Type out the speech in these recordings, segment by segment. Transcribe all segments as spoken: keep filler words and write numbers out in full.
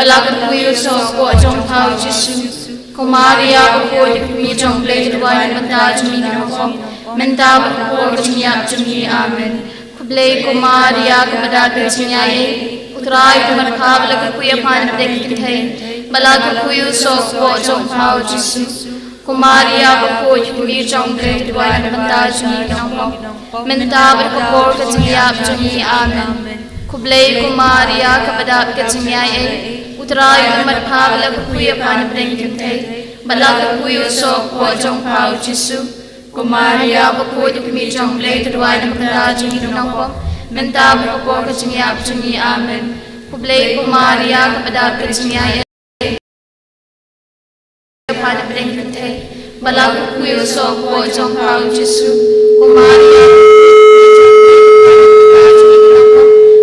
la kyrkhu ïa u soh hapoh jong pha u Jisu. Ko Maria bakhuid, ïa ka kmie jong U Blei, to duwai na ka bynta jong ngi ki nongpop, mynta bad ha ka por ka jingïap jong ngi. Amen. Khublei ko Maria, kaba dap ka jingïaid, U Trai u don bad pha, ba la kyrkhu ïa pha na pdeng ki kynthei, ba la kyrkhu ïa u soh hapoh jong pha u Jisu. Ko Maria bakhuid, ïa ka kmie jong U Blei, to duwai na ka bynta jong ngi ki nongpop, mynta bad ha ka por ka jingïap jong ngi. Amen. Khublei ko Maria, kaba dap ka jingïaid, U Trai u don bad pha, ba la kyrkhu ïa pha na pdeng ki kynthei, ba la kyrkhu ïa u soh hapoh jong pha u Jisu. Ko Maria bakhuid, ïa ka kmie jong U Blei, to duwai na ka bynta jong ngi ki nongpop, mynta bad ha ka por ka jingïap jong ngi. Amen. Khublei ko Maria, kaba dap ka jingïaid, pha na pdeng ki kynthei, ba la kyrkhu ïa u soh hapoh jong pha u Jisu. Ko Maria,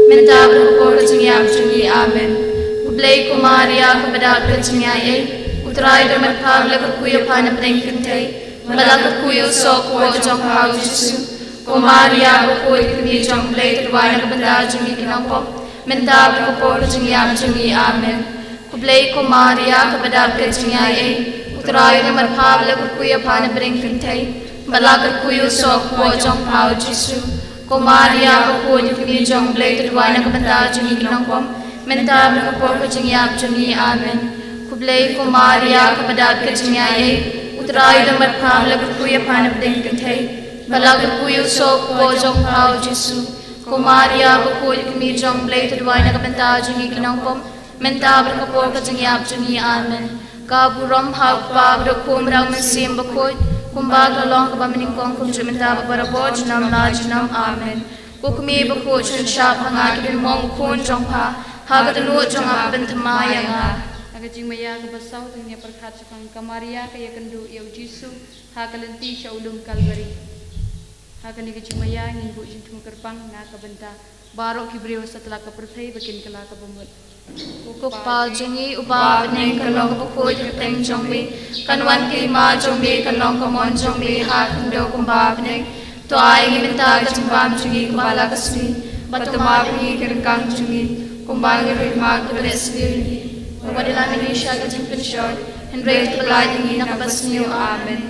mynta bad ha ka por ka jingïap jong ngi. Amen. Khublei ko Maria, kaba dap ka jingïaid, U Trai u don bad pha, ba la kyrkhu ïa pha na pdeng ki kynthei, ba la kyrkhu ïa u soh hapoh jong pha u Jisu. Ko Maria bakhuid, ïa ka kmie jong U Blei, to duwai na ka bynta jong ngi ki nongpop, mynta bad ha ka por ka jingïap jong ngi. Amen. Khublei ko Maria, kaba dap ka jingïaid, U Trai u don bad pha, ba la kyrkhu ïa pha na pdeng ki kynthei, ba la kyrkhu ïa u soh hapoh jong pha u Jisu. Ko Maria bakhuid, ïa ka kmie jong U Blei, to duwai na ka bynta jong ngi ki nongpop, mynta bad ha ka por ka jingïap jong ngi. Amen. Khublei ko Maria, kaba dap ka jingïaid, U Trai u don bad pha, ba la kyrkhu ïa pha na pdeng ki kynthei, ba la kyrkhu ïa u soh hapoh jong pha u Jisu. Ko Maria bakhuid, ïa ka kmie jong U Blei, to duwai na ka bynta jong ngi ki nongpop, mynta bad ha ka por ka jingïap jong ngi. Amen. Ka burom ha u Kpa bad ha u Khun bad ha u Mynsiem Bakhuid, kumba ka la long kaba mynnyngkong, kumjuh mynta bad barabor, junom la junom. Amen. Ko kmie bakhuid, shon shap ha nga ki diengphna u khun jong pha, ha ka dohnud jong nga pynthymmai ïa nga. Ha ka jingmaïa kaba saw, to ngin ïa pyrkhat shaphang ka Maria ka ïakynduh ïa u Jisu ha ka lynti sha u lum Kalbari. Ha kane ka jingmaïa ngin buh jingthmu kyrpang na ka bynta baroh ki briew satlak ka pyrthei ba kin kylla ka bamut. Ko Kpa jong ngi uba ha bneng, kan long ka bakhuid ka kyrteng jong me, kan wan ka hima jong me, kan long ka mon jong me ha khyndew kumba ha bneng. To ai ngi mynta ka jingbam jong ngi kaba la ka sngi, bad to map ïa ngi ki ryngkang jong ngi, kumba ngi ruh ngi map ïa kiba leh sniew ïa ngi. Wat ïalam ïa ngi sha ka jingpynshoi, hynrei to pyllait ïa ngi na kaba sniew. Amen.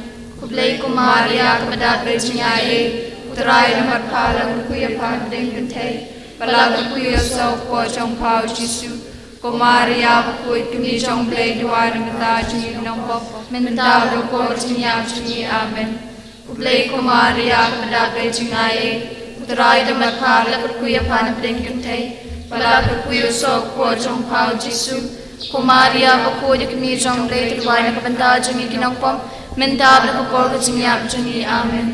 Khublei ko Maria, kaba dap ka jingïaid, U Trai u don bad pha, ba la kyrkhu ïa pha na pdeng ki kynthei, ba la kyrkhu ïa u soh hapoh jong pha u Jisu. Ko Maria bakhuid, ïa ka kmie jong U Blei, to duwai na ka bynta jong ngi ki nongpop, mynta bad ha ka por ka jingïap jong ngi. Amen. Khublei ko Maria, kaba dap ka jingïaid, U Trai u don bad pha, ba la kyrkhu ïa pha na pdeng ki kynthei, ba la kyrkhu ïa u soh hapoh jong pha u Jisu. Ko Maria bakhuid, ïa ka kmie jong U Blei, to duwai na ka bynta jong ngi ki nongpop, mynta bad ha ka por ka jingïap jong ngi. Amen.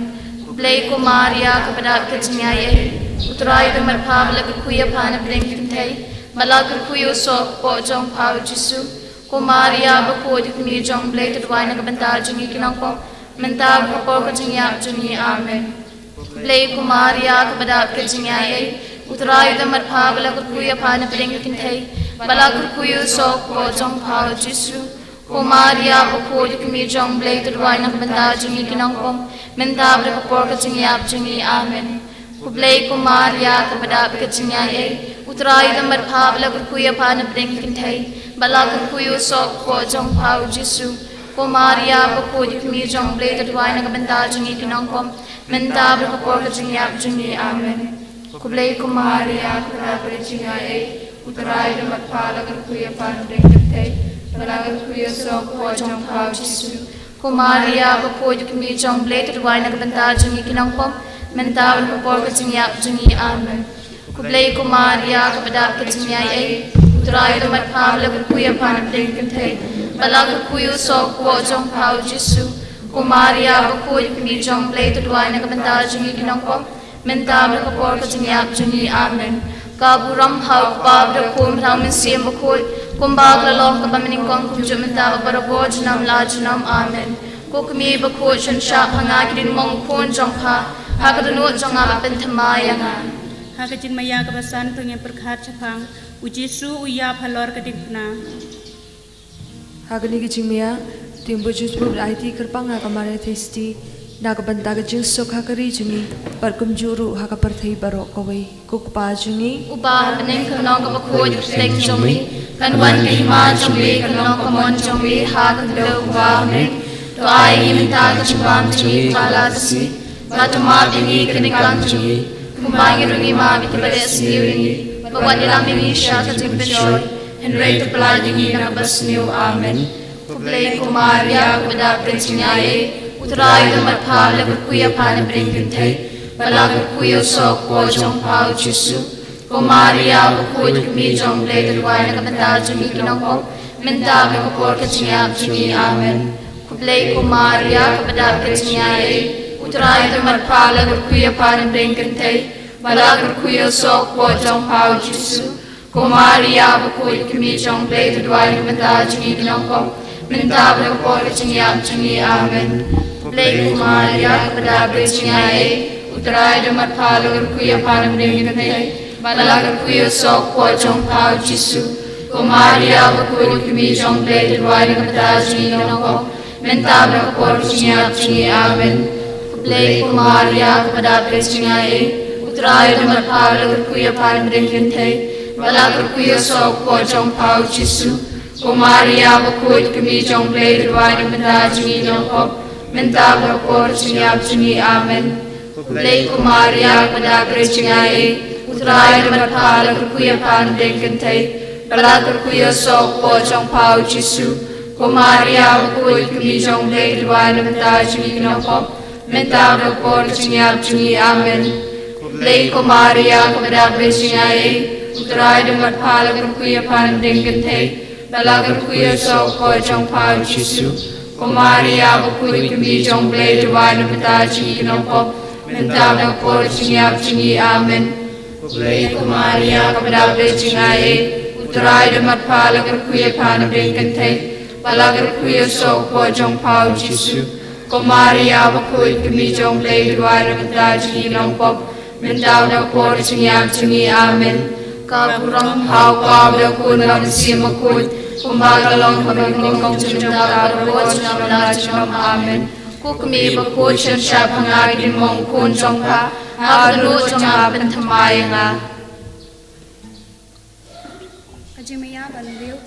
Khublei ko Maria, kaba dap ka jingïaid, U Trai u don bad pha, ba la kyrkhu ïa pha na pdeng ki kynthei, ba la kyrkhu ïa u soh hapoh jong pha u Jisu. Ko Maria bakhuid, ïa ka kmie jong U Blei, to duwai na ka bynta jong ngi ki nongpop, mynta bad ha ka por ka jingïap jong ngi. Amen. Khublei ko Maria, kaba dap ka jingïaid, U Trai u don bad pha, ba la kyrkhu ïa pha na pdeng ki kynthei, ba la kyrkhu ïa u soh hapoh jong pha u Jisu. Ko Maria bakhuid, ïa ka kmie jong U Blei, to duwai na ka bynta jong ngi ki nongpop, mynta bad ha ka por ka jingïap jong ngi. Amen. Khublei ko Maria, kaba dap ka jingïaid, U Trai u don bad pha, ba la kyrkhu ïa pha na pdeng ki kynthei, ba la kyrkhu ïa u soh hapoh jong pha u Jisu. Ko Maria bakhuid, ïa ka kmie jong U Blei, to duwai na ka bynta jong ngi ki nongpop, mynta bad ha ka por ka jingïap jong ngi. Amen. Khublei ko Maria, kaba dap ka jingïaid, U Trai u don bad pha, ba la kyrkhu ïa pha na pdeng ki kynthei, ba la kyrkhu ïa u soh hapoh jong pha u Jisu. Ko Maria bakhuid, ïa ka kmie jong U Blei, to duwai na ka bynta jong ngi ki nongpop, mynta bad ha ka por ka jingïap jong ngi. Amen. Khublei ko Maria, kaba dap ka jingïaid, U Trai u don bad pha, ba la kyrkhu ïa pha na pdeng ki kynthei, ba la kyrkhu ïa u soh hapoh jong pha u Jisu. Ko Maria bakhuid, ïa ka kmie jong U Blei, to duwai na ka bynta jong ngi ki nongpop, mynta bad ha ka por ka jingïap jong ngi. Amen. Ka burom ha u Kpa bad ha u Khun bad ha u Mynsiem Bakhuid, kumba ka la long kaba mynnyngkong, kumjuh mynta bad barabor, junom la junom. Amen. Ko kmie bakhuid, shon shap ha nga ki diengphna u khun jong pha, ha ka dohnud jong nga ba pynthymmai ïa nga. Ha ka jingmaïa kaba san, to ngin ïa pyrkhat shaphang u Jisu u ïap halor ka diengphna. Ha kane ka jingmaïa, to ngin buh jingthmu bad aiti kyrpang ha ka Maria Theisotti, Da ka bynta ka jingsuk ha ka ri jong ngi, bad kumjuh ruh ha ka pyrthei baroh kawei. Ko Kpa jong ngi uba ha bneng, kan long kaba khuid ka kyrteng jong me, kan wan ka hima jong me, kan long ka mon jong me ha ka khyndew kumba ha bneng. To ai ngi mynta ka jingbam jong ngi kaba la ka sngi, bad to map ïa ngi ka ryngkang jong ngi, kumba ngi ruh ngi map ïa kiba leh sniew ïa ngi. Bad wat ïalam ïa ngi sha ka jingpynshoi, hynrei to pyllait ïa ngi na kaba sniew. Amen. Khublei ko Maria, kaba dap da ka jingaiei, U Trai u don bad pha, la kyrkhu ïa pha na pdeng kynthei, bad la kyrkhu ïa u soh u kpoh jong pha u Jisu. Ko Maria bakhuid, ka kmie jong U Blei, to duwai na ka bynta jong ngi ki nongpop, mynta bad ha ka por ka jingïap jong ngi. Amen. Khublei ko Maria, kaba dap da ka jingaiei, U Trai u don bad pha, la kyrkhu ïa pha na pdeng kynthei, bad la kyrkhu ïa u soh u kpoh jong pha u Jisu. Ko Maria bakhuid, ka kmie jong U Blei, to duwai na ka bynta jong ngi ki nongpop, mynta bad ha ka por ka jingïap jong ngi. Amen. Khublei ko Maria, kaba dap da ka jingaiei, U Trai u don bad pha, la kyrkhu ïa pha na pdeng kynthei, bad la kyrkhu ïa u soh u kpoh jong pha u Jisu. Ko Maria bakhuid, ka kmie jong U Blei, to duwai na ka bynta jong ngi ki nongpop, mynta bad ha ka por ka jingïap jong ngi. Amen. Khublei ko Maria, kaba dap da ka jingaiei, U Trai u don bad pha, la kyrkhu ïa pha na pdeng kynthei, bad la kyrkhu ïa u soh u kpoh jong pha u Jisu. Ko Maria bakhuid, ka kmie jong U Blei, to duwai na ka bynta jong ngi ki nongpop, mynta bad ha ka por ka jingïap jong ngi. Amen. Khublei ko Maria, kaba dap da ka jingaiei, U Trai u don bad pha, la kyrkhu ïa pha na pdeng kynthei, bad la kyrkhu ïa u soh u kpoh jong pha u Jisu. Ko Maria bakhuid, ka kmie jong U Blei, to duwai na ka bynta jong ngi ki nongpop, mynta bad ha ka por ka jingïap jong ngi. Amen. Khublei ko Maria, kaba dap da ka jingaiei, U Trai u don bad pha, la kyrkhu ïa pha na pdeng kynthei, bad la kyrkhu ïa u soh u kpoh jong pha u Jisu. Ko Maria bakhuid, ka kmie jong U Blei, to duwai na ka bynta jong ngi ki nongpop, mynta bad ha ka por ka jingïap jong ngi. Amen. Khublei ko Maria, kaba dap da ka jingaiei, U Trai u don bad pha, la kyrkhu ïa pha na pdeng kynthei, bad la kyrkhu ïa u soh u kpoh jong pha u Jisu. Ko Maria bakhuid, ka kmie jong U Blei, to duwai na ka bynta jong ngi ki nongpop, mynta bad ha ka por ka jingïap jong ngi. Amen. Ka burom ha U Kpa bad ha U Khun bad ha U Mynsiem Bakhuid, kumba ka long ha kaba nyngkong, junom, mynta bad barabor, junom la junom. Amen. Ko Kmie bakhuid, shon shah ha nga ki ding mong u khun jong pha, ha ka dohnud jong nga pynthymmai ïa nga. Ka jingmaïa ba nyngkong.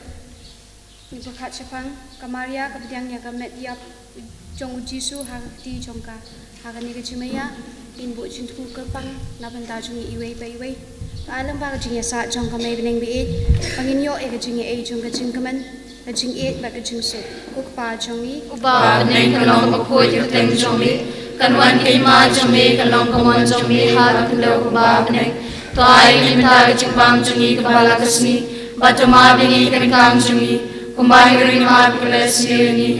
Ngi pyrkhat shaphang ka Maria kaba pdiang ïa ka met ïap jong u Jisu ha ka kti jong ka. Ha kane ka jingmaïa ngin buh jingthmu kyrpang na bynta jong ngi iwei pa iwei. Ka ai lem ba ka jingïasaid jong ka Mei bneng ba ïeit, ba ngin ïoh ïa ka jingïaei jong ka jingkmen, ka jingïeit bad ka jingsuk. Ko Kpa jong ngi uba ha bneng, kan long kaba khuid ka kyrteng jong me, kan wan ka hima jong me, kan long ka mon jong me ha ka khyndew kumba ha bneng. To ai ngi mynta ka jingbam jong ngi kaba la ka sngi, bad to map ïa ngi ka ryngkang jong ngi, kumba ngi ruh ngi map ïa kiba leh sniew ïa ngi.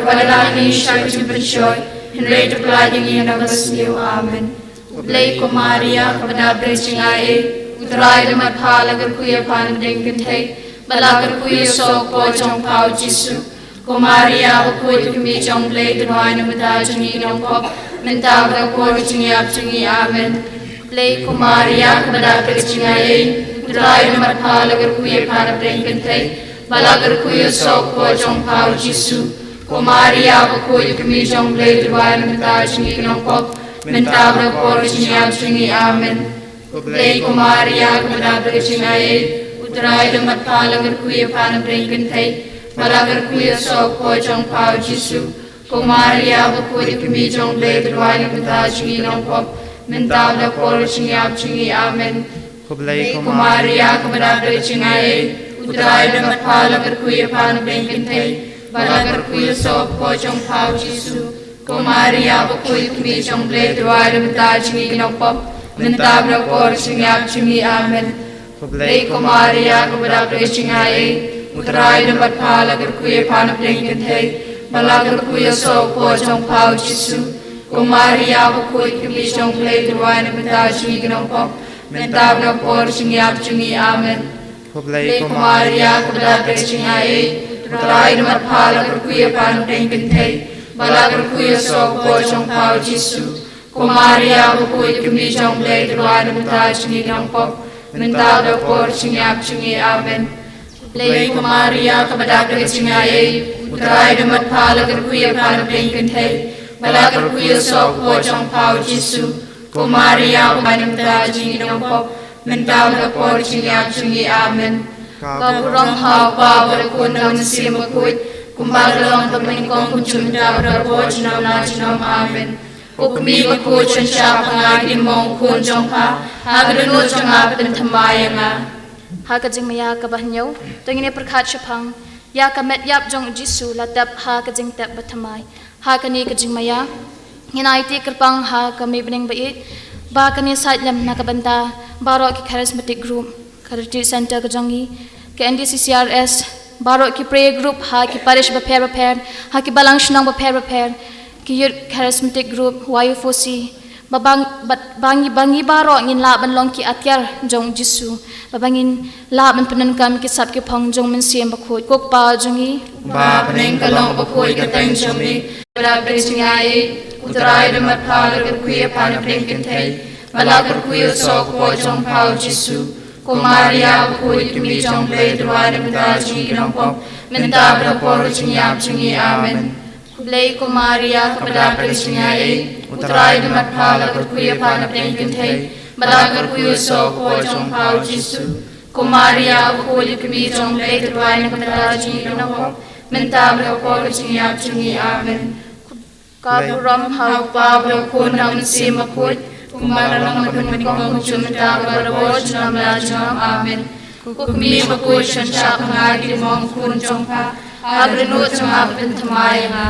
Wat ïalam ïa ngi sha ka jingpynshoi, hynrei to pyllait ïa ngi na kaba sniew. Amen. Khublei ko Maria, kaba dap da ka jingaiei, U Trai u don bad pha, la kyrkhu ïa pha na pdeng kynthei, bad la kyrkhu ïa u soh u kpoh jong pha u Jisu. Ko Maria bakhuid, ka kmie jong U Blei, to duwai na ka bynta jong ngi ki nongpop, mynta bad ha ka por ka jingïap jong ngi. Amen. Khublei ko Maria, kaba dap da ka jingaiei, U Trai u don bad pha, la kyrkhu ïa pha na pdeng kynthei, bad la kyrkhu ïa u soh u kpoh jong pha u Jisu. Ko Maria bakhuid, ka kmie jong U Blei, to duwai na ka bynta jong ngi ki nongpop, mynta bad ha ka por ka jingïap jong ngi. Amen. Khublei ko Maria, kaba dap da ka jingaiei, U Trai u don bad pha, la kyrkhu ïa pha na pdeng kynthei, bad la kyrkhu ïa u soh u kpoh jong pha u Jisu. Ko Maria bakhuid, ka kmie jong U Blei, to duwai na ka bynta jong ngi ki nongpop, mynta bad ha ka por ka jingïap jong ngi. Amen. Khublei ko Maria, kaba dap da ka jingaiei, U Trai u don bad pha, la kyrkhu ïa pha na pdeng kynthei, bad la kyrkhu ïa u soh u kpoh jong pha u Jisu. Ko Maria bakhuid, ka kmie jong U Blei, to duwai na ka bynta jong ngi ki nongpop, mynta bad ha ka por ka jingïap jong ngi. Amen. Khublei ko Maria, kaba dap da ka jingaiei, U Trai u don bad pha, la kyrkhu ïa pha na pdeng kynthei, bad la kyrkhu ïa u soh u kpoh jong pha u Jisu. Ko Maria bakhuid, ka kmie jong U Blei, to duwai na ka bynta jong ngi ki nongpop, mynta bad ha ka por ka jingïap jong ngi. Amen. Khublei ko Maria, kaba dap da ka jingaiei, U Trai u don bad pha, la kyrkhu ïa pha na pdeng kynthei, bad la kyrkhu ïa u soh u kpoh jong pha u Jisu. Ko Maria bakhuid, ka kmie jong U Blei, to duwai na ka bynta jong ngi ki nongpop, mynta bad ha ka por ka jingïap jong ngi. Amen. Khublei ko Maria, kaba dap da ka jingaiei, U Trai u don bad pha, la kyrkhu ïa pha na pdeng kynthei, Ba la kyrkhu ïa u soh u kpoh jong pha, U Jisu. Ko Maria, u ba na ka bynta jong ngi ki nongpop, mynta bad ha ka por jingïap jong ngi. Amen. Ka burom ha u Kpa bad ha u Khun bad ha u Mynsiem Bakhuid, kumba ka la long ha kaba nyngkong, kumjuh mynta bad ha ka por junom la junom. Amen. Ko Kmie bakhuid, shon shah ha nga ki dei ma u khun jong pha, ha ka dohnud jong nga pynthymmai ïa nga. Ha ka jingmaïa kaba hynñiew, to ngin ïa pyrkhat shaphang ïa ka met ïap jong U Jisu la tep ha ka jingtep bathymmai. Ha kane ka jingmaïa, ngin aiti kyrpang ha ka Mei Bneng ba ïeit, ba kan ïasaid lem na ka bynta baroh ki charismatic group, ka retreat center ka jong ngi, ka N D C C R S, baroh ki prayer group ha ki parish bapher bapher, ha ki balang shnong bapher bapher, ki youth charismatic group, Y U four C, ba bang, ba, ba ngi, ba ngi baroh ngin lah ban long ki atiar jong U Jisu, ba, ba ngin lah ban pyndonkam ki sap ki phong jong U Mynsiem Bakhuid. Ko Kpa jong ngi ba ha bneng, ka long bakhuid ka kyrteng jong me. Ba la pynlong jingïaid, U Trai u don bad pha, la kyrkhu ïa pha na pdeng kynthei. Ba la kyrkhu ïa u soh u kpoh jong pha, U Jisu. Ko Maria bakhuid, Kmie jong U Blei, to duwai na ka bynta jong ngi ki nongpop, mynta bad ha ka por jingïap jong ngi. Amen. Khublei ko Maria, kaba dap da ka jingïaid, U Trai u don bad pha, la kyrkhu ïa pha na pdeng kynthei, bad la kyrkhu ïa u soh u kpoh jong pha, U Jisu. Ko Maria bakhuid, Kmie jong U Blei, to duwai na ka bynta jong ngi ki nongpop, mynta bad ha ka por jingïap jong ngi. Amen. Ka burom ha u Kpa bad ha u Khun bad ha u Mynsiem Bakhuid, kumba la long ha kaba nyngkong, kumjuh mynta bad ha ka por junom la junom. Amen. Ko Kmie bakhuid, shon shah ha nga ki dei ma u khun jong pha, ha ka dohnud jong nga pynthymmai ïa nga.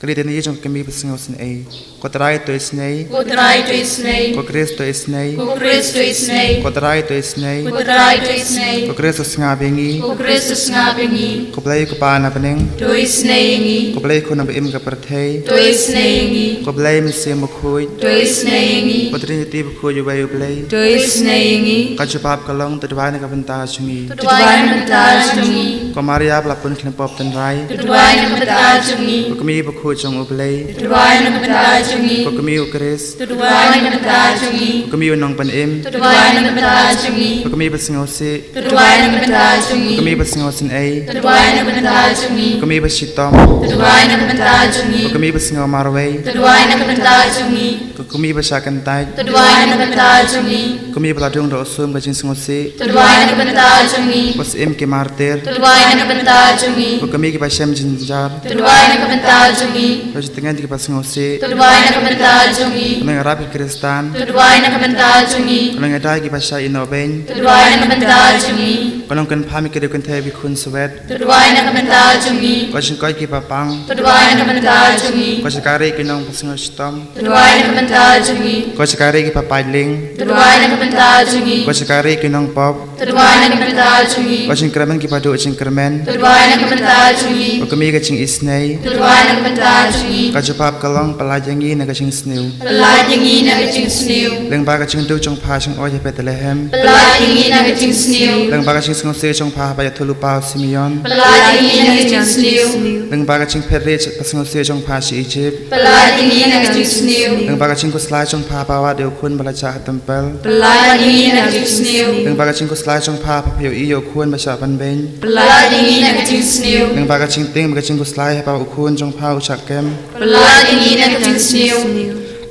Ka litany jong ka Kmie basngew sngi. Ko Trai, to isynei. Ko Trai, to isynei. Ko Khrist, to isynei. Ko Khrist, to isynei. Ko Trai, to isynei. Ko Trai, to isynei. Ko Khrist, to sngap ïa ngi. Ko Khrist, to sngap ïa ngi. Ko Blei u Kpa na bneng, to isynei ïa ngi. Ko Blei u Khun nongpynim ka pyrthei, to isynei ïa ngi. Ko Blei u Mynsiem Bakhuid, to isynei ïa ngi. Ko Trinity bakhuid uwei U Blei, to isynei ïa ngi. Ka jubab ka long, to duwai na ka bynta jong ngi. To duwai na ka bynta jong ngi. Ko Maria ba la pun khlem pop tynrai, to duwai na ka bynta jong ngi. Ko Kmie bakhuid jong U Blei, to duwai na ka bynta jong ngi. Ko Kmie u Khrist, to duwai na ka bynta jong ngi. Ko Kmie u nongpynim, to duwai na ka bynta jong ngi. Ko Kmie basngewsih, to duwai na ka bynta jong ngi. Ko Kmie basngew sngi, to duwai na ka bynta jong ngi. Ko Kmie bashitom, to duwai na ka bynta jong ngi. Ko Kmie basngew marwei, to duwai na ka bynta jong ngi. Ko Kmie bashah kyntait, to duwai na ka bynta jong ngi. Ko Kmie ba la dung da u sum ka jingsngewsih, to duwai na ka bynta jong ngi. Ko Syiem ki martir, to duwai na ka bynta jong ngi. Ko Kmie kiba shem jynjar, to duwai na ka bynta jong ngi. Ko jingtngen kiba sngewsih, to duwai na ka bynta jong ngi. Ko nongïarap ki Khristan, to duwai na ka bynta jong ngi. Ko nongïada kiba shah ïehnoh beiñ, to duwai na ka bynta jong ngi. Ko nongkynpham ki riew kynthei bad ki khun swet, to duwai na ka bynta jong ngi. Ko jingkoit kiba pang, to duwai na ka bynta jong ngi. Ko jaka rieh ki nongpynsngew shitom, to duwai na ka bynta jong ngi. Ko jaka rieh kiba paid lieng, to duwai na ka bynta jong ngi. Ko jaka rieh ki nongpop, to duwai na ka bynta jong ngi. Ko jingkyrmen kiba duh jingkyrmen, to duwai na ka bynta jong ngi. Ko Kmie ka jingisynei, to duwai na ka bynta jong ngi. Ka jubab ka long, pyllait ïa ngi na ka jingsniew, pyllait ïa ngi na ka jingsniew. Lyngba ka jingduh jong pha sha Bethlehem, pyllait ïa ngi na ka jingsniew. Lyngba ka jingsngewsih jong pha haba ïathuhlypa u Simeon, pyllait ïa ngi na ka jingsniew. Lyngba ka jingphet rieh basngewsih jong pha sha Ijipt, pyllait ïa ngi na ka jingsniew. Lyngba ka jingkhuslai jong pha haba wad ïa u khun ba la jah ha templ, pyllait ïa ngi na ka jingsniew. Lyngba ka jingkhuslai jong pha haba pha ïohi ïa u khun ba shah ban beiñ, pyllait ïa ngi na ka jingsniew. Lyngba ka jingtieng bad ka jingkhuslai haba u khun jong pha u shah kem, pyllait ïa ngi na ka jingsniew.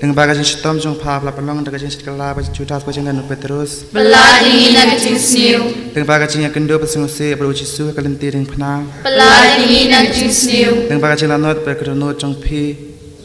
Lyngba ka jingshitom jong pha ba la pynlong da ka jingshit kylla bad u Judas ba jinglen u Petrus, pyllait ïa ngi na ka jingsniew. Lyngba ka jingïakynduh basngewsih bad u Jisu ha ka lynti diengphna, pyllait ïa ngi na ka jingsniew. Lyngba ka jinglanot bad ka dohnud jong phi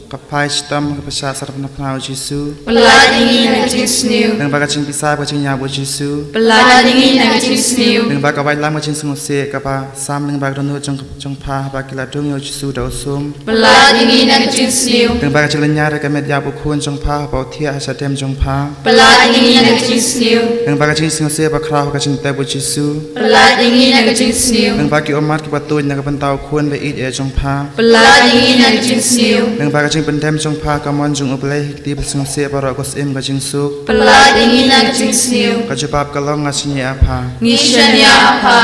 kaba phai shitom ha ka pyrshah sar phna phna u Jisu, pyllait ïa ngi na ka jingsniew. Lyngba ka jingpisa bad ka jingïap u Jisu, pyllait ïa ngi na ka jingsniew. Lyngba ka waitlam ka jingsngewsih kaba sam lyngba ka dohnud jong, jong pha haba ki la dung ïa u Jisu da u sum, pyllait ïa ngi na ka jingsniew. Lyngba ka jinglynñiar ïa ka met ïap u khun jong pha haba u thiah ha shadem jong pha, pyllait ïa ngi na ka jingsniew. Lyngba ka jingsngewsih bakhraw ha ka jingtep u Jisu, pyllait ïa ngi na ka jingsniew. Lyngba ki ummat kiba tuid na ka bynta u khun ba ïeit eh jong pha, pyllait ïa ngi na ka jingsniew. Lyngba ka jingpyndem jong pha ka mon jong U Blei ha ki kti basngewsih baroh, ko Syiem ka jingsuk, pyllait ïa ngi na ka jingsniew. Ka jubab ka long, nga shaniah ha pha, ngi shaniah ha pha.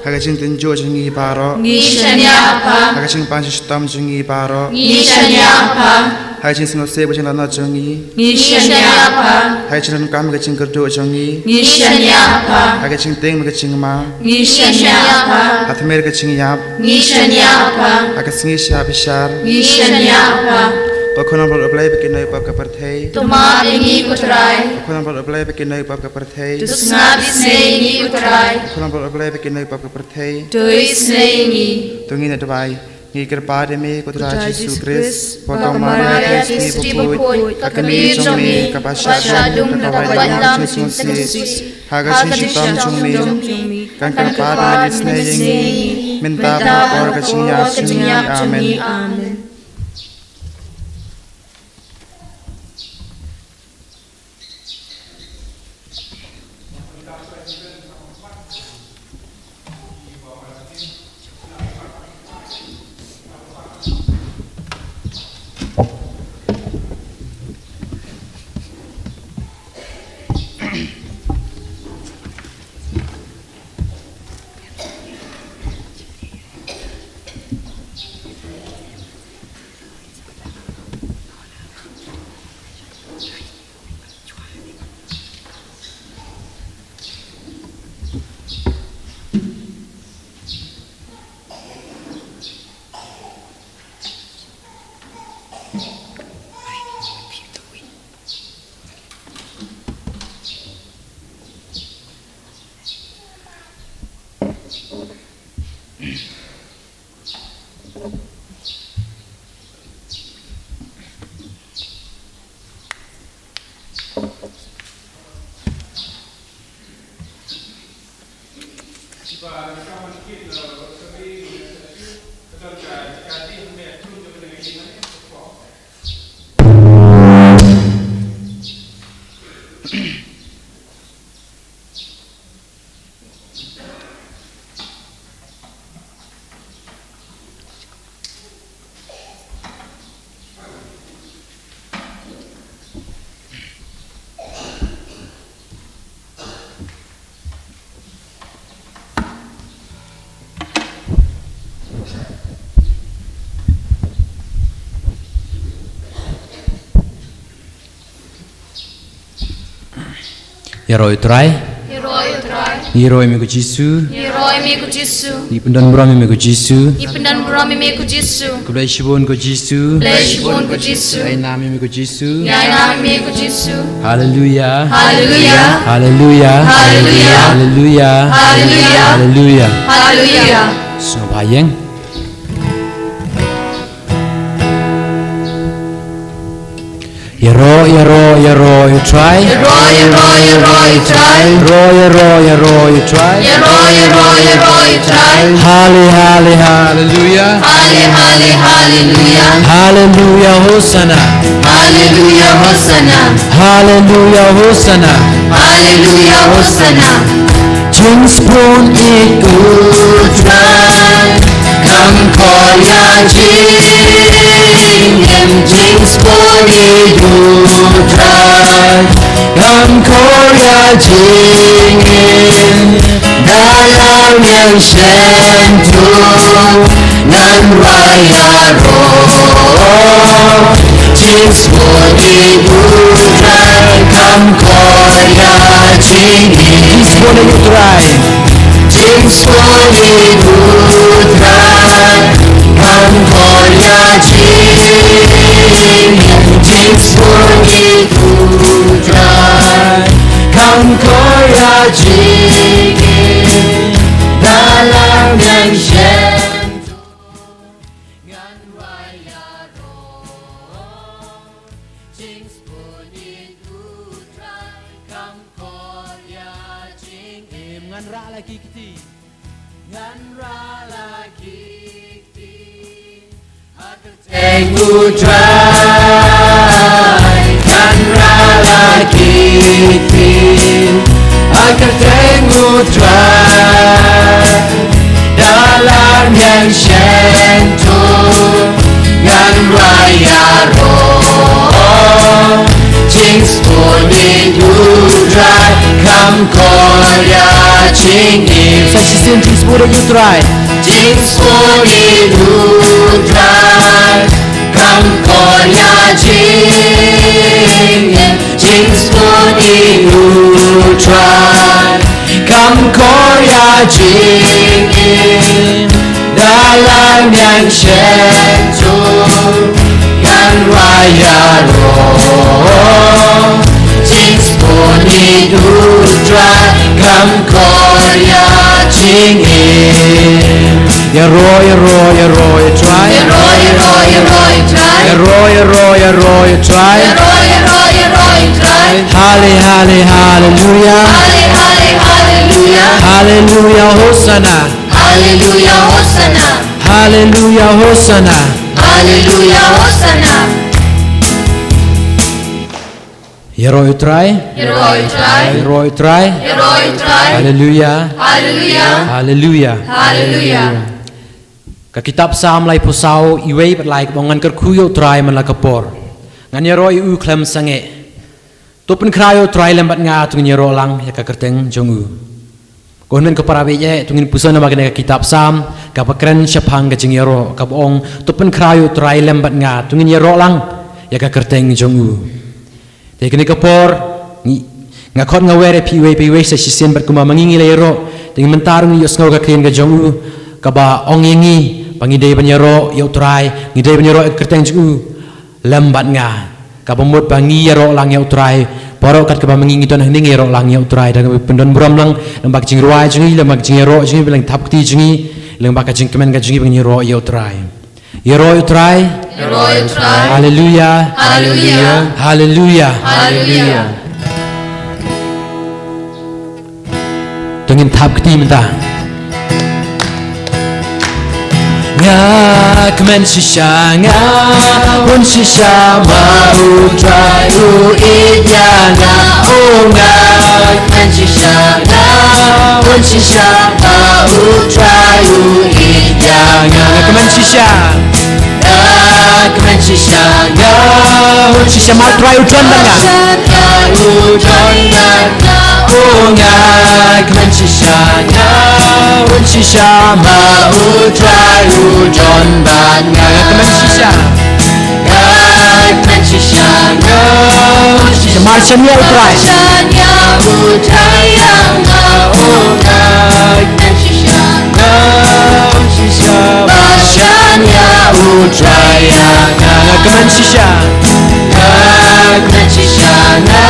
Ha ka jingtynjuh jong ngi baroh, ngi shaniah ha pha. Ha ka jingpang jingshitom jong ngi baroh, ngi shaniah ha pha. Ha ka jingsngewsih bad jinglanot jong ngi, ngi shaniah ha pha. Ha ka jingdonkam ka jingkyrduh jong ngi, ngi shaniah ha pha. Ha ka jingtieng bad ka jingma, ngi shaniah ha pha. Ha tmier ka jingïap, ngi shaniah ha pha. Ha ka sngi shah bishar, ngi shaniah ha pha. Ko Khun nongpynlong pap ka pyrthei, to map ïa ngi ko Trai. Ko Khun nongpynlong pap ka pyrthei, to sngap isynei ïa ngi ko Trai. Ko Khun nongpynlong pap ka pyrthei, to isynei ïa ngi. To ngin ïa duwai. Ngi kyrpad ïa me ko Trai Jisu Khrist, ba ka Maria Theisotti bakhuid, ka kmie jong me, kaba shah dum da ka bynta jong me, ha ka jingshitom jong me, kan kyrpad ban isynei ïa ngi mynta bad ha ka por ka jingïap jong me. Amen. Ïaroh ïa u Trai. Ïaroh ïa u Trai. Ïaroh ïa me ko Jisu. Ïaroh ïa me ko Jisu. Ngi pyndonburom ïa me ko Jisu. Ngi pyndonburom ïa me ko Jisu. Khublei shibun ko Jisu. Khublei shibun ko Jisu. Ngi ai nam ïa me ko Jisu. Ngi ai nam ïa me ko Jisu. Haleluya. Haleluya. Haleluya. Haleluya. Haleluya. Haleluya. Haleluya. Sngewbha ïeng. Ïaroh, ïaroh, ïaroh ïa u Trai. Ïaroh, ïaroh, ïaroh ïa u Trai. Ïaroh, ïaroh, ïaroh ïa u Trai. Ïaroh, ïaroh, ïaroh ïa u Trai. Hale, hale, haleluya. Hale, hale, haleluya. Haleluya, hosana. Haleluya, hosana. Haleluya, hosana. Haleluya, hosana. Jingsbun ïa u Trai, kham khor ïa jingim. Jingsbun ïa u Trai, kham khor ïa jingim. Da la miang shen tu ngan wai ïaroh. Jingsbun ïa u Trai, kham khor ïa jingim. Jingsbun ïa u Trai. Jingsbun ïa u Trai, kham khor ïa jingim. Jingsbun ïa u Trai, kham khor ïa jingim. Da la miang shen tu ngan wai ïaroh. Jingsbun ïa u Trai, kham khor ïa jingim. Ngan rah la ki kti. Ngan rah la ki kti. Ha kyrteng u Trai ngan rah la ki kti. Ha kyrteng u Trai da la miang shen tu ngan wai ïaroh. Jingsbun ïa u Trai, kham khor ïa jingim. Sa shisien, jingsbun ïa u Trai. Jingsbun ïa u Trai, kham khor ïa jingim. Jingsbun ïa u Trai, kham khor ïa jingim. Da la miang shen tu ngan wai Ïaroh, jingspun ïa u Trai, kam kor ïa jingim. Ïaroh, ïaroh, ïaroh ïa u Trai. Ïaroh, ïaroh, ïaroh ïa u Trai. Ïaroh, ïaroh, ïaroh ïa u Trai. Ïaroh, ïaroh, ïaroh ïa u Trai. Hale, hale, haleluya. Hale, hale, haleluya. Haleluya, hosana. Haleluya, hosana. Haleluya, hosana. Haleluya, hosana. Ïaroh ïa u Trai. Ïaroh ïa u Trai. Ïaroh ïa u Trai. Ïaroh ïa u Trai. Haleluya. Haleluya. Haleluya. Haleluya. Ka kitab Salm laiphew saw, iwei bad lai, kaba ong, ngan kyrkhu ïa u Trai man la ka por. Ngan ïaroh ïa u khlem sangeh. To pynkhraw ïa u Trai lem bad nga, to ngin ïaroh lang ïa ka kyrteng jong u. Ko hynmen ko para baieit, to ngin pule sa namar kane ka kitab Salm, kaba kren shaphang ka jingïaroh, kaba ong, to pynkhraw ïa u Trai lem bad nga, to ngin ïaroh lang ïa ka kyrteng jong u. Te kane ka por, ngi, nga khot nga wer ïa phi iwei pa iwei sa shisien bad kumba ma ngi ngi la ïaroh, te ngin mynta ruh ngin ïohsngew ka ktien ka jong u, kaba ong ïa ngi, ba ngi dei ban ïaroh ïa u Trai, ngi dei ban ïaroh ïa ka kyrteng jong u lem bad nga. Kaba mut ba ngi ïaroh lang ïa u Trai baroh, kat kaba ma ngi ngi don hangne, ngi ïaroh lang ïa u Trai. Da kaba pyndon burom lang lyngba ka jingrwai jong ngi, lyngba ka jingïaroh jong ngi, lyngba ka thapkti jong ngi, lyngba ka jingkmen ka jong ngi, ba ngin ïaroh ïa u Trai. Ïaroh ïa u Trai. Ïaroh ïa u Trai. Haleluya. Haleluya. Haleluya. Haleluya. To ngin thapkti mynta. Nga kmen shisha, nga hun shisha, ma u Trai u ïeit ïa nga. O nga kmen shisha, nga hun shisha, ma u Trai u ïeit ïa nga. Nga kmen shisha. Nga kmen shisha, nga hun shisha, ma u Trai u don bad nga. Nga u don bad nga. O nga kmen shisha, nga hun shisha, ma u Trai u don bad nga. Nga kmen shisha. Nga kmen shisha, nga hun shisha, marjan ïa u Trai. Marjan ïa u Trai ïa nga. O nga kmen shisha. Nga hun shisha, marjan ïa u Trai ïa nga. Nga kmen shisha. Nga kmen shisha, nga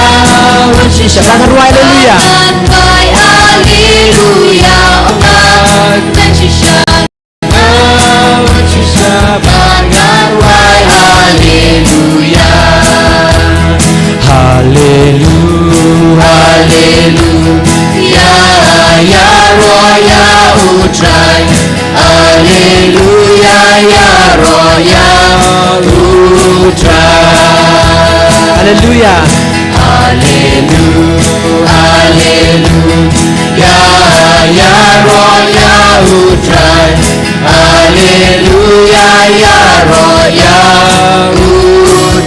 hun shisha. Ngan rwai haleluya. Ngan rwai haleluya. Nga kmen shisha. Nga hun shisha, ngan rwai haleluya. Haleluya, haleluya, ïaroh ïa u Trai. Haleluya, ïaroh ïa u Trai. Haleluya. Haleluya, haleluya, ïaroh ïa u Trai. Haleluya, ïaroh ïa u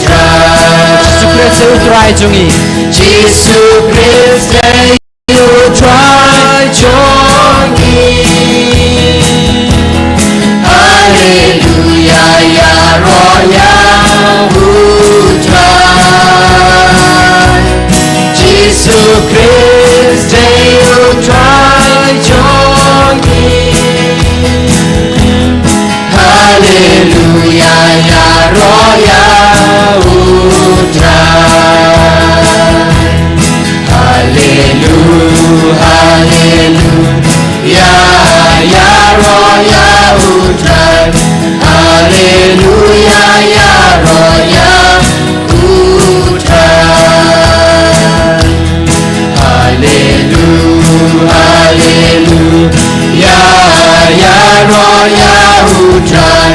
Trai. Jisu Khrist u Trai jong ngi. Jisu Khrist u Trai jong ngi. Haleluya, ïaroh ïa u Trai. Jisu Khrist u Trai jong ngi. Haleluya, ïaroh ïa u Trai. Haleluya, haleluya, ïaroh ïa u Trai. Haleluya, ïaroh ïa u Trai. Haleluya, haleluya, ïaroh ïa u Trai.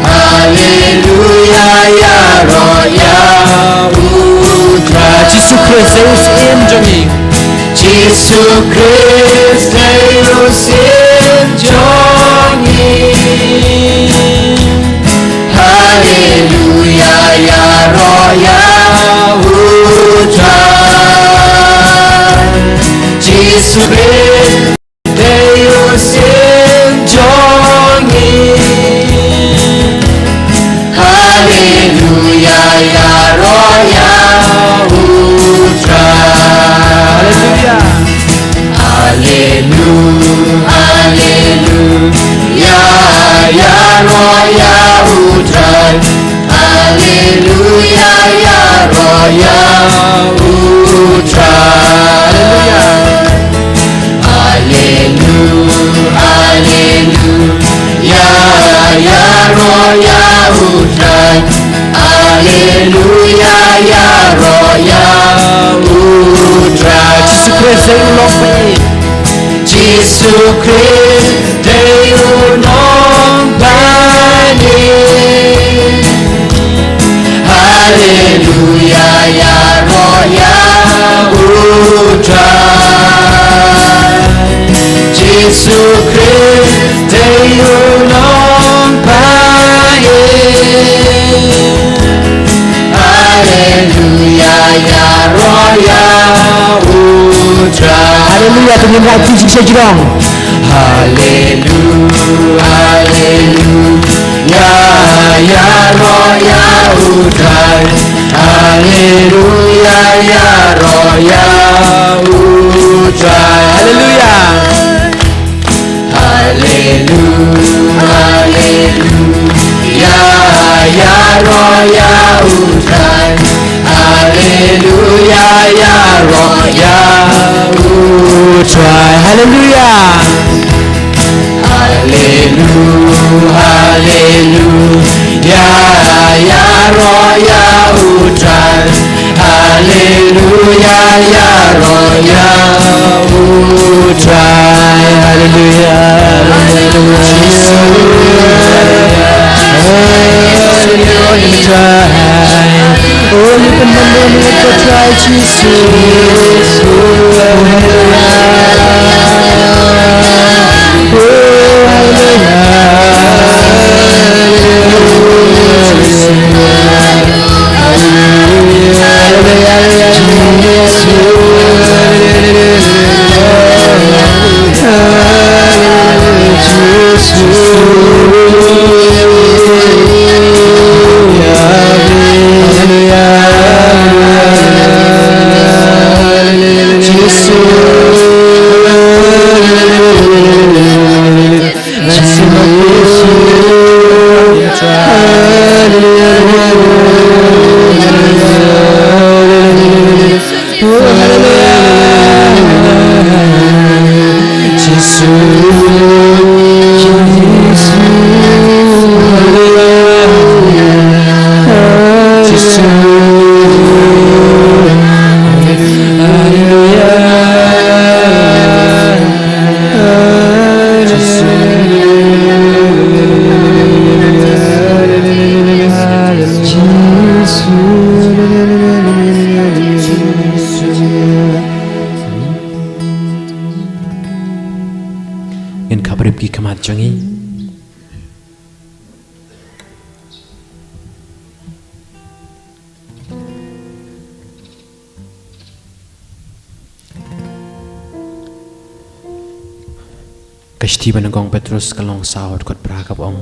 Haleluya, ïaroh ïa u Trai. Jisu Khrist u Syiem jong ngi. Jisu Khrist u Syiem jong ngi. Haleluya, ïaroh ïa u Trai. Jisu Khrist u Syiem jong ngi. Haleluya, ïaroh ïa u Trai. Haleluya. Haleluya, haleluya, ïaroh ïa u Trai. Haleluya, ïaroh ïa U Trai. Haleluya. Haleluya, haleluya, ïaroh ïa U Trai. Haleluya, ïaroh ïa U Trai. Jisu Khrist dei u nongpynim. Jisu Khrist dei u nongpynim. Haleluya, ïaroh ïa U Trai. Jisu Khrist dei u nongpynim. Haleluya, ïaroh ïa U Trai. Haleluya, to ngin rah ïa U Trai sha jrong. Haleluya, haleluya, ïaroh ïa U Trai. Haleluya, ïaroh ïa U Trai. Haleluya. Haleluya, haleluya, ïaroh ïa U Trai. Haleluya, ïaroh ïa U Trai. Haleluya. Haleluya, haleluya, ïaroh ïa U Trai. Haleluya, ïaroh ïa U Trai. Haleluya. Haleluya. Haleluya. Haleluya. Haleluya. Haleluya. Haleluya. Haleluya. Haleluya. Ngin khaprip ki khmat jong ngi. Ka shithi ba nyngkong Petros ka lynnong saw dkhot phra kaba ong,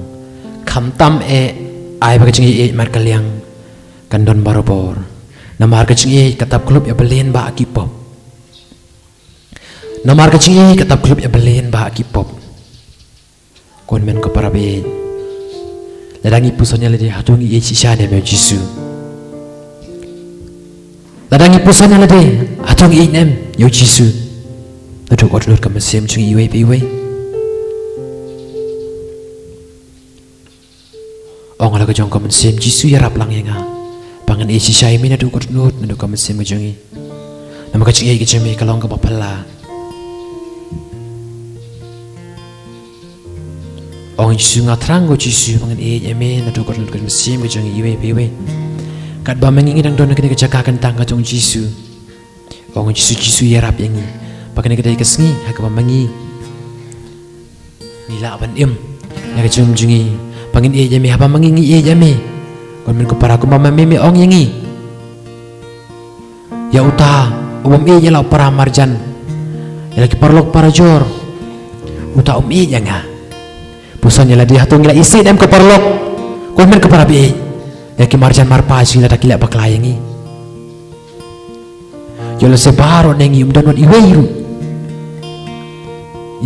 khamtam eh ai ba ka jingïeit markylliang kan don barabor. Namar ka jingïeit ka tap khlop ïa ba lyngba ki pop. Namar ka jingïeit ka tap khlop ïa ba lyngba ki pop. Ko hynmen ko para ba ïeit, lada ngi pyrshang ïa lade hato ngi ïeit shisha ne em ïa u Jisu? Lada ngi pyrshang ïa lade hato ngi ïeit ne em ïa u Jisu? Naduh ka dohnud ka mynsiem jong ngi iwei pa iwei. Ong la ka jong ka mynsiem, Jisu ïarap lang ïa nga ba ngan ïeit shisha ïa me naduh ka dohnud, naduh ka mynsiem ka jong ngi. Namar ka jingïeit ka jong me ka long kaba phylla. Ong Jisu, nga thrang ko Jisu ba ngan ïeit ïa me naduh ka dohnud ka mynsiem ka jong ngi iwei pa iwei. Katba ma ngi ngi dang don ha kane ka jaka kyntang ka jong Jisu. Ong Jisu, Jisu ïarap ïa ngi ba kane ka dei ka sngi ha kaba ma ngi ngi lah ban im ïa ka jingim jong ngi ba ngin ïeit ïa me, haba ma ngi ngi ïeit ïa me. Ko hynmen ko para, kumba ma me me ong ïa ngi, ïa uta u bym ïeit ïa la u para marjan, ïa la ki paralok parajor, uta um ïeit ïa nga. Pyrshang ïa lade hato ngi la isih ne em ko paralok, ko hynmen ko para ba ïeit, ïa ki marjan marpa jong ngi lada ki leh bakla ïa ngi. Ïoh lehse baroh ne ngi ym don wat iwei ruh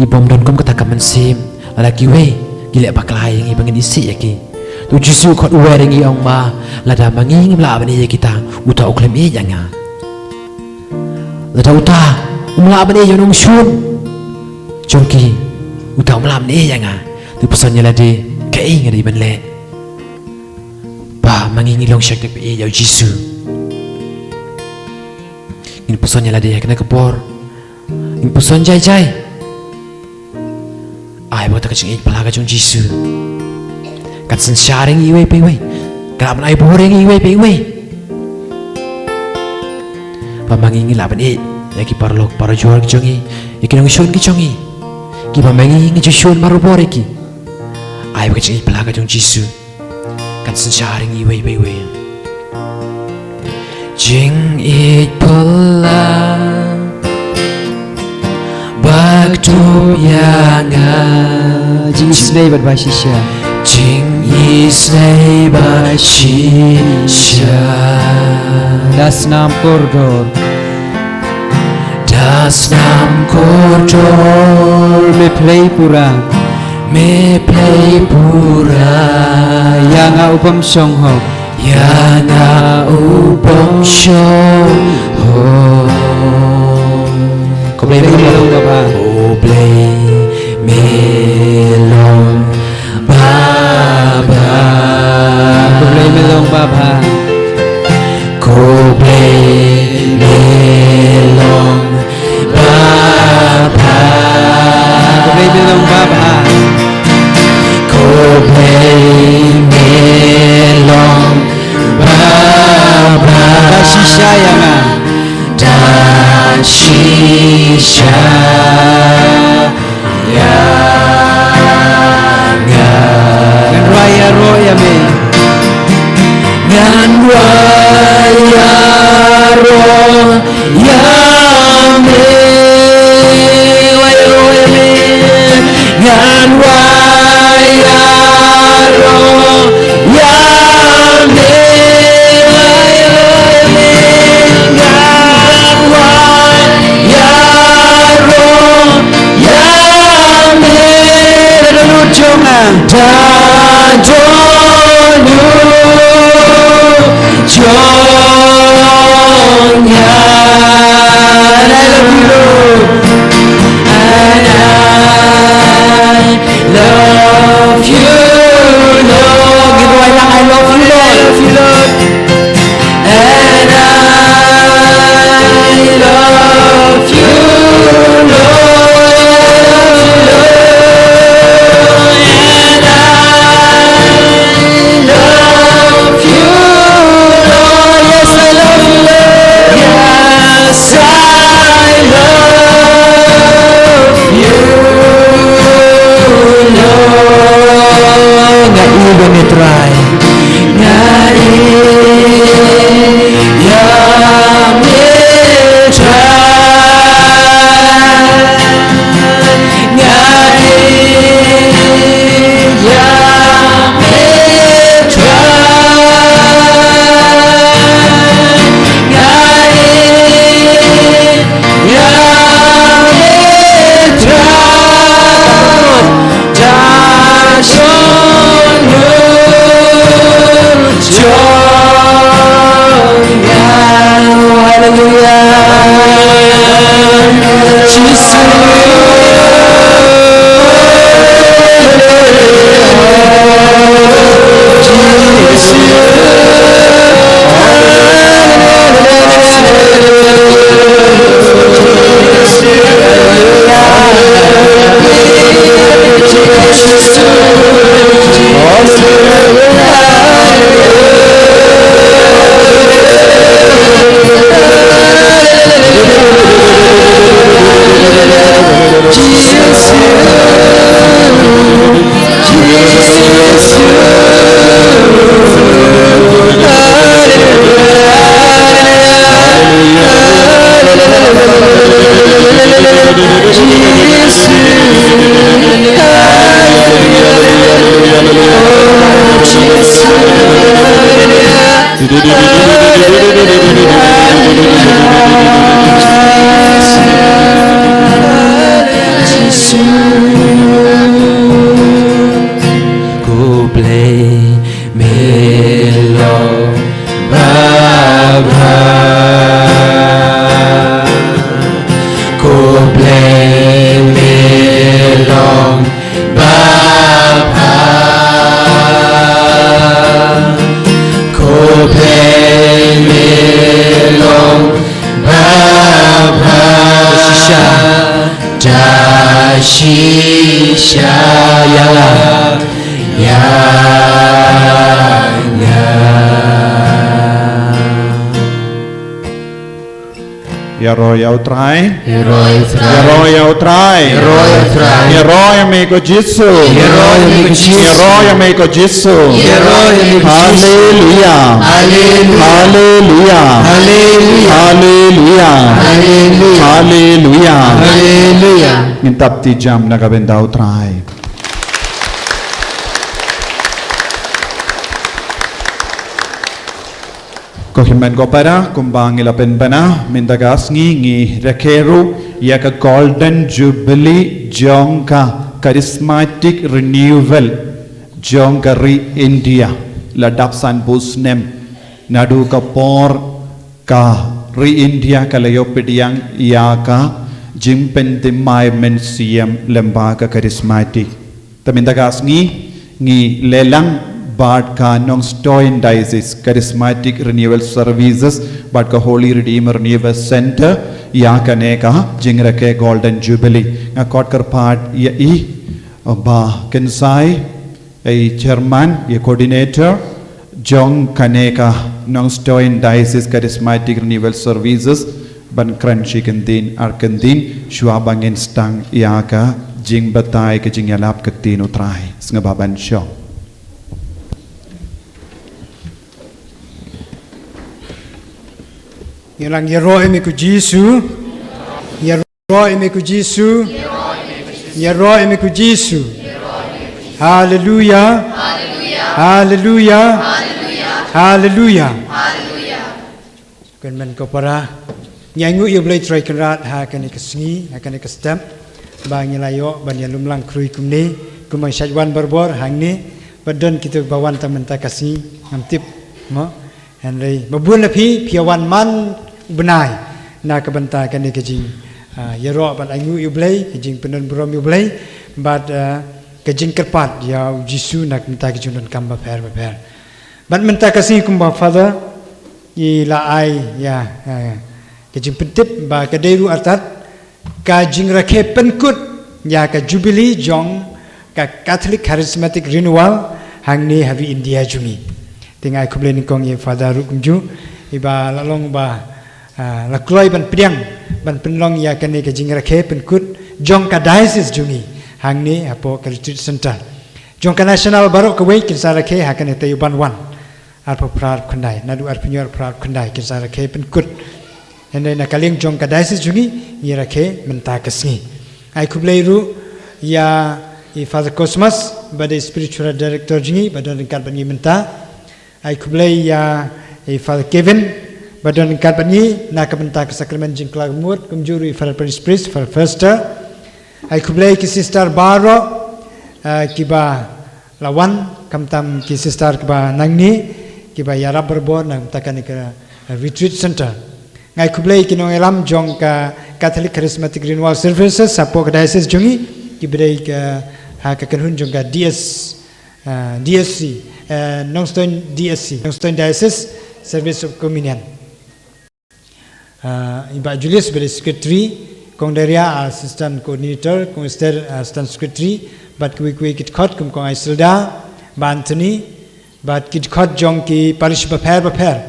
i bym don kum kata ka mynsiem lada kiwei ki leh bakla ïa ngi ba ngin isih ïa ki. To u Jisu u khot u wer ïa ngi, ong ba lada ma ngi ngim lah ban ïeit ïa kita, uta u khlem ïeit ïa nga. Lada uta um lah ban ïeit ïa u nongshun jong ki, uta um lah ban ïeit ïa nga. To puson ïa lade, kaei nga dei ban leh ba ma ngi ngi long shakri ba ïeit ïa u Jisu. Ngin puson ïa lade ha kane ka por. Ngin puson jai jai. Ai ba kata ka jingïeit phylla ka jong u Jisu kan synshar ïa ngi iwei pa iwei. Kan lah ban ai bor ïa ngi iwei pa iwei. Ba ma ngi ngi lah ban ïeit ïa ki paralok parajor ki jong ngi, ïa ki nongshun ki jong ngi, kiba ma ngi ngi ju shun barabor ïa ki. Ai ba ka jingïeit phylla ka jong u Jisu kan synshar ïa ngi iwei pa iwei. Jingïeit phylla ba kdup ïa nga. Jingisynei bad ba shisha. Jingisynei ba shisha. Da snam kordor. Da snam kordor. Me plie pura. Me plie pura. Ïa nga u bym shong hok. Ïa nga u bym shong hok. Ko Blei me long babha. Ko Blei me long babha. Ko Blei me long babha. Ko Blei me long babha. Ko Blei me long babha. Ko Blei me long babha. Da shisha ïa nga. Da shisha ïa nga. Ngan rwai ïaroh ïa me. Ngan rwai ïaroh ïa me. Rwai ïaroh ïa me. Ngan rwai ïaroh ïa me. Ngan rwai ïaroh ïa me. Da dohnud jong nga. Da dohnud jong nga. And I love you, Lord. And I love you, Lord. Ngin rwai lang, I love you, Lord. And I love you, Lord. And I love you, Lord. Yes, I love you, Lord. Yes, I love you, Lord. Nga ïeit ïa me, Trai. Nga ïeit ïa me, Trai. Nga ïeit ïa me, Trai. Nga ïeit ïa me, Trai. Da dohnud jong nga. Hallelujah. Jesus. Ko Blei Me long babha. Ko Blei me long babha. Ko Blei me long babha. Shisha. Da shisha. Ïa nga. Ïa nga. Ïaroh ïa U Trai. Ïaroh ïa U Trai. Ïaroh ïa U Trai. Ïaroh ïa U Trai. Ïaroh ïa me ko Jisu. Ïaroh ïa me ko Jisu. Ïaroh ïa me ko Jisu. Ïaroh ïa me ko Jisu. Haleluya. Haleluya. Haleluya. Haleluya. Haleluya. Haleluya. Haleluya. Ngin tap ti jam na ka bynta U Trai. Ko hynmen ko para, kumba ngi la pynbna, mynta ka sngi ngi rakhe ruh ïa ka Golden Jubilee jong ka Charismatic Renewal jong ka ri India. La dap sanphew snem naduh ka por ka ri India ka la ïoh pdiang ïa ka jingpynthymmai mynsiem lyngba ka Charismatic. Te mynta ka sngi ngi lehlang bad ka Nongstoiñ Diocese Charismatic Renewal Services bad ka Holy Redeemer Renewal Center ïa kane ka jingrakhe Golden Jubilee. Nga khot kyrpad ïa i, Bah Kynsai, i Chairman, i Coordinator jong kane ka Nongstoiñ Diocese Charismatic Renewal Services, ban kren shi kyntien ar kyntien shuwa ba ngin sdang ïa ka jingbatai ka jingïalap ka ktien U Trai. Sngewbha ban shong. Ngi nang ïaroh ïa me ko Jisu. Ïaroh ïa me ko Jisu. Ïaroh ïa me ko Jisu. Haleluya. Haleluya. Haleluya. Ko hynmen ko para, ngi ainguh ïa U Blei Trai Kynrad ha kane ka sngi, ha kane ka step ba ngi la ïoh ban ïalum lang khrui kumne, kumba ngi shait wan barabor hangne. Bad don kito ba wan tang mynta ka sngi ngam tip, mo. Hynrei ba bun na phi, phi ïa wan man u bnai na ka bynta kane ka jing, ah, ïaroh bad ainguh ïa U Blei, ka jingpyndon burom ïa U Blei bad, ah, ka jingkyrpad ïa U Jisu na ka bynta ka jingdonkam bapher bapher. Bad mynta ka sngi kumba Father i la ai ïa, eh, ka jingpyntip ba ka dei ruh artat ka jingrakhe pynkut ïa ka Jubilee jong ka Catholic Charismatic Renewal hangne ha ri India jong ngi. Te nga ai khublei nyngkong ïa Father ruh kumjuh, iba la long ba, ah, la kloi ban pdiang ban pynlong ïa kane ka jingrakhe pynkut jong ka diocese jong ngi hangne hapoh ka Retreat Center. Jong ka national baroh kawei kin sa rakhe ha kane ka taïew ban wan. Arphew phra arphew khyndai, naduh arphew hynñiew arphew phra arphew khyndai, kin sa rakhe pynkut. Hynrei na ka liang jong ka diocese jong ngi, ngi rakhe mynta ka sngi. Ai khublei ruh ïa i Father Cosmas, ba dei spiritual director jong ngi, ba don ryngkat bad ngi mynta. Ai khublei ïa i Father Kevin, ba don ryngkat bad ngi na ka bynta ka sakramen jingkylla ka mut, kumjuh ruh i Father Prince Priest, Father Foster. Ai khublei ki sister baroh, ah, kiba la wan, khamtam ki sister kiba nangne, kiba ïarap barabor na ka bynta kane ka, ah, retreat center. Nga ai khublei ki nongïalam jong ka Catholic Charismatic Renewal Services hapoh ka diocese jong ngi, kiba dei ka, ha ka kynhun jong ka D S, ah, D S C, eh, Nongstoiñ D S C, Nongstoiñ Diocese Service of Communion. Ah, i Bah Julius ba dei secretary, Kong Daria assistant coordinator, Kong Esther assistant secretary, bad kiwei kiwei ki dkhot kum Kong Isilda, Bah Anthony, bad ki dkhot jong ki parish bapher bapher.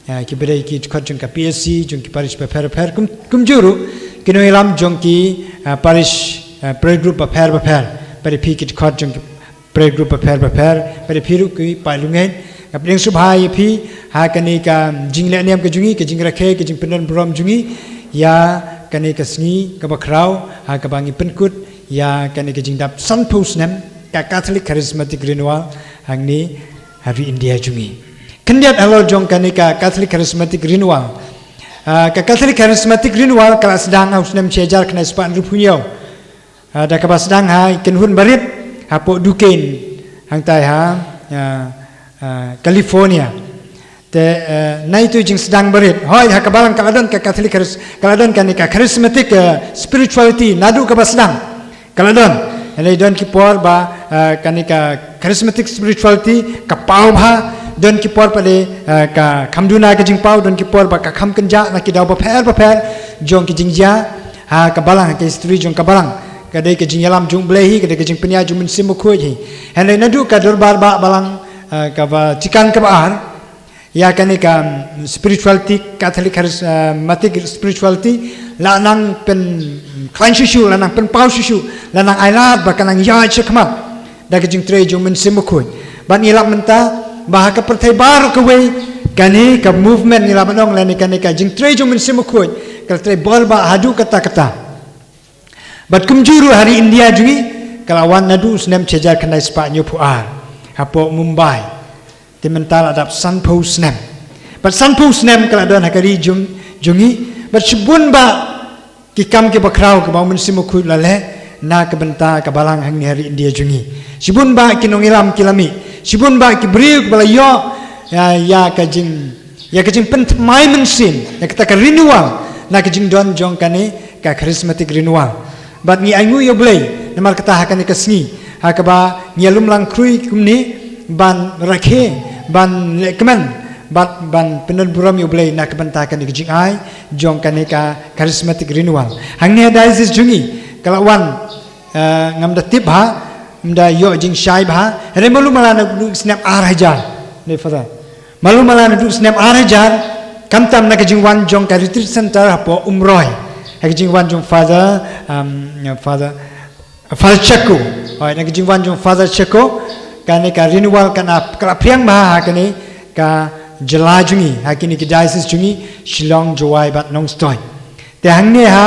Ah, kiba dei ki dkhot jong ka P S C, jong ki parish bapher bapher, kum, kumjuh ruh ki nongïalam jong ki, ah, parish, ah, prayer group bapher bapher, bad phi ki dkhot jong ki prayer group bapher bapher, bad phi ruh ki paidbah lungeng. Nga pdiang sngewbha ïa phi ha kane ka jingleh niam ka jong ngi, ka jingrakhe, ka jingpyndon burom jong ngi ïa kane ka sngi kaba khraw, ha kaba ngi pynkut ïa kane ka jingdap sanphew snem ka Catholic Charismatic Renewal hangne ha ri India jong ngi. Khyndiat halor jong kane ka Catholic Charismatic Renewal. Ah, ka Catholic Charismatic Renewal ka la sdang ha u snem shi hajar khyndai spah hynriewphew hynñiew. Ah, da kaba sdang ha i kynhun barit hapoh Dukein, hangtai ha, ah, uh, California. Te uh, na itu jingsdang barit hoi ha ka balang ka la don ka Catholic charis-, ka la don kane ka charismatic uh, spirituality naduh kaba sdang. Ka la don. Hynrei don ki por ba uh, kane ka charismatic spirituality ka paw bha, don ki por pat de uh, ka kham duna ka jingpaw, don ki por ba ka kham kynjah na ki daw bapher bapher jong ki jingjia ha ka balang, ha ka history jong ka balang. Ka dei ka jingïalam jong U Blei hi, ka dei ka jingpynïaid jong U Mynsiem Bakhuid hi. Hynrei naduh ka dorbar ba balang uh, kaba Vatican kaba ar, ïa kane ka mm, spirituality, Catholic charismatic spirituality la nang pynkhlaiñ shuh shuh, la nang pynpaw shuh shuh, la nang ailad ba ka nang ïaid shakhmat da ka jingtrei jong U Mynsiem Bakhuid. Bad ngi lap mynta ba ha ka pyrthei baroh kawei kane ka movement ngi lap ban ong lane kane ka jingtrei jong U Mynsiem Bakhuid ka la trei bor bha haduh katta katta. Bad kumjuh ruh ha ri India jong ngi ka la wan naduh u snem shihajar khyndai spah hynñiewphew ar hapoh Mumbai. Te mynta la dap sanphew snem. Bad sanphew snem ka la don ha ka ri jong, jong ngi. Bad shibun bah ki kam kiba khraw kaba U Mynsiem Bakhuid u la leh na ka bynta ka balang hangne ha ri India jong ngi. Shibun bah ki nongïalam ki la mih. Shibun bah ki briew kiba la ïoh ïa, ïa ka jing, ïa ka jingpynthymmai mynsiem, ïa kata ka renewal na ka jingdon jong kane ka charismatic renewal. Bad ngi ainguh ïa U Blei namar kata ha kane ka sngi ha kaba ngi ïalum lang khrui kumne ban rakhe, ban lehkmen bad ban pyndonburom ïa U Blei na ka bynta kane ka jingai jong kane ka charismatic renewal. Hangne ha diocese jong ngi ka la wan uh, ngam da tip bha, ngam da ïoh jingshai bha. Hynrei malu mala naduh snem ar hajar. Dei Father. Malu mala naduh snem ar hajar, khamtam na ka jingwan jong ka retreat center hapoh Umroi. Ha ka jingwan jong Father, um, Father, Father Chacko. Hoi, na ka jingwan jong Father Chacko, kane ka renewal ka na, ka la phriang bha ha kane ka jylla jong ngi, ha kine ki diocese jong ngi, Shillong, Jowai bad Nongstoiñ. Te hangne ha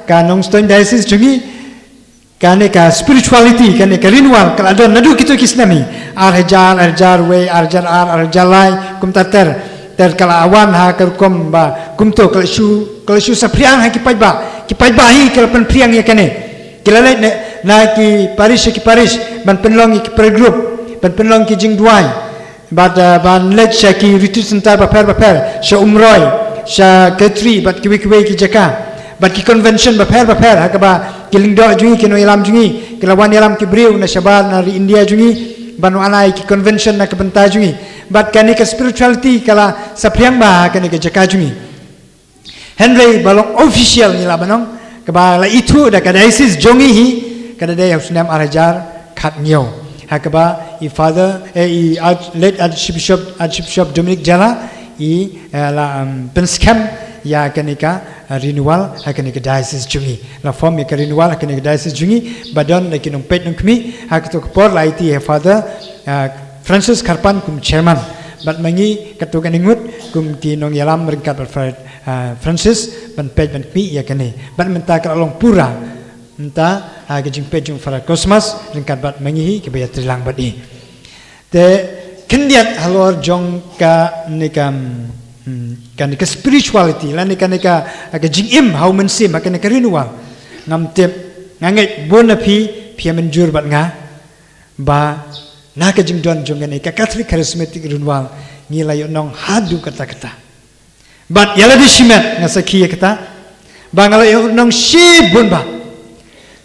ka Nongstoiñ diocese jong ngi, kane ka spirituality, kane ka renewal ka la don naduh kito ki snem hi. Ar hajar, ar hajar wei, ar hajar ar, ar hajar lai, kumta ter ter ka la wan ha ka rukom ba kumto ka la shu, ka la shu saphriang ha ki paidbah. Ki paidbah hi ki la pynphriang ïa kane. Ki la leit na, na ki parish, ki parish ban pynlong ïa ki prayer group, ban pynlong ki jingduwai. Bad uh, ban leit sha ki retreat center bapher bapher, sha Umroi, sha Khetri bad kiwei kiwei ki jaka. Bad ki convention bapher bapher ha kaba ki lyngdoh jong ngi, ki nongïalam jong ngi ki la wan ïalam ki briew na shabar na ri India jong ngi ban wan ai ki convention na ka bynta jong ngi. Bad kane ka spirituality ka la saphriang bha ha kane ka jaka jong ngi. Hynrei ba long official ngi lah ban ong, kaba la ithuh da ka diocese jong ngi hi, ka da dei ha u snem ar hajar khathynñiew. Ha kaba i Father, eh, i Arch-, late Archbishop, Archbishop Dominic Jala, i, eh, la, um, pynskhem ïa kane ka, eh, renewal ha kane ka diocese jong ngi. La form ïa ka renewal ha kane ka diocese jong ngi, ba don da ki nongpeit nongkhmih, ha kato ka por la aiti ïa Father, eh, Francis Kharpan kum chairman. Bad ma ngi katto katne ngut kum ki nongïalam ryngkat bad Father, ah, Francis ban peit ban khmih ïa kane. Bad mynta ka la long pura mynta ha ka jingpeit jong Father Cosmas ryngkat bad ma ngi hi kiba ïatrei lang bad i. Te khyndiat halor jong kane ka, hmm, kane ka spirituality lane kane ka, ka jingim ha u mynsiem ha kane ka renewal. Ngam tip, nga ngeit bun na phi phi ïa mynjur bad nga ba na ka jingdon jong kane ka Catholic Charismatic Renewal ngi la ïohnong haduh katta katta. Bad ïa lade shimet nga sakhi ïa kata ba nga la ïohnong shibun ba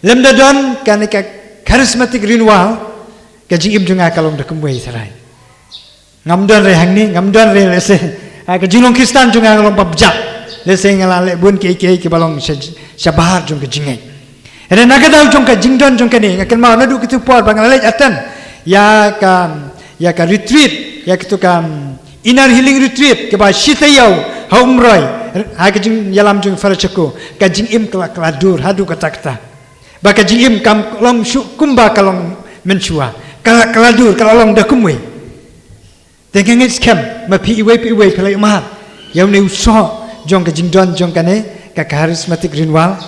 lymda don kane ka Charismatic Renewal, ka jingim jong nga ka long da kumwei tharai. Ngam don re hangne, ngam don re lehse, ah, ka jinglong Khristan jong nga ka long ba bjah. Lehse nga la leh bun kiei kiei kiba long sha, shabar jong ka jingngeit. Hynrei na ka daw jong ka jingdon jong kane, nga kynmaw naduh kito por ba nga la leit attend ïa ka, ïa ka retreat, ïa kito ka, um, inner healing retreat kaba shi taïew ha Umroi, ha ka jingïalam jong Father Chacko, ka jingim ka la, ka la dur haduh katta katta. Ba ka jingim kam long shuh kumba ka long mynshuwa. Ka la, ka la dur, ka la long da kumwei. Te nga ngeit skhem ma phi iwei pa iwei phi la ïohmad ïa une u soh jong ka jingdon jong kane ka Charismatic Renewal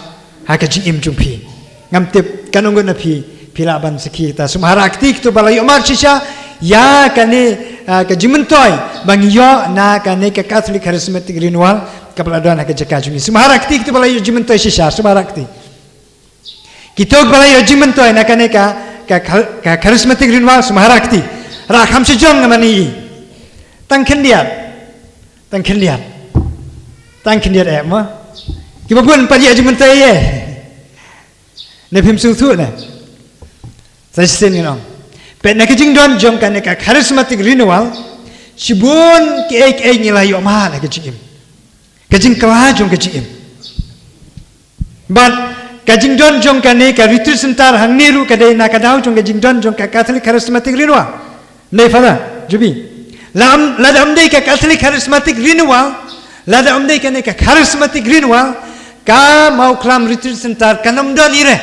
ha ka jingim jong phi. Ngam tip katno ngut na phi phi lah ban sakhi ïa kata. Sngewbha rakti kito ba la ïohmad shisha ïa kane, ah, ka jingmyntoi ba ngi ïoh na kane ka Catholic Charismatic Renewal kaba la don ha ka jaka jong ngi. Sngewbha rakti kito ba la ïoh jingmyntoi shisha, sngewbha rakti. Kito ba la ïoh jingmyntoi na kane ka, ka, ka, ka Charismatic Renewal, sngewbha rakti. Rah kham shajrong namar ngi i. Tang khyndiat. Tang khyndiat. Tang khyndiat eh mo. Kiba bun pat ïa jingmyntoi eh. Ne phim sngewthuh ne. Sa shisien ngin ong. Peit na ka jingdon jong kane ka charismatic renewal. Shibun kiei kiei ngi la ïoh mad ha ka jingim. Ka jingkylla jong ka jingim. Bad ka jingdon jong kane ka retreat center hangne ruh ka dei na ka daw jong ka jingdon jong ka Catholic Charismatic Renewal. Nei Father Jubi. Lada ym dei ka Catholic Charismatic Renewal, lada ym dei kane ka Charismatic Renewal, ka Mawkhlam Retreat Center kan ym don ire.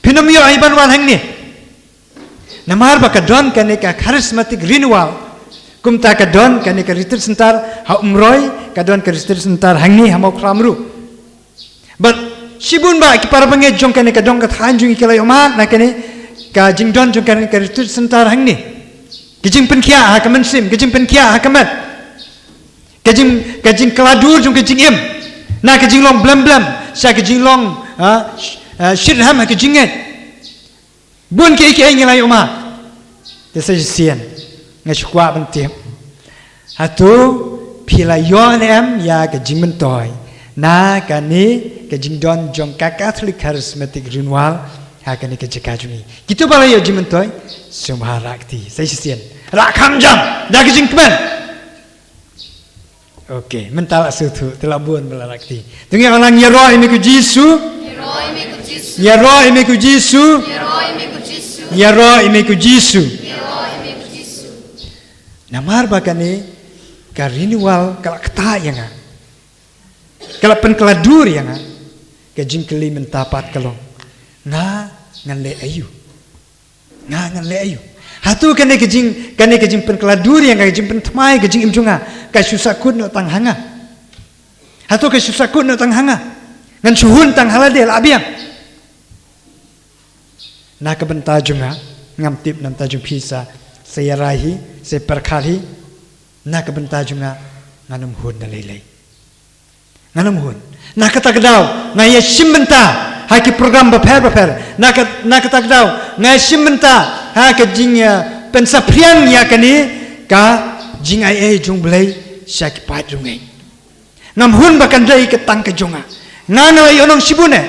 Phin ym ïoh ai ban wan hangne. Namar ba ka don kane ka Charismatic Renewal. Kumta ka don kane ka retreat center ha Umroi, ka don ka retreat center hangne ha Mawkhlam ruh. Bad shibun ba ki para bangeit jong kane ka dong ka thaiñ jong ngi ki la ïoh mad na kane ka jingdon jong kane ka retreat center hangne. Ka jingpynkhiah ha ka mynsiem, ka jingpynkhiah ha ka met. Ka jing, ka jingkylla dur jong ka jingim. Na ka jinglong blem blem sha ka jinglong, ha, sh-, ha, shitrhem ha ka jingngeit. Bun kiei kiei ngi la ïoh mad. Te sa shisien nga shu kwah ban tip. Hato phi la ïoh ne em ïa ka jingmyntoi na kane ka jingdon jong ka Catholic Charismatic Renewal ha kane ka jaka jong ngi? Kito ba la ïoh jingmyntoi, sngewbha rah kti. Sa shisien. Rah kham jam da ka jingkmen. Ok, mynta la sngewthuh, te la bun ba la rah kti. To ngin ong lang, ïaroh ïa me ko Jisu. Ïaroh ïa me ko Jisu. Ïaroh ïa me ko Jisu. Namar ba kane ka renewal ka la ktah ïa nga. Ka la pynkylla dur ïa nga. Ka jingkylli mynta pat ka long, nga ngan leh aïu? Nga ngan leh aïu? Hato kane ka jing, kane ka jingpynkylla dur ïa nga, ka jingpynthymmai ka jingim jong nga, ka shu sahkut noh tang ha nga? Hato ka shu sahkut noh tang ha nga? Ngan shu hun tang ha lade la biang. Na ka bynta jong nga, ngam tip na bynta jong phi, sa, sa ïarai hi, sa pyrkhat hi. Na ka bynta jong nga, ngan ym hun na lei lei. Ngan ym hun. Na kata ka daw nga ïa shim bynta ha ki program bapher bapher. Na ka, na kata ka daw nga ïa shim bynta ha ka jing, eh, pynsaphriang ïa kane ka jingai ei jong U Blei sha ki paid jong ngi. Ngam hun ba kan dei ka tang ka jong nga. Nga nga la ïohnong shibun eh.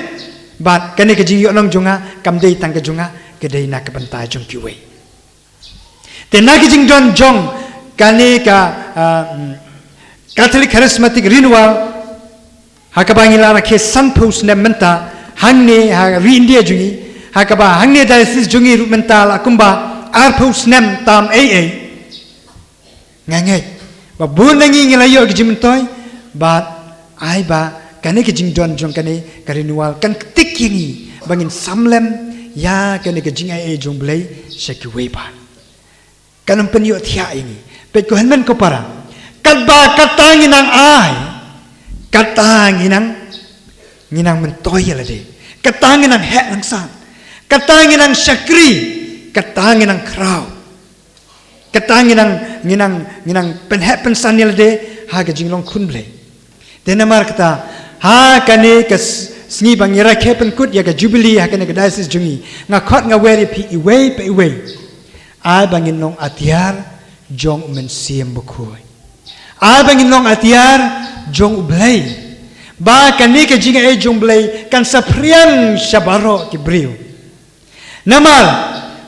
Bad kane ka jingïohnong jong nga kam dei tang ka jong nga, ka dei na ka bynta jong kiwei. Te na ka jingdon jong kane ka, ah, mm, Catholic Charismatic Renewal, ha kaba ngi la rakhe sanphew snem mynta hangne ha ri India jong ngi, ha kaba hangne diocese jong ngi ruh mynta la kumba arphew snem tam ei ei. Nga ngeit ba bun na ngi ngi la ïoh ka jingmyntoi, bad ai ba kane ka jingdon jong kane ka renewal kan ktik ïa ngi ba ngin samlem ïa kane ka jingai ei jong U Blei sha kiwei pat. Kan ym pynïohthiah ïa ngi. Peit ko hynmen ko para. Katba kata ngi nang ai, kata ngi nang, ngi nang myntoi ïa lade. Kata ngi nang heh nang san. Kata ngi nang shakri. Kata ngi nang khraw. Kata ngi nang, ngi nang, ngi nang pynheh pynsan ïa lade ha ka jinglong khun Blei. Te namar kata, ha kane ka s-, sngi ba ngi rakhe pynkut ïa ka Jubilee ha kane ka diocese jong ngi, nga khot nga wer ïa phi iwei pa iwei. Ai ba ngin long atiar jong U Mynsiem Bakhuid. Ai ba ngin long atiar jong U Blei. Ba kane ka jingai ei jong U Blei kan saphriang sha baroh ki briew. Namar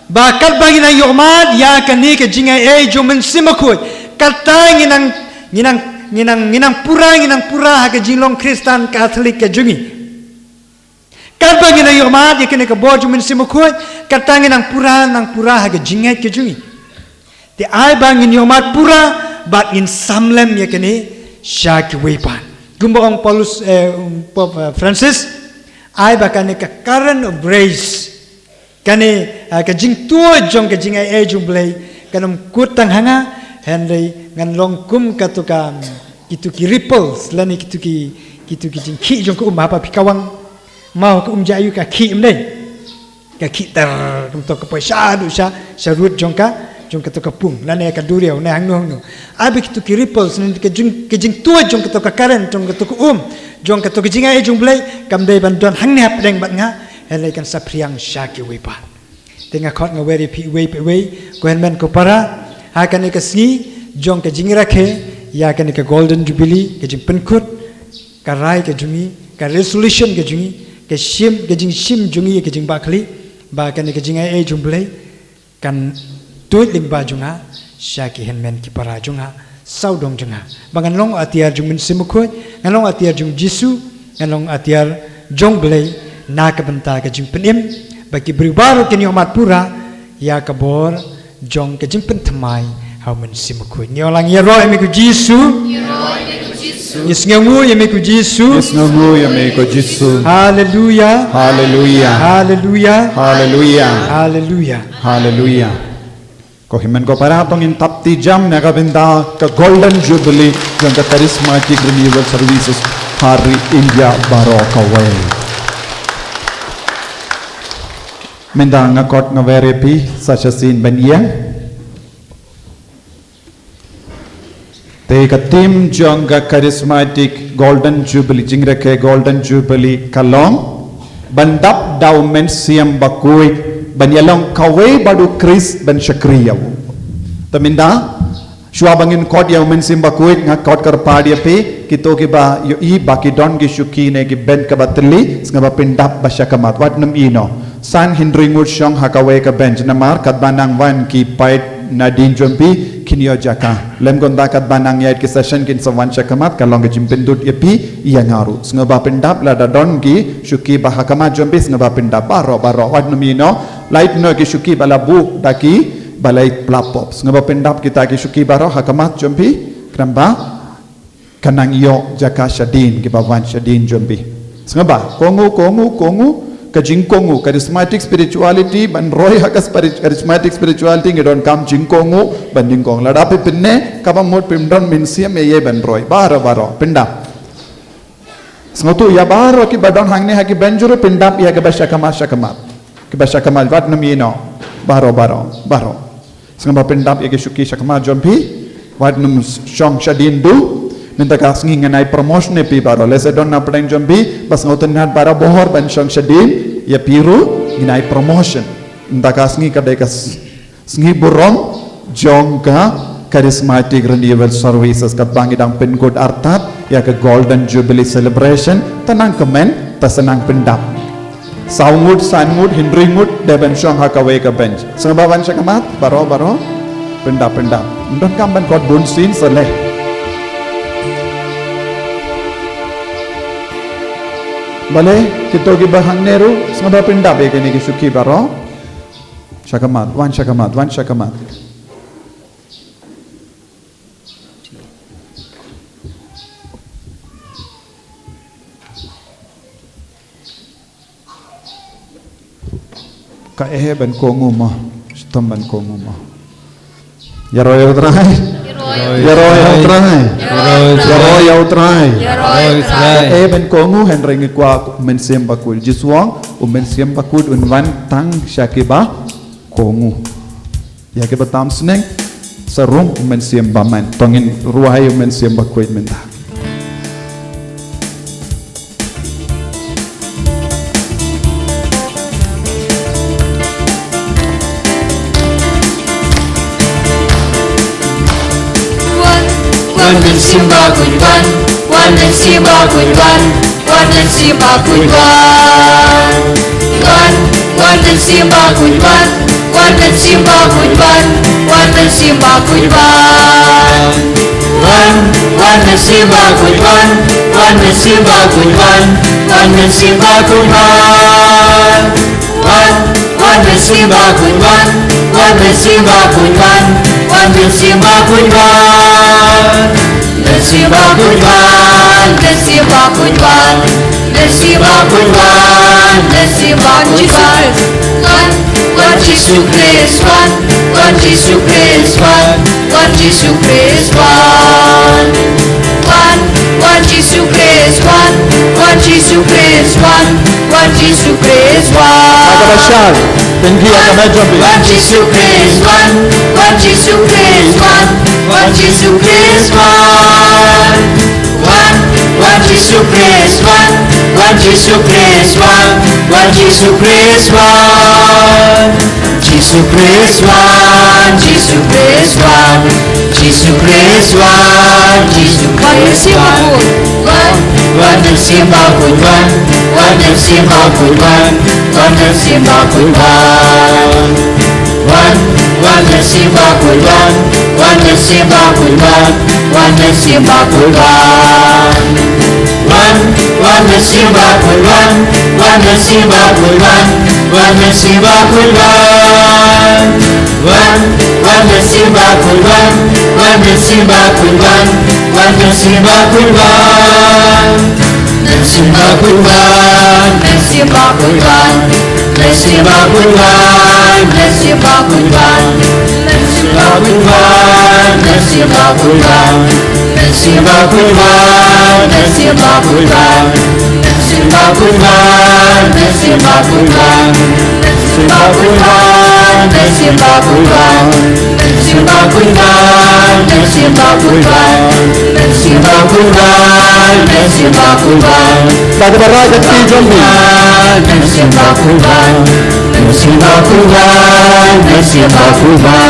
ba katba ngi nang ïoh mad ïa kane ka jingai ei jong U Mynsiem Bakhuid, kata ngi nang, ngi nang, ngi nang, ngi nang pura, ngi nang pura ha ka jinglong Khristan Katholik ka jong ngi. Katba ngi nang ïoh mad ïa kane ka bor jong U Mynsiem Bakhuid, kata ngi nang pura, nang pura ha ka jingngeit ka jong ngi. Te ai ba ngin ïoh mad pura bad ngin samlem ïa kane sha kiwei pat. Kumba ong Paulus, eh, um, Pope, eh, Francis, ai ba kane ka current of grace, kane, eh, ka jingtuid jong ka jingai ei jong U Blei kan ym kut tang ha nga, hynrei ngan long kum kato ka, um, kito ki ripples lane kito ki, kito ki jingkhih jong ka um, haba phi kawang maw ka um ja aïu, ka khih, ym dei? Ka khih ter kumto, ka poi shaduh sha, sha rud jong ka, jong kato ka pung lane ka duriaw ne hangno hangno. Ai ba kito ki ripples ne ka jing, ka jingtuid jong kato ka current, jong kato ka um, jong kato ka jingai ei jong U Blei kam dei ban don hangne hapdeng bad nga, hynrei kan saphriang sha kiwei pat. Te nga khot nga wer ïa phi iwei pa iwei, ko hynmen ko para, Ha kane ka sngi jong ka jingrakhe ïa kane ka Golden Jubilee, ka jingpynkut, ka rai ka jong ngi, ka resolution ka jong ngi, ka shim, ka jingshim jong ngi, ka jingbakla ba kane ka jingai ei jong U Blei kan tuid lyngba jong nga sha ki hynmen ki para jong nga, sawdong jong nga, ba ngan long atiar jong U Mynsiem Bakhuid, ngan long atiar jong U Jisu, ngan long atiar jong U Blei na ka bynta ka jingpynim, ba ki briew baroh kin ïohmad pura ïa ka bor jong ka jingpynthymmai ha U Mynsiem Bakhuid. Ngi ong lang, ïaroh ïa me ko Jisu. Ngi sngewnguh ïa me ko Jisu. Ngi sngewnguh ïa me ko Jisu. Haleluia. Haleluia. Haleluia. Haleluia. Haleluia. Haleluia. Ko hynmen ko para, to ngin thap kti jam na ka bynta ka Golden Jubilee jong ka Charismatic Renewal Services ha ri India baroh kawei. Mynta nga kot nga wer ïa phi sa shisien ban ïeng. Te ka theme jong ka Charismatic Golden Jubilee, jingrakhe Golden Jubilee ka long, ban dap da U Mynsiem Bakhuid, ban ïalong kawei bad U Khrist, ban shakri ïa u. Te mynta, shuwa ba ngin kot ïa U Mynsiem Bakhuid, nga kot kyrpad ïa phi, kito kiba ïohi ba ki don ki shuki ne ki bench kaba thylli, sngewbha pyndap ba sha khmat, wat nym ïehnoh. San hynriew ngut shong ha kawei ka bench, namar katba nang wan ki paid nadien jong phi kin ïoh jaka. Lym kumta katba nang ïaid ki session kin sa wan sha khmat, ka long ka jingpyndonkam ïa phi ïa nga ruh. Sngewbha pyndap, lada don ki shuki ba ha khmat jong phi, sngewbha pyndap baroh baroh, wat nym ïehnoh. Lait noh ki shuki ba la buh da ki ba la ïa plap pop. Sngewbha pyndap kita ki shuki baroh ha khmat jong phi, khnang ba kan nang ïoh jaka shadien kiba wan shadien jong phi. Sngewbha kohnguh, kohnguh, kohnguh. Ka jingkohnguh, charismatic spirituality, ban roi ha ka spiri-, charismatic spirituality ngi donkam jingkohnguh, ban nyngkong. Lada phi pynneh, kaba mut phim don mynsiem ïa ei ban roi. Baroh baroh pyndap. Sngewthuh ïa baroh kiba don hangne ha ki bench ruh, pyndap ïa kiba sha khmat, sha khmat. Kiba sha khmat, wat nym ïehnoh. Baroh baroh baroh. Sngewbha pyndap ïa ki shuki sha khmat jong phi. Wat nym shong shadien duh. Mynta ka sngi ngan ai promotion ïa phi baroh. Lehse don na pdeng jong phi ba sngewtynnad baroh bor ban shong shadien, ïa phi ruh ngin ai promotion. Mynta ka sngi ka dei ka s-, sngi burom jong ka Charismatic Renewal Services, katba ngi dang pynkut artat ïa ka Golden Jubilee Celebration. Te nang kmen, te sa nang pyndap. Saw ngut, san ngut, hynriew ngut, dei ban shong ha kawei ka bench. Sngewbha wan sha khmat, baroh baroh. Pyndap, pyndap. Ym donkam ban kot bun sien, sa leh. Balei, kito kiba hangne ruh, sngewbha pyndap ïa kine ki shuki baroh. Sha khmat, wan sha khmat, wan sha khmat. Ka eh ban kohnguh mo, shitom ban kohnguh mo. Ïaroh ïa U Trai. Ïaroh ïa U Trai. Ïaroh ïa U Trai. Ka eh ban kohnguh, hynrei ngi kwah U Mynsiem Bakhuid. Jisu u ong, U Mynsiem Bakhuid un wan tang sha kiba kohnguh. Ïa kiba tam sneng, sa rung U Mynsiem Bymman. To ngin rwai U Mynsiem Bakhuid mynta. Wan, wan Mynsiem Bakhuid wan, wan Mynsiem Bakhuid wan. Wan Mynsiem Bakhuid wan. Wan, wan Mynsiem Bakhuid wan. Wan Mynsiem Bakhuid wan. Wan Mynsiem Bakhuid wan. Wan, wan Mynsiem Bakhuid wan. Wan Mynsiem Bakhuid wan. Wan Mynsiem Bakhuid wan. Wan, wan Mynsiem Bakhuid wan. Wan Mynsiem Bakhuid wan. Wan Mynsiem Bakhuid wan. Mynsiem Bakhuid wan, Mynsiem Bakhuid wan, Mynsiem Bakhuid wan, Mynsiem Bakhuid wan. Wan, wan Jisu Khrist wan, wan Jisu Khrist wan, wan Jisu Khrist wan. Wan, wan Jisu Khrist wan, wan Jisu Khrist wan, wan Jisu Khrist wan. Kaba shai, thank you, kaba jombi. Wan Jisu Khrist wan, wan Jisu Khrist wan, wan Jisu Khrist wan. Wan, wan Jisu Khrist wan, wan Jisu Khrist wan, wan Jisu Khrist wan. Jisu Khrist wan, Jisu Khrist wan, Khrist wan, Jisu Khrist wan. Wan, wan mynsiem bakhuid wan, wan mynsiem bakhuid wan, wan mynsiem bakhuid wan. Wan, wan mynsiem bakhuid wan, wan mynsiem bakhuid wan, wan mynsiem bakhuid wan. Wan, wan mynsiem bakhuid wan, wan mynsiem bakhuid wan, wan mynsiem bakhuid wan. Wan, wan mynsiem bakhuid wan, wan mynsiem bakhuid wan, wan mynsiem bakhuid wan. Mynsiem bakhuid wan, mynsiem bakhuid wan, mynsiem bakhuid wan, mynsiem bakhuid wan. Mynsiem bakhuid wan, mynsiem bakhuid wan, mynsiem bakhuid wan, mynsiem bakhuid wan. Mynsiem bakhuid wan, mynsiem bakhuid wan. Mynsiem bakhuid wan, mynsiem bakhuid wan. Mynsiem bakhuid wan, mynsiem bakhuid wan. Mynsiem bakhuid wan, mynsiem bakhuid wan. Bad ka baroh ka kti jong ngi. Mynsiem bakhuid wan, mynsiem bakhuid wan, mynsiem bakhuid wan.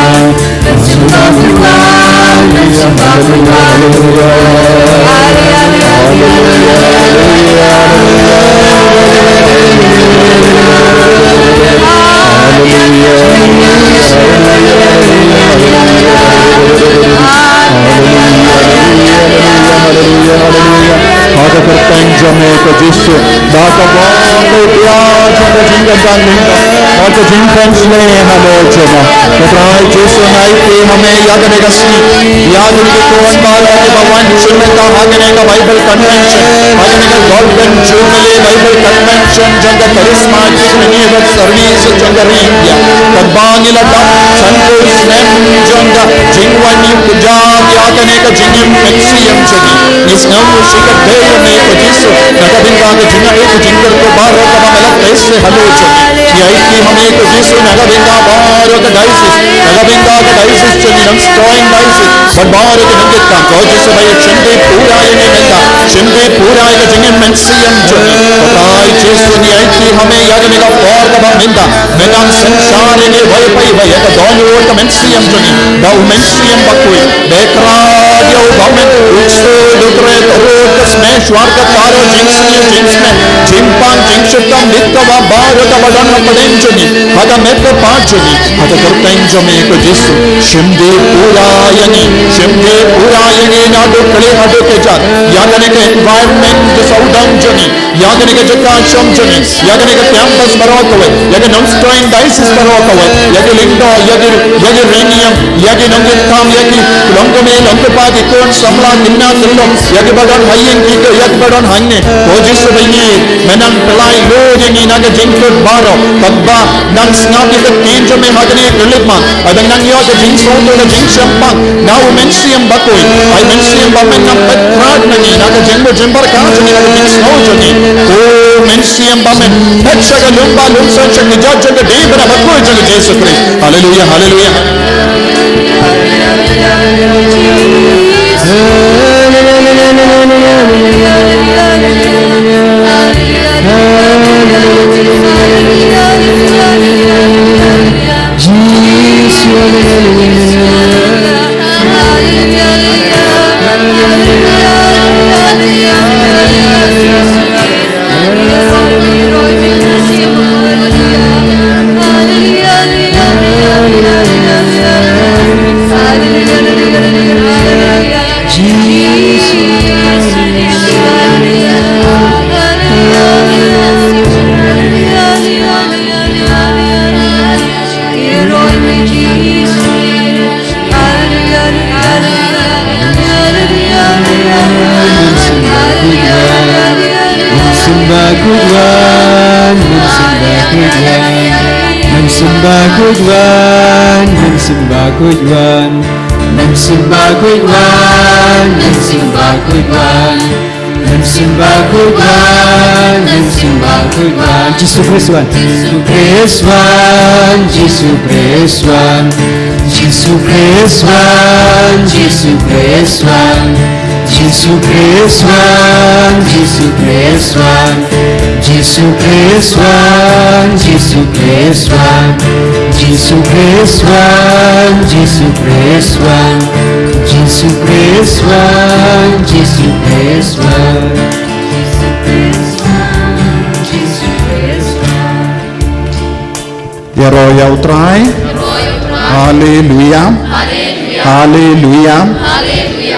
Ha ka kyrteng jong me ko Jisu. Ba ka bor ka ïa jong ka jingkyrkhu lyngba, bad ka jingpynsleh halor jong nga. Ko Trai Jisu, nga aiti ha me ïa kane ka sngi, ïa kine ki khun baroh kiba wan shim bynta ha kane ka Bible Convention, ha kane ka Golden Jubilee Bible Convention jong ka Charismatic Renewal Service jong ka ri India. Katba ngi la dap sanphew snem jong ka jingwan ïuh kjat ïa kane ka jingim mynsiem jong ngi. Ngi sngew shisha ka dei ïa me ko Jisu, na ka bynta ka jingaiei ka jingkyrkhu baroh kaba me la pynsleh halor jong ngi. Ngi aiti ha me ko Jisu, na ka bynta baroh ka diocese, na ka bynta ka diocese jong ngi, Nongstoiñ diocese, bad baroh ki nongkitkam, ko Jisu ba ïa shim dei pura ïa ngi mynta, shim dei pura ïa ka jingim mynsiem jong ngi. Ko Trai Jisu, ngi aiti ha me ïa kane ka por kaba mynta, me nang synshar ïa ngi iwei pa iwei ïa ka dohnud ka mynsiem jong ngi da u Mynsiem Bakhuid. Ba kyrpad ïa u ba men u ksuid u kret u rud ka sma shuwa ka taro jingsniew jingsma jingpang jingshukam bit kaba baroh kaba don ha pdeng jong ngi ha ka met ka phad jong ngi ha ka kyrteng jong me ko Jisu. Shim dei pura ïa ngi, shim dei pura ïa ngi naduh kali haduh kjat ïa kane ka environment ka sawdong jong ngi. Ïa kane ka jaka shong jong ngi, ïa kane ka campus baroh kawei, ïa ka Nongstoiñ diocese baroh kawei, ïa ki lyngdoh, ïa ki, ïa ki riewniam, ïa ki nongkitkam, ïa ki longkmie longkpa, ki khun samla, ki khynnah ki lok, ïa kiba don ha ïing ki kyrdoh, ïa kiba don hangne. Ko Jisu ba ngi, me nang pynlait lut ïa ngi na ka jingkut baroh, katba nang sngap ïa ka ktien jong me ha kane ka khyllipmat. Ai ba nang ïoh ka jingsngewthuh ka jingshemphang na u Mynsiem Bakhuid. Ai Mynsiem ba men nang pyntrad na ngi na ka jingmut jingpyrkhat jong ngi na ka jingsngew jong ngi. O Mynsiem ba men pyntrad sha ka lyngba lyngsan sha ka jait jong ka dei bad bakhuid jong ka Jisu Khrist. Haleluia, haleluia. Mynsiem Bakhuid wan, Mynsiem Bakhuid wan, Mynsiem Bakhuid wan, Mynsiem Bakhuid wan, Mynsiem Bakhuid wan, Mynsiem Bakhuid wan, Mynsiem Bakhuid wan. Jisu Khrist wan. Jisu Khrist wan, Jisu Khrist wan. Jisu Khrist wan, Jisu Khrist wan. Jisu Khrist wan, Jisu Khrist wan. Jisu Khrist wan, Jisu Khrist wan. Jisu Khrist wan, Jisu Khrist wan. Ïaroh ïa U Trai. Haleluia. Haleluia.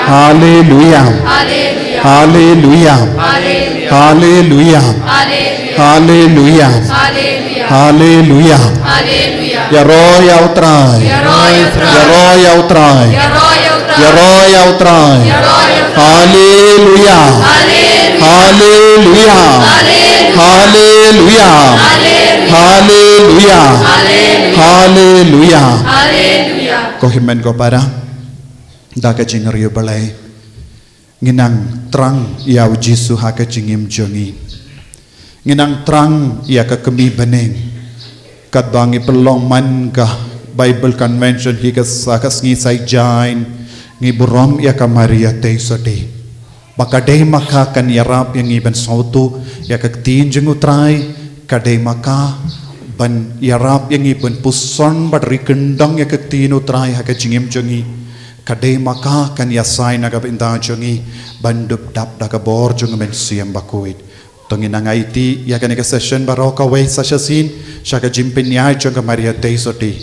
Haleluia. Haleluia. Haleluia. Ïaroh ïa U Trai. Ïaroh ïa U Trai. Ïaroh ïa U Trai. Haleluia. Haleluia. Haleluia. Haleluia. Haleluia. Ko hynmen ko para, da ka jingriewblei, ngi nang thrang ïa U Jisu ha ka jingim jong ngi. Ngi nang thrang ïa ka kmie bneng. Katba ngi pynlong man ka Bible Convention hi ka sa ka sngi Saitjaiñ, ngi burom ïa ka Maria Theisotti. Ba ka dei ma ka kan ïarap ïa ngi ban sngewthuh ïa ka ktien jong U Trai, ka dei ma ka ban ïarap ïa ngi ban puson bad ri kyndong ïa ka ktien U Trai ha ka jingim jong ngi. Ka dei ma ka kan ïasai na ka bynta jong ngi ban dup dap da ka bor jong U Mynsiem Bakhuid. To ngin nang aiti ïa kane ka session baroh kawei sa shisien sha ka jingpynïaid jong ka Maria Theisotti.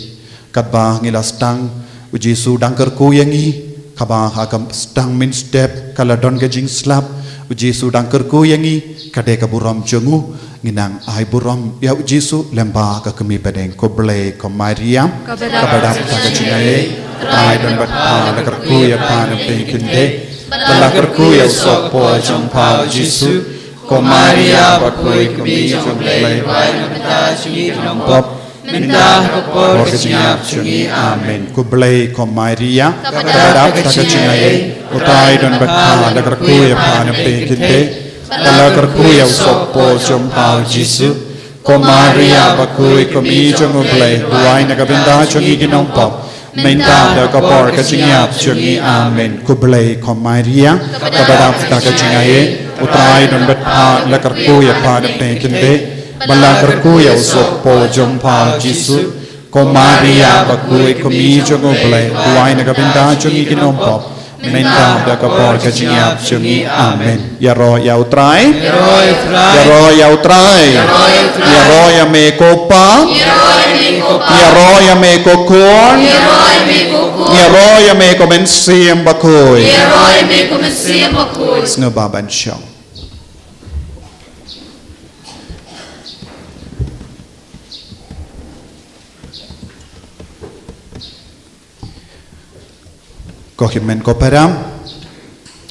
Katba ngi la sdang, U Jisu dang kyrkhu ïa ngi. Kaba ha ka sdang mynstep ka la don ka jingslap, U Jisu dang kyrkhu ïa ngi. Ka dei ka burom jong u, ngi nang ai burom ïa U Jisu lyngba ka kmie bneng. Khublei ko Maria, kaba dap da ka jingaiei, U Trai don bad pha, la kyrkhu ïa pha na pdeng khyndai, bad la kyrkhu ïa u sohpoi jong pha U Jisu. Ko Maria bakhuid, kmie jong U Blei, duwai na ka bynta jong ngi ki nongpop, mynta ha ka por ka jingïap jong ngi. Amen. Khublei ko Maria, kaba dap da ka jingaiei, U Trai don bad pha, la kyrkhu ïa pha na pdeng khyndai, bad la kyrkhu ïa u sohpoi jong pha U Jisu. Ko Maria bakhuid, kmie jong U Blei, duwai na ka bynta jong ngi ki nongpop, mynta ha ka por ka jingïap jong ngi. Amen. Khublei ko Maria, kaba dap da ka jingaiei, U Trai don bad pha, la kyrkhu ïa pha na pdeng khyndai, bad la kyrkhu ïa u sohpoi jong pha U Jisu. Ko Maria bakhuid, kmie jong U Blei, duwai na ka bynta jong ngi ki nongpop, mynta ha ka por ka jingïap jong ngi. Amen. Ïaroh ïa U Trai. Ïaroh ïa U Trai. Ïaroh ïa me ko Pa. Ïaroh ïa me ko Khun. Ïaroh ïa me ko Mynsiem Bakhuid. Sngewbha ban shong. Ko hynmen ko para,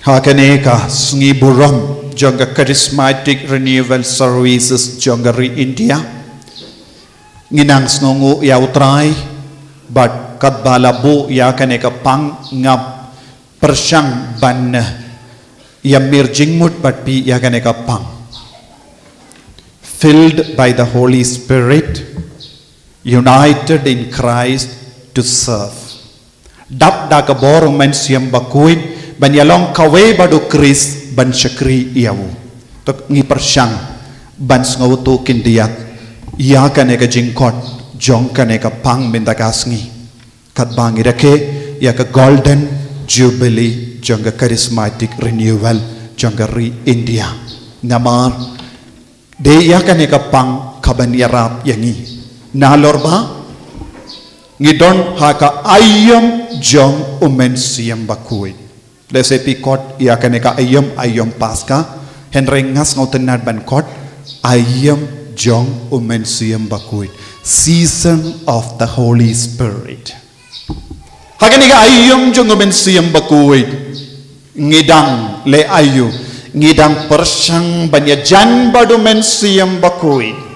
ha kane ka sngi burom jong ka Charismatic Renewal Services jong ka ri India, ngi nang sngewnguh ïa U Trai, bad katba la buh ïa kane ka pang, nga pyrshang ban ïa mir jingmut bad phi ïa kane ka pang. Filled by the Holy Spirit, united in Christ to serve. Dap da ka bor U Mynsiem Bakhuid, ban ïalong kawei bad U Khrist, ban shakri ïa u. To ngi pyrshang ban sngewthuh khyndiat ïa kane ka jingkhot jong kane ka pang mynta ka sngi, katba ngi rakhe ïa ka Golden Jubilee jong ka Charismatic Renewal jong ka ri India. Namar dei ïa kane ka pang kaban ïarap ïa ngi. Nalor ba ngi don ha ka aïom jong U Mynsiem Bakhuid. Lehse phi khot ïa kane ka aïom, aïom Paska, hynrei nga sngewtynnat ban khot aïom jong U Mynsiem Bakhuid. Season of the Holy Spirit. Ha kane ka aïom jong U Mynsiem Bakhuid, ngi dang leh aïu? Ngi dang pyrshang ban ïajan bad U Mynsiem Bakhuid.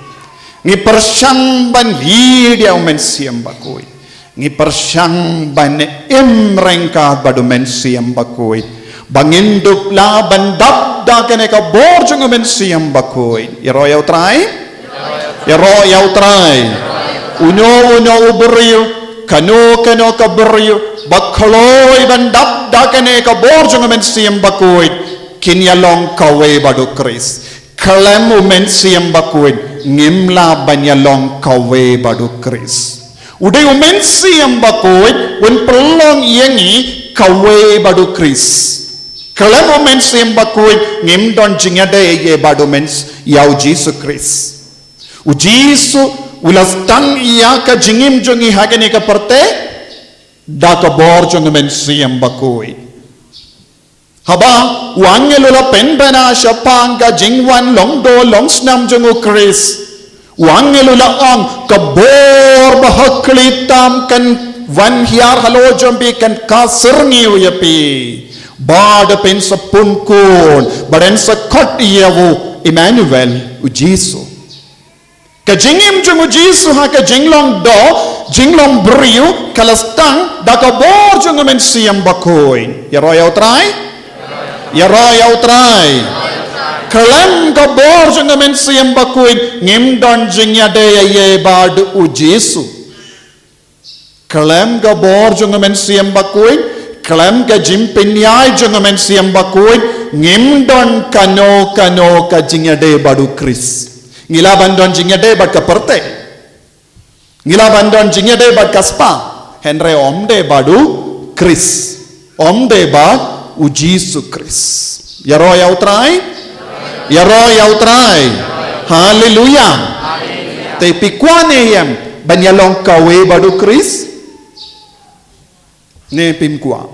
Ngi pyrshang ban lead ïa U Mynsiem Bakhuid. Ngi pyrshang ban im ryngkat bad U Mynsiem Bakhuid. Ba ngin dup lah ban dap da kane ka bor jong U Mynsiem Bakhuid. Ïaroh ïa U Trai. Ïaroh ïa U Trai. Uno uno u briew, kano kano ka briew ba kloi ban dap da kane ka bor jong U Mynsiem Bakhuid, kin ïalong kawei bad U Khrist. Khlem U Mynsiem Bakhuid ngim lah ban ïalong kawei bad U Khrist. U dei U Mynsiem Bakhuid un pynlong ïa ngi kawei bad u Khrist. Khlem u Mynsiem Bakhuid ngim don jingïadei ïa bad u Myns-, ïa u Jisu Khrist. U Jisu u la sdang ïa ka jingim jong ngi ha kane ka pyrthei da ka bor jong u Mynsiem Bakhuid. Haba u angel u la pynbna shaphang ka jingwan long doh long snam jong u Khrist, u angel u la ong, ka bor ba ha khlieh tam kan wan hiar halor jong phi, kan ka syrngiew ïa phi. Bad phin sa pun khun, bad yn sa khot ïa u Emmanuel, u Jisu. Ka jingim jong u Jisu ha ka jinglong doh, jinglong briew, ka la sdang da ka bor jong u Mynsiem Bakhuid. Ïaroh ïa u Trai? Ïaroh ïa u Trai. Khlem ka bor jong u Mynsiem Bakhuid ngim don jingïadei ïa bad u Jisu. Khlem ka bor jong u Mynsiem Bakhuid, khlem ka jingpynïaid jong u Mynsiem Bakhuid, ngim don kano kano ka jingïadei bad u Khrist. Ngi lah ban don jingïadei bad ka pyrthei. Ngi lah ban don jingïadei bad ka spah. Hynrei ym dei bad u Khrist. Ym dei bad u Jisu Khrist. Ïaroh ïa u Trai? Ïaroh ïa u Trai? Haleluya. Te phi kwah ne em ban ïalong kawei bad u Khrist? Ne phim kwah?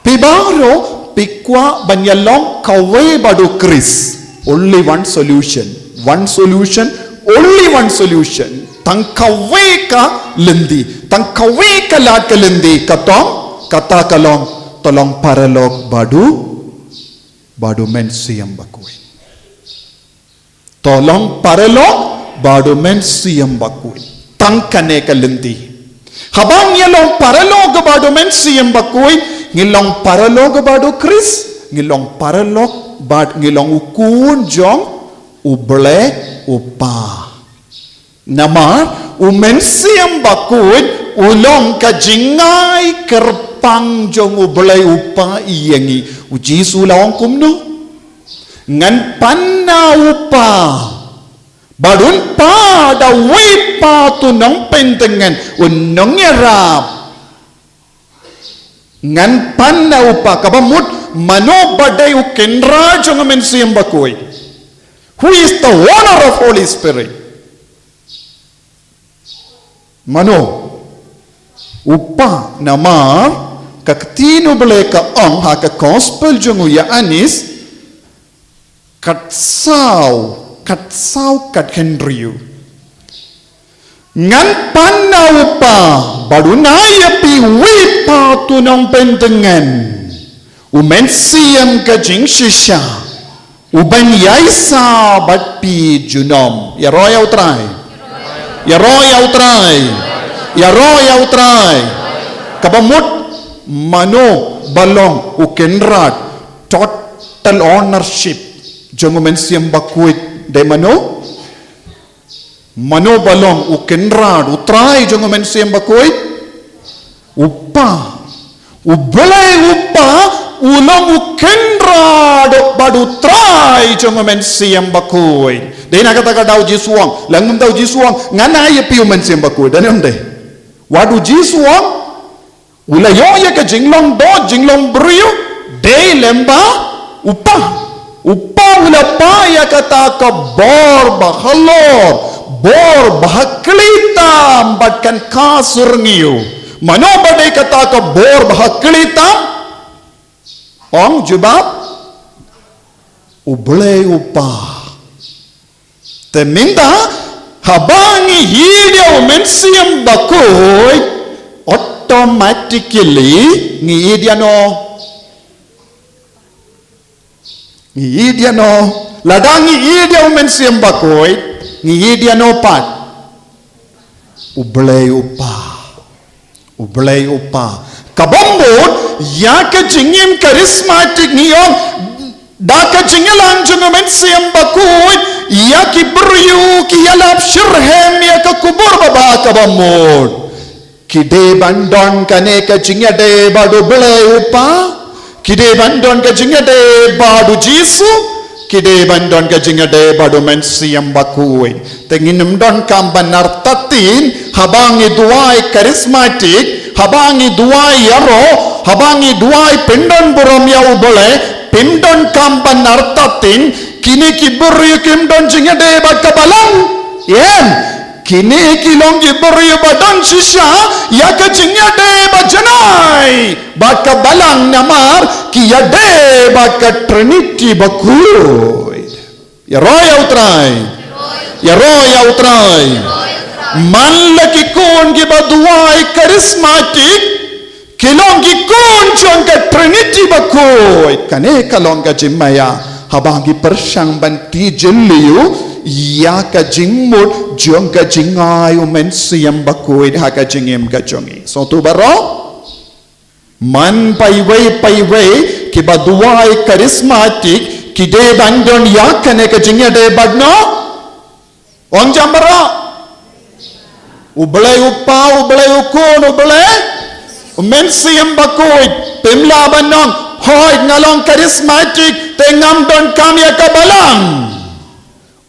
Phi baroh phi kwah ban ïalong kawei bad u Khrist. Only one solution. One solution. Only one solution. Tang kawei ka lynti. Tang kawei ka lad ka lynti. Katong, kata ka long, to long paralok bad u, bad u Mynsiem Bakhuid. To long paralok bad u Mynsiem Bakhuid. Tang kane ka lynti. Haba ngi long paralok bad u Mynsiem Bakhuid, ngi long paralok bad u Khrist, ngi long paralok bad, ngi long u khun jong u Blei u Kpa. Namar u Mynsiem Bakhuid u long ka jingai kyrpang jong u Blei u Kpa ïa ngi. U Jisu u la ong kumno? Ngan pan na u Kpa. Bad un Kpa da uwei pat u nongpyntngen, u nongïarap. Ngan pan na u Kpa, kaba mut mano ba dei u kynrad jong u Mynsiem Bakhuid? Who is the owner of Holy Spirit? Mano? U Kpa. Namar ka ktien u Blei ka ong ha ka gospel jong u Ïoannis, khatsaw, khatsaw khathynriew. Ngan pan na u Kpa, bad un ai ïa phi uwei pat u nongpyntngen. U Mynsiem ka jingshisha. U ban ïaisah bad phi junom. Ïaroh ïa u Trai. Ïaroh ïa u Trai. Ïaroh ïa u Trai. Kaba mut mano ba long u kynrad, total ownership jong u Mynsiem Bakhuid dei mano? Mano ba long u kynrad, u trai jong u Mynsiem Bakhuid? U Kpa. U Blei u Kpa u long u kynrad bad u trai jong u Mynsiem Bakhuid. Dei na kata ka daw Jisu u ong, lane mynta u Jisu u ong, ngan ai ïa phi u Mynsiem Bakhuid. Dei ne ym dei? Wat u Jisu u ong, u la ïoh ïa ka jinglong doh, jinglong briew, dei lem bad u Kpa. U Kpa u la pah ïa kata ka bor ba halor, bor ba ha khlieh tam bad kan ka syrngiew. Mano ba dei kata ka bor ba ha khlieh tam? Ong jubab, U Blei u Kpa. Te mynta, haba ngi ïeit ïa u Mynsiem Bakhuid, automatically ngi ïeit ïa no? Ngi ïeit ïa no? Lada ngi ïeit ïa u Mynsiem Bakhuid, ngi ïeit ïa no pat? U Blei u Kpa. U Blei u Kpa. Kaba mut, ïa ka jingim charismatic ngi ong, da ka jingïalang jong u Mynsiem Bakhuid, ïa ki briew ki ïalap shitrhem ïa ka khubor babha kaba mut. Ki dei ban don kane ka jingïadei bad u Blei u Kpa. Ki dei ban don ka jingïadei bad u Jisu, ki dei ban don ka jingïadei bad u Mynsiem Bakhuid. Te ngin ym donkam ban artatien, haba ngi duwai charismatic, Haba ngi duwai ïaroh, haba ngi duwai pyndon burom ïa U Blei, pyndonkam ban artatien, kine ki briew kim don jingïadei bad ka balang. Ïeng. Kine ki long ki briew ba don shisha ïa ka jingïadei ba janai bad ka balang namar ki ïadei bad ka Trinity bakhuid. Ïaroh ïa U Trai. Ïaroh ïa U Trai. Man la ki khun kiba duwai charismatic, ki long ki khun jong ka Trinity bakhuid. Kane ka long ka jingmaïa haba ngi pyrshang ban tih jylliew ïa ka jingmut jong ka jingai U Mynsiem Bakhuid ha ka jingim ka jong ngi. Sngewthuh baroh? Man paiwei paiwei kiba duwai charismatic ki dei ban don ïa kane ka jingïadei bad no? Ong jam baroh. U Blei U Kpa, U Blei U Khun, U Blei U Mynsiem Bakhuid. Phim lah ban ong, hooid nga long charismatic te ngam donkam ïa ka balang.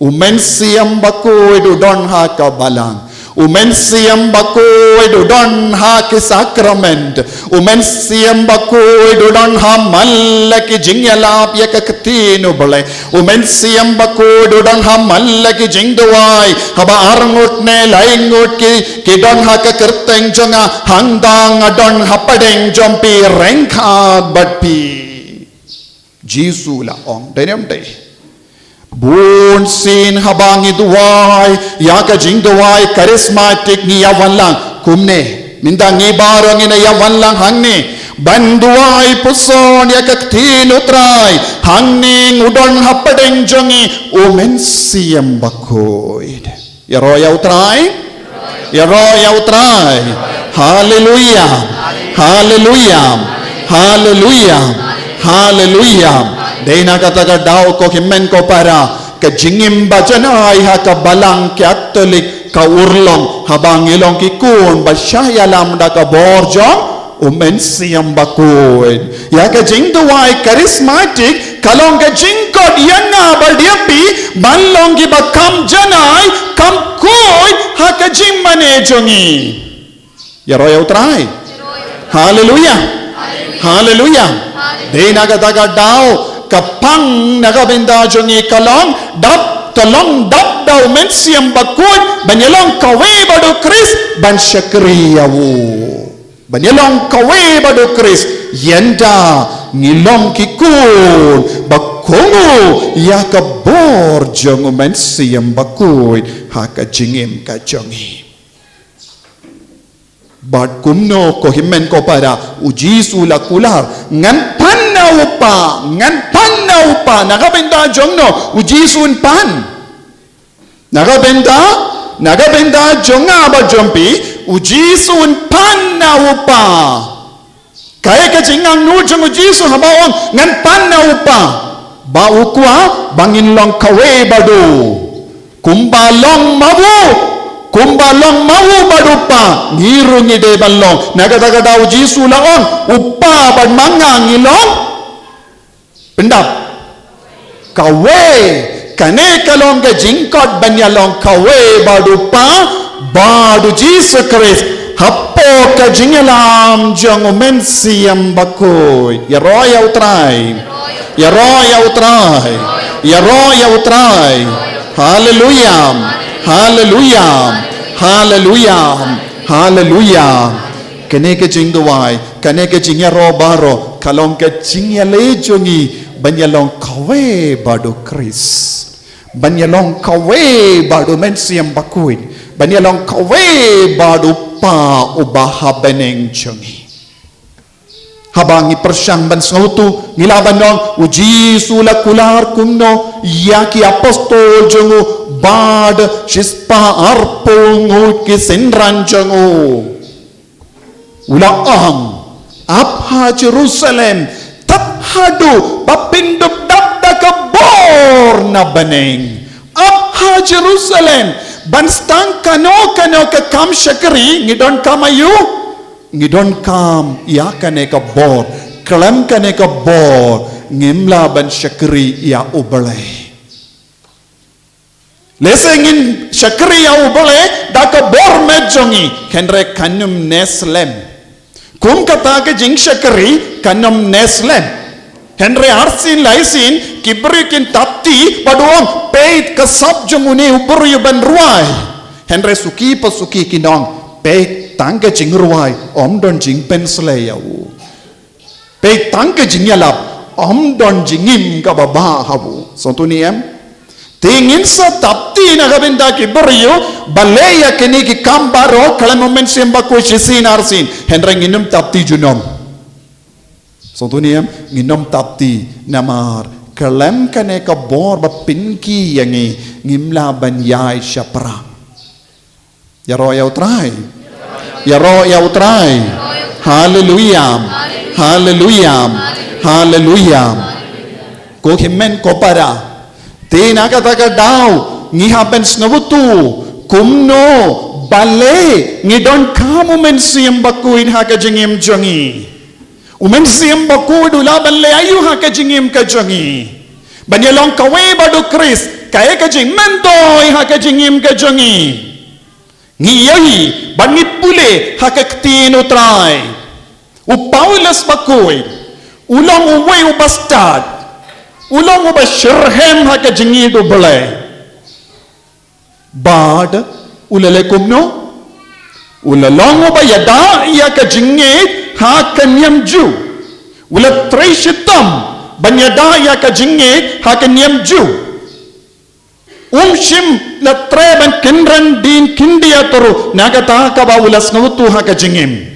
U Mynsiem Bakhuid u don ha ka balang. U Mynsiem Bakhuid u don ha ki sakrament. U Mynsiem Bakhuid u don ha man la ki jingïalap ïa ka ktien U Blei. U Mynsiem Bakhuid u don ha man la ki jingduwai. Haba arngut ne laingut ki, ki don ha ka kyrteng jong nga, hangta nga don hapdeng jong phi, ryngkat bad phi. Jisu la ong, dei ne em dei? Bunsien haba ngi duwai ïa ka jingduwai charismatic ngi ïa wanlang kumne. Mynta ngi baroh ngin ïa wanlang hangne ban duwai puson ïa ka ktien U Trai. Hangne u don hapdeng jong ngi U Mynsiem Bakhuid. Ïaroh ïa U Trai. Ïaroh ïa U Trai. Haleluya. Haleluya. Haleluya. Haleluya. Dei na kata ka daw, ko hynmen ko para, ka jingim ba janai ha ka balang Katholik ka urlong haba ngi long ki khun ba shah ïalam da ka bor jong U Mynsiem Bakhuid. Ïa ka jingduwai charismatic ka long ka jingkut ïa nga bad ïa phi ban long kiba kham janai, kham khuid ha ka jingmane jong ngi. Ïaroh ïa U Trai. Haleluya. Haleluya. Dei na kata ka daw, ka pang na ka bynta jong ngi ka long dap, ka long dap da U Mynsiem Bakhuid ban ïa long kawei bad U Khrist, ban shakri ïa u. Ban ïa long kawei bad U Khrist, ynda ngi long ki khun ba kohnguh ïa ka bor jong U Mynsiem Bakhuid ha ka jingim ka jong ngi. Bad kumno, ko hynmen ko para, U Jisu la kular, ngan pan na U Kpa, ngan pan na U Kpa, na ka bynta jong no U Jisu un pan? Na ka bynta, na ka bynta jong nga bad jong phi, U Jisu un pan na U Kpa. Kaei ka jingangnud jong U Jisu haba ong ngan pan na U Kpa? Ba u kwah ba ngin long kawei bad u. Kumba long ma u, kumba long ma u bad U Kpa, ngi ruh ngi dei ban long. Na kata ka daw U Jisu la ong, U Kpa bad ma nga ngi long pyndap. Kawei, kane ka long ka jingkut ban ïa long kawei bad U Kpa bad U Jisu Khrist hapoh ka jingïalam jong U Mynsiem Bakhuid. Ïaroh ïa U Trai. Ïaroh ïa U Trai. Ïaroh ïa U Trai. Haleluya. Haleluya. Haleluya. Haleluya. Kane ka jingduwai, kane ka jingïaroh baroh ka long ka jingïaleh jong ngi ban ïa long kawei bad U Khrist, ban ïa long kawei bad U Mynsiem Bakhuid, ban ïa long kawei bad U Kpa uba ha bneng jong ngi. Haba ngi pyrshang ban sngewthuh, ngi lah ban ong, U Jisu la kular kumno ïa ki apostol jong u bad shispah arphew ngut ki synran jong u. U la ong, ap ha Jerusalem tad haduh ba phin dup dap da ka bor na bneng. Ap ha Jerusalem ban sdang kano kano ka kam shakri, ngi donkam aïu? Ngi donkam ïa kane ka bor. Khlem kane ka bor ngim lah ban shakri ïa U Blei. Lehse ngin shakri ïa U Blei da ka bor met jong ngi, hynrei kan ym neh slem. Kum kata ka jingshakri kan ym neh slem. Hynrei arsien laisien ki briew kin tap kti bad ong, peit ka sap jong une u briew ban rwai. Hynrei suki pa suki kin ong, peit tang ka jingrwai, ym don jingpynsleh ïa u. Peit tang ka jingïalap, ym don jingim kaba bha ha u. Sngewthuh ne em? Te ngin sa tap kti na ka bynta ki briew, balei ïa kine ki kam baroh khlem u Mynsiem Bakhuid shisien arsien, hynrei ngin ym tap kti junom. Sngewthuh ne em? Ngin ym tap kti namar khlem kane ka bor ba pynkhih ïa ngi, ngim lah ban ïaid shaphrang. Ïaroh ïa U Trai. Ïaroh ïa U Trai. Haleluia. Haleluia. Haleluia. Ko hynmen ko para, te na kata ka daw ngi hap ban sngewthuh kumno, balei ngi donkam u Mynsiem Bakhuid ha ka jingim jong ngi. U Mynsiem Bakhuid u lah ban leh aïu ha ka jingim ka jong ngi? Ban ïalong kawei bad U Khrist, kaei ka jingmyntoi ha ka jingim ka jong ngi? Ngi ïohi bad ngi pule ha ka ktien U Trai. U Paulus Bakhuid u long uwei uba stad, u long uba shitrhem ha ka jingïeit U Blei. Bad u la leh kumno? U la long uba ïada ïa ka jingngeit ha ka niam Jiw. U la trei shitom ban ïada ïa ka jingngeit ha ka niam Jiw. Um shym la treh ban kynran dien khyndiat ruh na kata kaba u la sngewthuh ha ka jingim.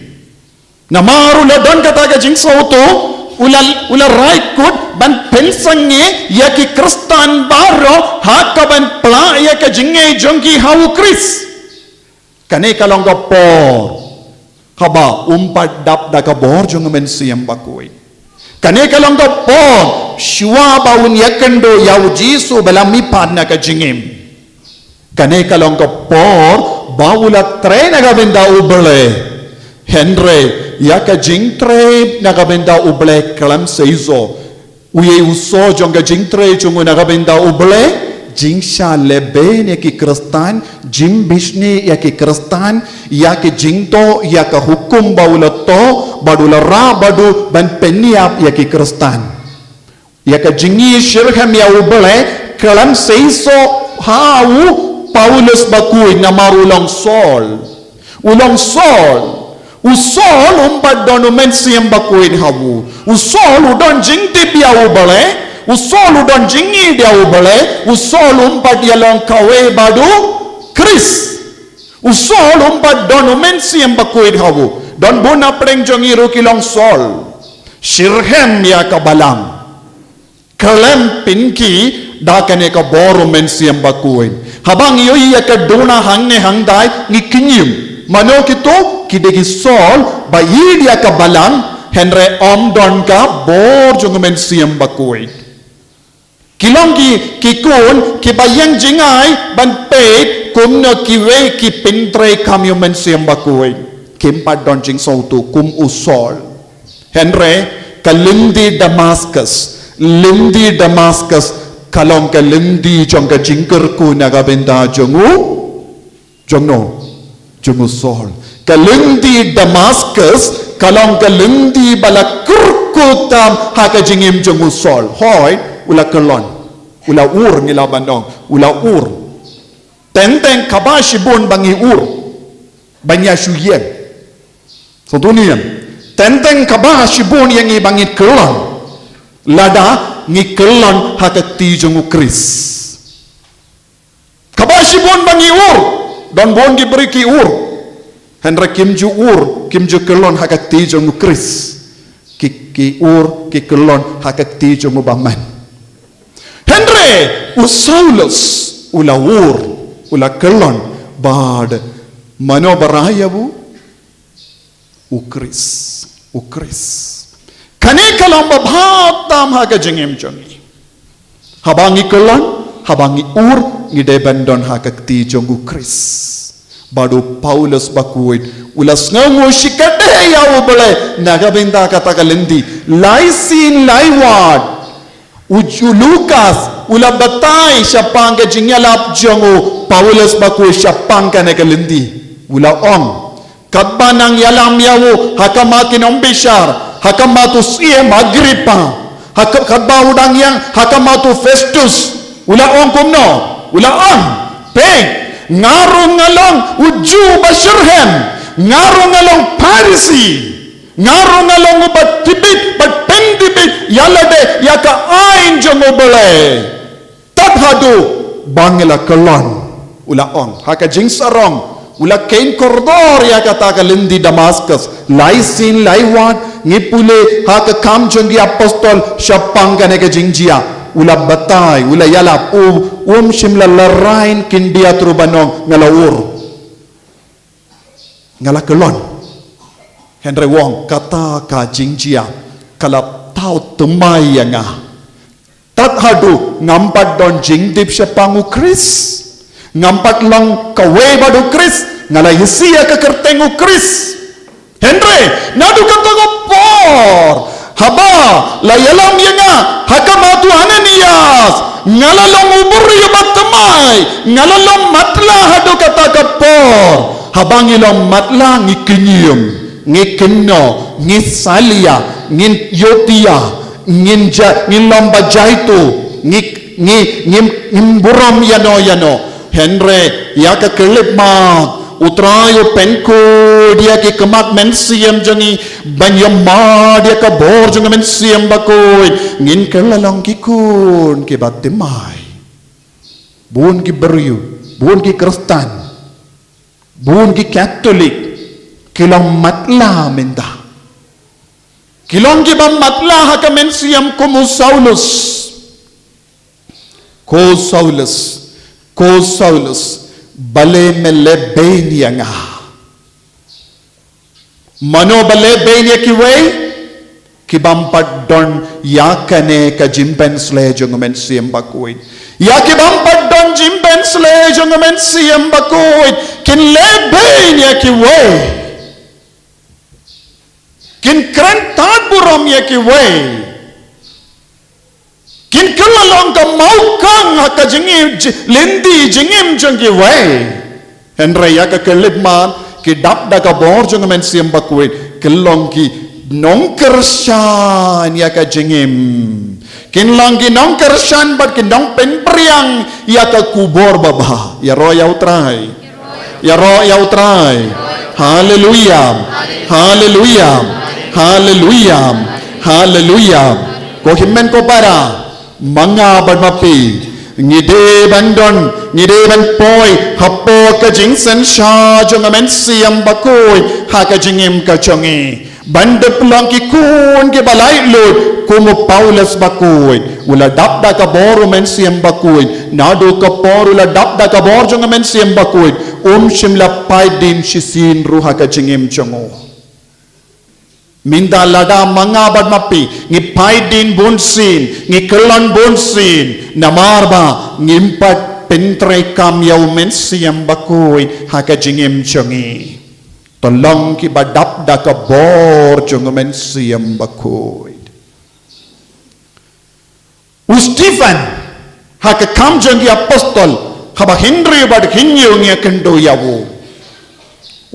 Namar u la don kata ka jingsngewthuh, u la, u la rai kut ban pynsangeh ïa ki Khristan baroh ha kaban plah ïa ka jingngeit jong ki ha U Khrist. Kane ka long ka por haba um pat dap da ka bor jong U Mynsiem Bakhuid. Kane ka long ka por shuwa ba un ïakynduh ïa U Jisu ba la mihpat na ka jingim. Kane ka long ka por ba u la trei na ka bynta U Blei. Hynrei ïa ka jingtrei na ka bynta U Blei khlem seisoh. Uei u soh jong ka jingtrei jong u na ka bynta U Blei? Jingshah lehbeiñ ïa ki Khristan, jingbishni ïa ki Khristan, ïa ki jingtoh ïa ka hukum ba u la toh, bad u la rah bad u ban pynïap ïa ki Khristan. Ïa ka jingïashitrhem ïa U Blei khlem seisoh ha u Paulus Bakhuid namar u long Saul. U long Saul. U Saul um pat don U Mynsiem Bakhuid ha u. U Saul u don jingtip ïa U Blei. U Saul u don jingïeit ïa U Blei. U Saul um pat ïalong kawei bad U Khrist. U Saul um pat don U Mynsiem Bakhuid ha u. Don bun na pdeng jong ngi ruh ki long Saul. Shitrhem ïa ka balang. Khlem pynkhih da kane ka bor U Mynsiem Bakhuid. Haba ngi ïohi ïa ka duna hangne hangtai ngi kynjim. Mano kito? Ki dei ki Saul ba ïeit ïa ka balang, hynrei ym don ka bor jong U Mynsiem Bakhuid. Ki long ki, ki khun kiba ïeng jngai ban peit kumno kiwei ki pyntrei kam ïa U Mynsiem Bakhuid. Kim pat don jingsngewthuh kum u Saul. Hynrei ka lynti Damascus, lynti Damascus ka long ka lynti jong ka jingkyrkhu na ka bynta jong u, jong no, jong u Saul. Ka lynti Damascus ka long ka lynti ba la kyrkhu tam ha ka jingim jong u Saul. Hooid, u la kyllon, u la ur, ngi lah ban ong, u la ur. Teng teng kaba shibun ba ngi ur ban ïa shu ïeng. Sngewthuh ne em? Teng teng kaba shibun ïa ngi ba ngi kyllon, lada ngi kyllon ha ka kti jong U Khrist. Kaba shibun ba ngi ur, don bun ki briew ki ur, hynrei kim ju ur, kim ju kyllon ha ka kti jong U Khrist. Ki, ki ur, ki kyllon ha ka kti jong u bymman. Hynrei u Saulus u la ur, u la kyllon, bad mano ba rah ïa u? U Khrist, U Khrist. Kane ka long ba bha tam ha ka jingim jong ngi. Haba ngi kyllon, haba ngi ur, ngi dei ban don ha ka kti jong U Khrist. Bad u Paulus Bakhuid u la sngewnguh shikatdei ïa U Blei na ka bynta kata ka lynti. Lai sien lai wat u, u Lukas u la batai shaphang ka jingïalap jong u Paulus Bakhuid shaphang kane ka lynti. U la ong, Katba nang ïalam ïa u ha khmat ki nongbishar, ha khmat u Syiem Agrippa, ha ka-, katba u dang ïeng ha khmat u Festus, u la ong kumno? U la ong, peit, nga ruh nga long u Jiw ba shitrhem, nga ruh nga long Pharisi, nga ruh nga long uba tbit bad pyntbit ïa lade ïa ka aiñ jong U Blei. Tad haduh ba ngi la kyllon, u la ong. Ha ka jingsarong u la kheiñ kordor ïa kata ka lynti Damaskus. Lai sien lai wat ngi pule ha ka Kam jong ki Apostol shaphang kane ka jingjia. U la batai, u la ïalap, u, um shym la lehrain khyndiat ruh ban ong nga la ur, nga la kyllon. Hynrei u ong kata ka jingjia ka la thaw thymmai ïa nga. Tad haduh ngam pat don jingtip shaphang U Khrist, ngam pat long kawei bad U Khrist, nga la isih ïa ka kyrteng U Khrist. Hynrei naduh kata ka por, haba la ïalam ïa nga ha khmat u Ananias, nga la long u briew ba thymmai, nga la long matlah haduh kata ka por. Haba ngi long matlah ngi kynñium, ngi kynnoh, ngi salia, ngin ïohtia, ngin ja, ngin long ba jaituh, ngi, ngi, ngim, ngim burom ïano ïano. Hynrei ïa ka khyllipmat U Trai u pynkhuid ïa ki khmat mynsiem jong ngi ban ïohmad ïa ka bor jong U Mynsiem Bakhuid. Ngin kylla long ki khun kiba thymmai. Bun ki briew, bun ki Khristan, bun ki Katholik ki long matlah mynta. Ki long kiba matlah ha ka mynsiem kum u Saulus. Ko Saulus, ko Saulus, balei me leh beiñ ïa nga? Mano ba leh beiñ ïa kiwei? Ki bym pat don ïa kane ka jingpynshlei jong U Mynsiem Bakhuid. Ïa ki bym pat don jingpynshlei jong U Mynsiem Bakhuid kin leh beiñ ïa kiwei. Kin kren tad burom ïa kiwei. Kin kylla long ka mawkhang ha ka jingim, ji-, lynti jingim jong kiwei. Hynrei ïa ka khyllipmat ki dap da ka bor jong U Mynsiem Bakhuid, kin long ki nongkyrshan ïa ka jingim. Kin long ki nongkyrshan bad ki nongpynpriang ïa ka khubor babha. Ïaroh ïa U Trai. Ïaroh ïa U Trai. Haleluia. Haleluia. Haleluia. Haleluia. Ko hynmen ko para, ma nga bad ma phi, ngi dei ban don, ngi dei ban poi hapoh ka jingsynshar jong U Mynsiem Bakhuid ha ka jingim ka jong ngi. Ban dep long ki khun kiba laitluid kum u Paulus Bakhuid. U la dap da ka bor U Mynsiem Bakhuid. Naduh ka por u la dap da ka bor jong U Mynsiem Bakhuid, um shym la pait dien shisien ruh ha ka jingim jong u. Mynta lada ma nga bad ma phi ngi pait dien bunsien, ngi kyllon bunsien, namar ba ngim pat pyntreikam ïa U Mynsiem Bakhuid ha ka jingim jong ngi. To long kiba dap da ka bor jong U Mynsiem Bakhuid. U Stephen, ha ka Kam jong ki Apostol, haba hynriew bad hynñiew ngi ïakynduh ïa u.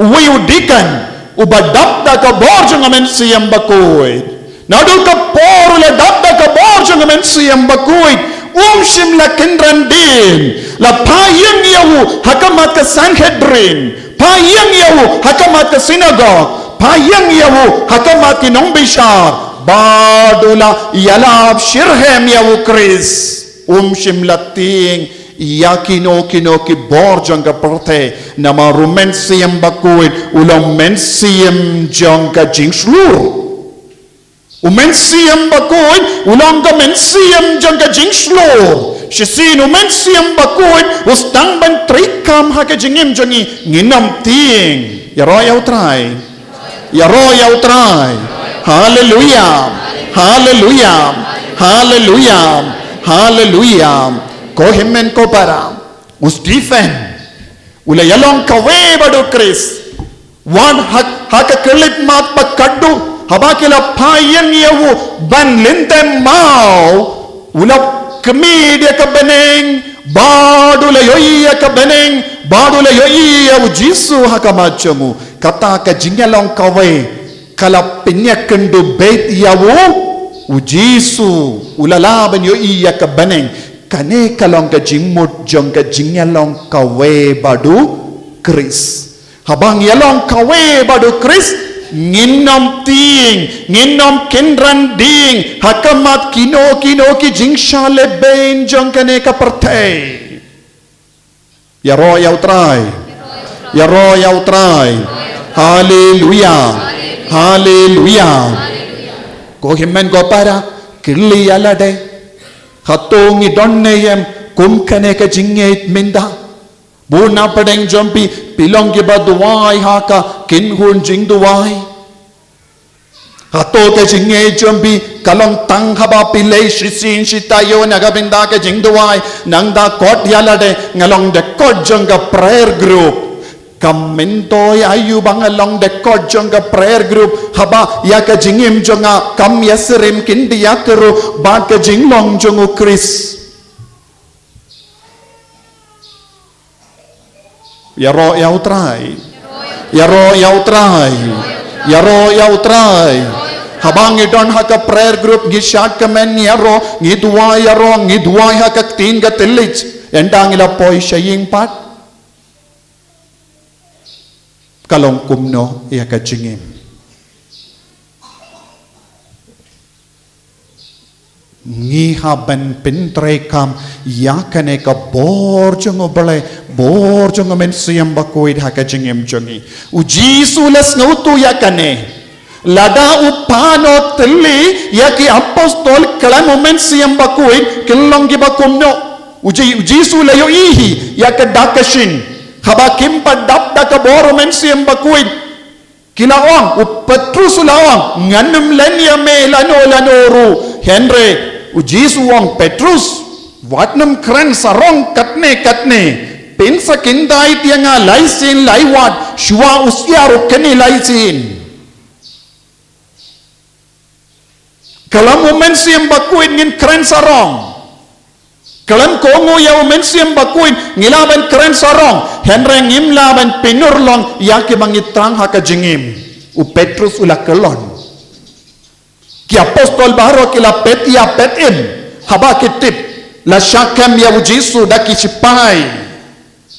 Uwei u deacon, uba dap da ka bor jong U Mynsiem Bakhuid. Naduh ka por u la dap da ka bor jong U Mynsiem Bakhuid, um shym la kynran dien, la phah ïeng ïa u ha khmat ka Sanhedrin, phah ïeng ïa u ha khmat ka sinagog, phah ïeng ïa u ha khmat ki nongbishar, bad u la ïalap shitrhem ïa U Khrist. Um shym la tieng ïa kino kino ki bor jong ka pyrthei, namar U Mynsiem Bakhuid u long Mynsiem jong ka jingshlur. U Mynsiem Bakhuid u long ka mynsiem jong ka jingshlur. Shisien U Mynsiem Bakhuid u sdang ban treikam ha ka jingim jong ngi, ngin ym tieng. Ïaroh ïa U Trai. Ïaroh ïa U Trai. Haleluia. Haleluia. Haleluia. Haleluia. Ko hynmen ko para, u Stephen u la ïalong kawei bad U Khrist. Wat ha, ha ka khyllipmat ba khatduh, haba ki la phah ïeng ïa u ban lyndet maw, u la khmih ïa ka bneng, bad u la ïohi ïa ka bneng, bad u la ïohi ïa U Jisu ha khmat jong u. Kata ka jingïalong kawei ka la pynïakynduh beit ïa u, u Jisu, u la lah ban ïohi ïa ka bneng. Kane ka long ka jingmut jong ka jingïalong kawei bad u Khrist. Haba ngi ïalong kawei bad u Khrist, ngin ym tieng, ngin ym kynran dieng ha khmat kino kino ki jingshah lehbeiñ jong kane ka pyrthei. Ïaroh ïa u Trai. Ïaroh ïa u Trai. Haleluya. Haleluya. Ko hynmen ko para, kylli ïa lade, hato ngi don ne em kum kane ka jingngeit mynta? Bun na pdeng jong phi, phi long kiba duwai ha ka kynhun jingduwai. Hato ka jingngeit jong phi ka long tang haba phi leit shisien shi taïew na ka bynta ka jingduwai, nang da kot ïa lade, nga long da kot jong ka prayer group. Kam myntoi aïu ba nga long da kot jong ka prayer group haba ïa ka jingim jong nga kam ïasyriem khyndiat ruh bad ka jinglong jong u Khrist. Ïaroh ïa u Trai. Ïaroh ïa u Trai. Ïaroh ïa u Trai. Haba ngi don ha ka prayer group, ngi shad kmen ïaroh, ngi duwai ïaroh, ngi duwai ha ka ktien ka thylliej, ynda ngi la poi sha ïing pat, ka long kumno ïa ka jingim? Ngi hap ban pyntreikam ïa kane ka bor jong U Blei, bor jong U Mynsiem Bakhuid ha ka jingim jong ngi. U Jisu u la sngewthuh ïa kane. Lada u pan u thylli ïa ki apostol khlem U Mynsiem Bakhuid, kin long kiba kumno? U Ji-, u Jisu u la ïohi hi ïa ka dak ka shin. Haba kim pat dap da ka bor U Mynsiem Bakhuid, ki la ong, u Petrus u la ong, ngan ym len ïa me lano lano ruh. Hynrei u Jisu u ong, Petrus, wat nym kren sarong katne katne. Pynsa kyntait ïa nga lai sien lai wat, shuwa u syiar u kynnoh lai sien. Khlem U Mynsiem Bakhuid ngin kren sarong. Khlem kohnguh ïa U Mynsiem Bakhuid ngi lah ban kren sarong, hynrei ngim lah ban pynurlong ïa kiba ngi thrang ha ka jingim. U Petrus u la kyllon. Ki apostol baroh ki la peit ïa peit im, haba ki tip la shah kem ïa u Jisu da ki shipai.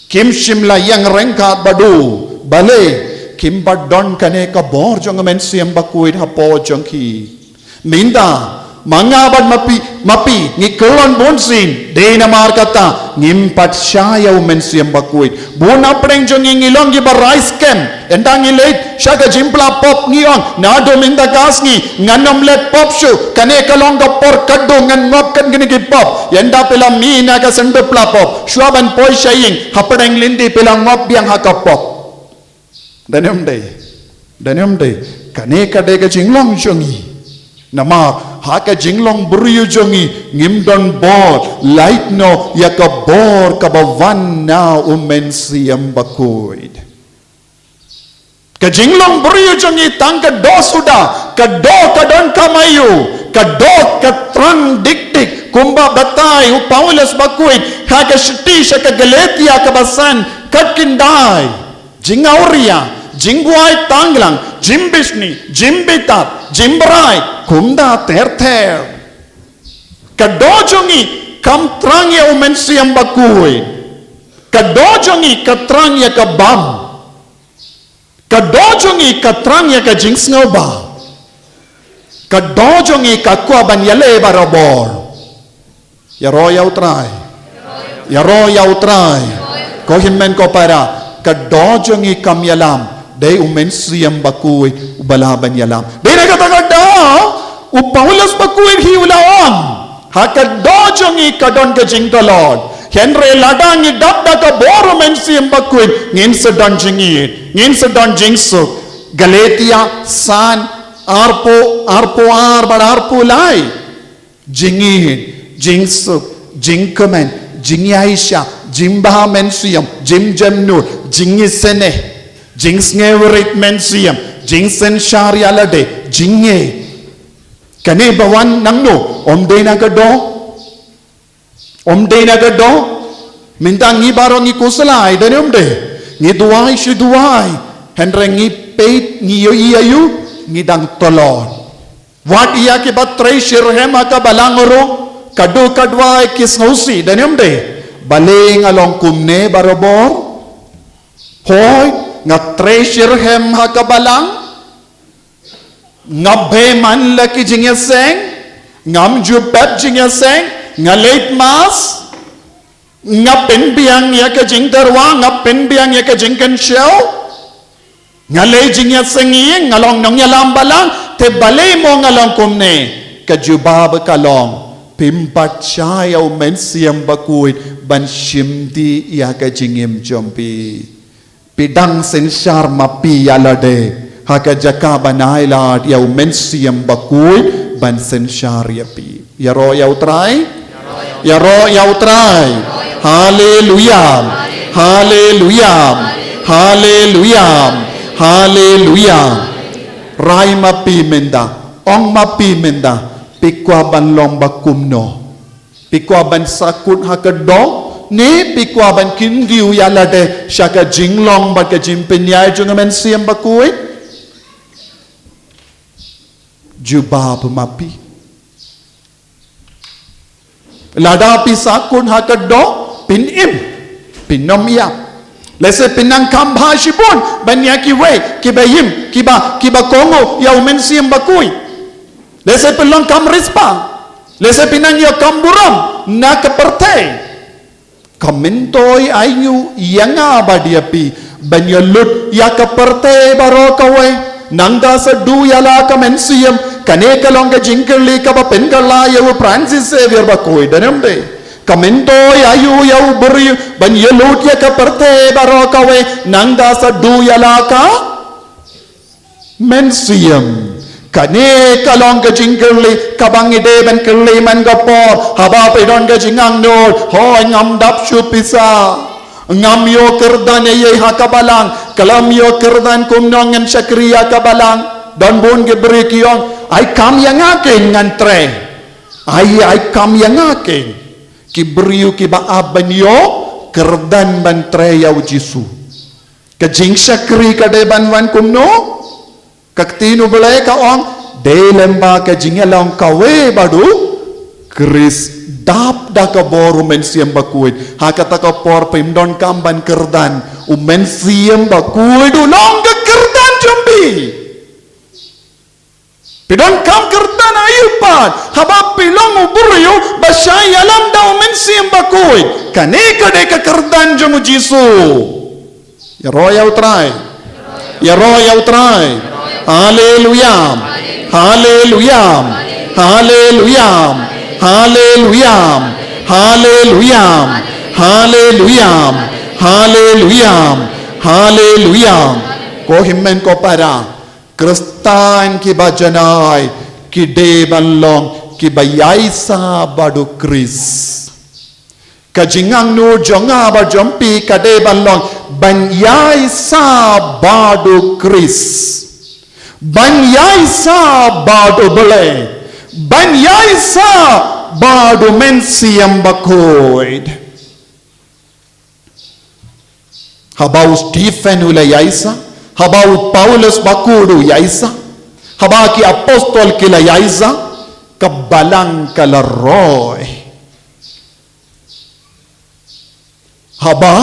Kim shym la ïeng ryngkat bad u, balei? Kim pat don kane ka bor jong U Mynsiem Bakhuid hapoh jong ki. Mynta ma nga bad ma phi, ma phi ngi kyllon bunsien, dei namar kata ngim pat shah ïa U Mynsiem Bakhuid. Bun na pdeng jong ngi ngi long kiba rai skhem. Ynda ngi leit sha ka jingphla pop ngi ong, naduh mynta ka sngi ngan ym leh pop shuh, kane ka long ka por kaba ngan ngop kat kine ki pop. Ynda phi la mih na ka seng phla pop, shuwa ban poi sha ïing, hapdeng lynti phi la ngop biang ha ka pop. Dei ne ym dei? Dei ne ym dei? Kane ka dei ka jinglong jong ngi. Namar ha ka jinglong briew jong ngi ngim don bor, lait noh ïa ka bor kaba wan na U Mynsiem Bakhuid. Ka jinglong briew jong ngi tang ka doh suda, ka doh ka donkam aïu, ka doh ka thrang dik dik, kumba batai u Paulus Bakhuid ha ka shithi sha ka Galatia kaba san, kat khyndai: jingawria, jingbuaid tanglang, jingbishni, jingbitar, jingbrai, kumta ter ter. Ka doh jong ngi kam thrang ïa U Mynsiem Bakhuid. Ka doh jong ngi ka thrang ïa ka bam. Ka doh jong ngi ka thrang ïa ka jingsngewbha. Ka doh jong ngi ka kwah ban ïaleh barabor. Ïaroh ïa U Trai. Ïaroh ïa U Trai. Ko hynmen ko para, ka doh jong ngi kam ïalam, dei U Mynsiem Bakhuid uba lah ban ïalam. Dei na kata ka daw u Paulus Bakhuid hi u la ong, ha ka doh jong ngi ka don ka jingtlot. Hynrei lada ngi dap da ka bor U Mynsiem Bakhuid, ngin sa don jingïeit, ngin sa don jingsuk. Galatia san, arphew, arphew ar bad arphew lai. Jingïeit, jingsuk, jingkmen, jingïaishah, jingbha mynsiem, jingjemnud, jingisynei, jingsngewrit mynsiem, jingsynshar ïa lade, jingïeit. Kane ba wan nangno? Ym dei na ka doh? Ym dei na ka doh? Mynta ngi baroh ngi khuslai, dei ne ym dei? Ngi duwai shi duwai. Hynrei ngi peit, ngi ïohi ïa u, ngi dang tlot. Wat ïa kiba trei shitrhem ha ka balang ruh, ka duh ka duwai ki sngewsih, dang ym dei. Balei nga long kumne barabor? Hooid, nga trei shitrhem ha ka balang. Nga beh man la ki jingïaseng, ngam ju pep jingïaseng, nga leit mass, nga pynbiang ïa ka jingtyrwa, nga pynbiang ïa ka jingkynshew, nga leit jingïaseng ïing, nga long nongïalam balang, te balei mo nga long kumne? Ka jubab ka long, phim pat shah ïa u Mynsiem Bakhuid ban shimti ïa ka jingim jong phi. Phi dang synshar ma phi ïa lade ha ka jaka ban ailad ïa u Mynsiem Bakhuid ban synshar ïa phi. Ïaroh ïa u Trai. Ïaroh ïa u Trai. Haleluya. Haleluya. Haleluya. Haleluya. Rai ma phi mynta. Ong ma phi mynta. Phi kwah ban long ba kumno? Phi kwah ban sahkut ha ka doh, ne phi kwah ban kyntiew ïa lade sha ka jinglong bad ka jingpynïaid jong u Mynsiem Bakhuid? Jubab ma phi. Lada phi sahkut ha ka doh, phin im, phin ym ïap. Lehse phin nang kham bha shibun ban ïa kiwei kiba im, kiba, kiba kohnguh ïa u Mynsiem Bakhuid. Lehse phi long kham riewspah. Lehse phi nang ïoh kham burom na ka pyrthei. Ka myntoi aiu ïa nga bad ïa phi ban ïalut ïa ka pyrthei baroh kawei, nangta sa duh ïa la ka mynsiem? Kane ka long ka jingkylli kaba pynkylla ïa u Francis Xavier Bakhuid, dang ym dei? Ka myntoi aiu ïa u briew ban ïalut ïa ka pyrthei baroh kawei, nangta sa duh ïa la ka mynsiem? Kane ka long ka jingkylli kaba ngi dei ban kylli man ka por. Haba phi don ka jingangnud, hooid, ngam dap shuh pisa, ngam ïoh kyrdan ei ei ha ka balang, khlem ïoh kyrdan kumno ngan shakri ha ka balang. Don bun ki briew ki ong, ai kam ïa nga keiñ, ngan trei. Ai, ai kam ïa nga keiñ. Ki briew kiba ap ban ïoh kyrdan ban trei ïa u Jisu. Ka jingshakri ka dei ban wan kumno? Ka ktien U Blei ka ong, dei lyngba ka jingïalong kawei bad u Khrist, dap da ka bor u Mynsiem Bakhuid. Ha kata ka por phim donkam ban kyrdan, u Mynsiem Bakhuid u long ka kyrdan jong phi. Phi donkam kyrdan aiu pat haba phi long u briew ba shah ïalam da u Mynsiem Bakhuid? Kane ka dei ka kyrdan jong u Jisu. Ïaroh ïa u Trai. Ïaroh ïa u Trai. Haleluya. Haleluya. Haleluya. Haleluya. Haleluya. Haleluya. Haleluya. Haleluya. Ko hynmen ko para, Khristan kiba janai ki dei ban long kiba ïaisah bad u Khrist. Ka jingangnud jong nga bad jong phi ka dei ban long ban ïaisah bad u Khrist, ban ïaisah bad U Blei, ban ïaisah bad u Mynsiem Bakhuid. Haba u Stephen u la ïaisah, haba u Paulus bakhuid u ïaisah, haba ki apostol ki la ïaisah, ka balang ka la roi. Haba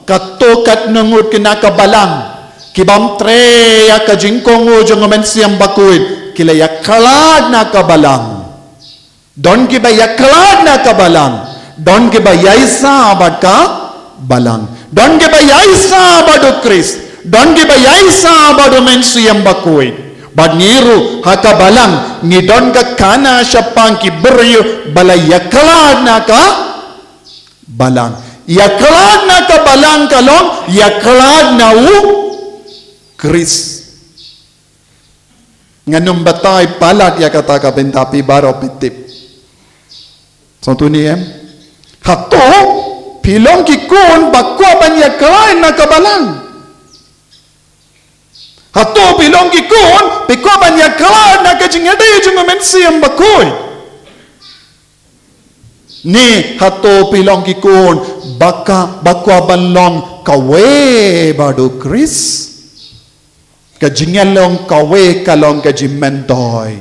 katto katne ngut ki na ka balang ki bym trei ïa ka jingkohnguh jong u Mynsiem Bakhuid, ki la ïakhlad na ka balang. Don kiba ïakhlad na ka balang, don kiba ïaisah bad ka balang, don kiba ïaisah bad u Khrist, don kiba ïaisah bad u Mynsiem Bakhuid. Bad ngi ruh ha ka balang ngi don ka khana shaphang ki briew ba la ïakhlad na ka balang. Ïakhlad na ka balang ka long ïakhlad na u Khrist. Ngan ym batai palat ïa kata ka bynta, phi baroh phi tip. Sngewthuh ne em? Hato phi long ki khun ba kwah ban ïakhlad na ka balang? Hato phi long ki khun phi kwah ban ïakhlad na ka jingïadei jong u Mynsiem Bakhuid? Ne hato phi long ki khun ba ka, ba kwah ban long kawei bad u Khrist? Ka jingïalong kawei ka long ka jingmyntoi.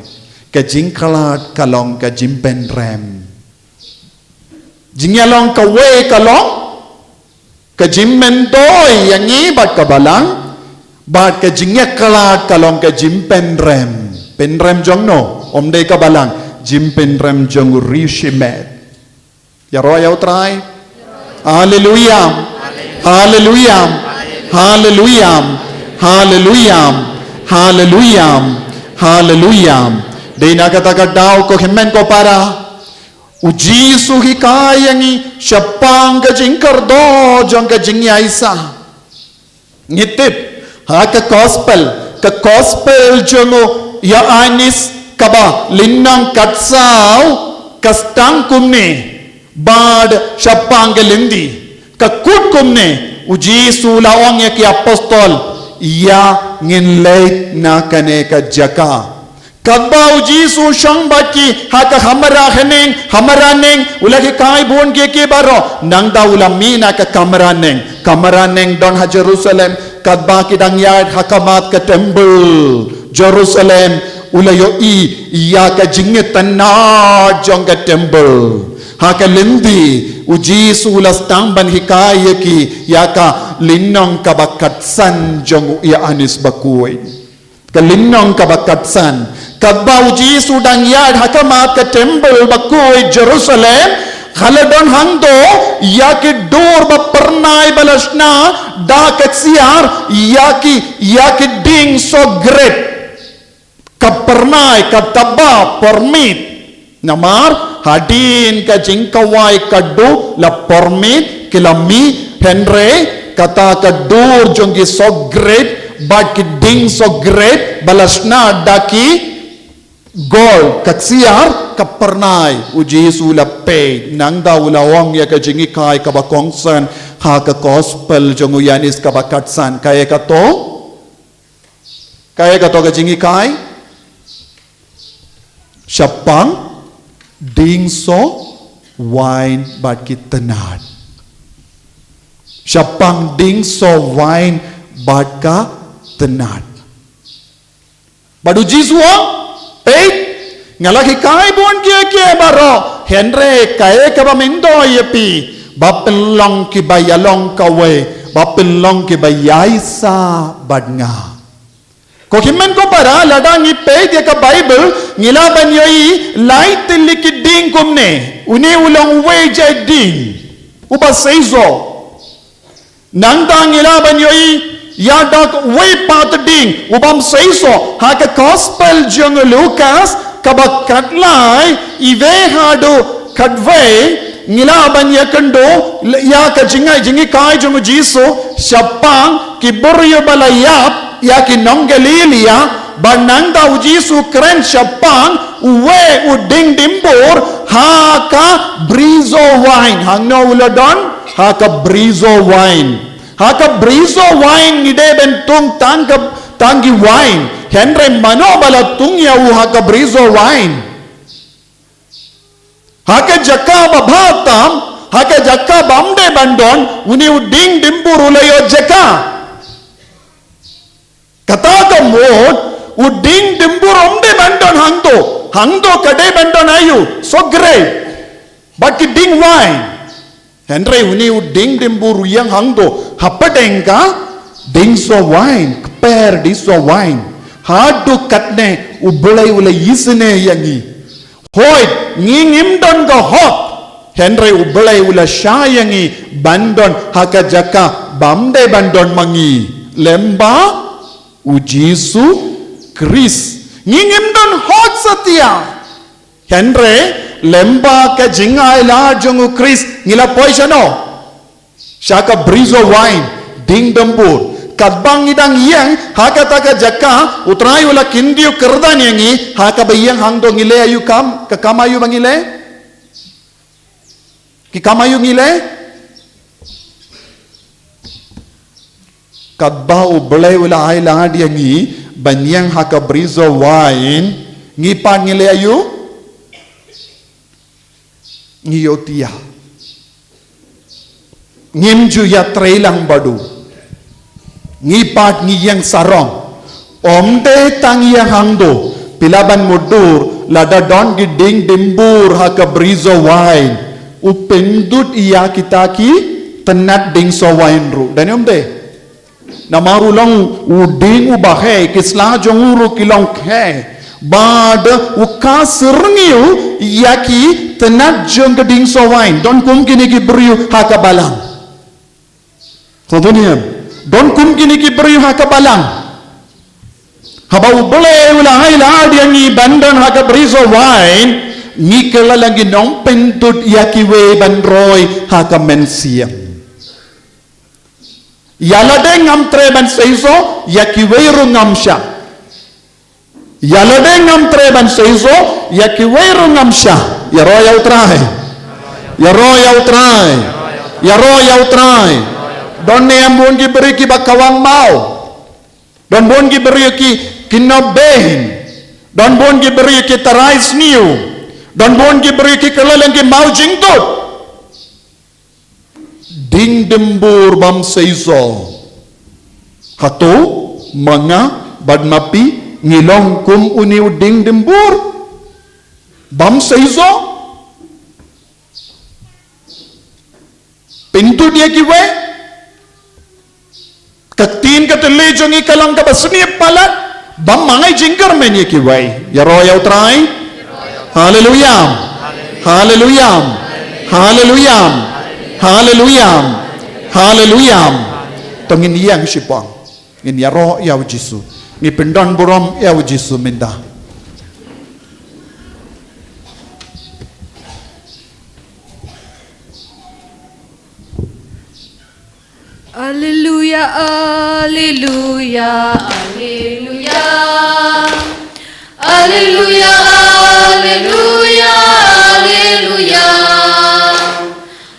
Ka jingkhlad ka long ka jingpynrem. Jingïalong kawei ka long ka jingmyntoi ïa ngi bad ka balang, bad ka jingïakhlad ka long ka jingpynrem. Pynrem jong no? Ym dei ka balang, jingpynrem jong u riewshimet. Ïaroh ïa U Trai. Haleluya. Haleluya. Haleluya. Haleluya. Haleluya. Haleluya. Dei na kata ka daw ko hynmen ko para, U Jisu u hikai ïa ngi shaphang ka jingkyrdoh jong ka jingïaisah. Ngi tip ha ka gospel, ka gospel jong u Ïoannis kaba lynnong khatsaw ka sdang kumne, bad shaphang ka lynti ka kut kumne, U Jisu u la ong ïa ki apostol, ïa ngin leit na kane ka jaka. Katba U Jisu u shong bad ki ha ka khamra haneng, khamra neng, u la hikai bun kiei kiei baroh. Nangta u la mih na ka khamra neng. Khamra neng don ha Jerusalem. Katba ki dang ïaid ha khmat ka temple Jerusalem, u la ïohi ïa ka jingïatnat jong ka temple. Ha ka lynti, U Jisu u la sdang ban hikai ïa ki ïa ka lynnong kaba khatsan jong u Ïoannis Bakhuid. Ka lynnong kaba khatsan. Katba U Jisu u dang ïaid ha khmat ka temple bakhuid Jerusalem, ka la don hangto ïa ki dur ba pyrnai ba la shna da ka ksiar, ïa ki, ïa ki dieng soh grep. Ka pyrnai, ka taba permit. Namar hadien ka jingkhawai ka dur la permit, ki la mih, hynrei kata ka dur jong ki soh grep bad ki dieng soh grep ba la shna da ki gol, ka ksiar, ka pyrnai. U Jisu u la peit, nangta u la ong ïa ka jinghikai kaba kongsan ha ka gospel jong u Ïoannis kaba khatsan. Kaei kato? Kaei kato ka jinghikai? Shaphang dieng soh wain bad ki tnat. Shaphang dieng soh wain bad ka tnat. Bad U Jisu u ong, peit, nga la hikai bun kiei kiei baroh, hynrei kaei kaba myntoi ïa phi, ba phin long kiba ïalong kawei, ba phin long kiba ïaisah bad nga. Ko hynmen ko para, lada ngi peit ïa ka Baibl, ngi lah ban ïohi lai tylli ki dieng kumne. Une u long uwei jait dieng uba seisoh. Nangta ngi lah ban ïohi ïa da kawei pat dieng u bym seisoh. Ha ka gospel jong u Lukas kaba khatlai, iwei haduh khatwei, ngi lah ban ïakynduh ïa ka jingai, jinghikai jong u Jisu shaphang ki briew ba la ïap, ïa ki nong Galilaia, ba nangta u Jisu u kren shaphang uwei u dieng dimbur ha ka brisoh wain. Hangno u la don? Ha ka brisoh wain. Ha ka brisoh wain ngi dei ban tung tang ka, tang ki wain. Hynrei mano ba la tung ïa u ha ka brisoh wain? Ha ka jaka ba bha tam, ha ka jaka bym dei ban don, une u dieng dimbur u la ïoh jaka. Kata ka mut, u dieng dimbur um dei ban don hangto. Hangto ka dei ban don aïu? Soh grep bad ki dieng wain. Hynrei une u dieng dimbur u ïeng hangto hapdeng ka dieng soh wain, kper dieng soh wain. Haduh katne U Blei u la isynei ïa ngi. Hooid, ngi ngim don ka hok, hynrei U Blei u la shah ïa ngi ban don ha ka jaka bym dei ban don ma ngi, lem bad u Jisu Khrist. Ngi ngim don hok satia. Hynrei lem bad ka jingailad jong u Khrist ngi la poi shano? Sha ka brisoh wain, dieng dimbur. Katba ngi dang ïeng ha kata ka jaka, U Trai u la kyntiew kyrdan ïa ngi, ha kaba ïeng hangto ngi leh aïu kam, ka kam aïu ba ngi leh? Ki kam aïu ngi leh? Katba U Blei u la ailad ïa ngi ban ïeng ha ka brisoh wain, ngi pat ngi leh aïu? Ngi ïoh tia. Ngim ju ïatrei lang bad u. Ngi pat ngi ïeng sarong. Ym dei tang ïa hangto, phi lah ban mutdur, lada don ki dieng dimbur ha ka bri wain, u pyndut ïa kita ki tnat dieng wain ruh. Dei ne ym dei? Namar u long u dieng uba heh, ki sla jong u ruh ki long heh. Bad u ka syrngiew ïa ki tnat jong ka dieng wain. Don kum kine ki briew ha ka balang. Khublei. Don kum kine ki briew ha ka balang. Haba U Blei u la ai lad ïa ngi ban don ha ka bri wain, ngi kylla ngi nongpyndut ïa kiwei ban roi ha ka mynsiem. Ïa lade ngam treh ban seisoh, ïa kiwei ruh ngam shah. Ïa lade ngam treh ban seisoh, ïa kiwei ruh ngam shah. Ïaroh ïa U Trai. Ïaroh ïa U Trai. Ïaroh ïa U Trai. Don ne em bun ki briew kiba kawang maw? Don bun ki briew ki, ki nop beiñ. Don bun ki briew ki tharai sniew. Don bun ki briew ki kylla ngi maw jingtut. Dieng dimbur bym seisoh. Hato ma nga bad ma phi ngi long kum une u dieng dimbur bym seisoh? Pyndut ïa kiwei. Ka ktien ka thylli jong ngi ka long kaba sniew palat, bym ai jingkyrmen ïa kiwei. Ïaroh ïa U Trai. Haleluia. Haleluia. Haleluia. Haleluia. Haleluia. To ngin ïeng shipang. Ngin ïaroh ïa U Jisu. Ngin pyndonburom ïa U Jisu mynta. Alleluia, alleluia, alleluia. Alleluia, alleluia, alleluia.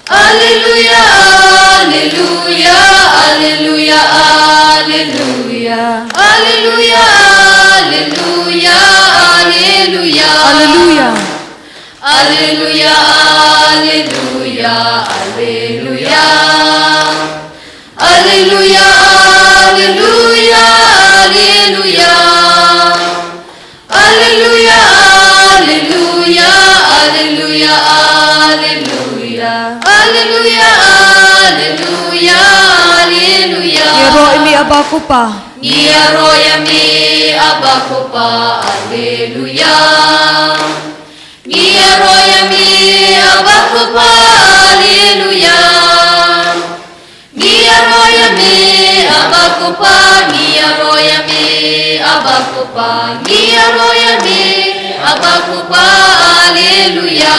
Alleluia, alleluia, alleluia, alleluia. Alleluia, alleluia, alleluia. Alleluia. Alleluia, alleluia, alleluia. Alleluia, alleluia, alleluia. Alleluia, alleluia, alleluia, alleluia. Alleluia, alleluia, alleluia. Ngi ïaroh ïa me Aba Kpa. Ngi ïaroh ïa me Aba Kpa. Alleluia. Ngi ïaroh ïa me Aba Kpa, alleluia. Ngi ïaroh ïa me Aba Kpa, ngi ïaroh ïa me Aba Kpa, ngi ïaroh ïa me Aba Kpa, alleluia.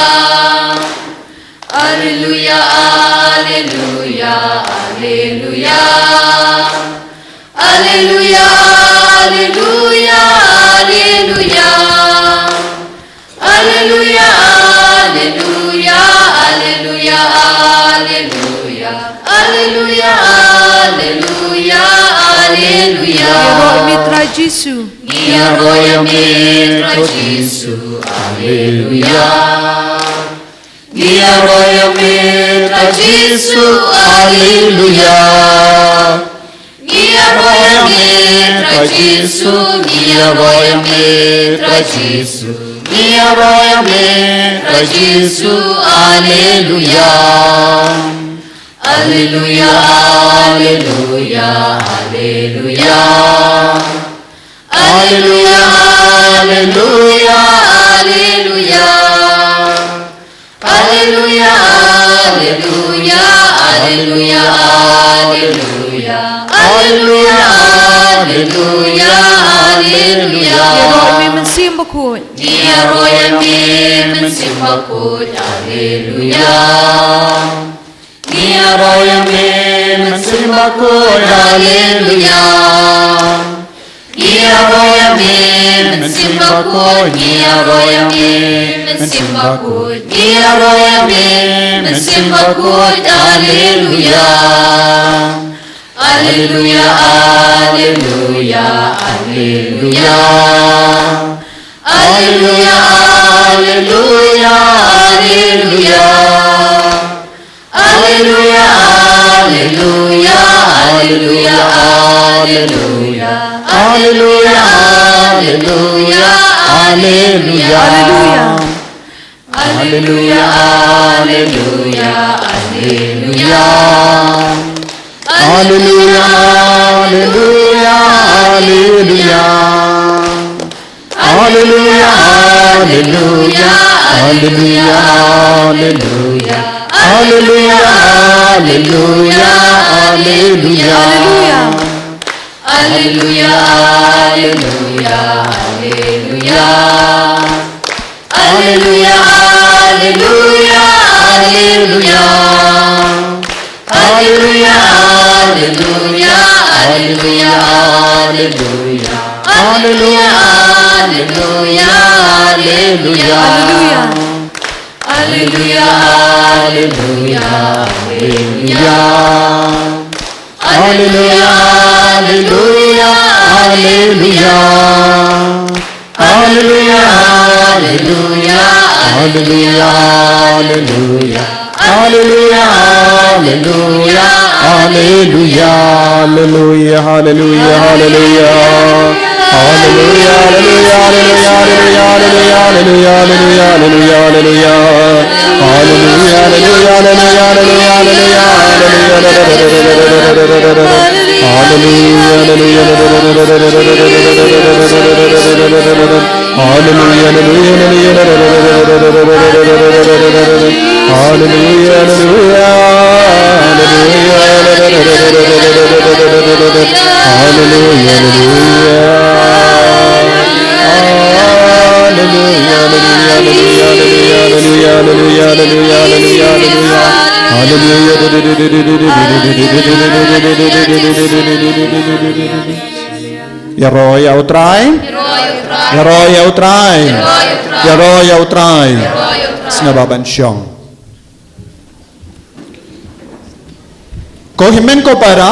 Alleluia, alleluia, alleluia. Alleluia, alleluia, alleluia. Alleluia, alleluia, alleluia, alleluia. Alleluia, alleluia, alleluia. Ngi ïaroh ïa me Trai Jisu. Ngi ïaroh ïa me Trai Jisu. Alleluia. Ngi ïaroh ïa me Trai Jisu, alleluia. Ngi ïaroh ïa me Trai Jisu, ngi ïaroh ïa me Trai Jisu. Ngi ïaroh ïa me Trai Jisu, alleluia. Alleluia, alleluia, alleluia. Alleluia, alleluia, alleluia. Alleluia, alleluia, alleluia, alleluia. Alleluia, alleluia, alleluia. Ngi ïaroh ïa me Mynsiem Bakhuid. Ngi ïaroh ïa me Mynsiem Bakhuid. Alleluia. Ngi ïaroh ïa me Mynsiem Bakhuid, alleluia. Ngi ïaroh ïa me Mynsiem Bakhuid, ngi ïaroh ïa me Mynsiem Bakhuid, ngi ïaroh ïa me Mynsiem Bakhuid, alleluia. Alleluia, alleluia, alleluia. Alleluia, alleluia, alleluia. Alleluia, alleluia, alleluia, alleluia. Alleluia, alleluia, alleluia. Alleluia. Alleluia, alleluia, alleluia. Alleluia, alleluia, alleluia. Alleluia, alleluia, alleluia, alleluia. Alleluia, alleluia, alleluia. Alleluia, alleluia, alleluia. Alleluia, alleluia, alleluia. Alleluia, alleluia, alleluia, alleluia. Alleluia, alleluia, alleluia. Alleluia, alleluia, alleluia. Alleluia, alleluia, alleluia. Alleluia, alleluia, alleluia, alleluia. Alleluia, alleluia, alleluia. Alleluia, alleluia, alleluia. Alleluia, alleluia, alleluia, alleluia, alleluia, alleluia, alleluia, alleluia. Alleluia, alleluia, alleluia, alleluia, alleluia, alleluia. Alleluia, alleluia, alleluia, alleluia, alleluia. Alleluia, alleluia, alleluia, alleluia, alleluia. Alleluia, alleluia. Alleluia, alleluia, alleluia, alleluia. Alleluia, alleluia, alleluia, alleluia, alleluia. Alleluia. Ïaroh ïa U Trai. Ïaroh ïa U Trai. Ïaroh ïa U Trai. Sngewbha ban shong. Ko hynmen ko para,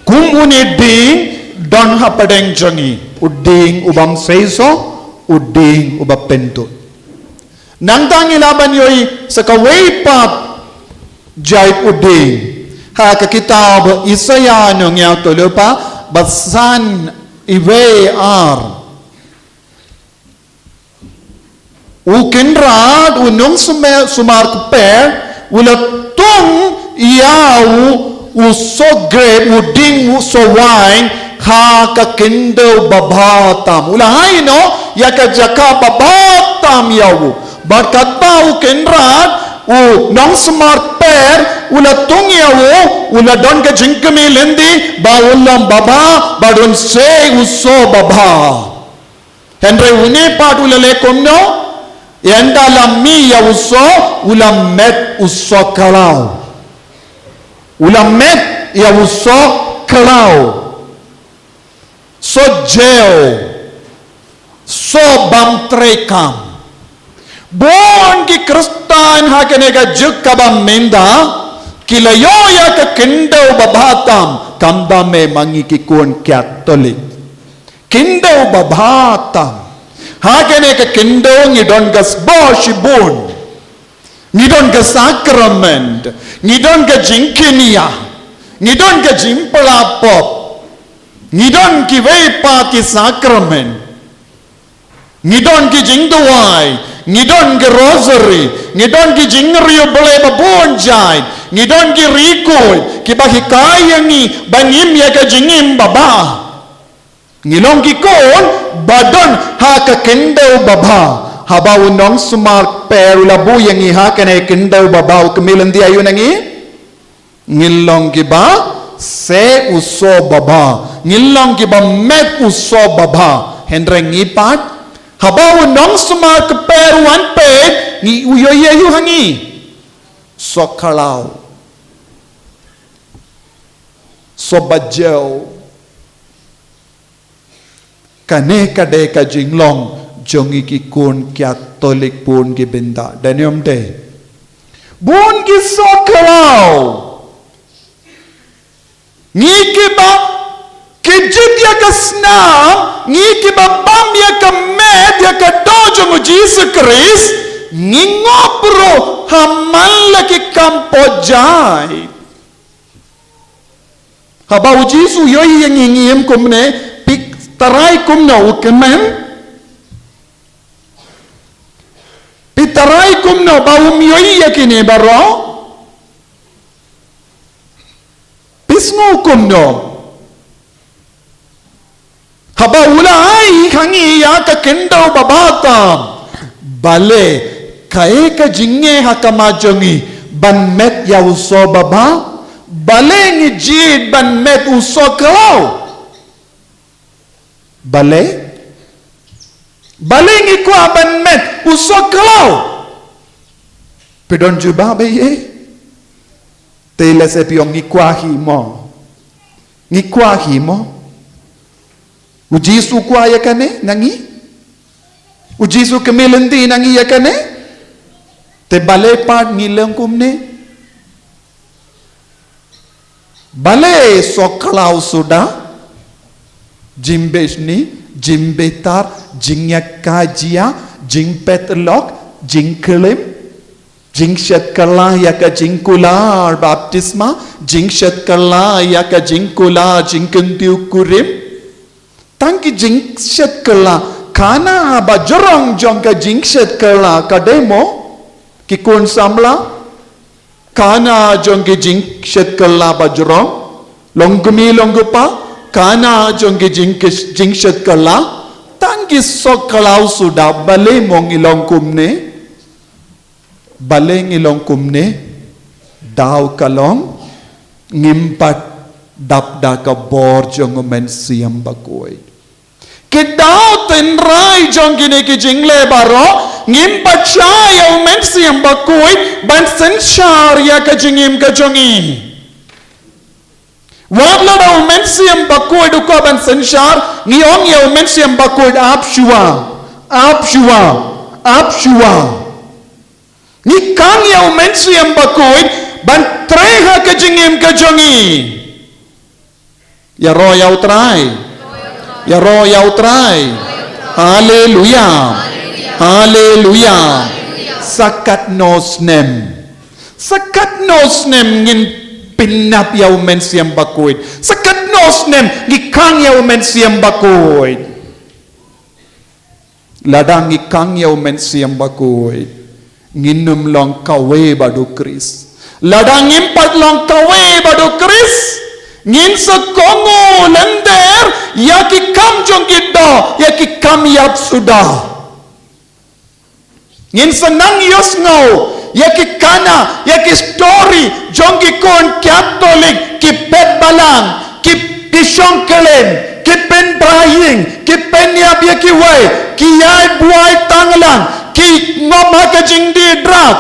kum une u dieng don hapdeng jong ngi, u dieng u bym seisoh, u dieng u ba pyndut. Nangta ngi lah ban ïohi sa kawei pat jaid u dieng ha ka kitab Isaïah, nongïathuhlypa ba san, iwei ar. U Kynrad, u nongsumar kper, u la tung ïa u, u soh grep, u dieng, u soh wain ha ka khyndew babha tam. U la hai noh ïa ka jaka babha tam ïa u. Bad katba u Kynrad, u nongsumar kper, u la tung ïa u, u la don ka jingkmen lynti ba un long babha, bad un sei u soh babha. Hynrei une pat u la leh kumno? Ynda la mih ïa u soh, u la met u soh khlaw. U la met ïa u soh khlaw. Soh jew. Soh bym treikam. Bun ki Khristan ha kane ka juk kaba mynta ki la ïoh ïa ka khyndew babha tam, kam dei ma ngi ki khun Katholik. Khyndew babha tam. Ha kane ka khyndew ngi don ka sbok shibun. Ngi don ka sakrament. Ngi don ka jingkñia. Ngi don ka jingpla pop. Ngi don kiwei pat ki sakrament. Ngi don ki jingduwai. Ngi don ki rosary. Ngi don ki jingriewblei babun jait. Ngi don ki riewkhuid kiba hikai ïa ngi ban im ïa ka jingim babha. Ngi long ki khun ba don ha ka khyndew babha. Haba u nongsumar kper u la buh ïa ngi ha kane ka khyndew babha, u kmen lynti aïu na ngi? Ngin long kiba sei u soh babha. Ngin long kiba met u soh babha. Hynrei ngi pat, haba u nongsumar kper u wan peit, ngi, u ïohi aïu ha ngi? Soh khlaw. Soh ba jew. Kane ka dei ka jinglong jong ngi ki khun Katholik bun ki bynta. Dei ne ym dei? Bun ki soh khlaw. Ngi kiba kjit ïa ka snam, ngi kiba bam ïa ka met, ïa ka doh jong u Jisu Khrist, ngi ngop ruh ha man la ki kam pop jait. Haba u Jisu u ïohi ïa ngi, ngi im kumne, Tharai kumno u kmen? Phi tharai kumno ba um ïohi ïa kine baroh? Phi sngew kumno? Haba u la ai ha ngi ïa ka khyndew babha tam. Balei, kaei ka jingeh ha khmat jong ngi ban met ïa u soh babha? Balei ngi jied ban met u soh khlaw? Balei? Balei ngi kwah ban met u soh khlaw? Phi don jubab ei ei? Te lehse phi ong ngi kwah hi mo. Ngi kwah hi mo. U Jisu u kwah ïa kane na ngi? U Jisu u kmen lynti na ngi ïa kane? Te balei pat ngi long kumne? Balei soh khlaw suda? Jingbishni, jingbitar, jingïakajia, jingpyllait, jingklim, jingshet kylla ïa ka jingkular baptisma, jingshet kylla ïa ka jingkular jingkyntiew kurim. Tang ki jingshet kylla, khana ba jrong jong ka jingshet kylla ka dei mo, ki khun samla. Khana jong ki jingshet kylla ba jrong, long kmie long kpa, khana jong ki jing, jingshet kylla, tang ki soh khlaw suda. Balei mo ngi long kumne? Balei ngi long kumne? Daw ka long, ngim pat dap da ka bor jong u Mynsiem Bakhuid. Ki daw tynrai jong kine ki jingleh baroh, ngim pat shah ïa u Mynsiem Bakhuid ban synshar ïa ka jingim ka jong ngi. Wat lada u Mynsiem Bakhuid u kwah ban synshar, ngi ong ïa u Mynsiem Bakhuid ap shuwa, ap shuwa, ap shuwa. Ngi khang ïa u Mynsiem Bakhuid ban trei ha ka jingim ka jong ngi. Ïaroh ïa u Trai. Ïaroh ïa u Trai. Haleluia. Haleluia. Sa katno snem, sa katno snem ngin pynïap ïa u Mynsiem Bakhuid? Sa katno snem ngi khang ïa u Mynsiem Bakhuid? Lada ngi khang ïa u Mynsiem Bakhuid, ngin ym long kawei bad u Khrist. Lada ngim pat long kawei bad u Khrist, ngin sa kohnguh lynter ïa ki kam jong ki doh, ïa ki kam ïap suda. Ngin sa nang ïohsngew ïa ki khana, ïa ki story jong ki khun Katholik, ki phet balang, ki, ki shongkhlem, ki pynbha ïing, ki pynïap ïa kiwei, ki ïai buaid tanglang, ki ngop ha ka jingdie drug.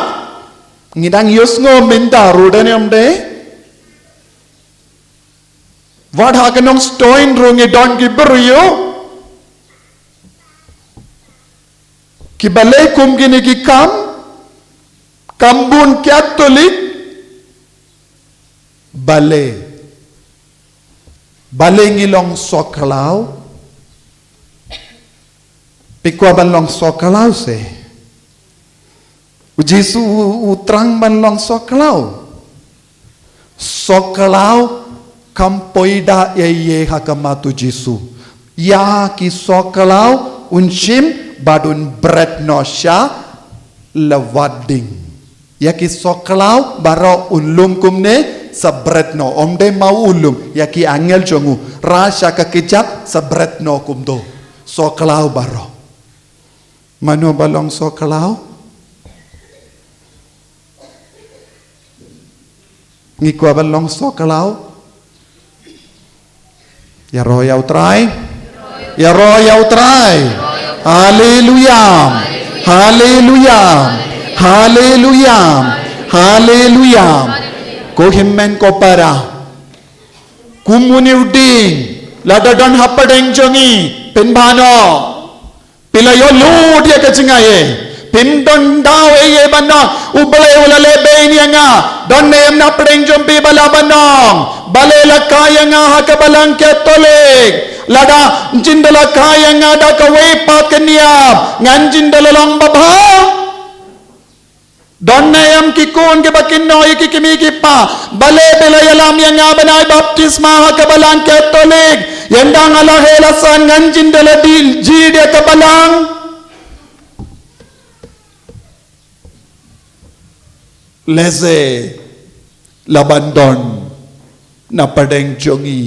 Ngi dang ïohsngew mynta ruh, dei ne ym dei? Wat ha ka Nongstoiñ ruh ngi don ki briew kiba leh kum kine ki kam, kam bun Katholik. Balei? Balei ngi long soh khlaw? Phi kwah ban long soh khlaw se? U Jisu u, u thrang ban long soh khlaw. Soh khlaw kam poi da ei ei ha khmat u Jisu. Ïa ki soh khlaw un shim bad un bret noh sha lawat ding. Ïa ki soh khlaw baroh un lum kumne, sa bret noh. Ym dei ma u lum, ïa ki angel jong u, rah sha ka kjat, sa bret noh kumto. Soh khlaw baroh. Mano ba long soh khlaw? Ngi kwah ban long soh khlaw? Ïaroh ïa u Trai. Ïaroh ïa u Trai. Haleluia. Haleluia. Haleluia. Haleluia. Ko hynmen ko para, kum une u dieng, lada don hapdeng jong ngi, pynbha noh. Phi la ïoh lut ïa ka jingaiei. Phim don daw ei ei ban ong. U Blei u la leh bein ïa nga. Don ne em na pdeng jong phi ba lah ban ong? Balei la kha ïa nga ha ka Balang Katholik? Lada ngin da la kha ïa nga da kawei pat ka niam, ngan jin da la long babha. Don ne em ki khun kiba kin ïoh ïa ki kmie ki kpa? Balei phi la ïalam ïa nga ban ai baptisma ha ka Balang Katholik? Ynda nga la heh la san ngan jin da la dih jied ïa ka Balang. Lehse la ban don na pdeng jong ngi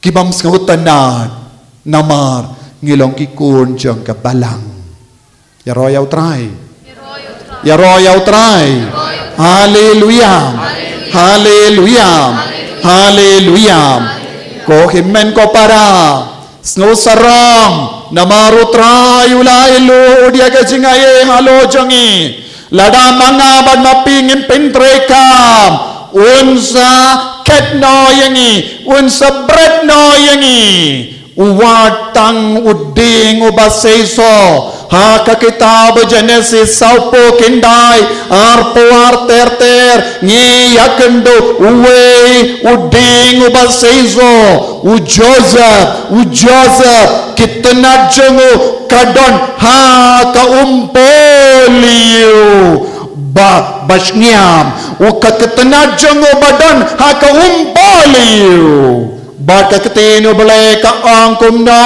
ki bym sngewtynnad namar ngi long ki khun jong ka Balang. Ïaroh ïa U Trai. Ïaroh ïa U Trai. Haleluya. Haleluya. Haleluya. Ko hynmen ko para, sngewsarong namar U Trai u la ai lut ïa ka jingaiei halor jong ngi. Lada ma nga bad ma phi ngin pyntreikam, un sa khet noh ïa ngi, un sa bret noh ïa ngi. U wad tang u dieng uba seisoh. Ha ka kitab Genesis sawphew khyndai, arphew ar ter ter, ngi ïakynduh uwei u dieng uba seisoh, u Joseph, u Joseph, ki tnat jong u ka don ha ka umpohliew ba, ba shngiam. U ka, ka tnat jong u ba don ha ka umpohliew. Bad ka ktien U Blei ka ong kumno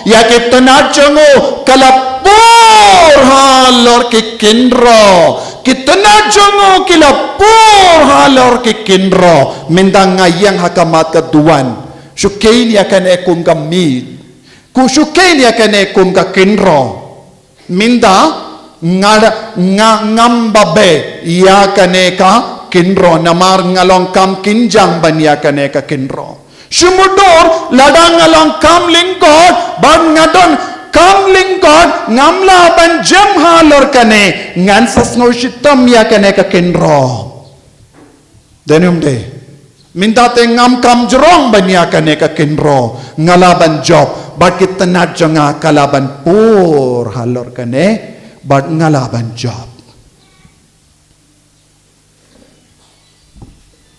ïa ki tnat jong u? Ka la pur halor ki kynroh. Ki tnat jong u ki la pur halor ki kynroh. Mynta nga ïeng ha khmat ka duwan, shu kheiñ ïa kane kum ka miet. Ko shu kheiñ ïa kane kum ka kynroh. Mynta nga, nga, ngam ba beh ïa kane ka kynroh namar nga long kam kynjang ban ïa kane ka kynroh. Shu mutdur, lada nga long kam lyngkot bad nga don kam lyngkot, ngam lah ban jem halor kane, ngan sa sngew shitom ïa kane ka kynroh. Dei ne ym dei? Mynta te ngam kam jrong ban ïa kane ka kynroh, nga lah ban jop. Bad ki tnat jong nga ka lah ban pur halor kane, bad nga lah ban jop.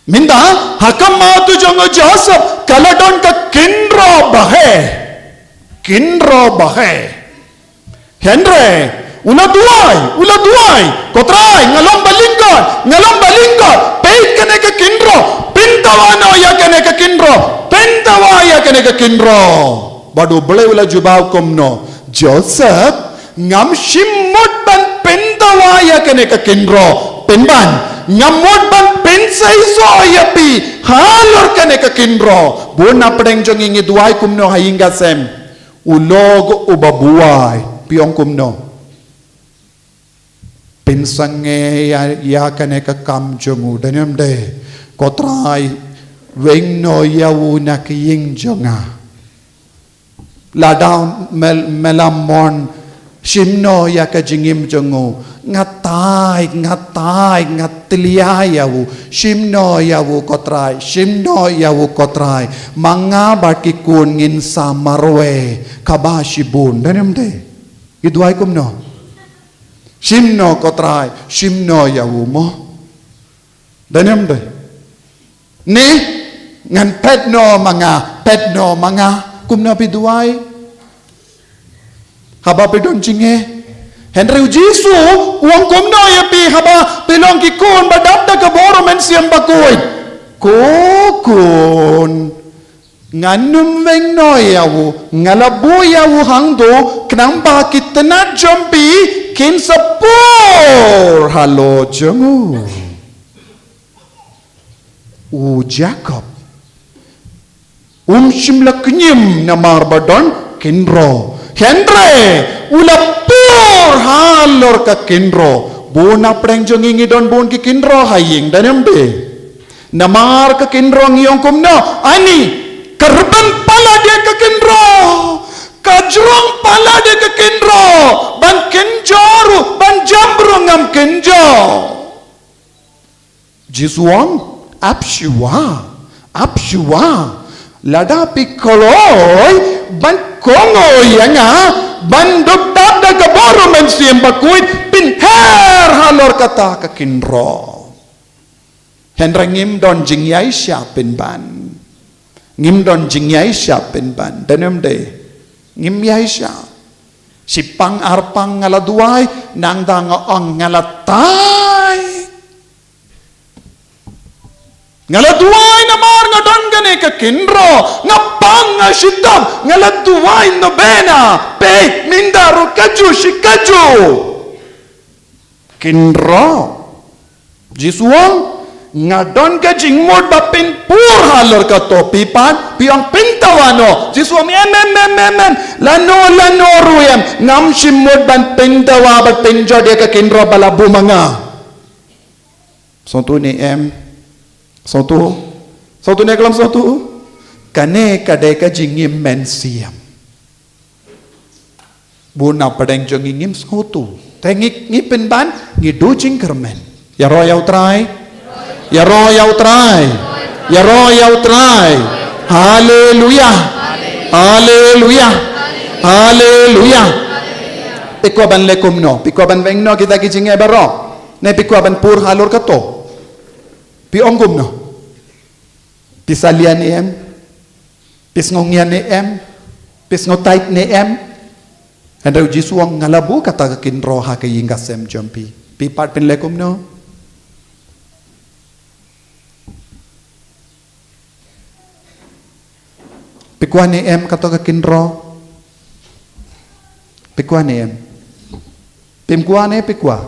Mynta ha khmat u jong u Joseph ka la don ka kynroh ba heh. Kynroh ba heh. Hynrei u la duwai, u la duwai, ko Trai, nga long ba lyngkot, nga long ba lyngkot. Peit kane ka kynroh, pyndawa noh ïa kane ka kynroh, pyndawa ïa kane ka kynroh. Bad U Blei u la jubab kumno? Joseph, ngam shym mut ban pyndawa ïa kane ka kynroh. Pynban, ngam mut ban pynseisoh ïa phi halor kane ka kynroh. Bun na pdeng jong ngi ngi duwai kumno ha ïing ka sem? U lok uba buaid, phi ong kumno? Pynsangeh ïa, ïa kane ka kam jong u, dei ne ym dei? Ko Trai, weng noh ïa u na ka ïing jong nga. Lada me, me la mon, shim noh ïa ka jingim jong u. Nga tai, nga tai, nga tlia ïa u. Shim noh ïa u, ko Trai, shim noh ïa u, ko Trai. Ma nga bad ki khun ngin sa marwei kaba shibun, dei ne ym dei? Ngi duwai kumno? Shim noh, ko Trai, shim noh ïa u mo. Dei ne ym dei? Ne, ngan phet noh ma nga, phet noh ma nga. Kumno phi duwai? Haba phi don jingeh. Hynrei u Jisu u ong kumno ïa phi haba phi long ki khun ba dap da ka bor u Mynsiem Bakhuid? Ko khun, ngan ym weng noh ïa u, nga la buh ïa u hangto, khnang ba ki tnat jong phi kin sa pur halor jong u. U Jakob um shym la kñim namar ba don kynroh. Hynrei u la pur halor ka kynroh. Bun na pdeng jong ngi ngi don bun ki kynroh ha ïing, dei ne ym dei? Namar ka kynroh ngi ong kumno? Ani, ka rben palat ïa ka kynroh. Ka jrong palat ïa ka kynroh. Ban kynjoh ruh, ban jam ruh ngam kynjoh. Jisu u ong, ap shuwa, ap shuwa. Lada phi kloi ban kohnguh ïa nga, ban dup dap da ka bor u Mynsiem Bakhuid, phin her halor kata ka kynroh. Hynrei ngim don jingïaishah pynban. Ngim don jingïaishah pynban. Dei ne ym dei? Ngim ïaishah. Shipang arpang nga la duwai, nangta nga ong nga la tai. Nga la duwai namar nga don kane ka kynroh, nga pang nga shitom, nga la duwai novena, peit, mynta ruh kajuh shi kajuh. Kynroh. Jisu ong, nga don ka jingmut ba pynpur halor kato, phi pat, phi ong pyndawa noh. Jisu ong, em, em, em, em, em. Lano, lano ruh em. Ngam shym mut ban pyndawa, ban pynjot ïa ka kynroh ba la buh ma nga. Sngewthuh ne em? Sngewthuh? Sngewthuh ne khlem sngewthuh? Kane ka dei ka jingim mynsiem. Bun na pdeng jong ngi ngim sngewthuh. Te ngi, ngi pynban, ngi duh jingkyrmen. Ïaroh ïa U Trai. Ïaroh ïa U Trai. Ïaroh ïa U Trai. Haleluya. Haleluya. Haleluya. Phi kwah ban leh kumno? Phi kwah ban weng noh kita ki jingeh baroh? Ne phi kwah ban pur halor kato? Phi ong kumno? Phi sa lian ne em? Phi sngew ngian ne em? Phi sngew tight ne em? Hynrei U Jisu u ong nga la buh kata ka kynroh ha ka ïing ka sem jong phi. Phi pat phin leh kumno? Phi kwah ne em kato ka kynroh? Phi kwah ne em? Phim kwah ne phi kwah?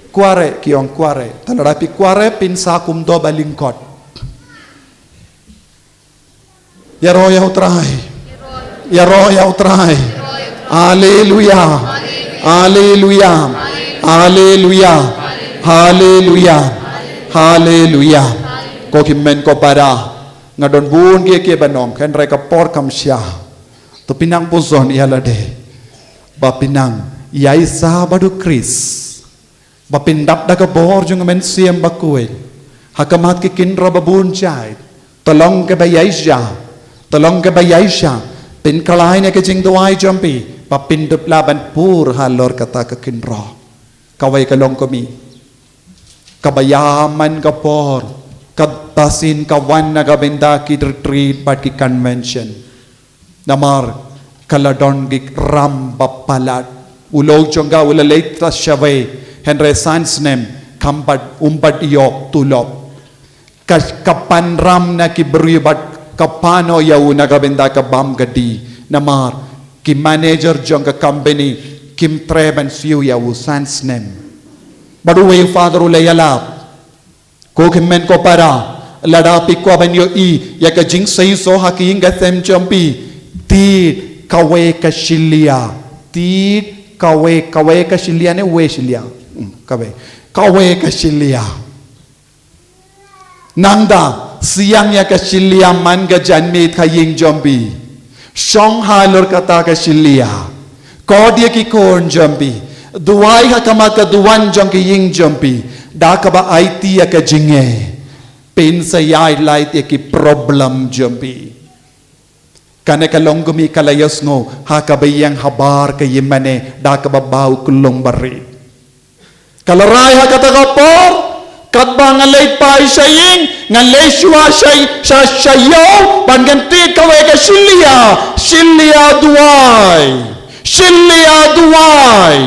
Kwah re, ki ong kwah re. Te lada phi kwah re, phin sa kumto ba lyngkot. Ïaroh ïa U Trai. Ïaroh ïa U Trai. Haleluya. Haleluya. Haleluya. Haleluya. Haleluya. Ko hynmen ko para, nga don bun kiei kiei ban ong, hynrei ka por kam shah. To pynang pynshoi ïa lade. Ba pynang ïa i sa ba duk Khrist. Ba pyndap da ka bor jong ka mynsiem bakhuid ha khmat ki kynroh ba bun jait. To long kaba ïaishah. To long kaba ïaishah. Pynkhlaiñ ïa ka jingduwai jong phi ba phin dup lah ban pur halor kata ka kynroh. Kawei ka longkmie. Kaba ïa man ka por, ka basin ka wan na ka bynta ki retreat bad ki convention. Namar ka la don ki ram ba palat. U lok jong ka u la leit ta shawei, hynrei san snem kam pat, um pat ïoh tulop. Ka, ka pan ram na ki briew bad ka pan noh ïa u na ka bynta ka bam ka die. Namar ki manager jong ka company kim treh ban siew ïa u san snem. Bad uwei u father u la ïalap. Ko hynmen ko para, lada phi kwah ban ïohi ïa ka jingseisoh ha ka ïing ka sem jong phi, tied kawei ka shilliah. Tied kawei, kawei ka shilliah ne wei shilliah? Hmm, kawei. Kawei ka shilliah. Nangta siang ïa ka shilliah man ka janmiet ha ïing jong phi. Shong halor kata ka shilliah. Khot ïa ki khun jong phi. Duwai ha khmat ka duwan jong ka ïing jong phi. Da kaba aiti ïa ka jingeh. Phin sa ïai lait ïa ki problem jong phi. Kane ka longkmie ka la ïohsngew ha kaba ïeng habar ka ïingmane da kaba bau kyllung barit. Ka la rai ha kata ka por, katba nga leit phai sha ïing, nga leit shuwa sha, sha, sha ïew, bad ngan tied kawei ka shilliah, shilliah duwai, shilliah duwai.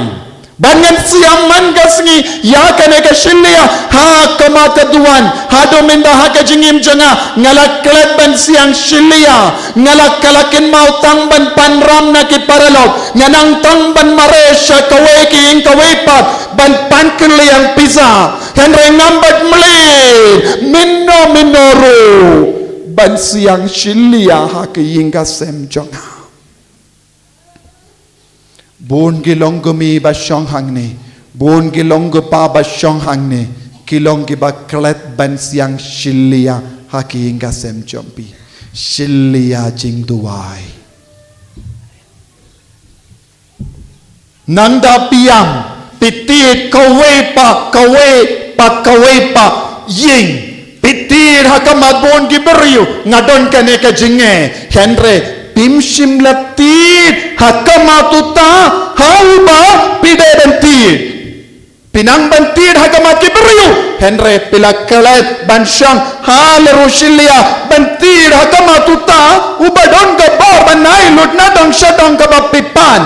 Bad ngan siam man ka sngi ïa kane ka shilliah ha khmat ka duwan, haduh mynta ha ka jingim jong nga, nga la klet ban siang shilliah. Nga la, ka la kynmaw tang ban pan ram na ki paralok. Nga nang tang ban mareh sha kawei ka ïing kawei pat ban pan kylliang pisa. Hynrei ngam pat mlien mynno mynno ruh ban siang shilliah ha ka ïing ka sem jong nga. Bun ki longkmie ba shong hangne, bun ki longkpa ba shong hangne, ki long kiba klet ban siang shilliah ha ka ïing ka sem jong phi. Shilliah jingduwai. Nangta phi ïam, phi tied kawei pa kawei pa kawei pa ïing. Phi tied ha khmat bun ki briew, nga don kane ka jingeh. Hynrei phim shym la tied ha khmat uta ha uba phi dei ban tied. Phi nang ban tied ha khmat ki briew, hynrei phi la klet ban shong halor u shilliah ban tied ha khmat uta uba don ka bor ban ai lut na dong sha dong kaba phi pan.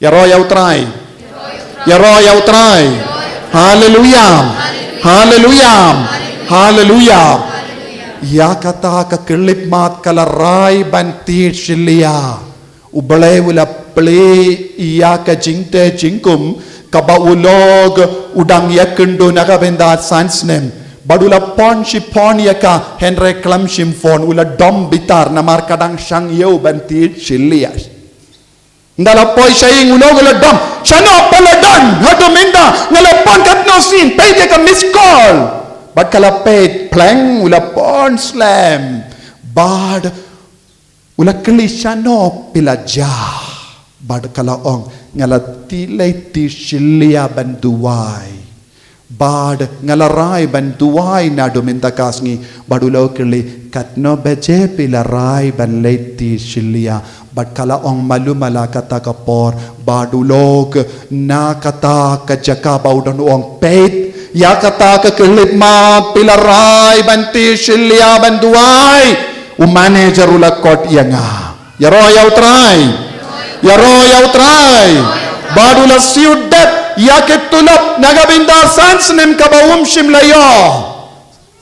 Ïaroh ïa U Trai. Ïaroh ïa U Trai. Haleluya. Haleluya. Haleluya. Ïa kata ka khyllipmat ka la rai ban tied shyllia. U Blei u la plie ïa ka jingtei jingkhum kaba u lok u dang ïakynduh na ka bynta san snem. Bad u la pon shi pon ïa ka, hynrei khlem shym pon, u la dom bitar namar ka dang shang ïa u ban tied shyllia. Ynda la poi sha ïing u lok u la dom. Shano phi la don? Haduh mynta nga la pon katno sien, peit ïa ka missed call. Bad ka la peit, pleng, u la pon slem. Bad u la kylli, shano phi la jia? Bad ka la ong, nga la tied, leit tied shyllia ban duwai. Bad nga la rai ban duwai naduh mynta ka sngi. Bad u la kylli, katno baje phi la rai ban leit tied shyllia? Bad ka la ong, malu mala kata ka por. Bad u lok na kata ka jaka ba u don, u ong, peit ïa kata ka khyllipmat, phi la rai ban tied shyllia ban duwai, u manager u la khot ïa nga. Ïaroh ïa U Trai. Ïaroh ïa U Trai. Bad u la siew dep ïa ka tulop na ka bynta san snem kaba um shym la ïoh.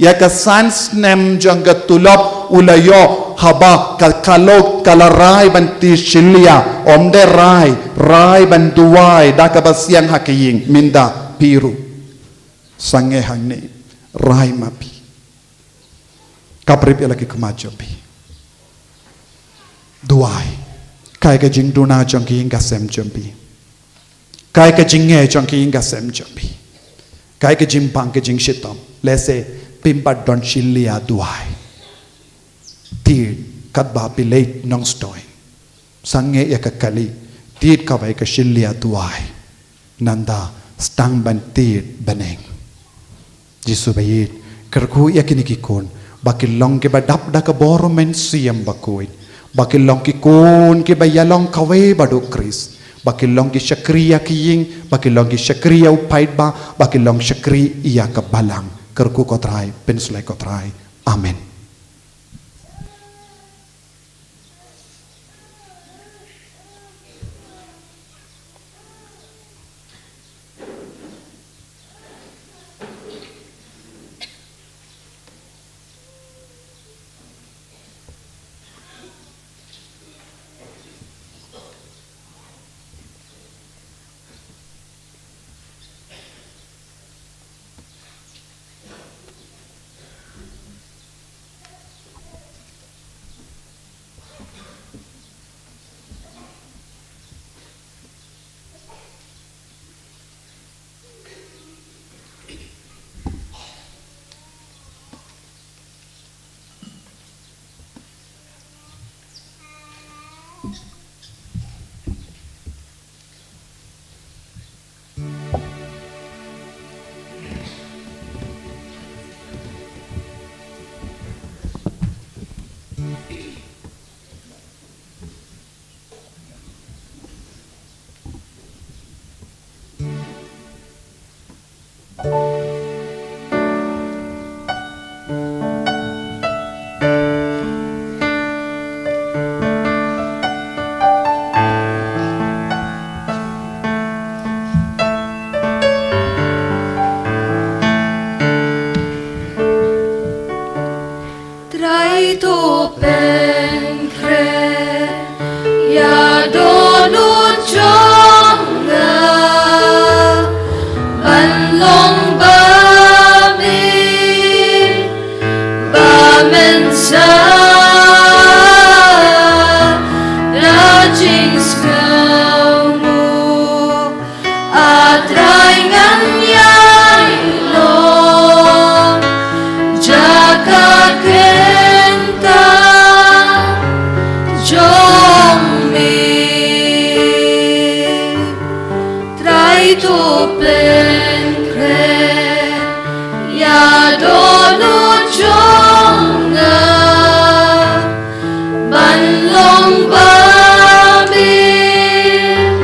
Ïa ka san snem jong ka tulop u la ïoh haba ka, ka lok ka la rai ban tied shyllia. Ym dei rai, rai ban duwai da kaba siang ha ka ïing, mynta phi ruh. Sangeh hangne, rai ma phi. Kap rip ïa la ki khmat jong phi. Duwai. Kai ka jingduna jong ki ïing ka sem jong phi. Kai ka jingeh jong ki ïing ka sem jong phi. Kai ka jingpang ka jingshitom. Lehse phim pat don shyllia duwai. Tied katba phi leit Nongstoiñ. Sangeh ïa ka kali, tied kawei ka shyllia duwai. Nangta, sdang ban tied bneng. Jisu ba ïeit, kyrkhu ïa kine ki khun, ba ki long kiba dap da ka bor u Mynsiem Bakhuid, ba ki long ki khun kiba ïalong kawei bad U Khrist, ba ki long ki shakri ïa ka ïing, ba ki long ki shakri ïa u paidbah, ba ki long shakri ïa ka balang. Kyrkhu ko Trai, pynshlei ko Trai. Amen. Trai to pynkhreh ïa dohnud jong nga ban long ba bit ba mynsiem da jingsngewnguh. A Trai ngan ïai long jaka kynta jong me. Trai to pynkhreh ïa dohnud jong nga ban long ba bit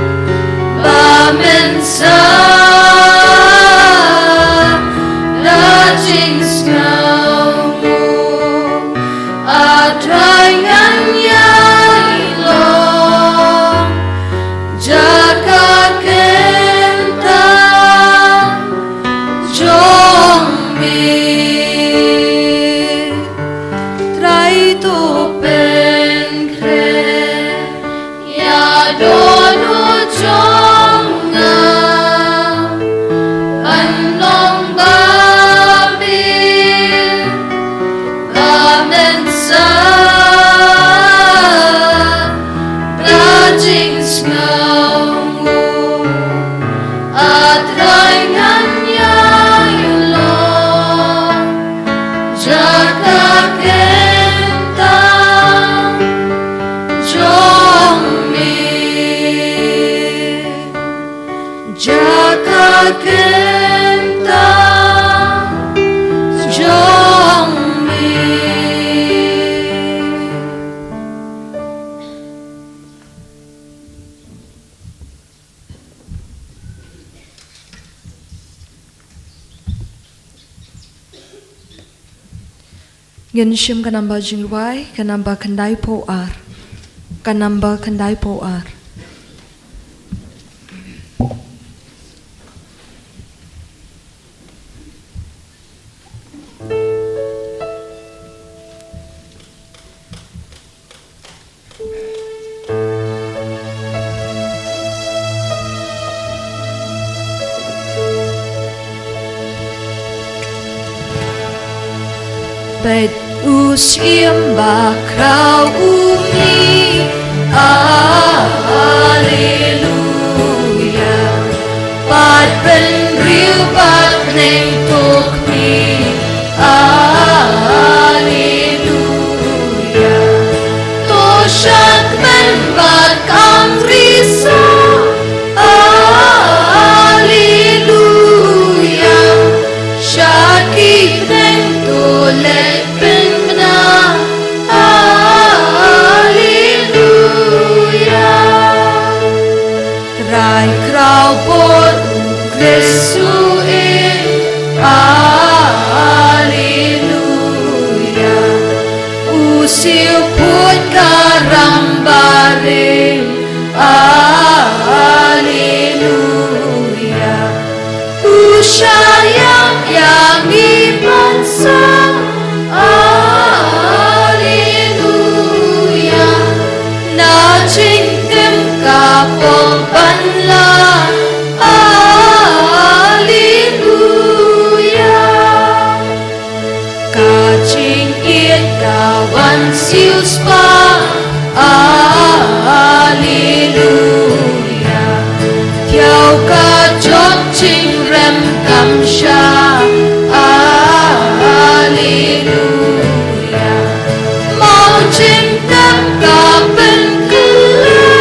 ba mynsiem da jingsngewnguh. A Trai ngan ïai long jaka A Trai, ngan ïaid lor jaka kynta jong me, jaka kynta jong me. Ngin shim ka namba jingrwai, ka namba khyndai phew ar. Ka namba khyndai phew ar. Bad u syiem bakhraw u ong, Alleluia. Bad bynriew bad bneng to khmih, Alleluia. To shakmen bad kynriah, Alleluia. Sha ki bneng to leit pynbna, Alleluia. Trai khraw bor, u Khrist u im, Alleluia. U siew put ka ram barim, Alleluia. U shah ïap ïa ngi ban sah, Alleluia. Na jingim ka pom ban lah, Alleluia. Ka jingïeit ka wan siewspah, Alleluia. Thiaw ka jot jingrem kam shah, Alleluia. Mawjingtep ka pynkylla,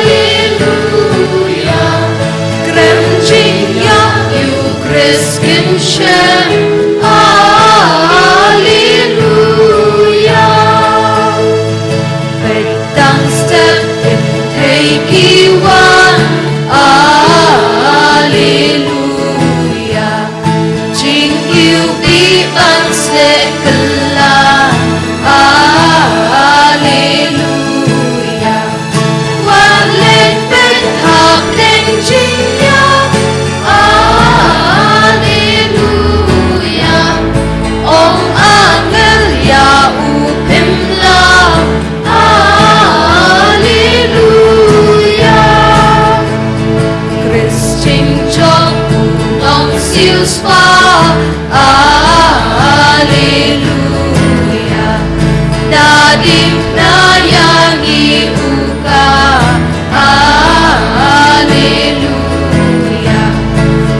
Alleluia. Krem jingïap ïa u Khrist kynshah, Alleluia. Peit tang step kynthei ki wan, Alleluia. Jingiwbih ban sleh kylla, Alleluia. Wat leit peit hapdeng jingïap, Alleluia. Ong angel ïa u, phim lah, Alleluia. Khrist jingjop u long siewspah, Alleluia. Nadien na ïa ngi u ka, Alleluia.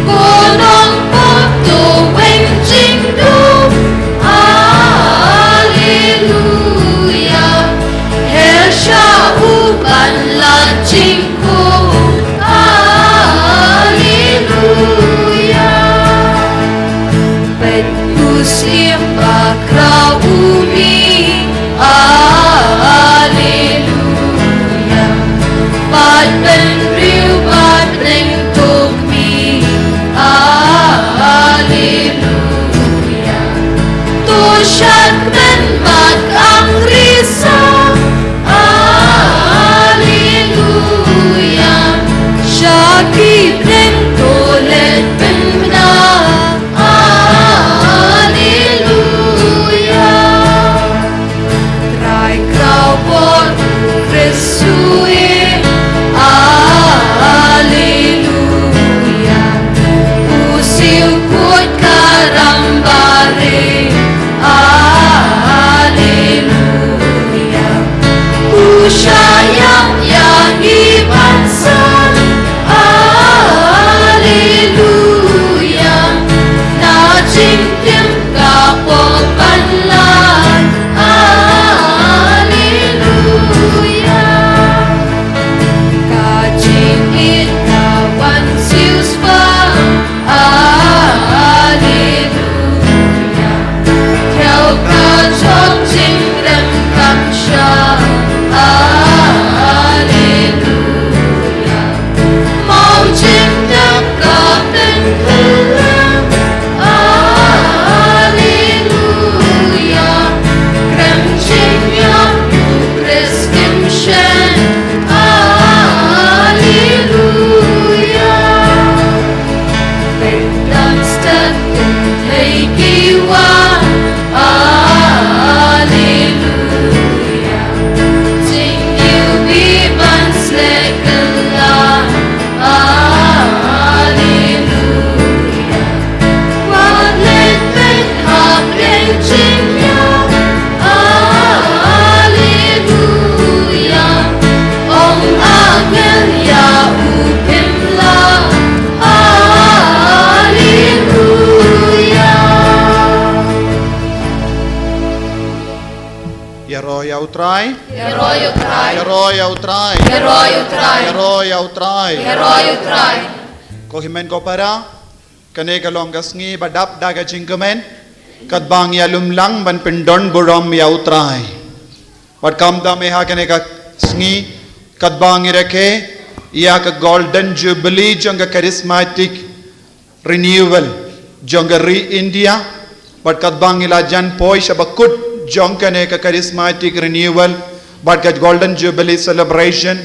Ko nongpop to weng jingdum, Alleluia. Her sha u ban lait jingkhum, Alleluia. Trai. Ïaroh ïa U Trai. Ïaroh ïa U Trai. Ïaroh ïa U Trai. Ïaroh ïa U Trai. Ïaroh ïa U Trai. Ko hynmen ko para, kane ka long ka sngi ba dap da ka jingkmen, katba ngi ïalum lang ban pyndon burom ïa U Trai. Bad khamtam eh ha kane ka sngi, katba ngi rakhe ïa ka Golden Jubilee jong ka Charismatic Renewal jong ka ri India, bad katba ngi la jan poi sha bakut jong kane ka Charismatic Renewal bad ka Golden Jubilee Celebration,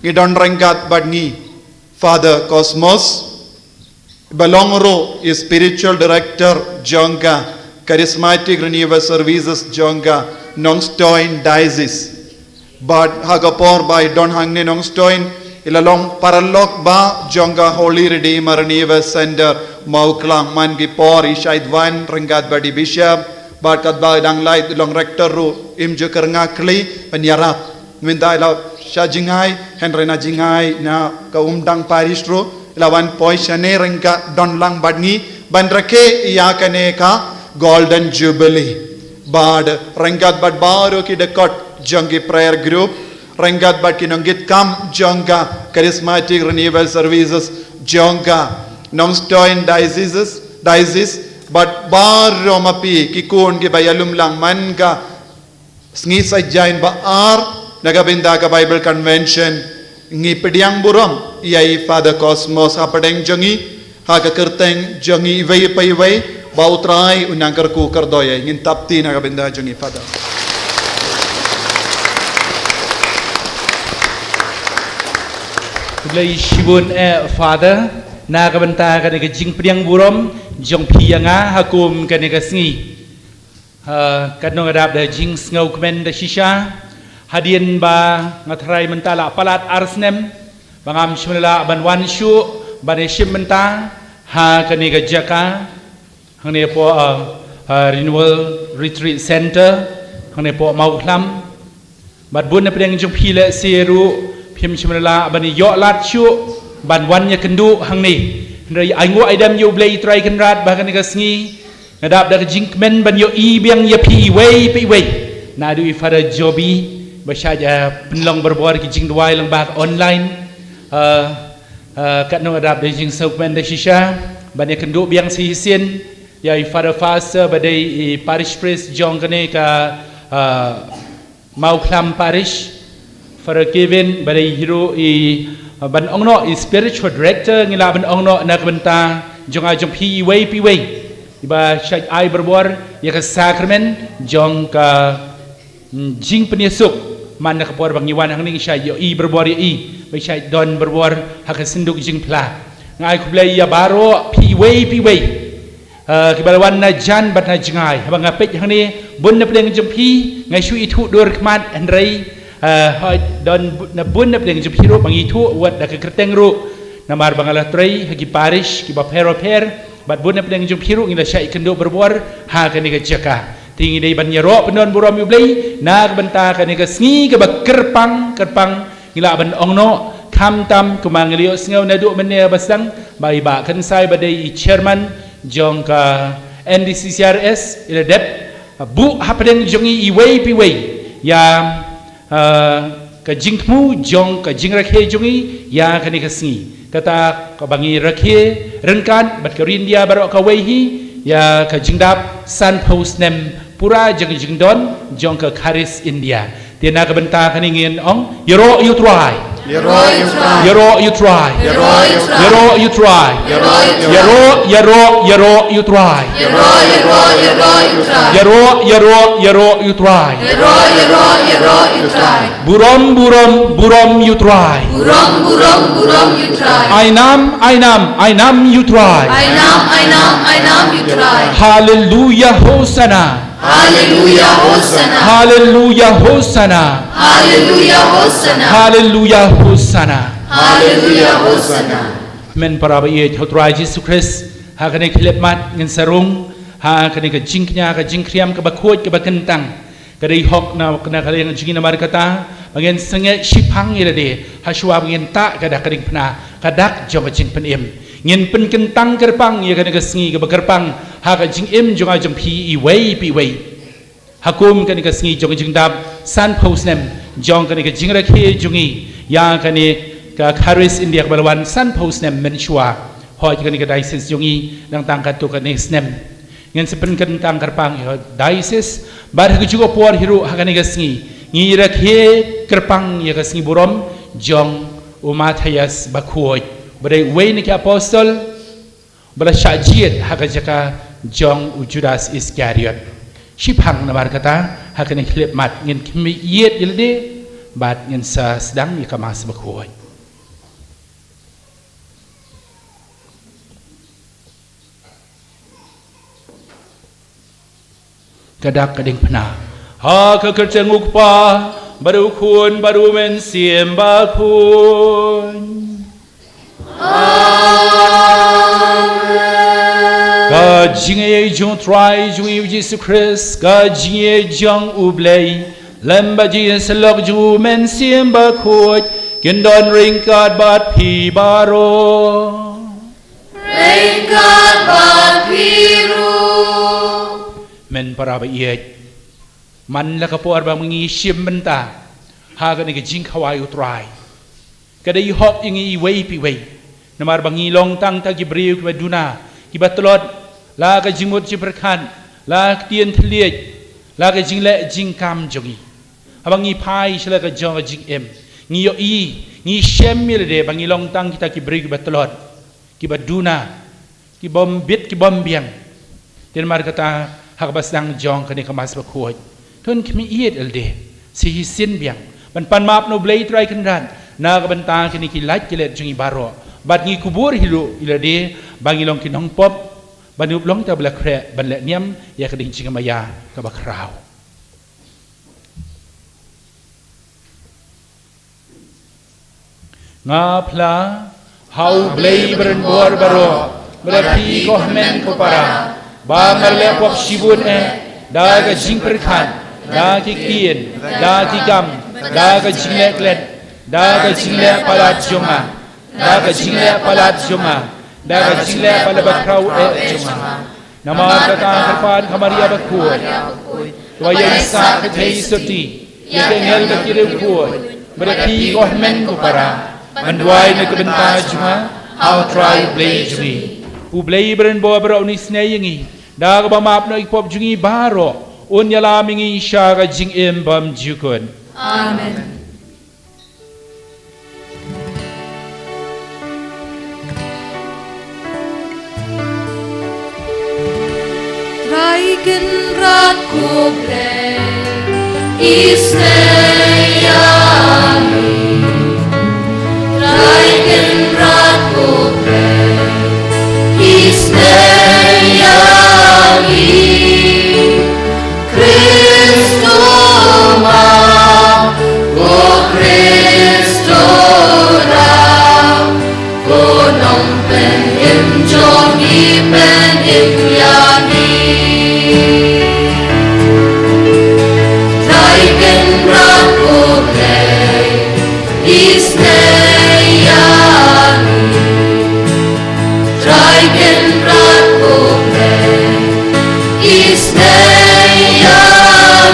ngi don ryngkat bad ngi Father Cosmos, ba long ruh i Spiritual Director jong ka Charismatic Renewal Services jong ka Nongstoin Diocese. Bad ha ka por ba i don hangne Nongstoin, i la long paralok bah jong ka Holy Redeemer Renewal Center Mawklang. Man ki por i shait wan ryngkat bad i Bishop, bad katba i dang lait i long Rector ruh, im ju kyrngah kli ban ïarap. Mynta i la shah jngai, hynrei na jngai na ka Umdang Parish ruh i la wan poi shane ryngkat, don lang bad ngi ban rakhe ïa kane ka Golden Jubilee. Bad ryngkat bad baroh ki dkhot jong ki prayer group, ryngkat bad ki nongkitkam jong ka Charismatic Renewal Services jong ka Nongstoin Diocese, Diocese, bad baroh ma phi ki khun kiba ïalum lang man ka sngi Saitjaiñ ba ar na ka bynta ka Bible Convention, ngi pdiang burom ïa i Father Cosmos hapdeng jong ngi, ha ka kyrteng jong ngi iwei pa iwei, ba U Trai un nang kyrkhu kyrdoh ïa i. Ngin tap kti na ka bynta jong ngi Father. Khublei shibun eh Father, na ka bynta kane ka jingpdiang burom jong phi ïa nga ha kum kane ka sngi. Ha, katno nga dap da jingsngewkmen da shisha, hadien ba nga tharai mynta la palat ar snem ba ngam shym la lah ban wan shuh ban ïashim bynta ha kane ka jaka, hangne hapoh, ah, ah, Renewal Retreat Center, hangne hapoh Mawkhlam. Bad bun na pdeng jong phi lehse ruh phim shym la lah ban ïoh lad shuh ban wan ïakynduh hangne. Hynrei ainguh aidem ïa U Blei Trai Kynrad ba ha kane ka sngi nga dap da ka jingkmen ban ïohi biang ïa phi iwei pa iwei. Naduh i Father Jobi ba shait, ah, pynlong barabor ki jingduwai lyngba ka online. Ah, ah, katno nga dap da jingsngewkmen da shisha ban ïakynduh biang sa shisien ïa i Father Faster ba dei i parish priest jong kane ka, ah, Mawkhlam Parish, Father Kevin, ba dei hi ruh i, uh, ban ong noh i spiritual director, ngi lah ban ong noh na ka bynta jong nga jong phi iwei pa iwei iba shait ai barabor ïa ka sakramen jong ka, mm, jingpynïasuk. Man na ka por ba ngi wan hangne ngi shait ïohi barabor ïa i, ba shait don barabor ha ka synduk jingphla. Nga ai khublei ïa baroh phi iwei pa iwei. Ah, kiba la wan na jan bad na jngai. Haba nga peit hangne, bun na pdeng jong phi nga shu ithuh dur khmat, hynrei, ah, hooid, don bu-, na bun na pdeng jong phi ruh ba ngi ithuh wat da ka kyrteng ruh. Namar ba nga la trei ha ki parish kiba pher bapher, bad bun na pdeng jong phi ruh ngi la shah ïakynduh barabor ha kane ka jaka. Te ngi dei ban ïaroh pyndon burom ïa U Blei na ka bynta kane ka sngi kaba kyrpang, kyrpang, ngi lah ban ong noh, khamtam kumba ngi la ïohsngew naduh mynne ba sdang ba i Bah Khynsai ba dei i chairman jong ka N D C C R S i la dep buh hapdeng jong i iwei pa iwei ïa, ah, ka jingthmu jong ka jingrakhe jong i ïa kane ka sngi. Kata kaba ngi rakhe ryngkat bad ka ri India baroh kawei hi ïa ka jingdap sanphew snem pura jong ka jingdon jong ka Charis India. Te na ka bynta kane ngin ong, ïaroh ïa U Trai. Ïaroh ïa U Trai. Ïaroh ïa U Trai. Ïaroh ïa U Trai. Ïaroh ïa U Trai. Ïaroh ïa U Trai. Ïaroh, ïaroh, ïaroh ïa U Trai. Ïaroh, ïaroh, ïaroh ïa U Trai. Ïaroh, ïaroh, ïaroh ïa U Trai. Ïaroh, ïaroh, ïaroh ïa U Trai. Burom, burom, burom ïa U Trai. Burom, burom, burom ïa U Trai. Ainam, ainam, ainam ïa U Trai. Ainam, ainam, ainam ïa U Trai. Haleluya, Hosana. Haleluya, Hosana. Haleluya, Hosana. Haleluya, Hosana. Haleluya, Hosana. Haleluya, Hosana. Men para ba ïeit ha U Trai Jisu Khrist, ha kane ka khyllipmat ngin sa rung ha kane ka jingkñia, ka jingkhriam, kaba khuid, kaba kyntang. Ka dei hok na, na ka liang jong ngi namar kata ba ngin sangeh shiphang ïa lade ha shuwa ba ngin tah ka dak ka diengphna, ka dak jong ka jingpynim. Ngin pynkyntang kyrpang ïa kane ka sngi kaba kyrpang ha ka jingim jong nga jong phi iwei pa iwei. Ha kum kane ka sngi jong ka jingdap sanphew snem jong kane ka jingrakhe jong ngi ïa kane ka Charis India kaba la wan sanphew snem mynshuwa. Hooid, kane ka diocese jong ngi dang tang katto katne snem. Ngin sa pynkyntang kyrpang ïa ka diocese bad ha kajuh ka por hi ruh ha kane ka sngi ngi rakhe kyrpang ïa ka sngi burom jong u Matthias Bakhuid, ba dei uwei na ki apostol ba la shah jied ha ka jaka jong u Judas Iskariot. Shiphang namar kata ha kane ka khyllipmat ngin khmih ïit ïa lade bad ngin sa sdang ïa ka Mass Bakhuid. Ka dak ka diengphna. Ha ka kyrteng u Kpa bad u Khun bad u Mynsiem Bakhuid. Ka jingaiei jong u Trai jong ngi u Jisu Khrist, ka jingaiei jong u Blei, lem bad jingïasyllok jong u Mynsiem Bakhuid, kin don ryngkat bad phi baroh. Ryngkat bad phi ruh. Men para ba ïeit, man la ka por ba ngi shim bynta ha kane ka jingkhawai u Trai. Ka dei hok ïa ngi iwei pa iwei. Namar ba ngi long tang kita ki briew kiba duna, kiba tlot, la ka jingmut jingpyrkhat, la ka ktien thylliej, la ka jingleh jingkam jong ngi. Haba ngi phai sha la ka jong ka jingim, ngi ïohi, ngi shem ïa lade ba ngi long tang kita ki briew kiba tlot, kiba duna, kibym bit kibym biang. Te namar kata ha kaba sdang jong kane ka Mass Bakhuid, to khmih ïit ïa lade, shisien biang ban pan map na u Blei Trai Kynrad na ka bynta kine ki lait ki let jong ngi baroh, bad ngi kubur hi ruh ïa lade ba ngi long ki nongpop, ban ïoh long kita ba la khreh ban leh niam ïa ka ding jingmaïa kaba khraw. Nga phla ha u Blei ba rit bor baroh, ba la phi ko hynmen ko para, ba nga la leh pop shibun eh, da ka jingpyrkhat, da ki ktien, da ki kam, da ka jingleh klet, da ka jingleh palat jong nga, da ka jingleh palat jong nga, da ka jingleh palat bakhraw eh jong nga. Namar kata kyrpad ka Maria Bakhuid, to ïa sah ka jingïeit sotti ïa ki angel bad ki riewkhuid, bad ïa phi ko hynmen ko para, ban duwai na ka bynta jong nga ha u Trai u Blei jong ngi. U Blei ba rit bor baroh un isynei ïa ngi, da kaba map na ki pop jong ngi baroh, un ïalam ïa ngi sha ka jingim bymjukut. Amen. Trai Kynrad ko Blei, isynei ïa ngi. Trai Kynrad ko Blei, isynei ïa ngi. Khrist u ma, ko Khrist u ra, ko nongpynim jong ngi, pynim ïa ngi. Trai Kynrad ko Blei, isynei ïa ngi. Trai Kynrad ko Blei, isynei ïa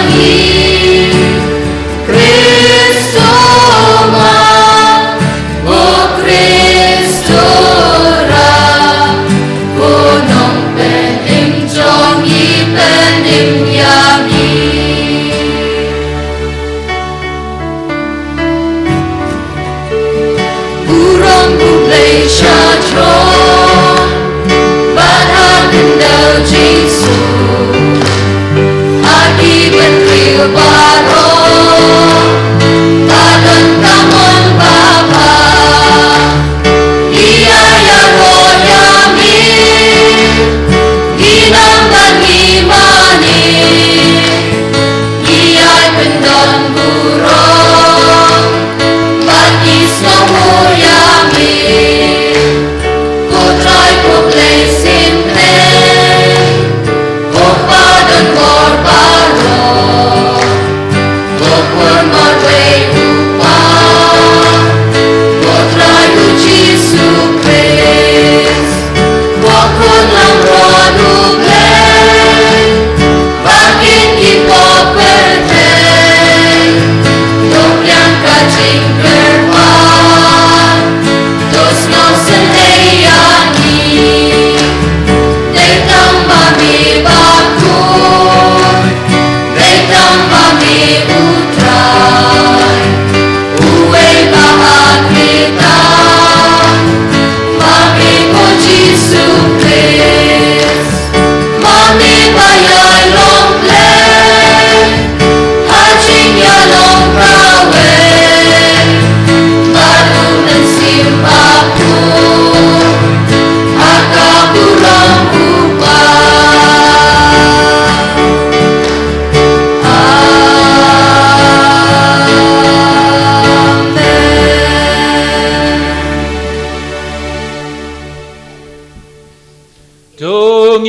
ngi. Khrist u ma, ko Khrist u ra, ko nongpynim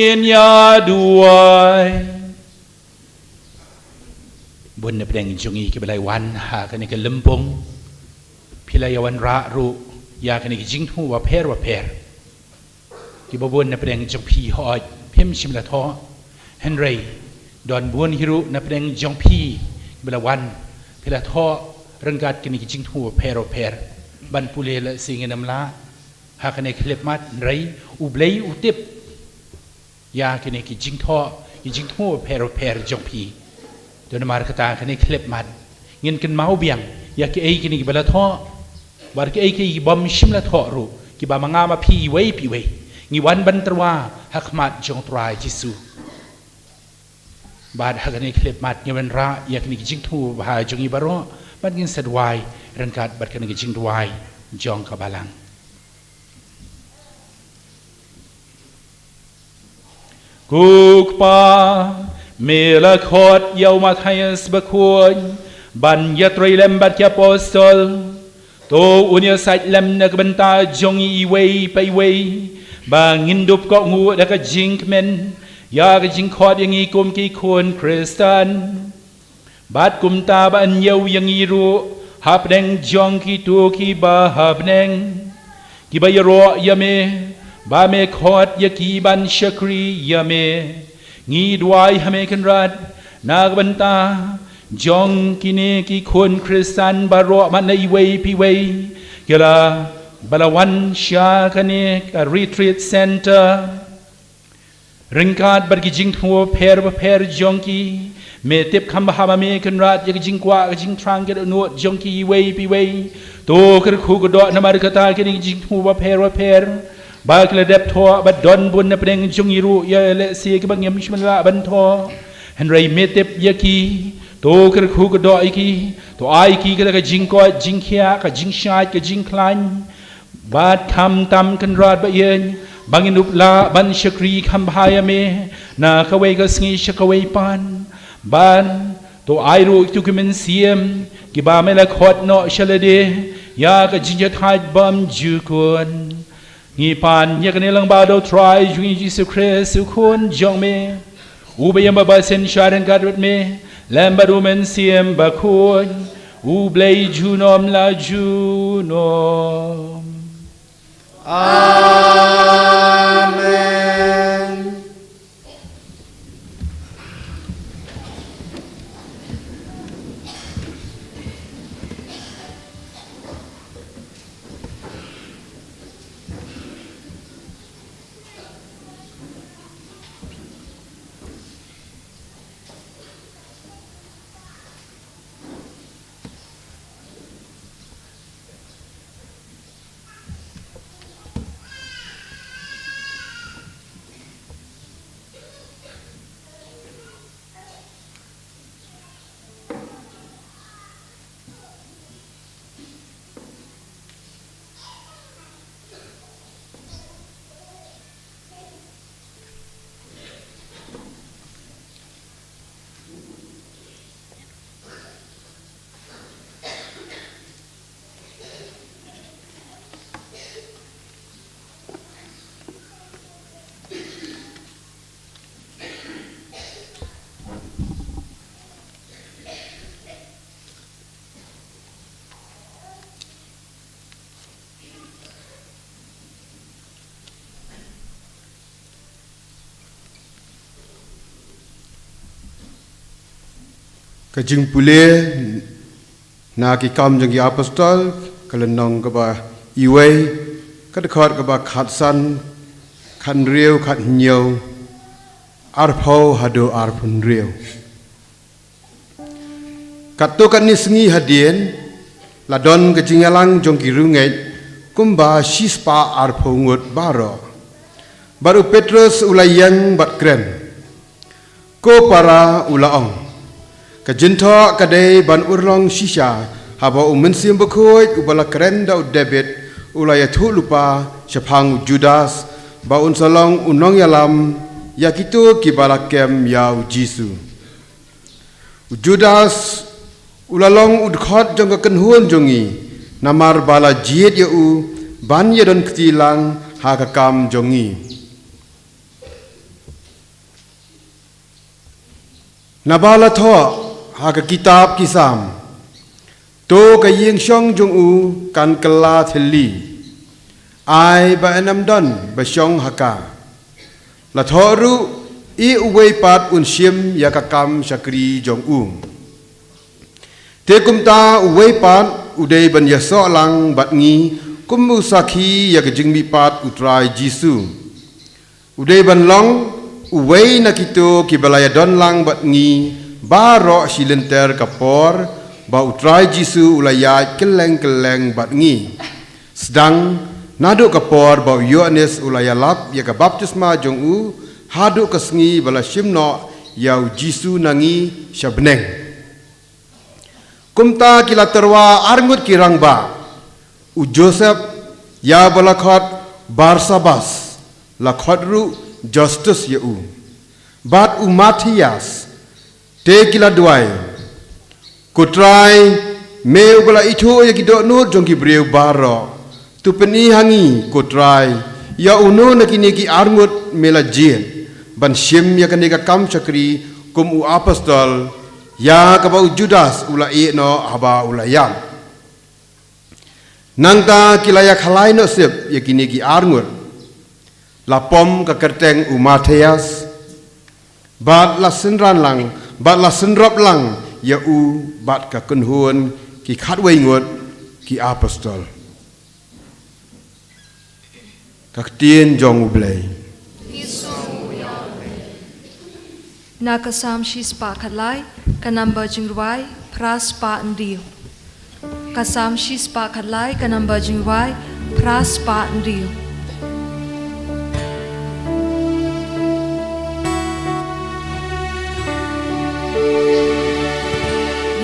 Ngin ïa duwai. Bun na pdeng jong ngi kiba la wan ha kane ka lympung, phi la ïa wanrah ruh ïa kane ka jingthmu bapher bapher. Kiba bun na pdeng jong phi hooid phim shym la thoh, hynrei don bun hi ruh na pdeng jong phi kiba la wan, phi la thoh ryngkat kane ka jingthmu bapher bapher. Ban pule la sing ngin ym lah ha kane ka khyllipmat, hynrei U Blei u tip ïa kine ki jingthoh, ki jingthmu bapher bapher jong phi. To namar kata kane ka khyllipmat ngin kynmaw biang ïa kiei kine kiba la thoh bad kiei kiei ki bym shym la thoh ruh, kiba ma nga ma phi iwei pa iwei ngi wan ban tyrwa ha khmat jong U Trai Jisu. Bad ha kane ka khyllipmat ngin wanrah ïa kine ki jingthmu babha jong ngi baroh, bad ngin sa duwai ryngkat bad kane ka jingduwai jong ka Balang. Ko Kpa, me la khot ïa u Mathaios Bakhuid ban ïatrei lem bad ki apostol. To un ïasaid lem na ka bynta jong ngi iwei pa iwei, ba ngin dup kohnguh da ka jingkmen ïa ka jingkhot ïa ngi kum ki khun Khristan. Bad kumta ba yn ïoh ïa ngi ruh hapdeng jong kito kiba ha bneng, kiba ïaroh ïa me, ba me khot ïa ki ban shakri ïa me. Ngi duwai ha me Kynrad na ka bynta jong kine ki khun Khristan baroh, man la iwei pa iwei, ki la ba la wan sha kane ka retreat center. Ryngkat bad ki jingthmu bapher bapher jong ki, me tip kham bha ma me Kynrad ïa ka jingkwah ka jingthrang ka dohnud jong ki iwei pa iwei. To kyrkhu kyrdoh namar kata kine ki jingthmu bapher bapher ba ki la dep thoh, bad don bun na pdeng jong ngi ruh ïa lehse kiba ngim shym lah ban thoh, hynrei me tip ïa ki. To kyrkhu kyrdoh ïa ki, to ai ki kata ka jingkoit jingkhiah, ka jingshait ka jingkhlaiñ. Bad khamtam Kynrad ba ïeit, ba ngin dup lah ban shakri kham bha ïa me na kawei ka sngi sha kawei pat. Bad to ai ruh kito ki mynsiem kiba me la khot noh sha lade ïa ka jingïathait bymjukut. Ngi pan ïa kane lyngba da U Trai jong ngi Jisu Khrist, U Khun jong me, uba ïa ba ba synshar ryngkat bad me lem bad U Mynsiem Bakhuid, U Blei junom la junom. Amen. Ka jingpule na Ki Kam Jong Ki Apostol, ka lynnong kaba iwei, ka dkhot kaba khatsan, khathynriew, khathynñiew, arphew haduh arphew hynriew. Katto katne sngi hadien, la don ka jingïalang jong ki riewngeit kumba shispah arphew ngut baroh. Bad u Petros u la ïeng bad kren. Ko para, u la ong, ka jingthoh ka dei ban urlong shisha, haba u Mynsiem Bakhuid uba la kren da u Dabid u la ïathuh lypa shaphang u Judas, ba un sa long u nongïalam ïa kito kiba la kem ïa u Jisu. U Judas u la long u dkhot jong ka kynhun jong ngi, namar ba la jied ïa u ban ïadon kti lang ha ka kam jong ngi. Naba la thoh ha ka kitab ki Salm, to ka ïing shong jong u kan kylla thylli, ai ba yn ym don ba shong ha ka. La thoh ruh, ïeh uwei pat un shim ïa ka kam shakri jong u. Te kumta uwei pat u dei ban ïasoh lang bad ngi kum u sakhi ïa ka jingmihpat U Trai Jisu. U dei ban long uwei na kito kiba la ïadon lang bad ngi baroh shi lynter ka por ba U Trai Jisu u la ïaid kylleng kylleng bad ngi, sdang naduh ka por ba u Ïoannis u la ïalap ïa ka baptisma jong u, haduh ka sngi ba la shim noh ïa U Jisu na ngi sha bneng. Kumta ki la tyrwa arngut ki rangbah, u Joseph, ïa ba la khot Barsabas, la khot ruh Justus ïa u, bad u Matthias. Te ki la duwai, Ko Trai, me uba la ithuh ïa ki dohnud jong ki briew baroh, to pyni ha ngi, ko Trai, ïa uno na kine ki arngut me la jied ban shim ïa kane ka kam shakri kum u apostol, ïa kaba u Judas u la ïeh noh haba u la ïap. Nangta ki la ïakhalai noh sip ïa kine ki arngut. La pom ka kyrteng u Matthias, bad la synran lang, bad la synrop lang ïa u bad ka kynhun ki khatwei ngut ki apostol. Ka ktien jong U Blei. Na ka Salm shispah khatlai, ka number jingrwai phra spah hynriew. Ka Salm shispah khatlai, ka number jingrwai phra spah hynriew.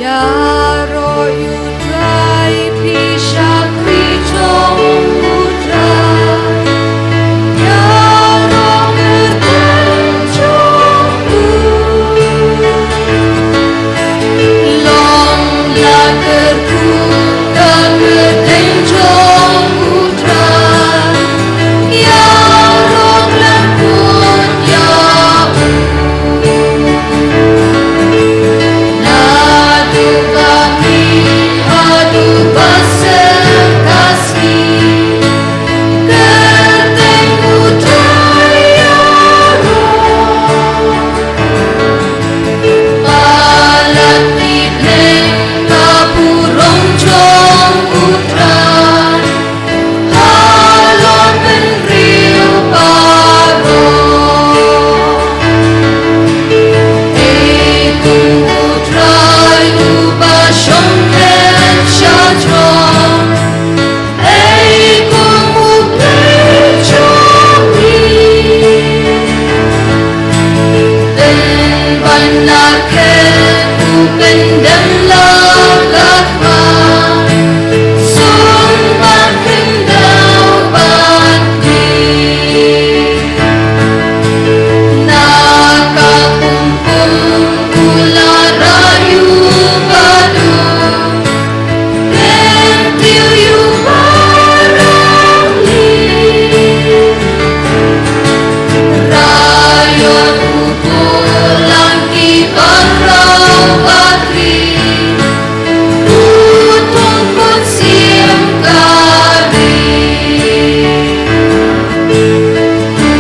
Ïaroh ïa U Trai, phi shakri jong U Trai. Ïaroh kyrteng jong u. Long la kyrkhu ka kyrteng jong U Trai. Ïaroh kyrkhu ïa u. Naduh ka miet haduh ba seng ka sngi, kyrteng U Trai ïaroh. Palat ki pdeng ka burom jong U Trai. Halor bynriew baroh. Ei kum U Trai uba shong kyrshah jong. Ei kum U Blei jong ngi. Pynban la khet u pyndem la ka khmat. Sumar khyndew bad ngi. Na ka pung pung u la rai u ba duk. Kyntiew ïa u ba rangli. Rai ïa u bulang ki ba khraw ba kri. U thung kut siem ka ri. U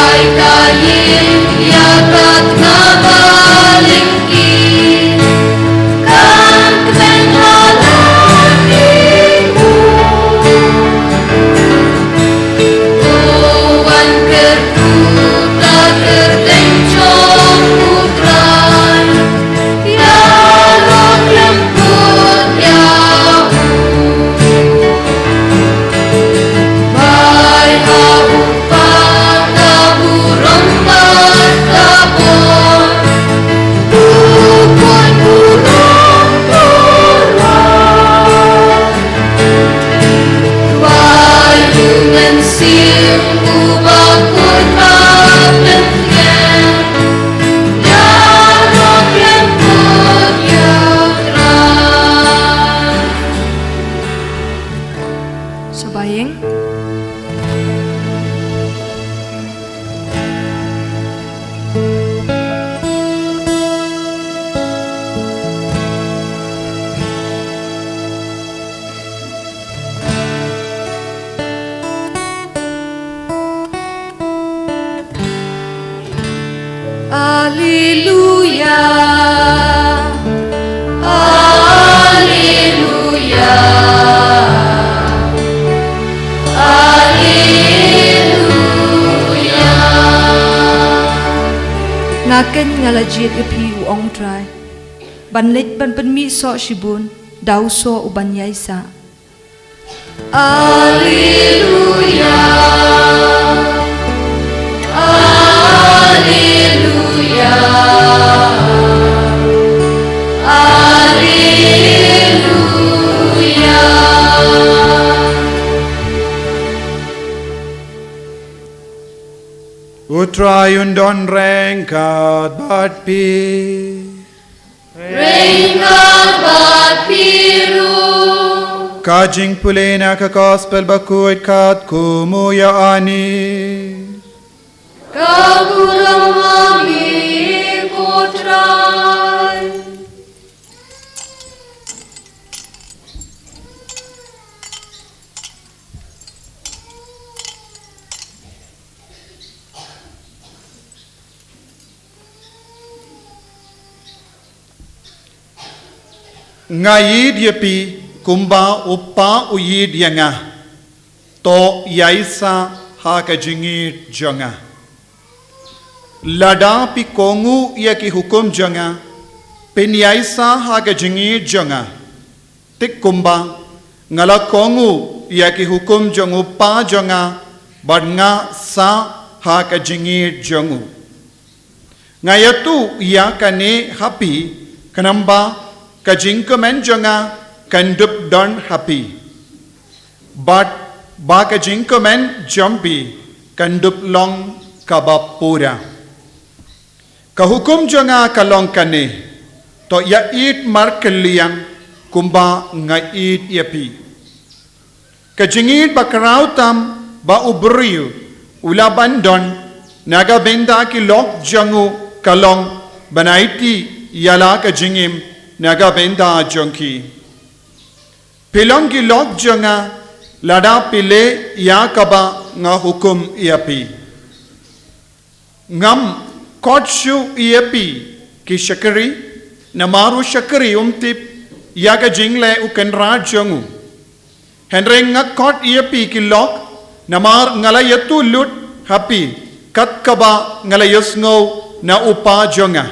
ai ka ïing ïa ka tnga ba lyngkhi. Kan kmen ha la ki mut. U wan kyrkhu ka kyrteng jong U Trai. Ïaroh khlem kut ïa u. Bai ha u Kpa ka burom bad ka bor. U khun burom tyrwa. Bai u Mynsiem uba kut ba pynïeng. Ïaroh khlem kut ïa U Trai. Sa ba ïeng. Alleluia. Alleluia. Alleluia. Nga khein nga la jied ïa phi, u ong u Trai, ban leit ban pynmih soh shibun da u soh u ban ïaisah. Alleluia. Alleluia. Alleluia. U Trai un don ryngkat bad phi. Ryngkat bad phi ruh. Ka jingpule na ka Gospel bakhuid katkum u Ïoannis. Ka burom ha me ko Trai. Nga ïeit ïa phi kumba u Kpa u ïeit ïa nga. To ïaisah ha ka jingïeit jong nga. Lada phi kohnguh ïa ki hukum jong nga, phin ïaisah ha ka jingïeit jong nga. Te kumba nga la kohnguh ïa ki hukum jong u Kpa jong nga, bad nga sah ha ka jingïeit jong u. Nga ïathuh ïa kane ha phi, khnang ba ka jingkmen jong nga kan dup don ha phi, bad ba ka jingkmen jong phi kan dup long kaba pura. Ka hukum jong nga ka long kane: to ïaieit markylliang kumba nga ïeit ïa phi. Ka jingïeit bakhraw tam ba u briew u lah ban don na ka bynta ki lok jong u ka long ban aiti ïa la ka jingim na ka bynta jong ki. Phi long ki lok jong nga lada phi leh ïa kaba nga hukum ïa phi. Ngam khot shuh ïa phi ki shakri, namar u shakri um tip ïa ka jingleh u kynrad jong u. Hynrei nga khot ïa phi ki lok, namar nga la ïathuh lut ha phi kat kaba nga la ïohsngew na u Kpa jong nga.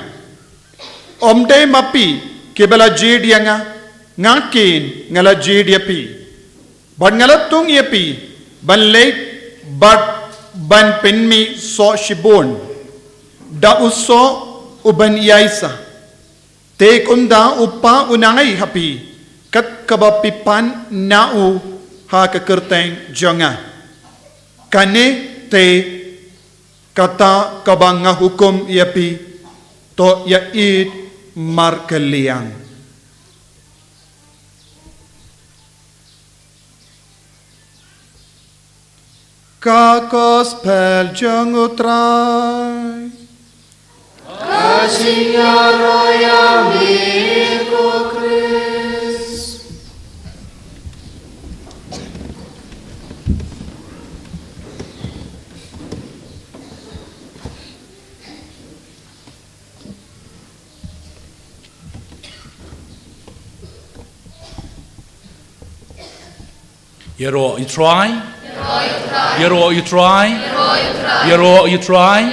Ym dei ma phi kiba la jied ïa nga, nga khein nga la jied ïa phi. Bad nga la thung ïa phi ban leit bad ban pynmih soh shibun da u soh u ban ïaisah. Te kumta u Kpa un ai ha phi kat kaba phi pan na u ha ka kyrteng jong nga. Kane te kata kaba nga hukum ïa phi: to ïaieit markylliang. Ka Gospel jong u Trai. Ka jingïaroh ïa me ko Khrist. Ïaroh ïa u Trai. Ïaroh ïa u Trai. Ïaroh ïa u Trai.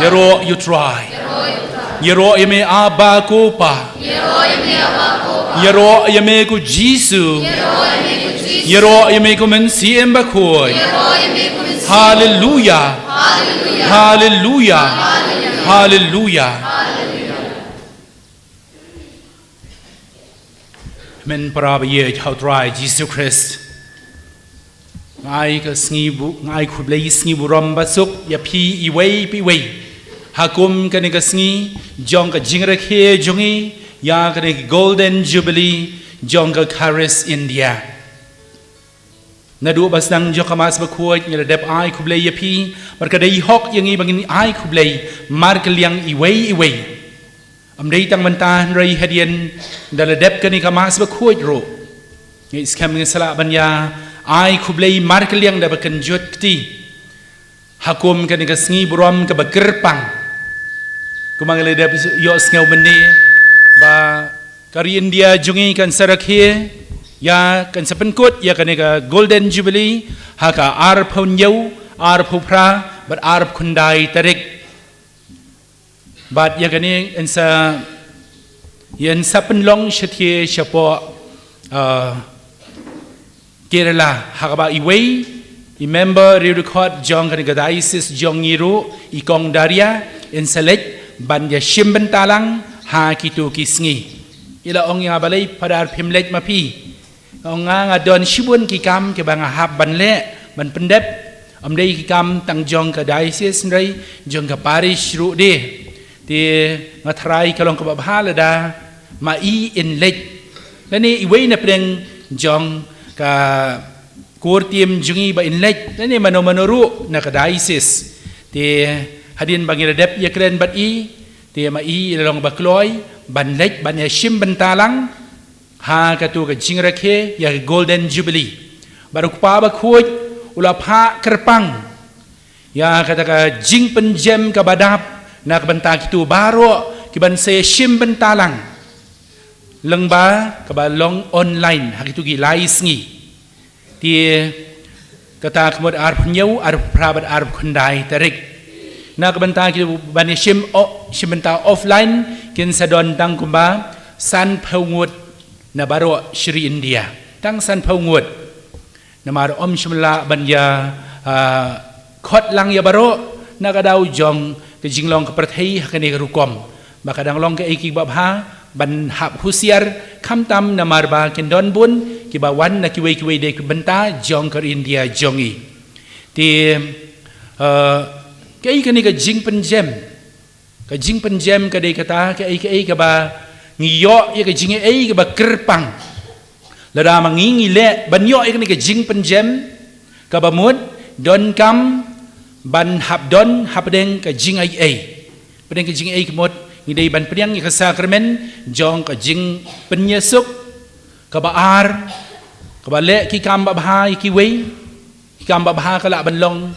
Ïaroh ïa u Trai. Ïaroh ïa me Abba ko Kpa. Ïaroh ïa me ko Jisu. Ïaroh ïa me ko Mynsiem Bakhuid. Haleluia. Haleluia. Haleluia. Amen. Para ba ïeit ha u Trai Jisu Khrist, nga ai ka sngi bu-, nga ai khublei sngi burom basuk ïa phi iwei pa iwei ha kum kane ka sngi jong ka jingrakhe jong ngi ïa kane ka Golden Jubilee jong ka Charis India. Naduh ba sdang jong ka Mass Bakhuid ngi la dep ai khublei ïa phi, bad ka dei hok ïa ngi ba ngin ai khublei markylliang iwei iwei. Ym dei tang mynta hynrei hadien da la dep kane ka Mass Bakhuid ruh, ngi skhem ngi sa lah ban ïa ai khublei markylliang da ba kynjut kti ha kum kane ka sngi burom kaba kyrpang. Kumba ngi la dep ïohsngew mynne ba ka ri India jong ngi kan sa rakhe ïa, kan sa pynkut ïa kane ka Golden Jubilee ha ka arphew hynñiew, arphew phra bad arphew khyndai tarik. Bad ïa kane yn sa, yn sa pynlong shathie shapoh, uh, Kerala, ha kaba iwei i member riewdkhot jong kane ka diocese jong ngi ruh, i Kong Daria, yn sa leit ban ïa shim bynta lang ha kito ki sngi. I la ong ïa nga, balei Phadar phim leit ma phi? Nga ong, nga nga don shibun ki kam kiba nga hap ban leh, ban pyndep. Ym dei ki kam tang jong ka diocese hynrei jong ka parish ruh de. Te nga tharai ka long kaba bha lada ma i yn leit. Lane iwei na pdeng jong ka core team jong i ba yn leit, lane mano mano ruh na ka diocese. Te hadien ba ngi la dep ïakren bad i, te ma i i la long ba kloi ban leit ban ïa shim bynta lang ha kato ka jingrakhe ïa ka Golden Jubilee. Bad u Kpa Bakhuid u la phah kyrpang ïa kata ka jingpynjem kaba dap na ka bynta kito baroh kiban sa ïa shim bynta lang lyngba kaba long online ha kito ki lai sngi. Te kata ka mut arphew hynñiew, arphew phra bad arphew khyndai tarik. Na ka bynta kito ban ïa shim o-, shim bynta offline kin sa don tang kumba sanphew ngut na baroh sha ri India. Tang sanphew ngut. Namar ym shym lah ban ïa, ah, khot lang ïa baroh na ka daw jong ka jinglong ka pyrthei ha kane ka rukom. Ba ka dang long kaei kaei ba bha ban hap husiar, khamtam namar ba kin don bun kiba wan na kiwei kiwei de ki bynta jong ka ri India jong i. Te, eh, kaei kane ka jingpynjem? Ka jingpynjem ka dei kata, kaei kaei kaba ngi ïoh ïa ka jingaiei kaba kyrpang. Lada ma ngi ngi leh ban ïoh ïa kane ka jingpynjem, kaba mut donkam ban hap don hapdeng ka jingaiei. Hapdeng ka jingaiei ka mut ngi dei ban pdiang ïa ka sakramen jong ka jingpynïasuk. Kaba ar, kaba leh ki kam ba bha ïa kiwei. Ki kam ba bha ka lah ban long,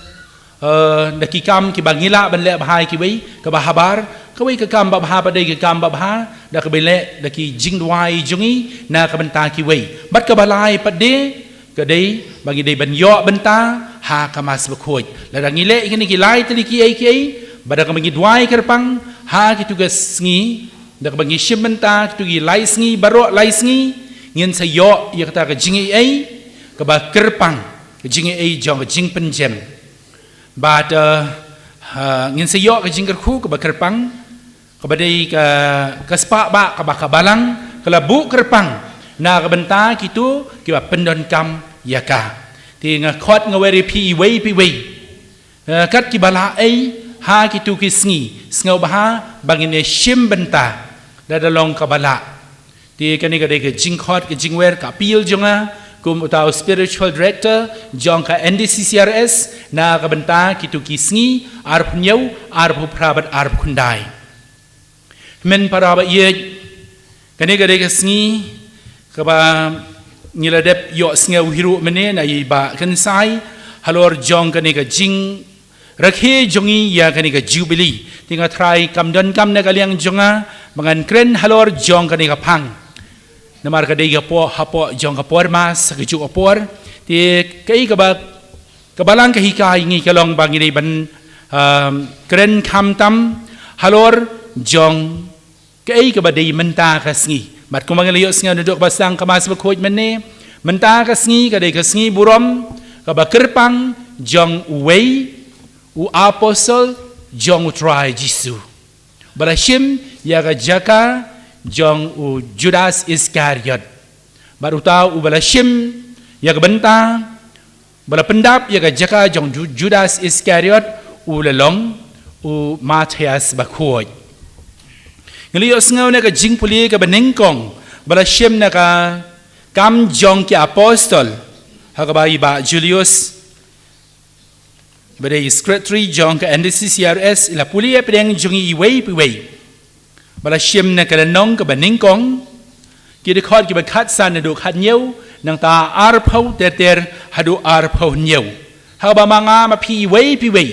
eh, da ki kam kiba ngi lah ban leh bha ïa kiwei, kaba habar. Kawei ka kam ba bha pat dei ka kam ba bha da kaba leh da ki jingduwai jong ngi na ka bynta kiwei. Bad kaba lai pat de ka dei ba ngi dei ban ïoh bynta ha ka Mass Bakhuid. Lada ngi leh ïa kine ki lai tylli kiei kiei, bad da kaba ngi duwai kyrpang ha kito ki sngi, da kaba ngi shim bynta kito ki lai sngi, baroh lai sngi, ngin sa ïoh ïa kata ka jingaiei kaba kyrpang, ka jingaiei jong ka jingpynjem. Bad, eh, ha, ngin sa ïoh ka jingkyrkhu kaba kyrpang, kaba dei ka, ka spah ba kaba ka Balang ka la buh kyrpang na ka bynta kito kiba pyndonkam ïa ka. Te nga khot nga wer ïa phi iwei pa iwei. Eh, kat kiba la ei ha kito ki sngi, sngewbha ba ngin ïa shim bynta da da long kaba la. Te kane ka dei ka jingkhot, ka jingwer, ka appeal jong nga kum uta u spiritual director jong ka N D C C R S na ka bynta kito ki sngi arphew hynñiew, arphew phra bad arphew khyndai. Hynmen para ba ïeit, kane ka dei ka sngi kaba ngi la dep ïohsngew hi ruh mynne na i Bah Kynsai halor jong kane ka jing rakhe jong ngi ïa kane ka Jubilee. Te nga trai kam donkam na ka liang jong nga ba ngan kren halor jong kane ka phang. Namar ka dei ka por, hapoh jong ka por Mass, ka juk ka por. Te kaei kaba, kaba lang ka hikai ngi ka long ba ngi dei ban, um, kren khamtam halor jong kaei kaba dei mynta ka sngi. Bad kumba ngi la ïohsngew naduh kaba sdang ka Mass Bakhuid mynne, mynta ka sngi ka dei ka sngi burom kaba kyrpang jong uwei u apostol jong u Trai Jisu, ba la shim ïa ka jaka jong u Judas Iskariot. Bad uta uba la shim ïa ka bynta, ba la pyndap ïa ka jaka jong Ju-, Judas Iskariot, u la long u Matthias Bakhuid. Ngi la ïohsngew na ka jingpule kaba nyngkong ba la shim na ka Kam Jong ki Apostol, ha kaba i Bah Julius, ba dei secretary jong ka N D C C R S, i la pule ïa pdeng jong i iwei pa iwei. Ba la shim na ka lynnong kaba nyngkong, ki dkhot kiba khatsan naduh khathynñiew, nangta arphew ter ter haduh arphew hynñiew. Ha kaba ma nga ma phi iwei pa iwei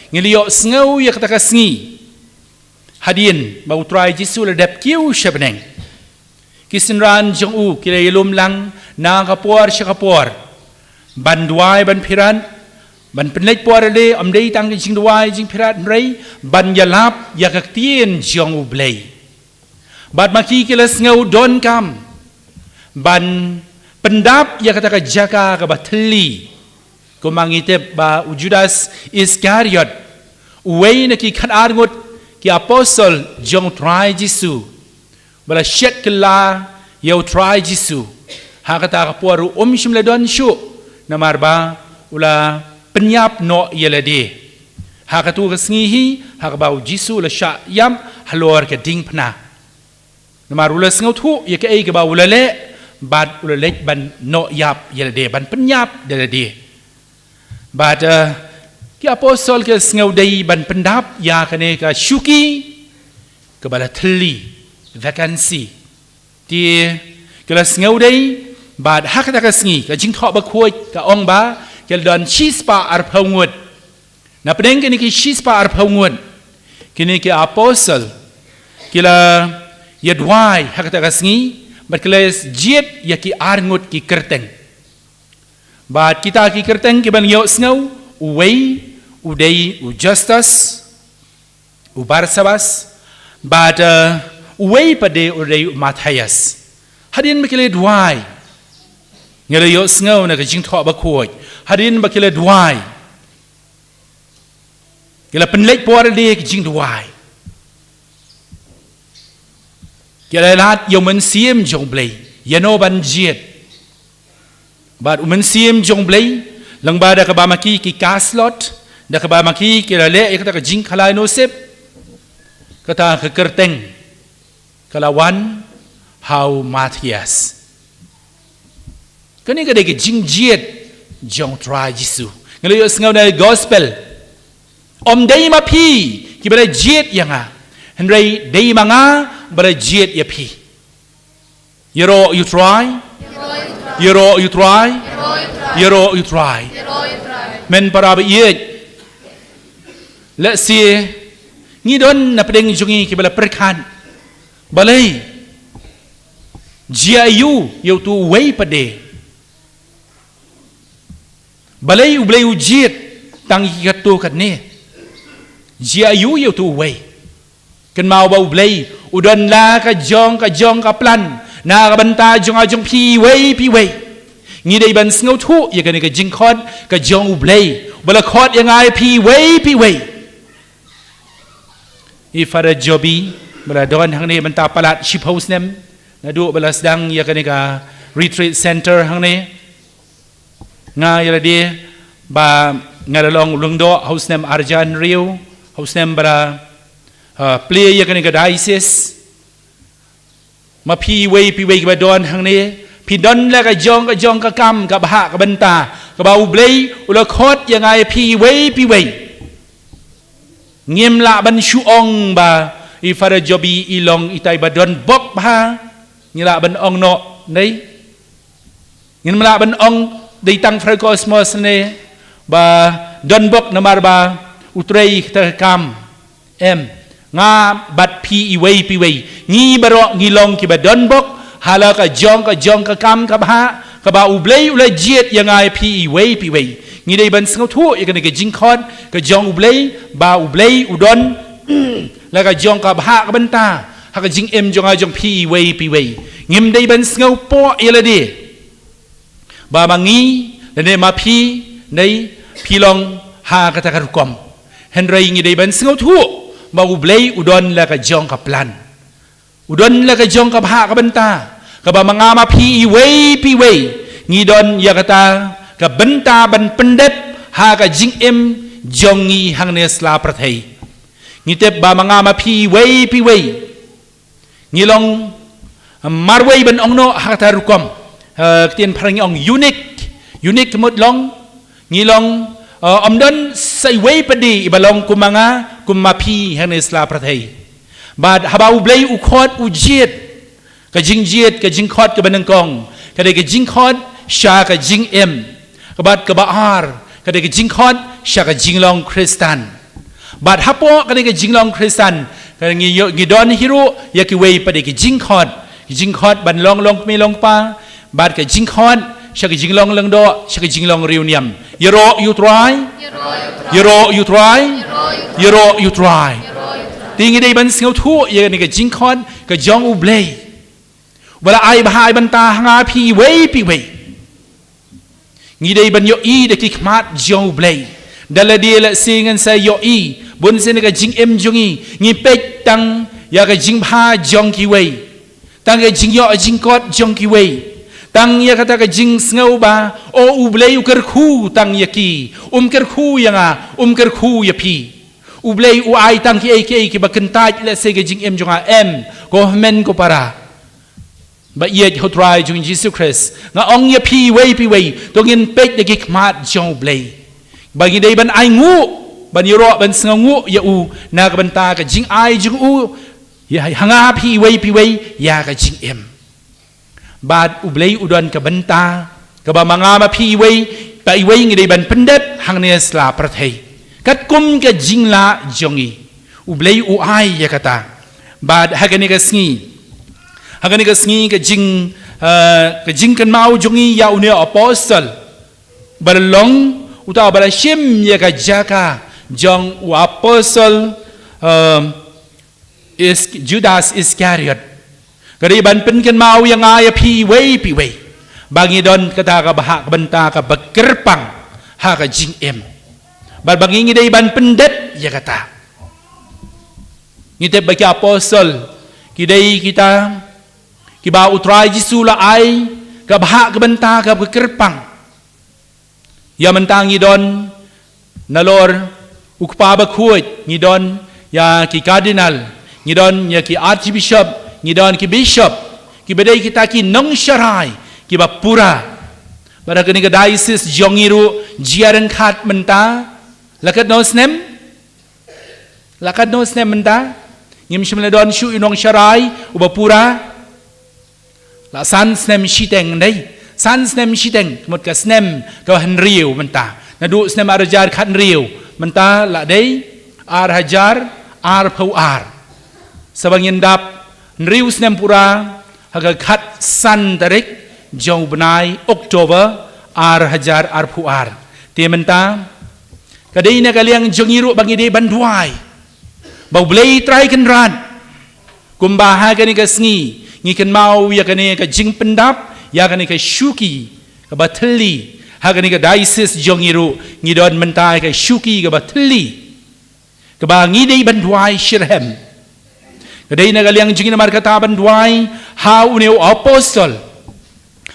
ngi la ïohsngew ïa kata ka sngi. Hadien ba u Trai Jisu u la dep kiew sha bneng, ki synran jong u ki la ïalum lang na ka por sha ka por ban duwai ban pyrkhat, ban pynleit por ïalade, ym dei tang ka jingduwai jingpyrkhat hynrei ban ïalap ïa ka ktien jong U Blei. Bad ma ki ki la sngew donkam ban pyndap ïa kata ka jaka kaba thylli. Kumba ngi tip ba u Judas Iskariot, uwei na ki khatar ngut ki apostol jong u Trai Jisu, ba la shet kylla ïa u Trai Jisu ha kata ka por, um shym la don shuh, namar ba u la pynïap noh ïalade ha katu ka sngi hi, ha kaba u Jisu u la shah ïap halor ka diengphna. Namar u la sngewthuh ïa kaei kaba u la leh, bad u la leit ban noh ïap ïalade, ban pynïap ïalade. Bad, eh, ki apostol ki la sngew dei ban pyndap ïa kane ka shuki kaba la thylli, vacancy. Te ki la sngew dei, bad ha kata ka sngi ka Jingthoh Bakhuid ka ong ba ki la don shispah arphew ngut. Na pdeng kine ki shispah arphew ngut, kine ki apostol ki la ïaduwai ha kata ka sngi, bad ki la jied ïa ki ar ngut ki kyrteng. Bad kita ki kyrteng kiba ngi ïohsngew, uwei u dei u Justus, u Barsabas, bad, eh, uwei pat de u dei u Matthias. Hadien ba ki la duwai, ngi la ïohsngew na ka Jingthoh Bakhuid, hadien ba ki la duwai, ki la pynleit por ïalade ka jingduwai. Ki la lad ïa u Mynsiem jong U Blei ïa no ban jied. Bad u Mynsiem jong U Blei, lyngba da kaba ma ki ki ka slot, da kaba ma ki ki la leh ïa kata ka jingkhalai nusip, kata ka kyrteng ka la wan ha u Matthias. Kane ka dei ka jingjied jong u Trai Jisu. Ngi la ïohsngew na gospel, ym dei ma phi kiba la jied ïa nga, hynrei dei ma nga ba la jied ïa phi. Ïaroh ïa u Trai. Ïaroh ïa u Trai. Ïaroh ïa u Trai. Men para ba ïeit, lehse ngi don na pdeng jong ngi kiba la pyrkhat, balei, jia aiu ïa utu uwei pat de? Balei U Blei u jied tang ïa ki katto katne? Jia aiu ïa utu uwei? Kynmaw ba U Blei u don la ka jong ka jong ka plan na ka bynta jong nga jong phi iwei pa iwei. Ngi dei ban sngewthuh ïa kane ka jingkhot ka jong U Blei ba la khot ïa nga ïa phi iwei pa iwei. I Father Jobi ba la don hangne mynta palat shiphew snem naduh ba la sdang ïa kane ka retreat center hangne. Nga ïa lade ba nga la long u lyngdoh ha u snem arhajar hynriew, ha u snem ba la, uh, plie ïa kane ka diocese. Ma phi iwei pa iwei kiba don hangne, phi don la ka jong ka jong ka kam ka bhah ka bynta kaba U Blei u la khot ïa nga ïa phi iwei pa iwei. Ngim lah ban shu ong ba i Father Jobi i long itai ba don bok bha. Ngi lah ban ong noh, dei? Ngim lah ban ong dei tang Father Cosmas ne ba don bok namar ba u trei kata ka kam. Em, nga bad phi iwei pa iwei, ngi baroh ngi long kiba don bok ha la ka jong ka jong ka kam ka bhah kaba U Blei u la jied ïa nga ïa phi iwei pa iwei. Ngi dei ban sngewthuh ïa kane ka jingkhot ka jong U Blei ba U Blei u don la ka jong ka bhah ka bynta ha ka jingim jong nga jong phi iwei pa iwei. Ngim dei ban sngewpoh ïa lade ba ma ngi lane ma phi, dei, phi long ha kata ka rukom. Hynrei ngi dei ban sngewthuh ba U Blei u don la ka jong ka plan. U don la ka jong ka bhah ka bynta kaba ma nga ma phi iwei pa iwei ngi don ïa kata ka bynta ban pyndep ha ka jingim jong ngi hangne sla pyrthei. Ngi tip ba ma nga ma phi iwei pa iwei ngi long, um, marwei ban ong noh ha kata rukom, uh, ktien phareng ngi ong unique. Unique ka mut long, ngi long, uh, ym don sa iwei pat de iba long kum ma nga kum ma phi hangne sla pyrthei. Bad haba U Blei u khot u jied, ka jingjied ka jingkhot kaba nyngkong ka dei ka jingkhot sha ka jingim. Bad kaba ar ka dei ka jingkhot sha ka jinglong Khristan. Bad hapoh kane ka jinglong Khristan Ka ngi ïoh, ngi don hi ruh ïa kiwei pat de ki jingkhot. Ki jingkhot ban long long kmie long kpa. Bad ka jingkhot sha ka jinglong lyngdoh, sha ka jinglong riewniam. Ïaroh ïa U Trai. Ïaroh ïa U Trai. Ïaroh ïa U Trai. Te ngi dei ban sngewthuh ïa kane ka jingkhot ka jong U Blei, ba la ai bha ai bynta ha nga phi iwei pa iwei. Ngi dei ban ïohi da ki khmat jong U Blei. Da lade lehse ngan sa ïohi, bun sien na ka jingim jong ngi, ngi peit tang ïa ka jingbha jong kiwei, tang ïa ka jingïoh jingkot jong kiwei, tang ïa kata ka jingsngew ba, o, U Blei u kyrkhu tang ïa ki, um kyrkhu ïa nga, um kyrkhu ïa phi. U Blei u ai tang kiei kiei kiba kyntait lehse ka jingim jong nga, em, ko hynmen ko para. Ba ïeit ha U Trai jong ngi Jisu Khrist. Nga ong ïa phi iwei pa iwei, to ngin peit da ki khmat jong U Blei, ba ngi dei ban ainguh, ban ïaroh, ban sngewnguh ïa u na ka bynta ka jingai jong u ïa, ha nga phi iwei pa iwei ïa ka jingim. Bad U Blei u don ka bynta kaba ma nga ma phi iwei pa iwei ngi dei ban pyndep hangne ha sla pyrthei katkum ka jinglah jong ngi. U Blei u ai ïa kata. Bad ha kane ka sngi, ha kane ka sngi ka jing, eh, ka jingkynmaw jong ngi ïa une u apostol ba la long uta ba la shim ïa ka jaka jong u apostol, eh, Is-, Judas Iskariot. Ka dei ban pynkynmaw ïa nga ïa phi iwei pa iwei ba ngi don kata ka bhah ka bynta kaba kyrpang ha ka jingim. Bad ba ngi, ngi dei ban pyndep ïa kata. Ngi tip ba ki apostol ki dei kita kiba U Trai Jisu la ai ka bhah ka bynta kaba kyrpang. Ïa mynta ngi don nalor u kpa bakhuid, ngi don ïa ki cardinal, ngi don ïa ki archbishop, ngi don ki bishop, kiba dei kita ki nongsharai kiba pura. Bad ha kane ka diocese jong ngi ruh jia ryngkat mynta, la katno snem? La katno snem mynta? Ngim shym la don shuh u nongsharai uba pura. La san snem shiteng, dei. San snem shiteng, ka mut ka snem kaba hynriew mynta. Naduh snem ar hajar khathynriew mynta la dei ar hajar arphew ar. Sa ba ngin dap hynriew snem pura ha ka khatsan tarik jong u bnai October ar hajar arphew ar. Te mynta ka dei na ka liang jong ngi ruh ba ngi dei ban duwai ba U Blei Trai Kynrad, kumba ha kane ka sngi ngi kynmaw ïa kane ka jingpyndap ïa kane ka shuki kaba thylli. Ha kane ka diocese jong ngi ruh ngi don mynta ka shuki kaba thylli kaba ngi dei ban duwai shitrhem. Ka dei na ka liang jong ngi namar kata ban duwai ha une u apostol,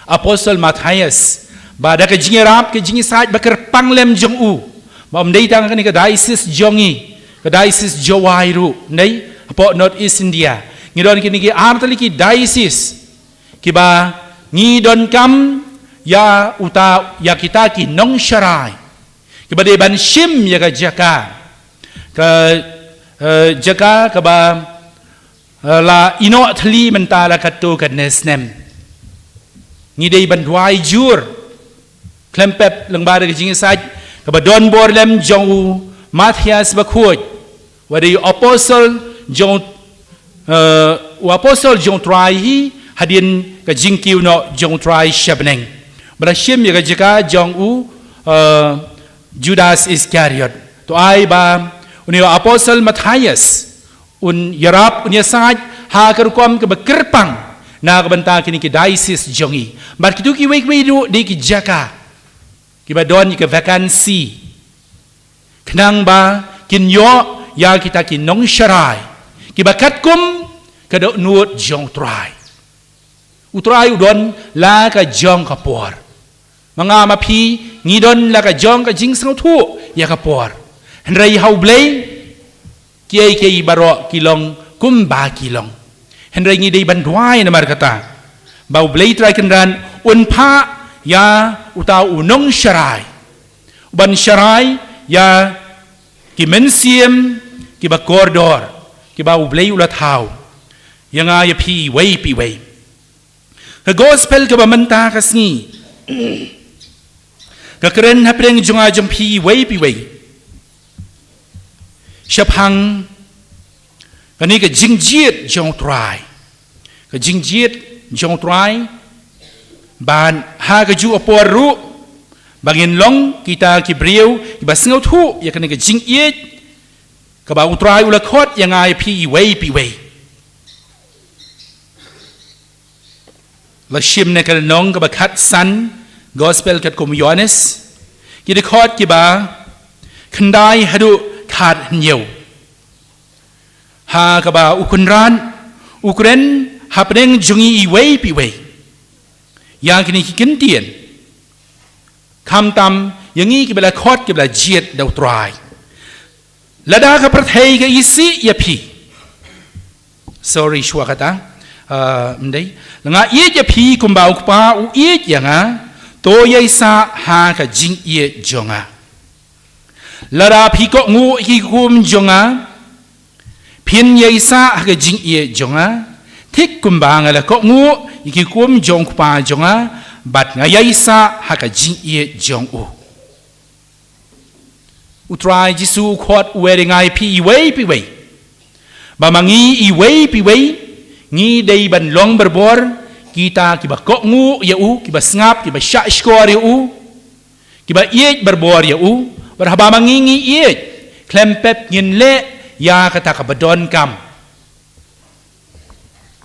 apostol Matthias, ba da ka jingïarap, ka jingïasaid ba kyrpang lem jong u, ba ym dei tang kane ka diocese jong ngi, ka diocese Jowai ruh, dei, hapoh North East India ngi don kine ki ar tylli ki diocese kiba ngi donkam ïa uta, ïa kita ki nongsharai kiba dei ban shim ïa ka jaka, ka, eh, jaka kaba, eh, la ïehnoh thylli mynta la katto katne snem. Ngi dei ban duwai jur khlem pep lyngba da ka jingïasaid kaba don bor lem jong u Matthias bakhuid, wat dei u apostol jong, eh, u apostol jong u Trai hi, hadien ka jingkiew noh jong u Trai sha bneng, ba la shim ïa ka jaka jong u, eh, Judas Iskariot. To ai ba une u apostol Matthias un ïarap, un ïasaid ha ka rukom kaba kyrpang na ka bynta kine ki diocese jong ngi. Bad kito kiwei kiwei ruh dei ki jaka kiba don ïa ka vacancy, khnang ba kin ïoh ïa kita ki nongsharai kiba katkum ka dohnud jong u Trai. U Trai u don la ka jong ka por. Ma nga ma phi ngi don la ka jong ka jingsngewthuh ïa ka por. Hynrei ha U Blei kiei kiei baroh ki long kumba ki long. Hynrei ngi dei ban duwai namar kata, ba U Blei Trai Kynrad un phah ïa uta u nongsharai, u ban sharai ïa ki mynsiem kiba kordor, kiba U Blei u la thaw ïa nga ïa phi iwei pa iwei. Ka gospel kaba mynta ka sngi ka kren hapdeng jong nga jong phi iwei pa iwei shaphang Kane ka jingjied jong u Trai. Ka jingjied jong u Trai. Bad ha kajuh ka por ruh, ba ngin long kita ki briew kiba sngewthuh ïa kane ka jingïeit kaba u Trai u la khot ïa nga ïa phi iwei pa iwei. La shim na ka lynnong kaba khatsan, Gospel katkum u Ïoannis, ki dkhot kiba khyndai haduh khathynñiew. Ha kaba u Kynrad u kren hapdeng jong ngi iwei pa iwei ïa kine ki kyntien, khamtam ïa ngi kiba la khot, kiba la jied da u Trai. Lada ka pyrthei ka isih ïa phi. Sorry, shuwa kata. Ah, ym dei. Nga ïeit ïa phi kumba u Kpa u ïeit ïa nga, to ïaisah ha ka jingïeit jong nga. Lada phi kohnguh ïa ki hukum jong nga, phin ïaisah ha ka jingïeit jong nga, thik kumba nga la kohnguh ïa ki hukum jong u Kpa jong nga, bad nga ïaisah ha ka jingïeit jong u. U Trai Jisu u khot u wer ïa nga ïa phi iwei pa iwei, ba ma ngi iwei pa iwei ngi dei ban long barabor kita kiba kohnguh ïa u, kiba sngap, kiba shahshkor ïa u, kiba ïeit barabor ïa u. Bad haba ma ngi ngi ïeit, khlem pep ngin leh ïa kata kaba donkam.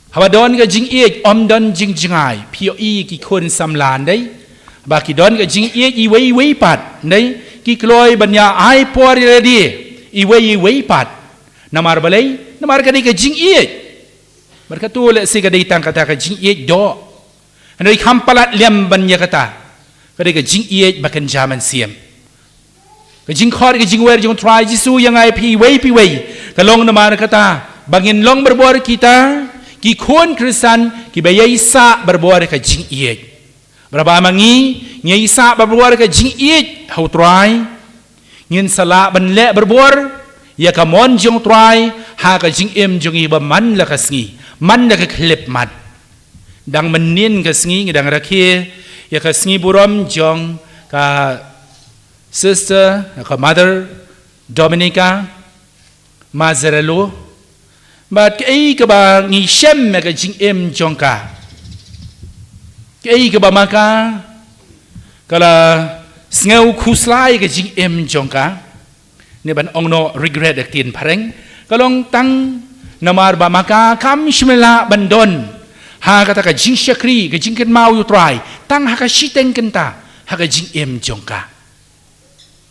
Haba don ka jingïeit, ym don jingjngai. Phi ïohi ki khun samla, ym dei, ba ki don ka jingïeit iwei iwei pat, ym dei, ki kloi ban ïa ai por ïa lade iwei iwei pat. Namar balei? Namar ka dei ka jingïeit. Bad katto lehse ka dei tang kata ka jingïeit doh. Hynrei kham palat lem ban ïa kata. Ka dei ka jingïeit ba kynja mynsiem. Ka jingkhot, ka jingwer jong u Trai Jisu ïa nga ïa phi iwei pa iwei, ka long namar kata, ba ngin long barabor kita ki khun Khristan kiba ïaisah barabor ka jingïeit. Bad haba ma ngi ngi ïaisah barabor ka jingïeit ha u Trai, ngin sa lah ban leh barabor ïa ka mon jong u Trai ha ka jingim jong ngi ba man la ka sngi, man la ka khyllipmat. Dang mynnin ka sngi ngi dang rakhe ïa ka sngi burom jong ka Sister, ka Mother Dominica Mazzarello. Bad kaei kaba ngi shem ha ka jingim jong ka, kaei kaba ma ka ka la sngew khuslai ha ka jingim jong ka. Ne ban ong noh regret ha ka ktien phareng, ka long tang namar ba ma ka kam shym la lah ban don ha kata ka jingshakri, ka jingkynmaw ïa u Trai, tang ha ka shiteng kynta ha ka jingim jong ka.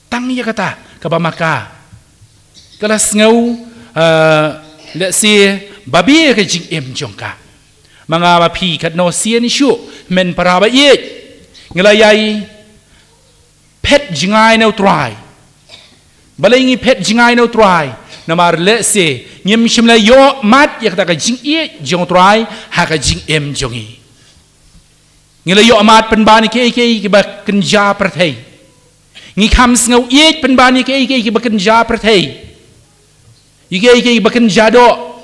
Tang ïa kata kaba ma ka ka la sngew, eh, lehse babe ha ka jingim jong ka. Ma nga ma phi katno sien shuh, men para ba ïeit, ngi la ïai phet jngai na u Trai. Balei ngi phet jngai na u Trai? Namar lehse ngim shym la ïohmad ïa kata ka jingïeit jong u Trai ha ka jingim jong ngi. Ngi la ïohmad pynban ïa kiei kiei kiba kynja pyrthei. Ngi kham sngew ïeit pynban ïa kiei kiei kiba kynja pyrthei, ïa kiei kiei kiba kynja doh,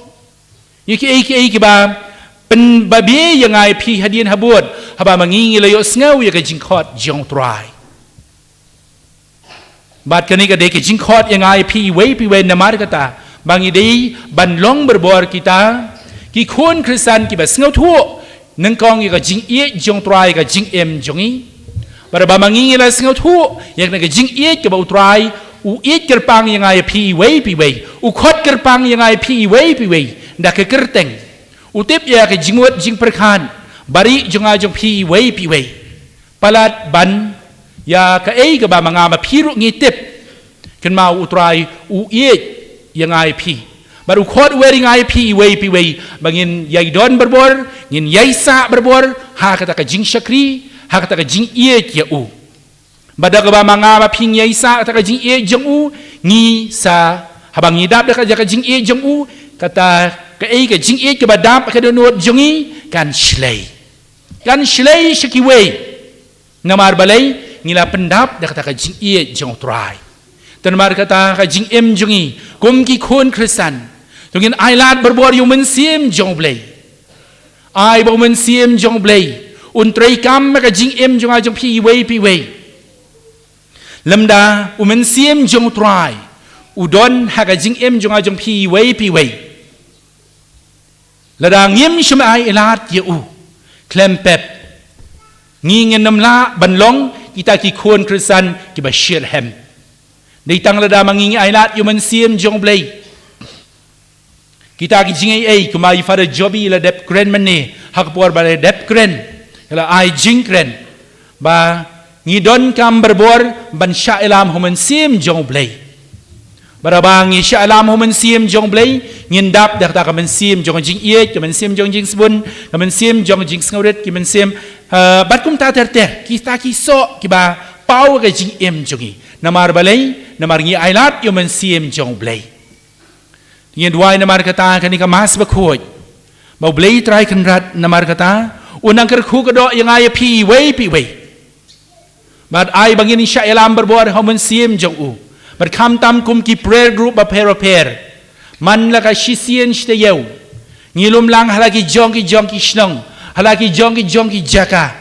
ïa kiei kiei kiba pynbabe ïa nga ïa phi hadien habud, haba ma ngi ngi la ïohsngew ïa ka jingkhot jong u Trai. Bad kane ka dei ka jingkhot ïa nga ïa phi iwei pa iwei, namar kata ba ngi dei ban long barabor kita ki khun Khristan kiba sngewthuh nyngkong ïa ka jingïeit jong u Trai ha ka jingim jong ngi. Bad haba ma ngi ngi la sngewthuh ïa kane ka jingïeit kaba u Trai u ïeit kyrpang ïa nga ïa phi iwei pa iwei, u khot kyrpang ïa nga ïa phi iwei pa iwei da ka kyrteng, u tip ïa ka jingmut jingpyrkhat barieh jong nga jong phi iwei pa iwei. Palat ban ïa kaei kaba ma nga ma phi ruh ngi tip, kynmaw u Trai u ïeit ïa nga ïa phi. Bad u khot u wer ïa nga ïa phi iwei pa iwei ba ngin ïai don barabor, ngin ïai sah barabor ha kata ka jingshakri, ha kata ka jingïeit ïa u. Bad da kaba ma nga ma phi ngi ïai sah kata ka jingïeit jong u, ngi sa, haba ngi dap da kata ka jingïeit jong u, kata kaei ka jingïeit kaba dap ha ka dohnud jong ngi kan shlei. Kan shlei sha kiwei. Namar balei? Ngi la pyndap da kata ka jingïeit jong u Trai. Te namar kata ka jingim jong ngi kum ki khun Khristan, to ngin ailad barabor ïa u Mynsiem jong u Blei. Ai ba u Mynsiem jong u Blei un treikam ha ka jingim jong nga jong phi iwei pa iwei. Lymda u Mynsiem jong u Trai u don ha ka jingim jong nga jong phi iwei pa iwei, Lada ngim shym ai lad ïa u, khlem pep ngi ngin ym lah ban long kita ki khun Khristan kiba shitrhem. Dei tang lada ma ngi ngi ai lad ïa u Mynsiem jong u Blei. Kita ki jingaiei kumba i Father Jobi la dep kren mynne, ha ka por ba la dep kren, la ai jingkren ba ngi donkam barabor ban shah ïalam ha u Mynsiem jong u Blei. Bad haba ngi shah ïalam ha u Mynsiem jong u Blei, ngin dap da kata ka mynsiem jong ka jingïeit, ka mynsiem jong ka jingsbun, ka mynsiem jong ka jingsngewrit, ki mynsiem, eh, bad kumta ter ter, kita ki soh kiba paw ka jingim jong ngi. Namar balei? Namar ngi ai lad ïa u Mynsiem jong u Blei. Ngin duwai namar kata ha kane ka Mass bakhuid, ba u Blei Trai Kynrad namar kata un nang kyrkhu kyrdoh ïa nga ïa phi iwei pa iwei. Bad ai ba ngin shah ïalam barabor ha u Mynsiem jong u. Bad khamtam kum ki prayer group bapher bapher, man la ka shisien shi taïew, ngi lum lang ha la ki jong ki jong ki shnong, ha la ki jong ki jong ki jaka,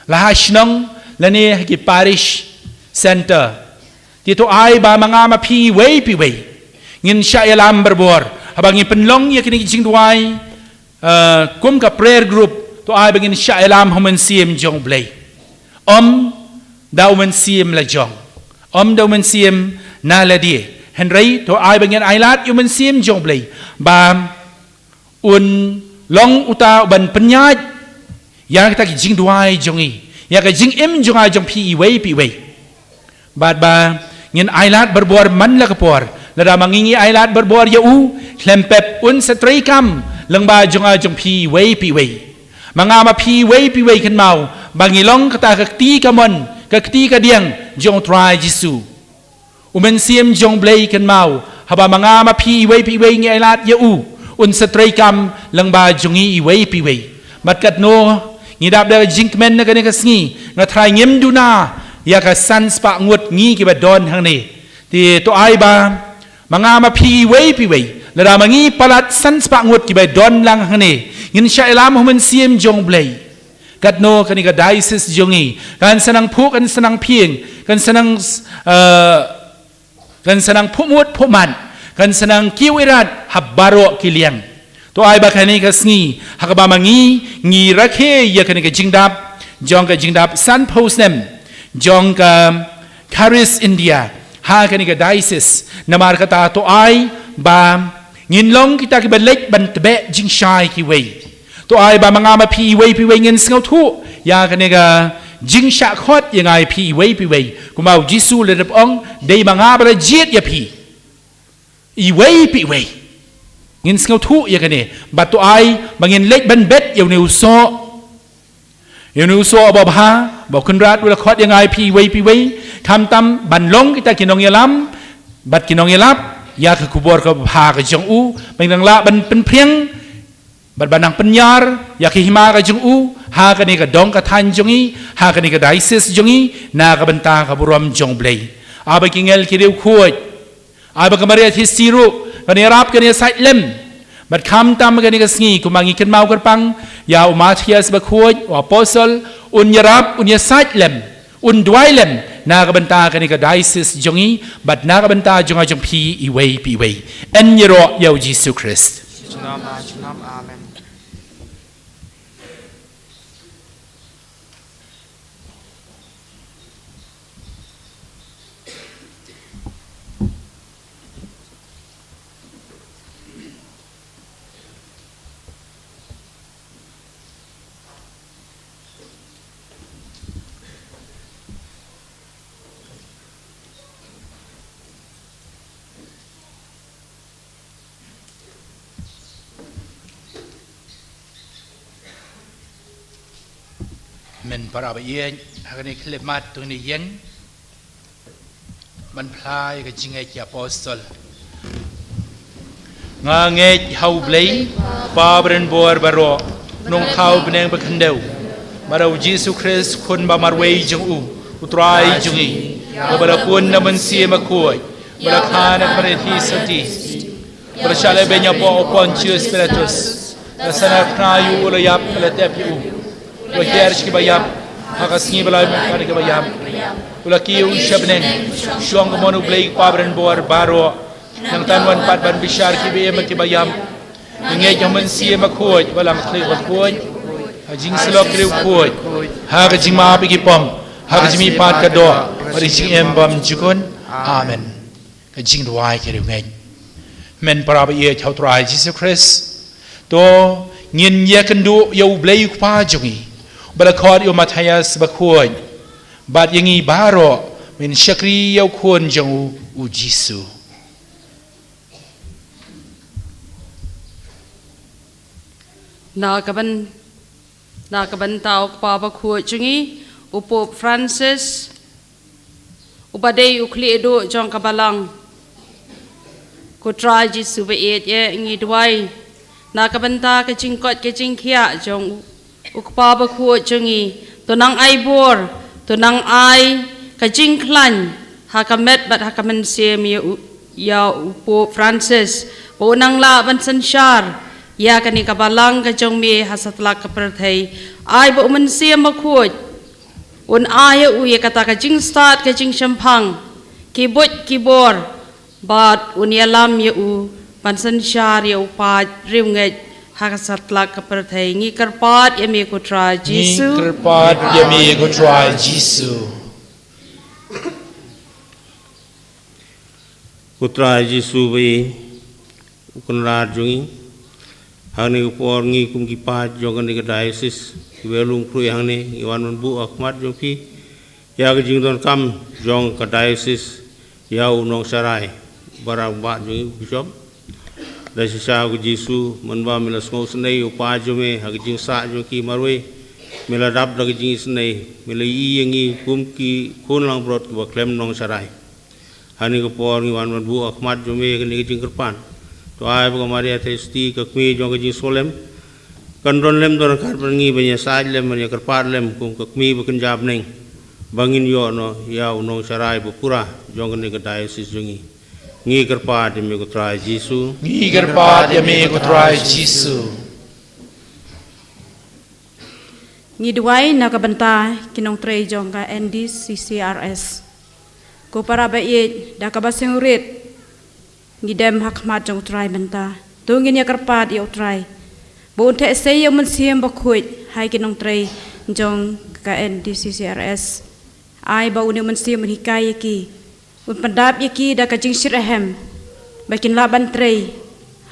la ha shnong lane ha ki parish center. Te to ai ba ma nga ma phi iwei pa iwei ngin shah ïalam barabor. Haba ngi pynlong ïa kine ki jingduwai, eh, kum ka prayer group, to ai ba ngin shah ïalam ha u Mynsiem jong u Blei. Ym da u mynsiem la jong, ym da u mynsiem na lade. Hynrei to ai ba ngin ai lad ïa u Mynsiem jong u Blei ba un long uta uban pynïaid ïa kita ki jingduwai jong ngi, ïa ka jingim jong nga jong phi iwei pa iwei. Bad ba ngin ai lad barabor man la ka por. Lada ma ngi ngi ai lad barabor ïa u, khlem pep un sa treikam lyngba jong nga jong phi iwei pa iwei. Ma nga ma phi iwei pa iwei kynmaw ba ngi long kata ka kti kamon, ka kti kadiang jong u Trai Jisu. U Mynsiem jong u Blei kynmaw, haba ma nga ma phi iwei pa iwei ngi ai lad ïa u, un sa treikam lyngba jong ngi iwei pa iwei. Bad katno ngi dap da ka jingkmen na kane ka sngi, nga tharai ngim duna ïa ka san spah ngut ngi kiba don hangne. Te to ai ba ma nga ma phi iwei pa iwei, lada ma ngi palat san spah ngut kiba don lang hangne, ngin shah ïalam ha u Mynsiem jong u Blei. Katno kane ka diocese jong ngi kan sa nang phuh, kan sa nang phieng, kan sa nang, eh, kan sa nang phuh mut phuh mat, kan sa nang kiew irat ha baroh ki liang. To ai ba kane ka sngi, ha kaba ma ngi ngi rakhe ïa kane ka jingdap jong ka jingdap sanphew snem jong ka Charis India ha kane ka diocese, namar kata to ai ba ngin long kita kiba leit ban tbeh jingshai kiwei. To ai ba ma nga ma phi iwei pa iwei ngin sngewthuh ïa kane ka jingshah khot ïa nga ïa phi iwei pa iwei, kumba u Jisu la dep ong, dei ma nga ba la jied ïa phi iwei pa iwei. Ngin sngewthuh ïa kane, bad to ai ba ngin leit ban bet ïa une u soh, ïa une u soh babha ba u Kynrad u la khot ïa nga ïa phi iwei pa iwei, khamtam ban long kita ki nongïalam bad ki nongïalap ïa ka khubor kaba bha ka jong u, ba ngin nang lah ban pynphriang bad ban nang pynïar ïa ka hima ka jong u ha kane ka dong ka thaiñ jong ngi, ha kane ka diocese jong ngi, na ka bynta ka burom jong u Blei. Ai ba ki angel ki riewkhuid, ai ba ka Maria Theisotti ruh kan ïarap, kan ïasaid lem. Bad khamtam kane ka sngi, kumba ngi kynmaw kyrpang ïa u Matthias Bakhuid, u apostol, un ïarap, un ïasaid lem, un duwai lem na ka bynta kane ka diocese jong ngi bad na ka bynta jong nga jong phi iwei pa iwei. Yn ïaroh ïa u Jisu Khrist. Junom, junom, amen. Men para ba ïeit ha kane ka khyllipmat jong kane ka ïing, ban phla ïa ka jingngeit ki apostol. Nga ngeit ha U Blei, Kpa ba don bor baroh, Nongthaw bneng ba khyndew, bad ha U Jisu Khrist, Khun ba marwei jong U, U Trai jong ngi, uba la pun na u Mynsiem Bakhuid, uba la kha na ka Maria Theisotti, uba la shah lehbeiñ hapoh u Pontius Pilatus, la sahnarphna ïa u, u la ïap, la tep ïa u, u la hiar sha kiba ïap, ha ka sngi ba la mih pat na kiba ïap, u la kiew sha bneng, shong ka mon U Blei Kpa ba don bor baroh, nangta un wan pat ban bishar kiba im bad kiba ïap. Ngeit ïa u Mynsiem Bakhuid, ba la khlieh bakhuid ha ka jingsyllok riewkhuid, ha ka jingmap ïa ki pop, ha ka jingmihpat ka doh bad ka jingim bymjukut. Amen. Ka jingduwai ki riewngeit. Men para ba ïeit ha u Trai Jisu Khrist, to ngin ïakynduh ïa U Blei U Kpa jong ngi, ba la khot ïa u Matthias Bakhuid, bad ïa ngi baroh, men shakri ïa u Khun jong u, u Jisu. Na ka byn-, na ka bynta u Kpa Bakhuid jong ngi, u Pope Francis, uba dei u khlieh duh jong ka Balang. Ko Trai Jisu ba ïeit, ngi duwai na ka bynta ka jingkoit ka jingkhiah jong u, u Kpa Bakhuid jong ngi, to nang ai bor, to nang ai ka jingkhlaiñ ha ka met bad ha ka mynsiem ïa u, ïa u Pope Francis, ba un nang lah ban synshar ïa kane ka Balang ka jong me ha satlak ka pyrthei. Ai ba u Mynsiem Bakhuid un ai ïa u ïa kata ka jingstad ka jingshemphang, ki buit ki bor, bad un ïalam ïa u ban synshar ïa u paid riewngeit ha ka satlak ka pyrthei. Ngi kyrpad ïa me ko Trai Jisu. Ngi kyrpad ïa me ko Trai Jisu. Ko Trai Jisu ba ïeit, u Kynrad jong ngi, hangne ka por ngi kum ki paid jong kane ka diocese, kiba ïalum khrui hangne, ngi wan ban buh ha khmat jong phi ïa ka jingdonkam jong ka diocese ïa u nongsharai, u barangbah jong ngi u Bishop. Da shisha ko Jisu, mynba me la sngewsynei ïa u paid jong me ha ka jingsah jong ki marwei, me la dap da ka jingisynei, me la ïohi ïa ngi kum ki khun langbrot kiba khlem nongsharai. Hangne ka por ngi wan ban buh ha khmat jong me kane ka jingkyrpad. To ai ba ka Maria Theisotti, ka kmie jong ka jingsngewlem, kan don lem don ryngkat bad ngi ban ïasaid lem, ban ïakyrpad lem kum ka kmie ba kynja bneng, ba ngin ïoh noh ïa u nongsharai ba pura jong kane ka diocese jong ngi. Ngi kyrpad ïa me ko Trai Jisu. Ngi kyrpad ïa me ko Trai Jisu. Ngi duwai na ka bynta ki nongtrei jong ka N D C C R S. Ko para ba ïeit, da kaba sngewrit ngi dem ha khmat jong u Trai mynta. To ngin ïakyrpad ïa u Trai ba un theh sei ïa u Mynsiem Bakhuid ha ki nongtrei jong ka N D C C R S. Ai ba une u Mynsiem un hikai ïa ki, un pyndap ïa ki da ka jingshitrhem, ba kin lah ban trei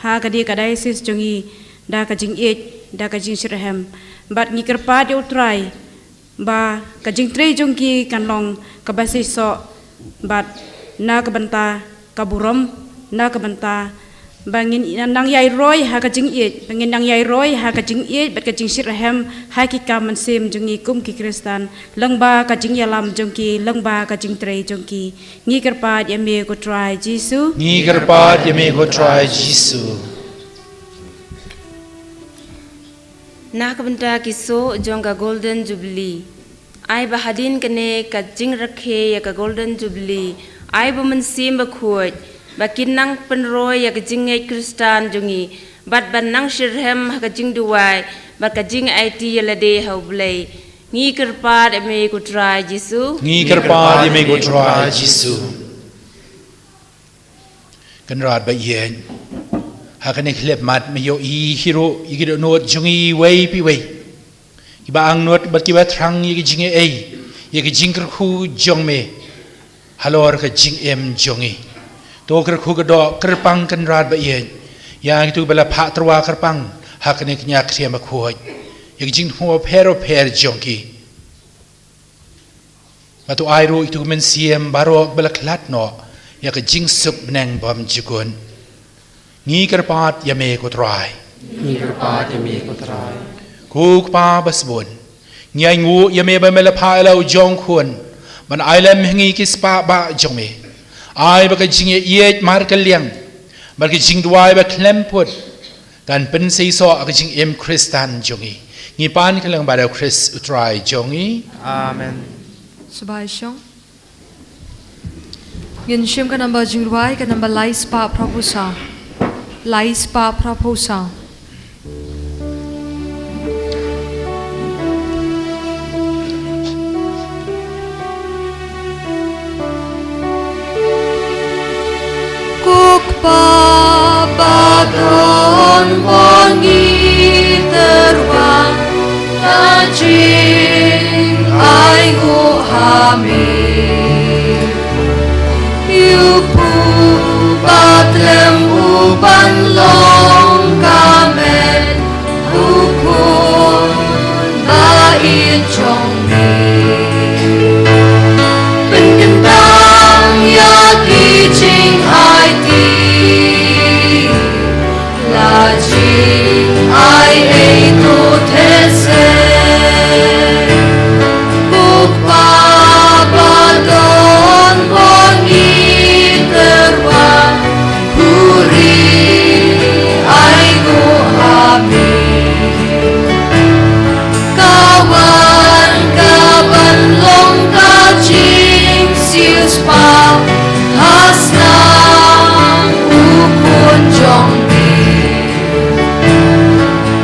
ha kane ka diocese jong ngi da ka jingïeit, da ka jingshitrhem. Bad ngi kyrpad ïa u Trai ba ka jingtrei jong ki kan long kaba seisoh, bad na ka bynta ka burom, na ka bynta ba ngin nang ïairoi ha ka jingïeit, ba ngin nang ïairoi ha ka jingïeit bad ka jingshitrhem ha ki kam mynsiem jong ngi kum ki Khristan, lyngba ka jingïalam jong ki, lyngba ka jingtrei jong ki. Ngi kyrpad ïa me ko Trai Jisu. Ngi kyrpad ïa me ko Trai Jisu. Na ka bynta ki soh jong ka Golden Jubilee, ai ba hadien kane ka jingrakhe ïa ka Golden Jubilee, ai ba u Mynsiem Bakhuid ba kin nang pynroi ïa ka jingngeit Khristan jong ngi, bad ban nang shitrhem ha ka jingduwai bad ka jingaiti ïalade ha U Blei. Ngi kyrpad ïa me ko Trai Jisu. Ngi kyrpad ïa me ko Trai Jisu. Kynrad ba ïeit, ha kane ka khyllipmat me ïohi hi ruh ïa ki dohnud jong ngi iwei pa iwei, kiba angnud bad kiba thrang ïa ka jingaiei, ïa ka jingkyrkhu jong me halor ka jingim jong ngi. To kyrkhu ka doh kyrpang Kynrad ba ïeit ïa kito kiba la phah tyrwa kyrpang ha kane ka ñiah ktien bakhuid, ïa ka jingthmu bapher bapher jong ki. Bad to ai ruh ïa kito ki mynsiem baroh ba la khlad noh ïa ka jingsuk bneng bymjukut. Ngi kyrpad ïa me ko Trai. Ngi kyrpad ïa me ko Trai. Ko Kpa ba sbun, ngi ainguh ïa me ba me la phah ïa la u jong u Khun ban ai lem ha ngi ki spah bah jong me. Ai ba ka jingïaieit markylliang bad ka jingduwai ba khlem put kan pynseisoh ïa ka jingim Khristan jong ngi. Ngi pan ka lyngba da u Khrist u Trai jong ngi. Amen. Sngewbha shong. Ngin shim ka namba jingrwai, ka namba lai spah phra phew saw. Lai spah phra phew saw. Ko Kpa ba don ba Jing ai nguh ha me. Ïa u Pateng u ban long ka met u khun ba ïeit jong me. Pynkyntang ïa ki jingaiti. La jingai ei to these. Ko Kpa ba don bor ngi tyrwa, khuri ai nguh ha me. Ka wan ka ban long ka jingsiewspah ha shnong u khun jong me.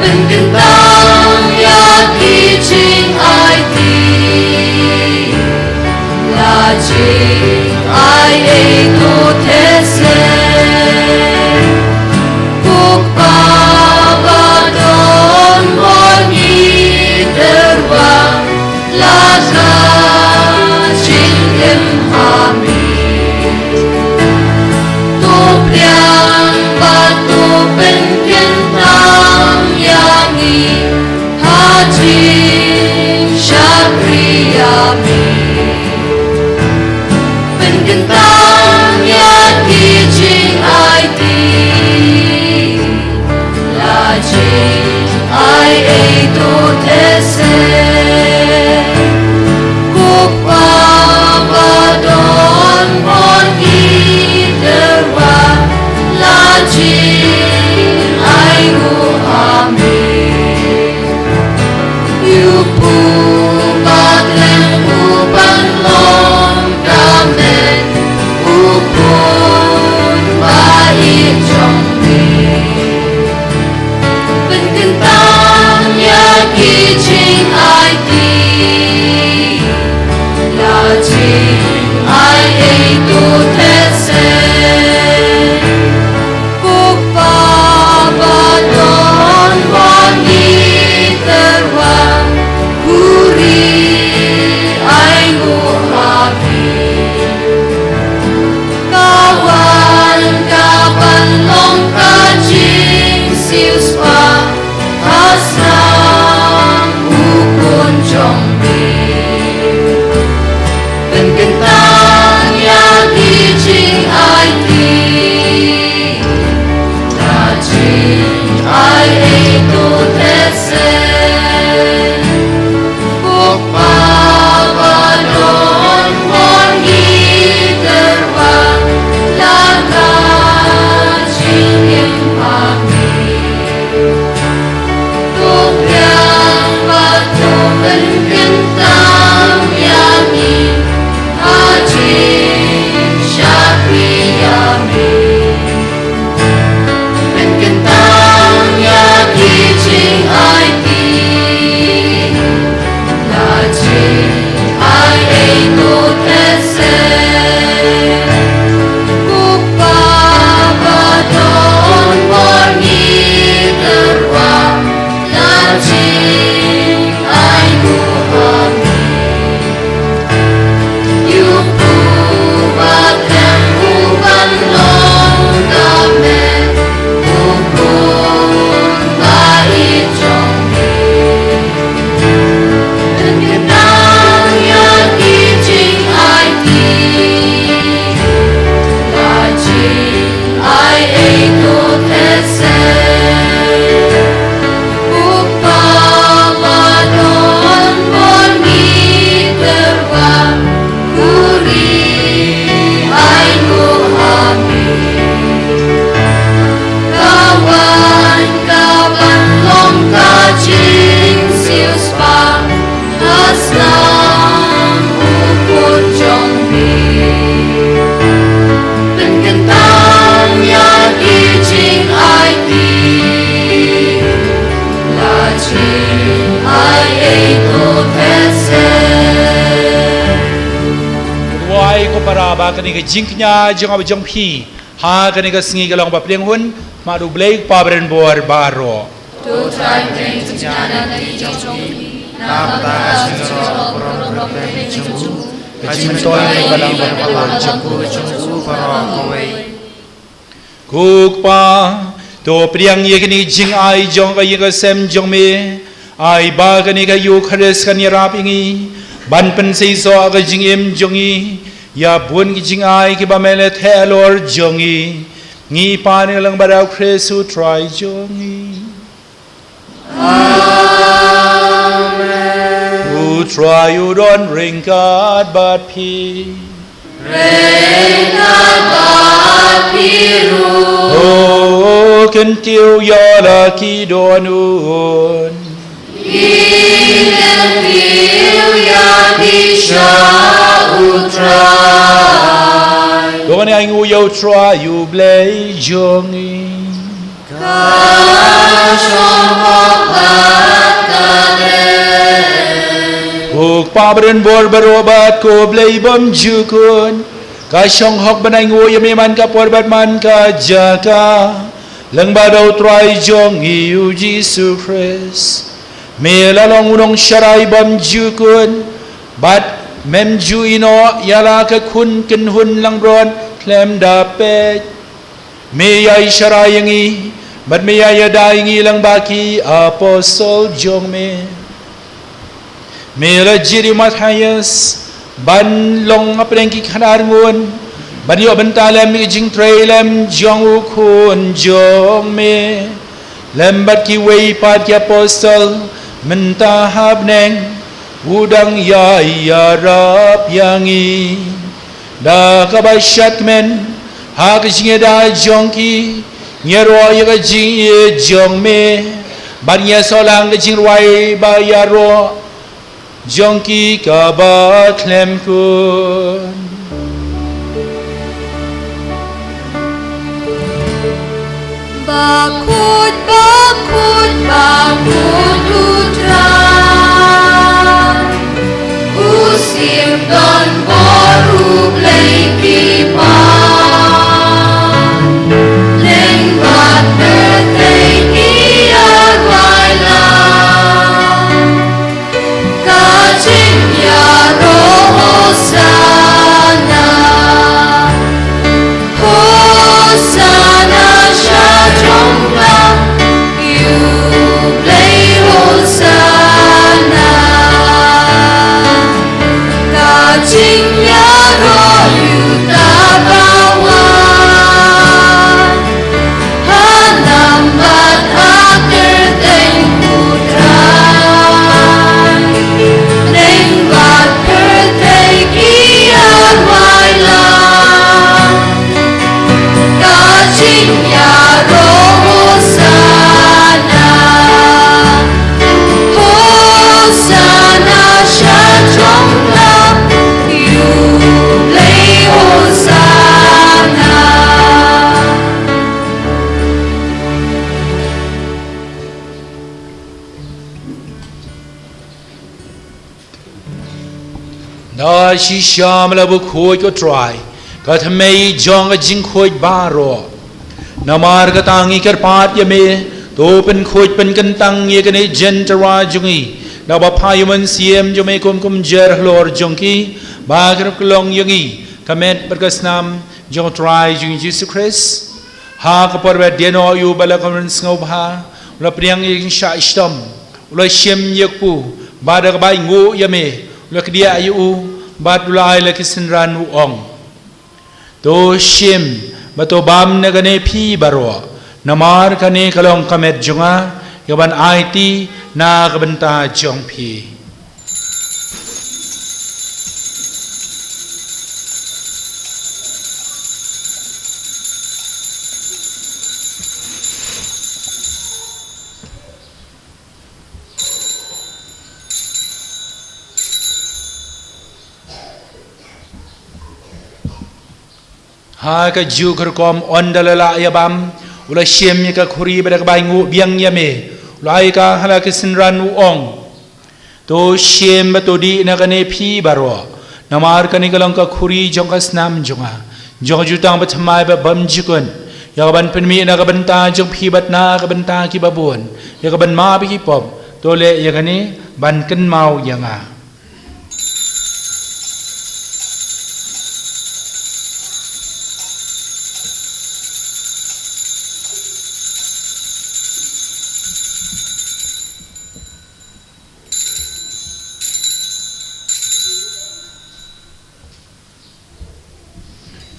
Pynkyntang ïa ki jingaiti. La jingai ei to these. Ko Kpa ba don bor ngi tyrwa, la ka jingim ha me. To pdiang bad to pynkyntang ïa ngi ha jingshakri ïa me. Pynkyntang ïa ki jingaiti. La jingai ei to these. Ko Kpa ba don bor ngi tyrwa, la jingai nguh ha me. Ïa u Pateng u ban long ka met u khun ba ïeit jong me. Pynkyntang ïa ki jingaiti. La jingai ei to these. Ko Kpa ba don bor ngi tyrwa, khuri ai nguh ha me. Ka wan ka ban long ka jingsiewspah ha shnong u khun jong me. Pynkyntang ïa ki jingaiti. La jingai ei to these. Ko Kpa ba don bor ngi tyrwa, la ka jingim ha me. To pdiang bad to pynkyntang ïa ngi ha jingshakri ïa me. Pynkyntang ïa ki jingaiti. La jingai ei to these. Ko Kpa ba don bor ngi tyrwa, la jingai nguh ha me. Ïa u Pateng u ban long ka met u khun ba ïeit jong me. Pynkyntang ïa ki jingaiti. La jingai ei to these. Ko Kpa ba don bor ngi tyrwa, khuri ai nguh ha me. Ka wan ka ban long ka jingsiewspah ha shnong u khun jong me. Pynkyntang ïa ki jingaiti. La jingai ei to these. Duwai ko para ba kane ka jingkñia jong nga bad jong phi ha kane ka sngi ka long ba pdiang hun. Mad U Blei Kpa ba donbor baroh. To trai pdeng jingkñia na ka jong phi. Na ka bynta ka jingïaroh baroh kawei jong u, ka jingmyntoi balang bad ka balang jong u baroh kawei. Ko Kpa, to pdiang ïa kane ka jingai jong ka ïing ka sem jong me. Ai ba kane ka Eukharist kan ïarap ïa ngi ban pynseisoh ka jingim jong ngi ïa bun ki jingai kiba me la theh halor jong ngi. Ngi pan ïa ka lyngba U Khrist U Trai jong ngi. Amen. U Trai u don ryngkat bad phi. Ryngkat bad phi ruh. To kyntiew ïa la ki dohnud. Ngi kyntiew ïa phi sha U Trai. To ngin ïainguh ïa U Trai U Blei jong ngi. Ka shong hok bad ka dei. Ko Kpa badonbor baroh bad ko Blei bymjukut, ka shong hok ban ainguh ïa me man ka por bad man ka jaka, lyngba da U Trai jong ngi U Jisu Khrist. Me la long u nongsharai bymjukut, bad mem ju ïehnoh ïa la ka khun kynhun langbrot khlem da peit. Me ïai sharai ïa ngi bad me ïai ïada ïa ngi lyngba ki apostol jong me. Me la jied ïa u Mathaios ban long hapdeng ki khadar ngut, ban ïoh bynta lem ïa ka jingtrei lem jong u khun jong me. Lem bad kiwei pat ki apostol mynta ha bneng, u dang ïai ïarap ïa ngi. Da kaba shadkmen ha ka jingïada jong ki, ngi ïaroh ïa ka jingïeit jong me, bad ngi ïasoh lang ka jingrwai ba ïaroh jong ki kaba khlem khun. Bakhuid, bakhuid, bakhuid U Trai, u Syiem donbor U Blei ki pan, neng bad pyrthei ki ïarwai lang. Ka jingïaroh Hosana. Hosana sha jong U Blei Hosana. Ka jingïaroh ïa uta ba wan. Ha nam bad ha kyrteng U Trai, neng bad pyrthei ki ïarwai lang. Ka jingïaroh Hosana. Hosana sha jong U Blei Hosana. Da shisha me la bakhuid ko Trai, ka thymmei jong ka jingkhuid baroh. Namar kata ngi kyrpad ïa me, to pynkhuid pynkyntang ïa kane ka jingtyrwa jong ngi, da kaba phah ïa u Mynsiem jong me kum kumjuh halor jong ki, ba kin long ïa ngi ka met bad ka snam jong U Trai jong ngi Jisu Khrist. Ha ka por ba dei noh ïa u ba la kynran sngewbha, u la pdiang ïa ka jingshah shitom, u la shim ïa ka kpu, bad da kaba ainguh ïa me, u la kdiah ïa u, bad u la ai la ki synran u ong: To shim bad to bam na kane phi baroh, namar kane ka long ka met jong nga, ïa ban aiti na ka bynta jong phi. Ha kajuh ka rukom, ynda la lah ïa bam, u la shim ïa ka khuri bad da kaba ainguh biang ïa me, u la ai ka ha la ki synran u ong: To shim bad to dih na kane phi baroh, namar kane ka long ka khuri jong ka snam jong nga, jong ka jutang bathymmai bad bymjukut, ïa ka ban pynmih na ka bynta jong phi bad na ka bynta ki babun, ïa ka ban map ïa ki pop. To leh ïa kane ban kynmaw ïa nga.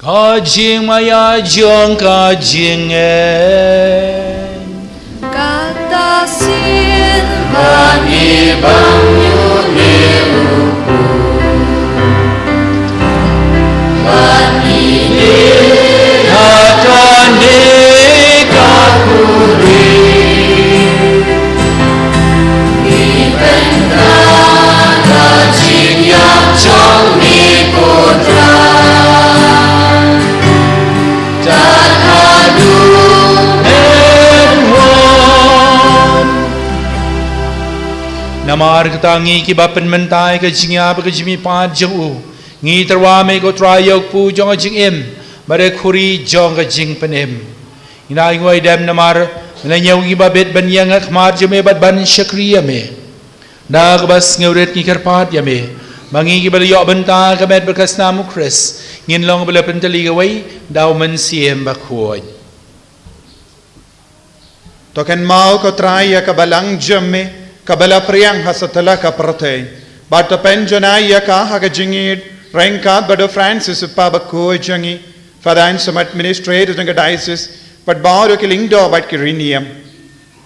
Ka jingmaïa jong ka jingngeit. Kata sien ba ngi bang ïa u, ba ngi dei ha kane ka khuri. Namar kata ngi kiba pynmynta ïa ka jingïap bad ka jingmihpat jong u, ngi tyrwa me ko Trai ïa u kpu jong ka jingim bad ïa ka khuri jong ka jingpynim. Ngi nang ai nguai dem namar me la ñiew ngi ba bit ban ïeng ha khmat jong me bad ban shakri ïa me. Da kaba sngewrit ngi kyrpad ïa me ba ngi kiba la ïoh bynta ka met bad ka snam u Khrist ngin long ba la pyntylli kawei da u Mynsiem Bakhuid. To kynmaw ko Trai ïa ka balang jong me kaba la phriang ha satlak ka pyrthei, bad to pynjanai ïa ka ha ka jingïeit ryngkat bad u Francis u Papa bakhuid jong ngi, Father and some administrator jong ka diocese, bad baroh ki lyngdoh bad ki riewniam.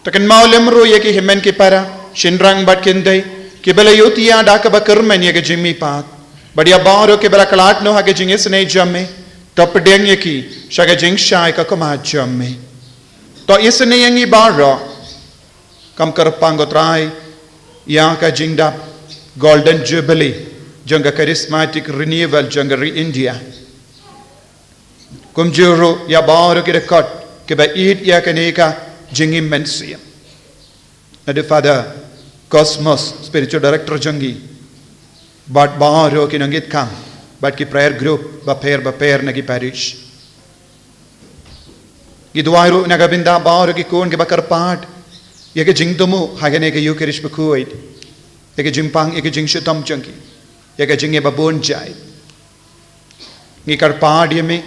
To kynmaw lem ruh ïa ki hynmen ki para, shynrang bad khyndai, kiba la ïohthiah da kaba kyrmen ïa ka jingmihpat, bad ïa baroh kiba la khlad noh ha ka jingisynei jong me. To pdiang ïa ki sha ka jingshai ka khmat jong me. To isynei ïa ngi baroh, kum kyrpang ko Trai, ïa ka jingdap Golden Jubilee jong ka Charismatic Renewal jong ka ri India. Kumjuh ruh ïa baroh ki dkhot kiba ïeit ïa kane ka jingim mynsiem. Naduh Father Cosmos, spiritual director jong ngi, bad baroh ki nongïaid kam bad ki prayer group bapher bapher na ki parish. Ngi duwai ruh na ka bynta baroh ki khun kiba kyrpad ïa ka jingthmu ha kane ka Eucharist bakhuid, ïa ka jingpang, ïa ka jingshitom jong ki, ïa ka jingim babun jait. Ngi kyrpad ïa me,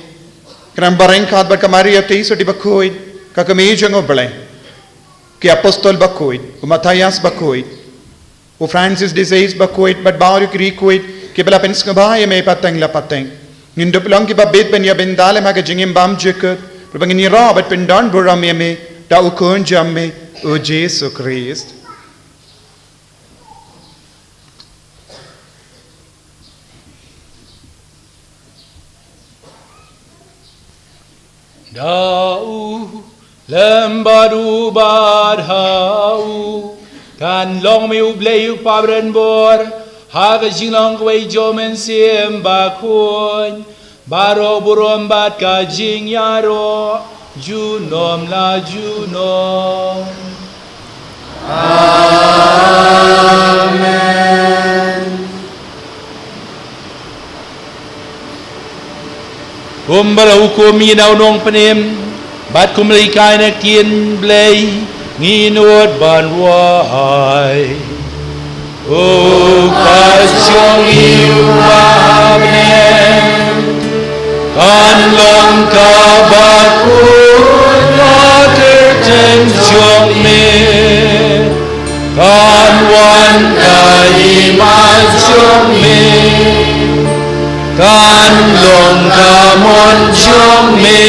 khnang ba ryngkat bad ka Maria Theisotti bakhuid, ka kmie jong U Blei, ki apostol bakhuid, u Matthias bakhuid, u Francis de Sales bakhuid, bad baroh ki riewkhuid kiba la pynsngewbha ïa me pateng la pateng, ngin dup long kiba bit ban ïa bynta lem ha ka jingim bymjukut, bad ba ngin ïaroh bad pyndonburom ïa me da u Khun jong me, u Jisu Khrist. Da u lem bad u bad ha u, kan long me U Blei u Kpa brenbor, ha ka jinglong kawei jong U Mynsiem Bakhuid, baroh burom bad ka jingïaroh junom la junom. Amen. Kumba la hukum ïa u Nongpynim, bad kumba la hikai na ka ktien Blei, ngin nud ban wai. Ko Kpa jong ngi uba ha bneng, kan long kaba khuid ka kyrteng jong me. Kan wan ka hima jong me. Kan long ka mon jong me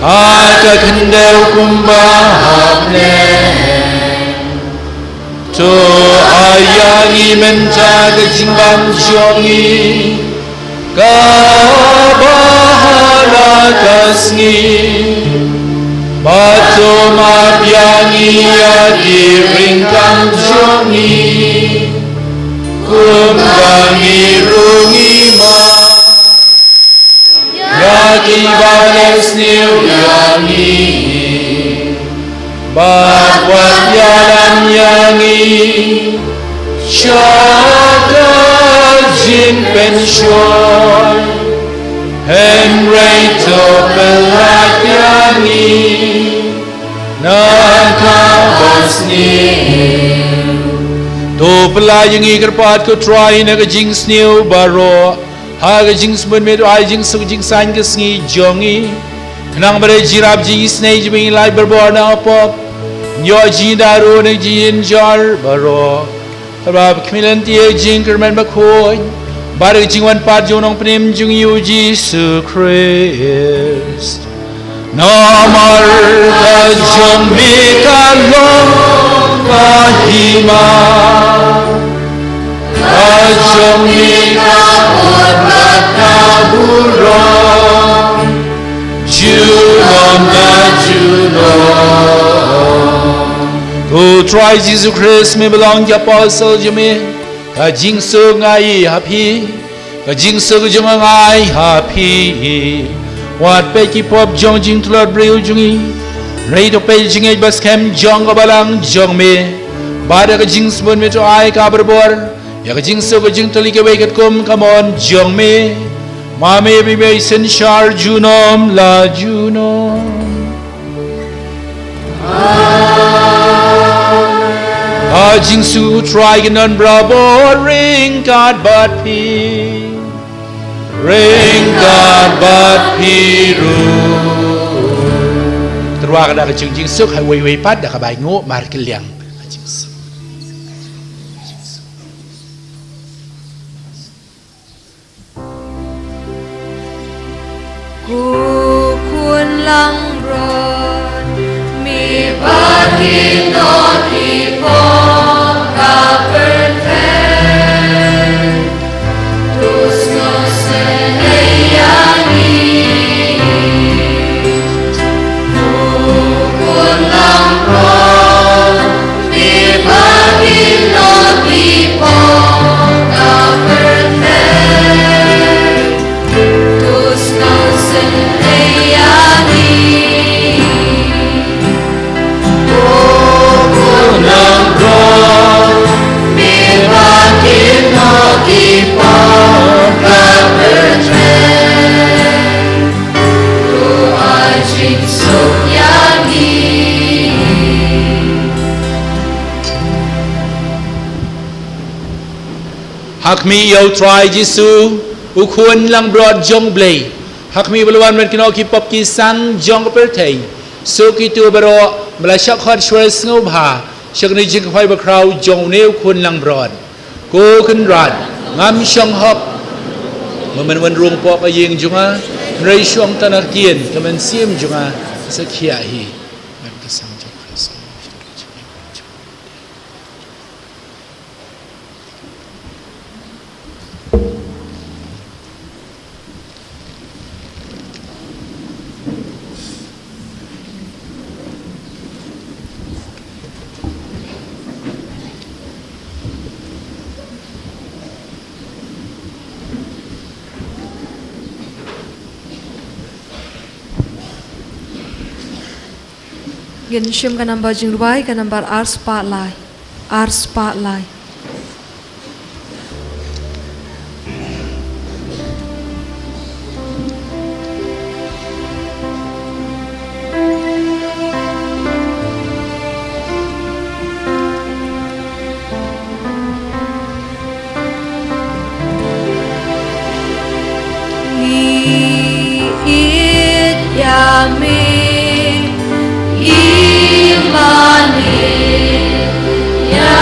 ha ka khyndew kumba ha bneng. To ai ïa ngi mynta ka jingbam jong ngi kaba ha la ka sngi. Bad to map ïa ngi ïa ki ryngkang jong ngi, kumba ngi ruh ngi map ïa kiba leh sniew ïa ngi. Bad wat ïalam ïa ngi sha ka jingpynshoi, hynrei to pynlait ïa ngi na kaba sniew. Pynlait ïa ngi kyrpad ko Trai na ka jingsniew baroh ha ka jingsbun, me to ai jingsuk jingsaiñ ka sngi jong ngi, khnang ba da ka jingïarap jong ka sngi jong ngi, lait barabor na ka pop, ngi ïoh jingdaru na ka jingjynjar baroh. Haba khmih lynti ïa ka jingkyrmen bakhuid bad ka jingwan pat jong u Nongpynim jong ngi u Jisu Khrist. Namar ka jong me ka long ka hima, ka jong me ka pud bad ka burom, junom la junom. Ko Trai Jisu Khrist, me ba long ki apostol jong me, ka jingsuk nga ai ha phi, ka jingsuk jong nga nga ai ha phi. Wat peit ki pop jong ka jingtlot briew jong ngi, hynrei to peit ka jingngeit baskhem jong ka balang jong me. Bad da ka jingsbun me to ai ka barabor ïa ka jingsuk ka jingtylli kiwei katkum ka mon jong me. Ma me ba im ïa ka synshar junom la junom. Ka jingsuk u Trai kan don barabor ryngkat bad phi. Ryngkat bad phi ruh. Tyrwa ka da ka jing jingsuk ha uwei uwei pat da kaba ai nguh markylliang. Ko Khun langbrot, me ba kynnoh ki pop ka pyrthei, to sngewsynei ïa ngi. Ko Khun langbrot, Ha khmih ïa u Trai Jisu, u Khun langbrot jong u Blei. Ha khmih ba la wan ban kynnoh ki pop ki sang jong ka pyrthei. Suk kito baroh ba la shah khot shuwa sngewbha sha kane ka jingkhawai bakhraw jong une u Khun langbrot. Ko Kynrad, ngam shong hok ba men wan rung hapoh ka ïing jong nga, hynrei shong tang na ka ktien ka mynsiem jong nga, sa khia hi. Ngan ka sang jong Khrist. Ngin shim ka nambar jingrwai, ka nambar ar spah lai. Ar spah lai. Ngi ïeit ïa me, i mane ïa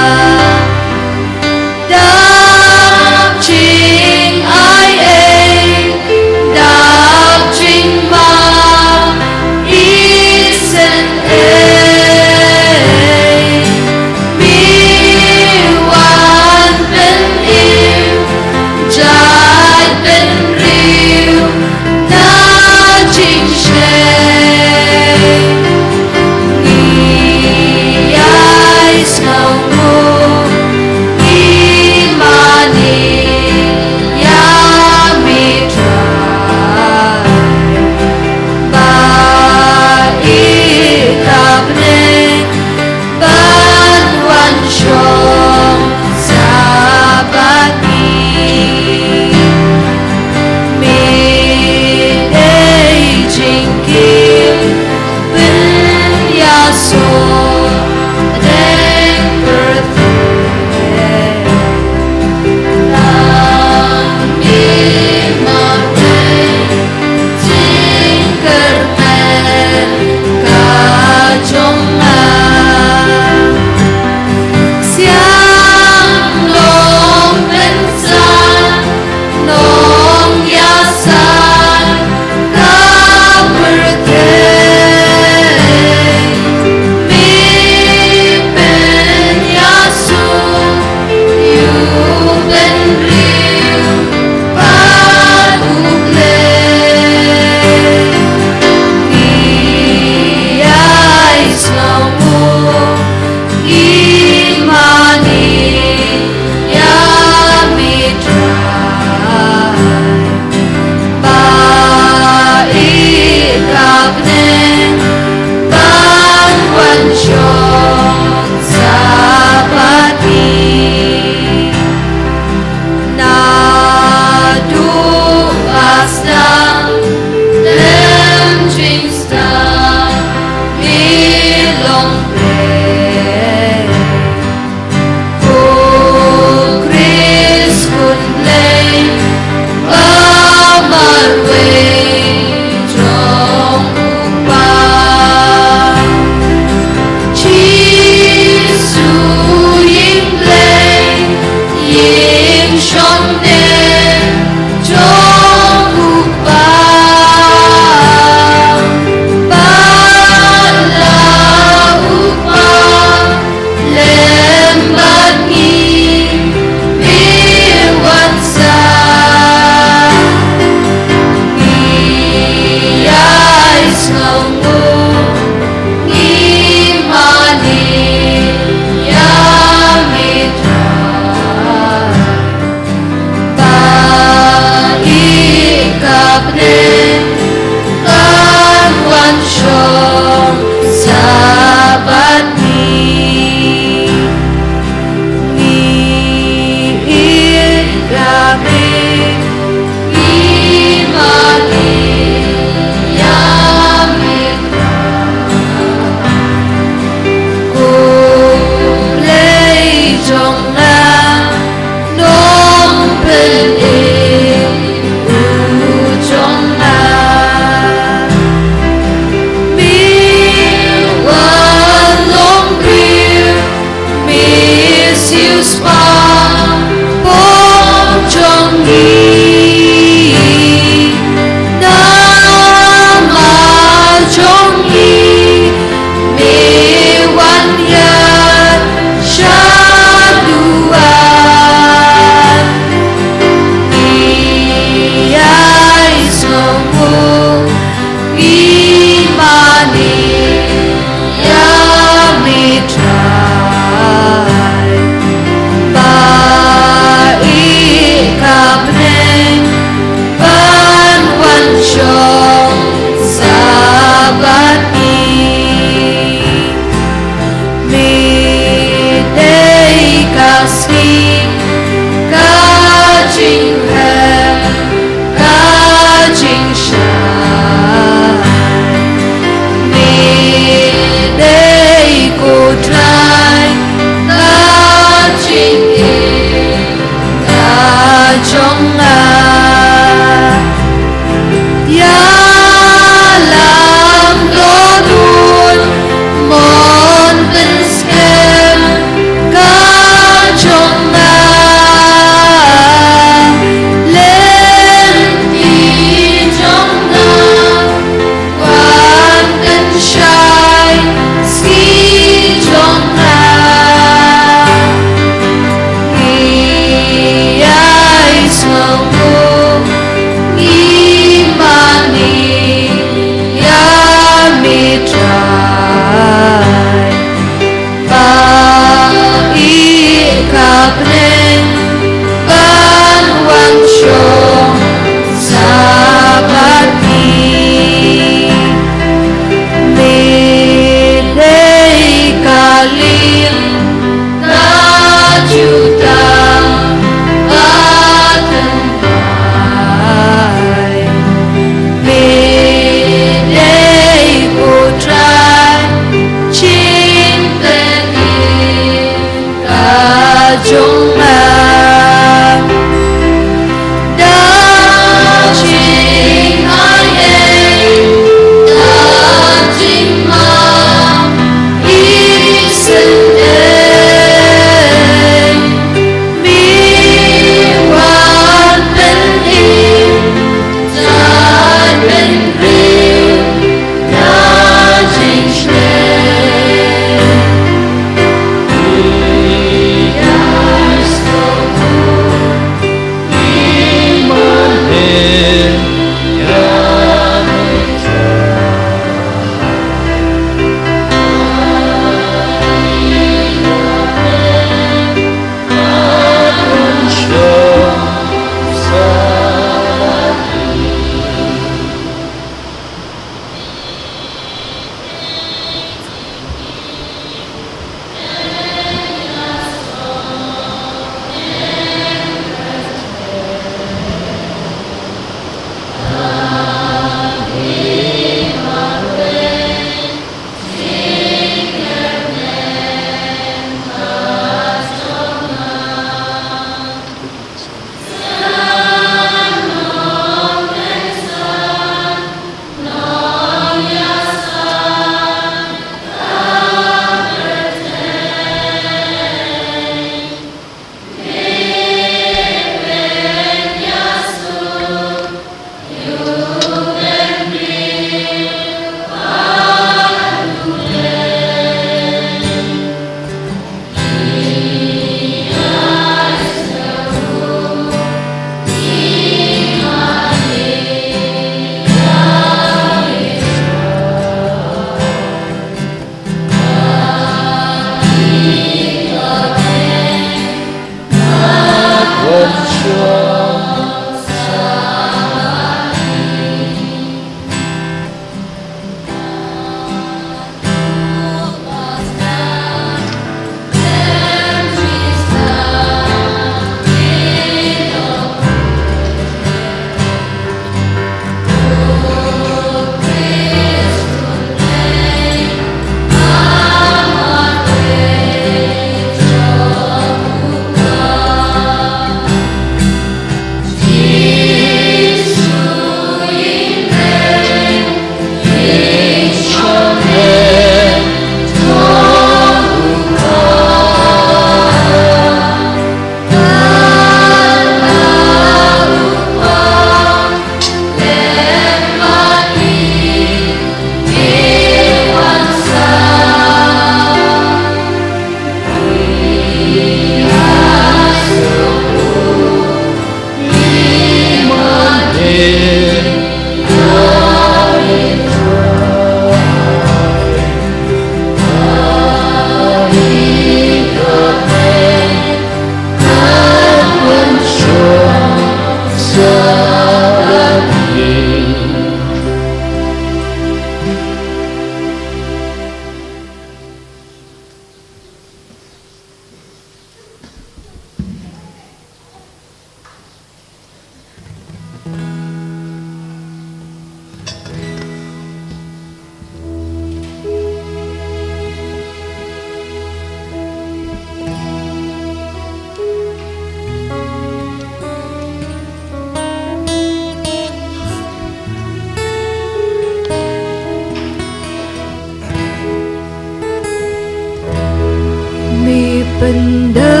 Me pynda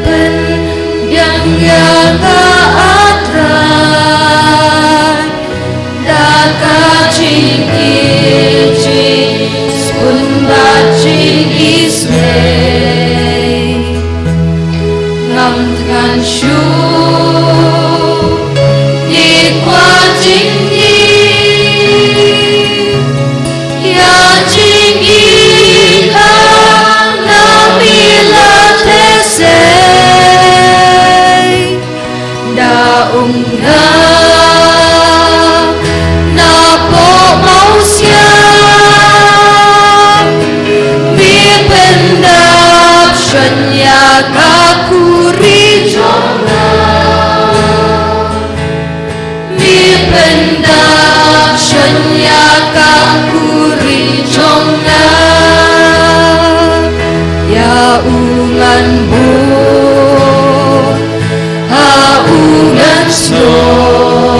pynbiang ïa nga, A Trai, da ka jingïeit, jingspun bad jingisynei. Ngam thngan shuh, ngi kwah jingïeit. Ïa jingïeit ha nga me la theh sei. Da um nga napoh mawsiang, me pyndap shon ïa ka khuri jong nga. Me pyndap shon ïa ka khuri jong nga. Ïa u ngan bud ha u ngan snoh.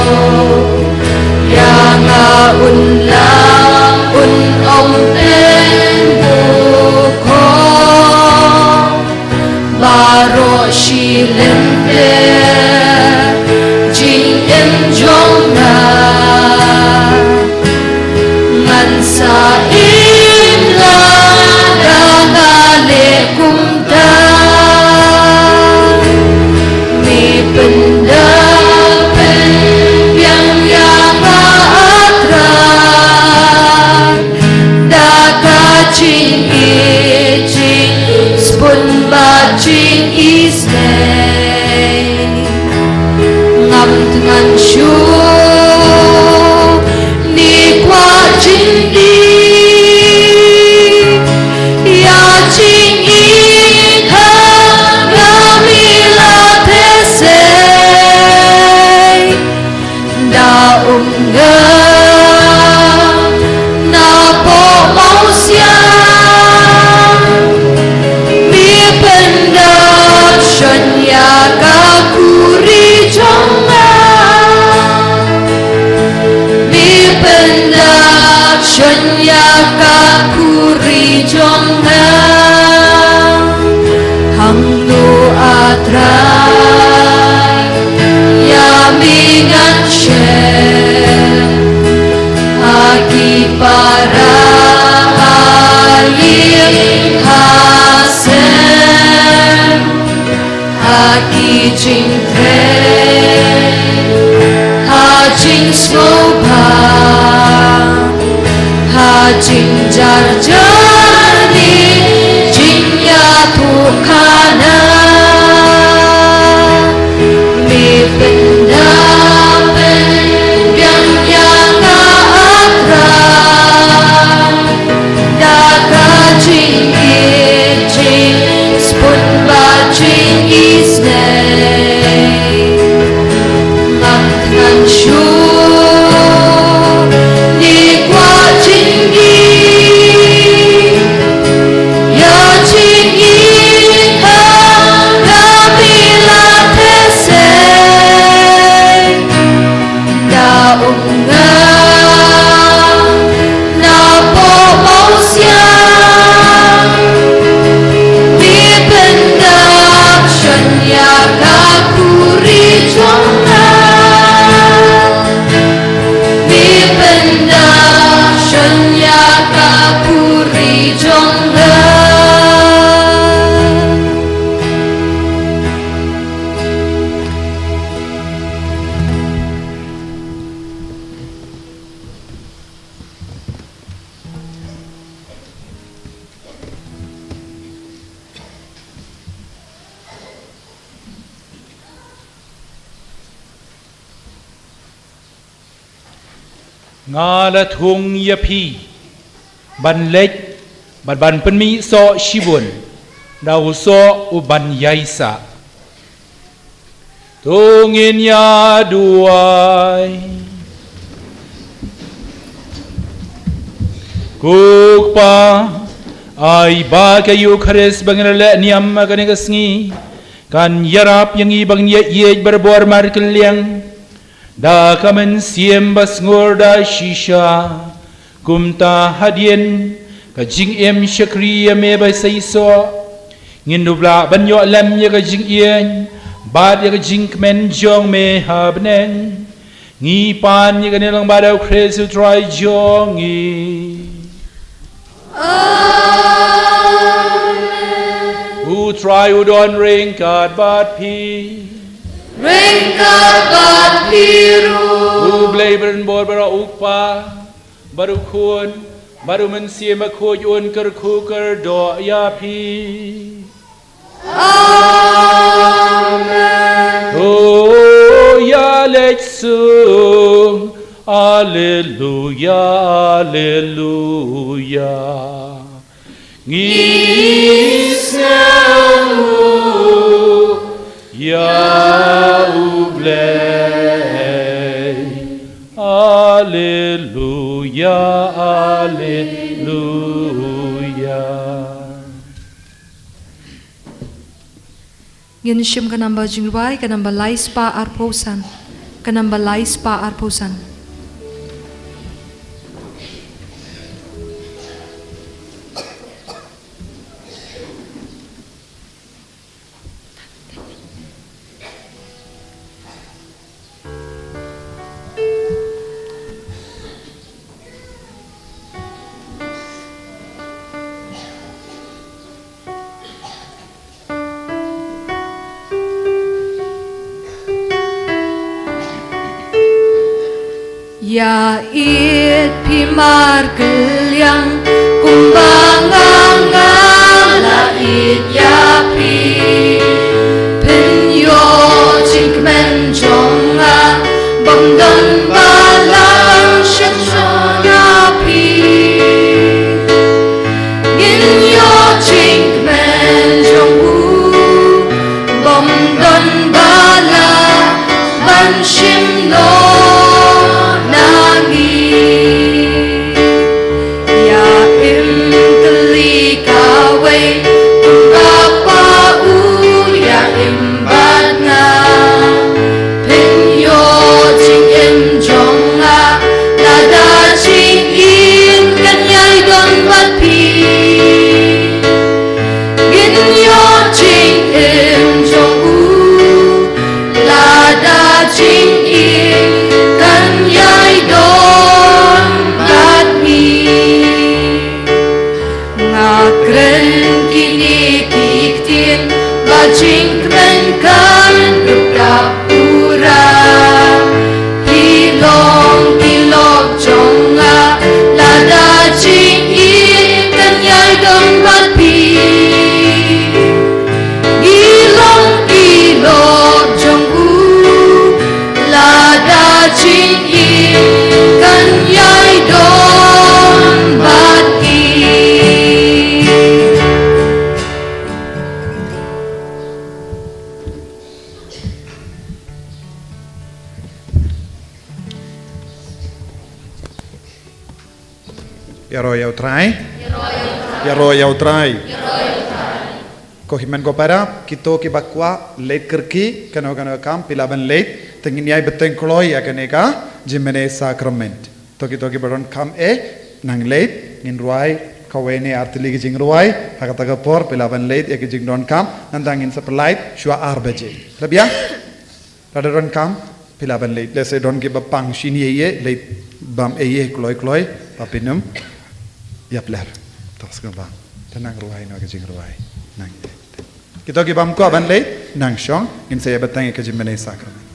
Ïa nga un lah, un ym pynbun khop. Baroh shi lynter jingim jong nga, ngan sa im lada nga leh kumta. Me pyndap pynbiang ïa nga, A Trai, da ka jingïeit, jingspun bad jingisynei. Ngam thngan shuh, ngi kwah jingïeit. Ïa jingïeit ha nga me la theh sei. Da um nga napoh mawsiang, me pyndap shon ïa ka khuri jong nga. Me pyndap shon ïa ka khuri jong nga. Hangno, A Trai, ïa me ngan shim ha ki para, ha ïing ha sem, ha ki jingtrei, ha jingsngewbha, ha jingjar jar ne jingïathuhkhana. Nga la thung ïa phi ban leit bad ban pynmih soh shibun da u soh u ban ïaisah. To ngin ïa duwai. Ko Kpa, ai ba ka Eukharist ba ngin leh niam ha kane ka sngi kan ïarap ïa ngi ba ngin ïa ïeit barabor markylliang da ka mynsiem ba sngur da shisha. Kumta hadien ka jingim shakri ïa me ba seisoh, ngin dup lah ban ïoh lem ïa ka jingïeit bad ïa ka jingkmen jong me ha bneng. Ngi pan ïa kane lyngba da U Khrist U Trai jong ngi. Amen. U Trai u don ryngkat bad phi. Ryngkat bad phi ruh. U Blei ba donbor baroh, U Kpa bad U Khun bad U Mynsiem Bakhuid, un kyrkhu kyrdoh ïa phi. Amen. To ïa leit suk. Alleluia, alleluia. Ngi sngewbha ïa U Blei. Alleluia, alleluia. Ngin shim ka namba jingrwai, ka namba lai spah arphew san. Ka namba lai spah arphew san. Ïa ïeit phi markylliang kumba nga, nga la ïeit ïa phi. Pynïoh jingkmen jong nga bym don ba la shah shah ïa phi. Ngin ïoh jingkmen jong u bym don ba lah ban shim noh na ngi. Ïa im tylli kawei kum ka Kpa u ïa im bad nga. Pynïoh jingim jong nga lada jingim kan ïai don bad phi. Ngin ïoh jingim jong u lada jingim kan ïai don bad ngi. Nga kren kine ki ktien ba jingkmen kan dup da pura. Ki long ki lok jong nga lada jingim kan ïai don bad phi. Ki long ki lok jong u lada jingim kan ïai don bad phi. Ïaroh ïa U Trai. Ïaroh ïa U Trai. Ko hynmen ko para, kito kiba kwah leit kyrkieh kano kano ka kam, phi lah ban leit, te ngin ïai bteng kloi ïa kane ka jingmane sakrament. To kito kiba donkam eh nang leit, ngin rwai kawei ne ar tylli ki jingrwai ha kata ka por, phi lah ban leit ïa ki jingdonkam, nangta ngin sa pynlait shuwa ar baje. Lada donkam phi lah ban leit, lehse don kiba pang shini ïa ïa leit bam ïa ïa kloi kloi ba phin ym ïapler. To sngewbha, te nang rwai noh ka jingrwai. Nang, kito ki bym kwah ban leit, nang shong, ngin sa ïa bteng ïa ka jingmane sakrament.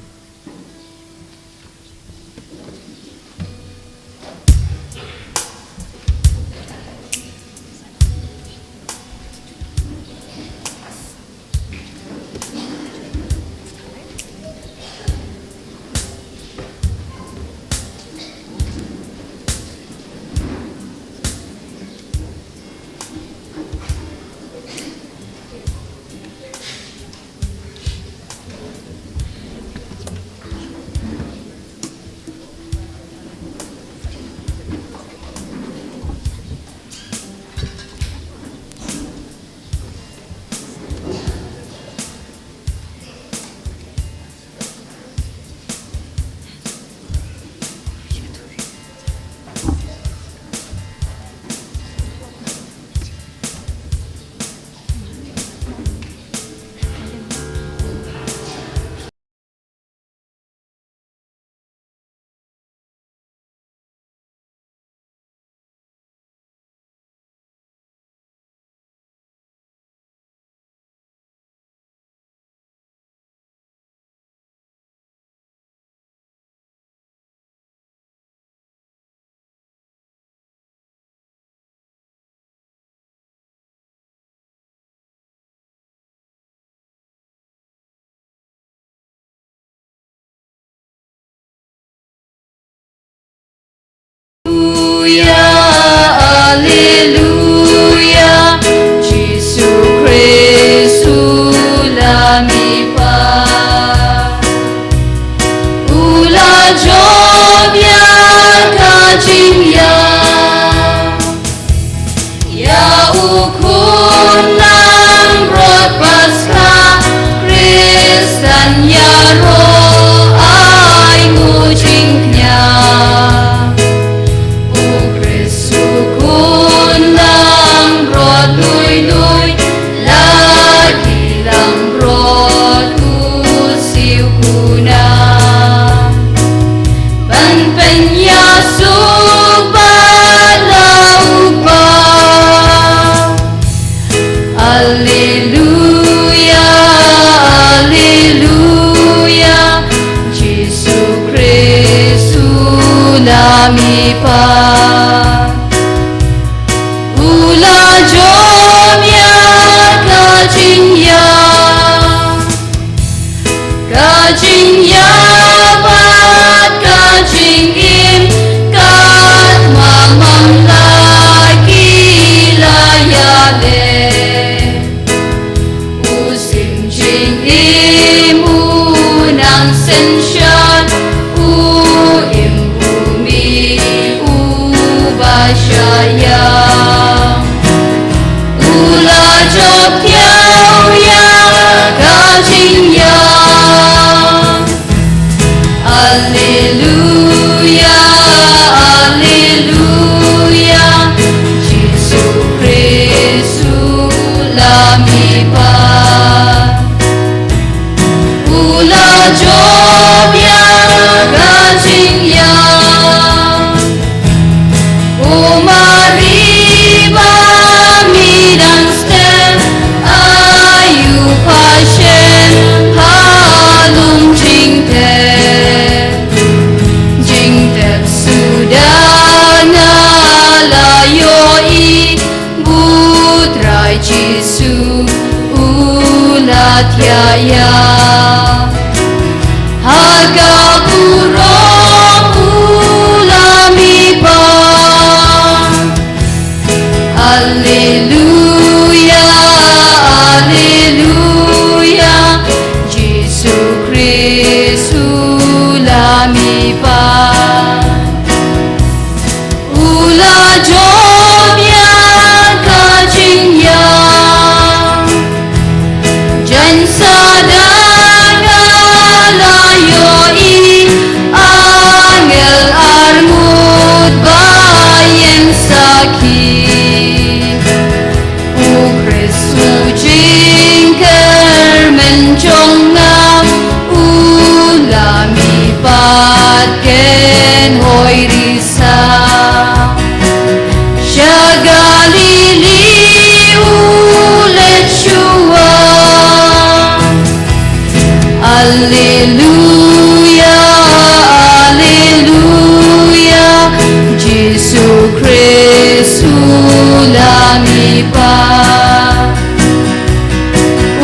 Una ban pynïasuk bad la u Kpa. Alleluia, alleluia. Jisu Khrist u la mih pat. U la jop ïa ka jingïap, ka jingïap bad ka jingim, kat ma mam la ki la ïaleh. U sim jingim, u nang synshar, u im, u mih, u ba shah ïam. U la jop thiaw ïa ka jingïap. Alleluia, alleluia. Jisu Khrist u la mih pat. U la jop ïa ka jingïap. O Mari ba mi dang step, aiu pha shem ha lum jingtep. Jingtep suda nga la ïohi, ba U Trai Jisu u la thiah ïa. Ha ka burom u la mih pat. Alleluia, alleluia. Jisu Khrist u la mih pat. U la jop ïa ka jingïap. Jan sa da nga la ïohi angel ar ngut ba ïeng sakhi. U Khrist u jingkyrmen jong nga u la mih pat, kynhoi risa. Sha Galili u leit shuwa. Alleluia, alleluia. Jisu Khrist u la mih pat.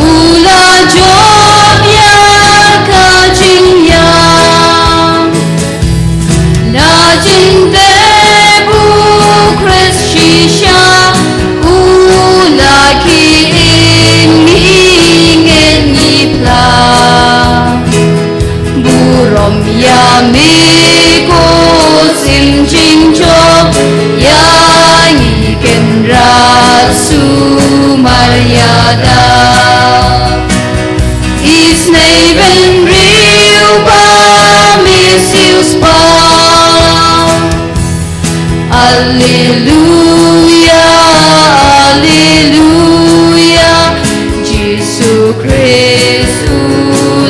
U la jop ïa ka jingïap. Na jingtep U Khrist shisha u la khie, ngi ngeit ngi phla. Burom ïa me ko sim jingjop, ïa ngi kynrad sumar ïada. Isynei bynriew ba me siewspah. Alleluia, alleluia. Jisu Khrist u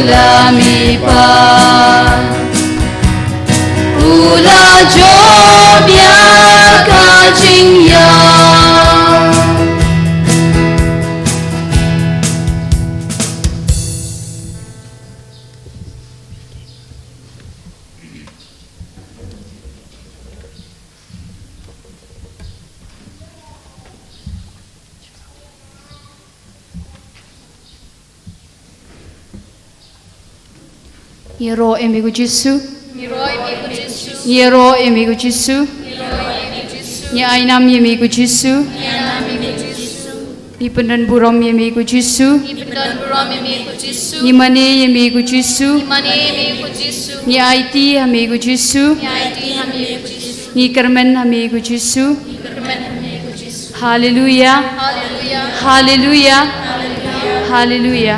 la mih pat. U la jop ïa ka jingïap. Ïaroh ïa me ko Jisu. Ïaroh ïa me ko Jisu. Ngi ai nam ïa me ko Jisu. Ngi pyndon burom ïa me ko Jisu. Ngi mane ïa me ko Jisu. Ngi aiti ha me ko Jisu. Ngi kyrmen ha me ko Jisu. Haleluia. Haleluia. Haleluia.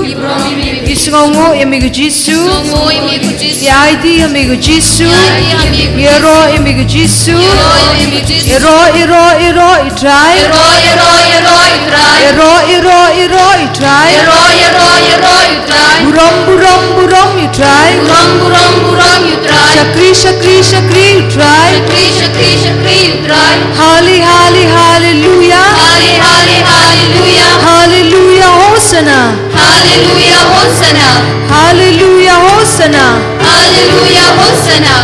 Ngi sngewnguh ïa me ko Jisu. Ngi aiti ïa me ko Jisu. Ngi ïaroh ïa me ko Jisu. Ïaroh, ïaroh, ïaroh, I Trai. Ïaroh, ïaroh, ïaroh, I Trai. Burom, burom, burom, I Trai. Shakri, shakri, shakri, U Trai. Shakri, shakri, shakri, U Trai. Hali, hali, haleluya. Hali, hali, haleluya. Haleluya, hosana. Haleluya, hosana. Haleluya, hosana. Haleluya, hosana.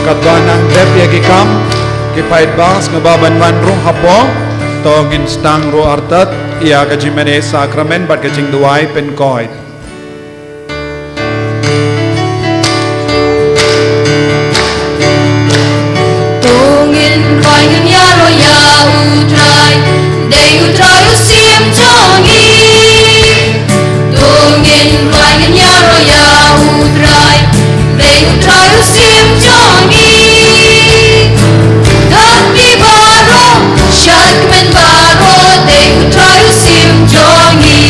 Katba nang dep ïa ki kam, ki paidbah, sngewbha ban wan ruh hapoh. To ngin sdang ruh artat ïa ka jingmane sakramen bad ka jingduwai pynkoit. To ngin duwai, ngin ïaroh ïa U Trai, dei U Trai u Syiem jong ngi. To ngin duwai, ngin ïaroh ïa U Trai, dei U Trai u Syiem jong ngi. Dhatbi baroh, shakmen baroh, dei U Trai u Syiem jong ngi.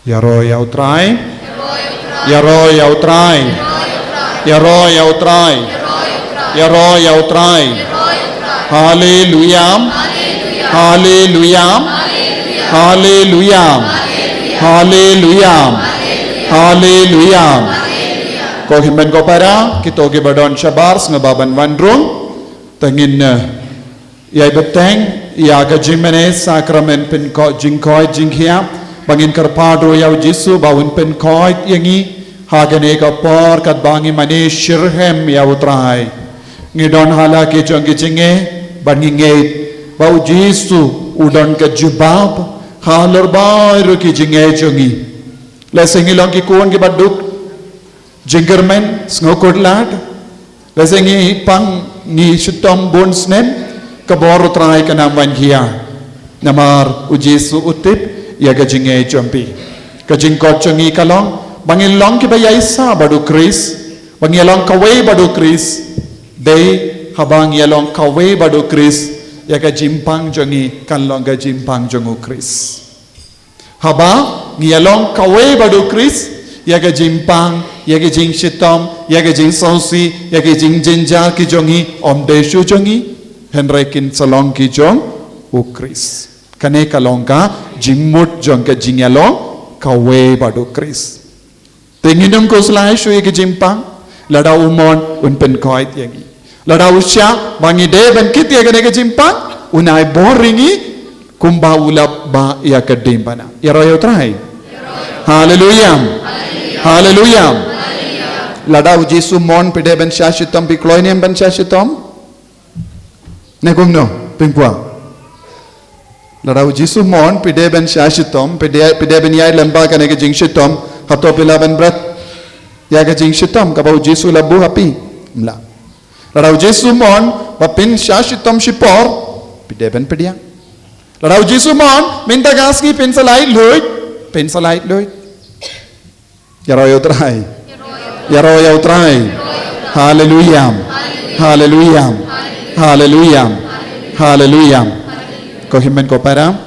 Ïaroh ïa U Trai. Ïaroh ïa U Trai. Ïaroh ïa U Trai. Ïaroh ïa U Trai. Haleluya. Haleluya. Haleluya. Haleluya. Haleluya. Ko hynmen ko para, kito kiba don shabar sngewbha ban wan rung. Te ngin, eh, ïai bteng ïa ka jingmane sakramen pynkoit, jingkoit jingkhiah, ba ngin kyrpad ruh ïa U Jisu ba un pynkoit ïa ngi ha kane ka por katba ngi mane shitrhem ïa U Trai. Ngi don ha la ki jong ki jingeh, ba ngi ngeit ba U Jisu u don ka jubab halor baroh ki jingeh jong ngi. Lehse ngi long ki khun kiba duk jingkyrmen, sngewkhuslai. Lehse ngi pang, ngi shitom bun snem, ka bor U Trai kan ym wan hiar. Namar U Jisu u tip ïa ka jingeh jong phi. Ka jingkoit jong ngi ka long ba ngin long kiba ïaishah bad U Khrist, ba ngin ïalong kawei bad U Khrist. Dei haba ngi ïalong kawei bad U Khrist, ïa ka jingpang jong ngi kan long ka jingpang jong U Khrist. Haba ngi ïalong kawei bad U Khrist, ïa ka jingpang, ïa ka jingshitom, ïa ka jingsngewsih, ïa ka jingjynjar ki jong ngi, ym dei shuh jong ngi, hynrei kin sa long ki jong U Khrist. Kane ka long ka jingmut jong ka jingïalong kawei bad U Khrist. Te ngin ym khuslai shuh ïa ka jingpang, lada u mon un pynkoit ïa ngi. Lada u shah ba ngi dei ban kit ïa kane ka jingpang, un ai bor ïa ngi kumba u la bah ïa ka diengphna. Ïaroh ïa U Trai. Haleluya. Haleluya. Lada U Jisu u mon phi dei ban shah shitom, phi kloi ne em ban shah shitom? Ne kumno, pynpaw. Lada U Jisu u mon phi dei ban shah shitom, phi dei, phi dei ban ïai lem bad kane ka jingshitom, hato phi lah ban bret ïa ka jingshitom kaba U Jisu u la buh ha phi? Ym lah. Lada U Jisu u mon ba phin shah shitom shipor, phi dei ban pdiang. Lada U Jisu u mon mynta ka sngi phin sa lait luid, phin sa lait luid. Ïaroh ïa U Trai. Ïaroh ïa U Trai. Haleluya. Haleluya. Haleluya. Haleluya. Ko hynmen ko para,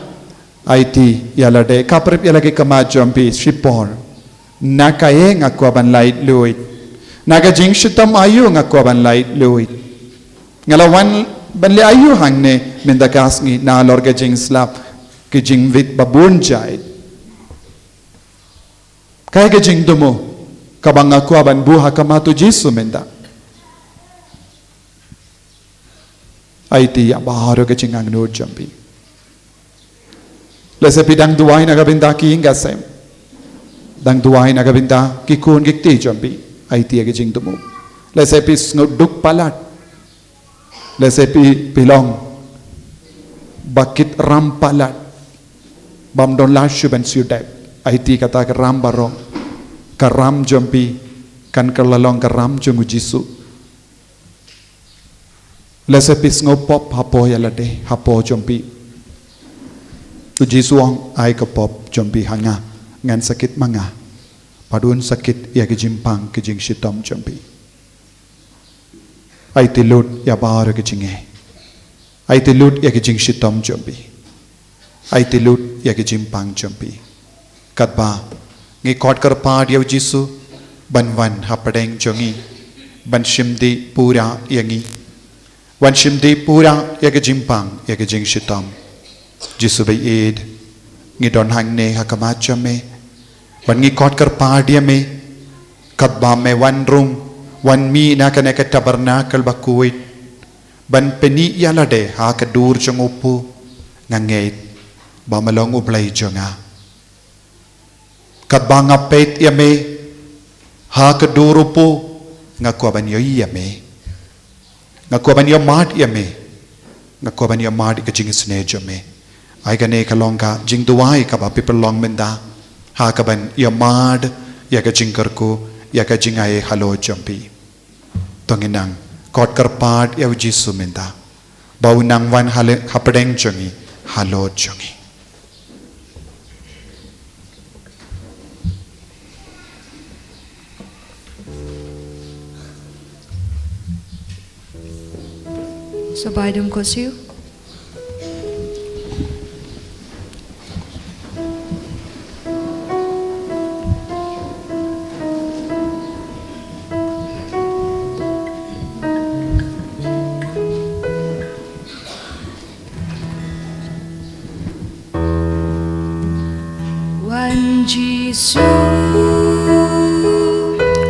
aiti ïa lade, khaphrip ïa la ki khmat jong phi shipor. Na kaei nga kwah ban lait luid? Na ka jingshitom aïu nga kwah ban lait luid? Nga la wan ban leh aïu hangne mynta ka sngi nalor ka jingslap, ki jingwit ba bun jait? Kaei ka jingthmu kaba nga kwah ban buh ha khmat U Jisu mynta? Aiti ïa baroh ka jingangnud jong phi. Lehse phi dang duwai na ka bynta ki ïing ki sem. Dang duwai na ka bynta ki khun ki kti jong phi. Aiti ïa ka jingthmu. Lehse phi sngewduk palat. Lehse phi, phi long ba kit ram palat, bym don lad shuh ban siew dep. Aiti kata ka ram baroh, ka ram jong phi kan kylla long ka ram jong U Jisu. Lehse phi sngew pop hapoh ïa lade, hapoh jong phi. U Jisu u ong, ai ka pop jong phi ha nga, ngan sa kit ma nga. Bad un sa kit ïa ka jingpang ka jingshitom jong phi. Aiti lut ïa baroh ka jingeh. Aiti lut ïa ka jingshitom jong phi. Aiti lut ïa ka jingpang jong phi. Katba ngi khot kyrpad ïa U Jisu ban wan hapdeng jong ngi, ban shim dih pura ïa ngi, ban shim dih pura ïa ka jingpang, ïa ka jingshitom. Jisu ba ïeit, ngi don hangne ha khmat jong me, ban ngi khot kyrpad ïa me, katba me wan rung, wan mih na kane ka tabernacle ba khuid, ban pyni ïa lade ha ka dur jong u Pu, nga ngeit ba me long U Blei jong nga. Katba nga peit ïa me ha ka dur u Pu, nga kwah ban ïohi ïa me. Nga kwah ban ïa mad ïa me. Nga kwah ban ïa mad ïa ka jingisynei jong me. Ai kane ka long ka jingduwai kaba phi pynlong mynta, ha kaban ïa mad ïa ka jingkyrkhu, ïa ka jingai halor jong phi. To ngin nang khot kyrpad ïa U Jisu mynta ba un nang wan hale-, hapdeng jong ngi, halor jong ngi. Sa baidum ko siu.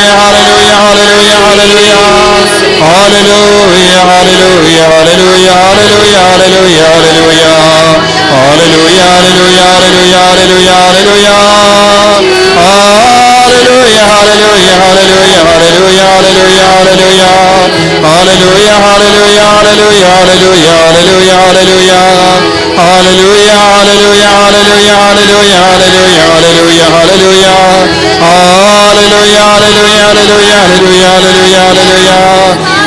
Hallelujah, hallelujah, hallelujah. Hallelujah, hallelujah, hallelujah, hallelujah, hallelujah, hallelujah. Hallelujah, hallelujah, hallelujah, hallelujah, hallelujah. Hallelujah, hallelujah, hallelujah, hallelujah, hallelujah, hallelujah. Hallelujah, hallelujah, hallelujah, hallelujah, hallelujah, hallelujah. Hallelujah, hallelujah, hallelujah, hallelujah, hallelujah, hallelujah, hallelujah. Hallelujah, hallelujah, hallelujah, hallelujah, hallelujah, hallelujah.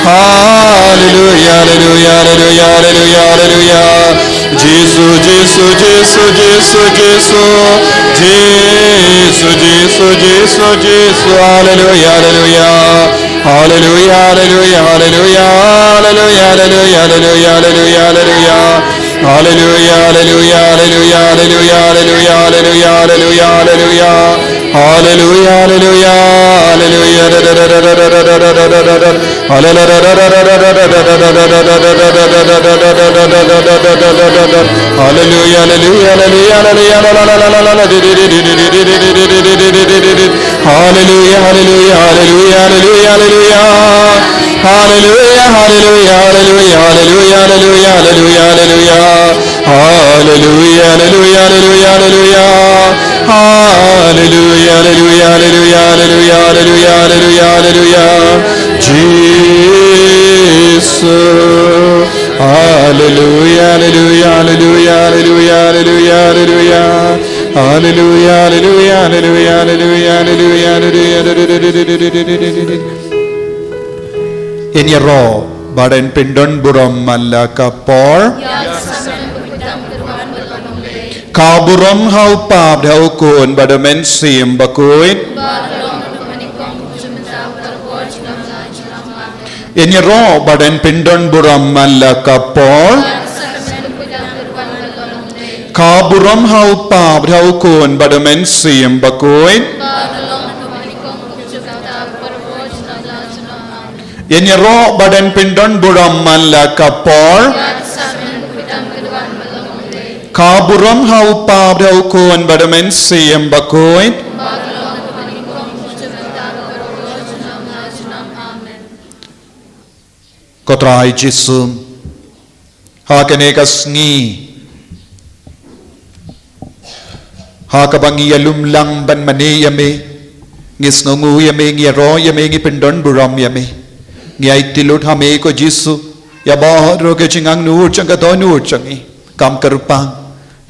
Hallelujah, hallelujah, hallelujah, hallelujah, hallelujah. Jisu, Jisu, Jisu, Jisu, Jisu. Jisu, Jisu, Jisu, Jisu. Hallelujah, hallelujah. Hallelujah, hallelujah, hallelujah, hallelujah, hallelujah, hallelujah, hallelujah, hallelujah. Hallelujah, hallelujah, hallelujah, hallelujah, hallelujah, hallelujah, hallelujah, hallelujah. Hallelujah, hallelujah, hallelujah. Hallelujah, hallelujah, hallelujah, hallelujah, hallelujah, hallelujah, hallelujah. Hallelujah, hallelujah, hallelujah, hallelujah, hallelujah. Hallelujah, hallelujah, hallelujah, hallelujah, hallelujah, hallelujah, hallelujah. Hallelujah, hallelujah, hallelujah, hallelujah. Hallelujah, hallelujah, hallelujah, hallelujah, hallelujah, hallelujah, hallelujah. Jesus. Hallelujah, hallelujah, hallelujah, hallelujah, hallelujah, hallelujah. Hallelujah, hallelujah, hallelujah, hallelujah, hallelujah, hallelujah. Ngin ïaroh bad ngin pyndon burom man la ka por. Ka burom ha u Kpa bad ha u Khun bad u Mynsiem Bakhuid. Ngin ïaroh bad ngin pyndon burom man la ka por. Ka burom ha u Kpa bad ha u Khun bad u Mynsiem Bakhuid. Ngin ïaroh bad ngin pyndon burom man la ka por. Ka burom ha u Kpa bad ha u Khun bad u Mynsiem Bakhuid. Ko Trai Jisu, ha kane ka sngi, ha kaba ngi ïalum lang ban mane ïa me, ngi sngewnguh ïa me, ngi ïaroh ïa me, ngi pyndon burom ïa me. Ngi aiti lut ha me ko Jisu ïa baroh ka jingangnud jong ka dohnud jong ngi. Kam kyrpang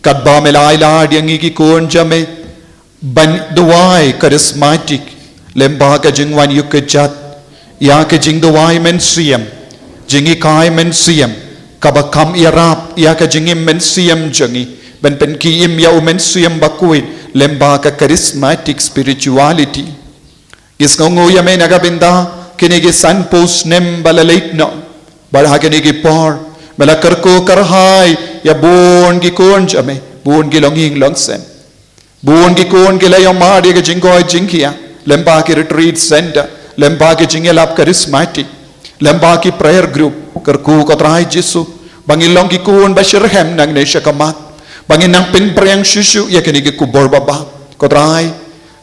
katba me la ai lad ïa ngi ki khun jong me ban duwai charismatic, lem bad ka jingwan ïuh kjat ïa ka jingduwai mynsiem, jinghikai mynsiem, kaba kham ïarap ïa ka jingim mynsiem jong ngi, ban pynkhie im ïa u Mynsiem Bakhuid lem bad ka charismatic spirituality. Ngi sngewnguh ïa me na ka bynta kine ki sanphew snem ba la leit noh, bad ha kine ki por me la kyrkhu kyrhai ïa bun ki khun jong me, bun ki longïing longsem. Bun ki khun ki la ïoh mad ïa ka jingkoit jingkhiah lem bad ki retreat center, lem bad ki jingïalap charismatic, lem bad ki prayer group. Kyrkhu ko Trai Jisu ba ngin long ki khun ba shitrhem nangne sha khmat, ba ngin nang pynphriang shuh shuh ïa kine ki khubor babha. Ko Trai,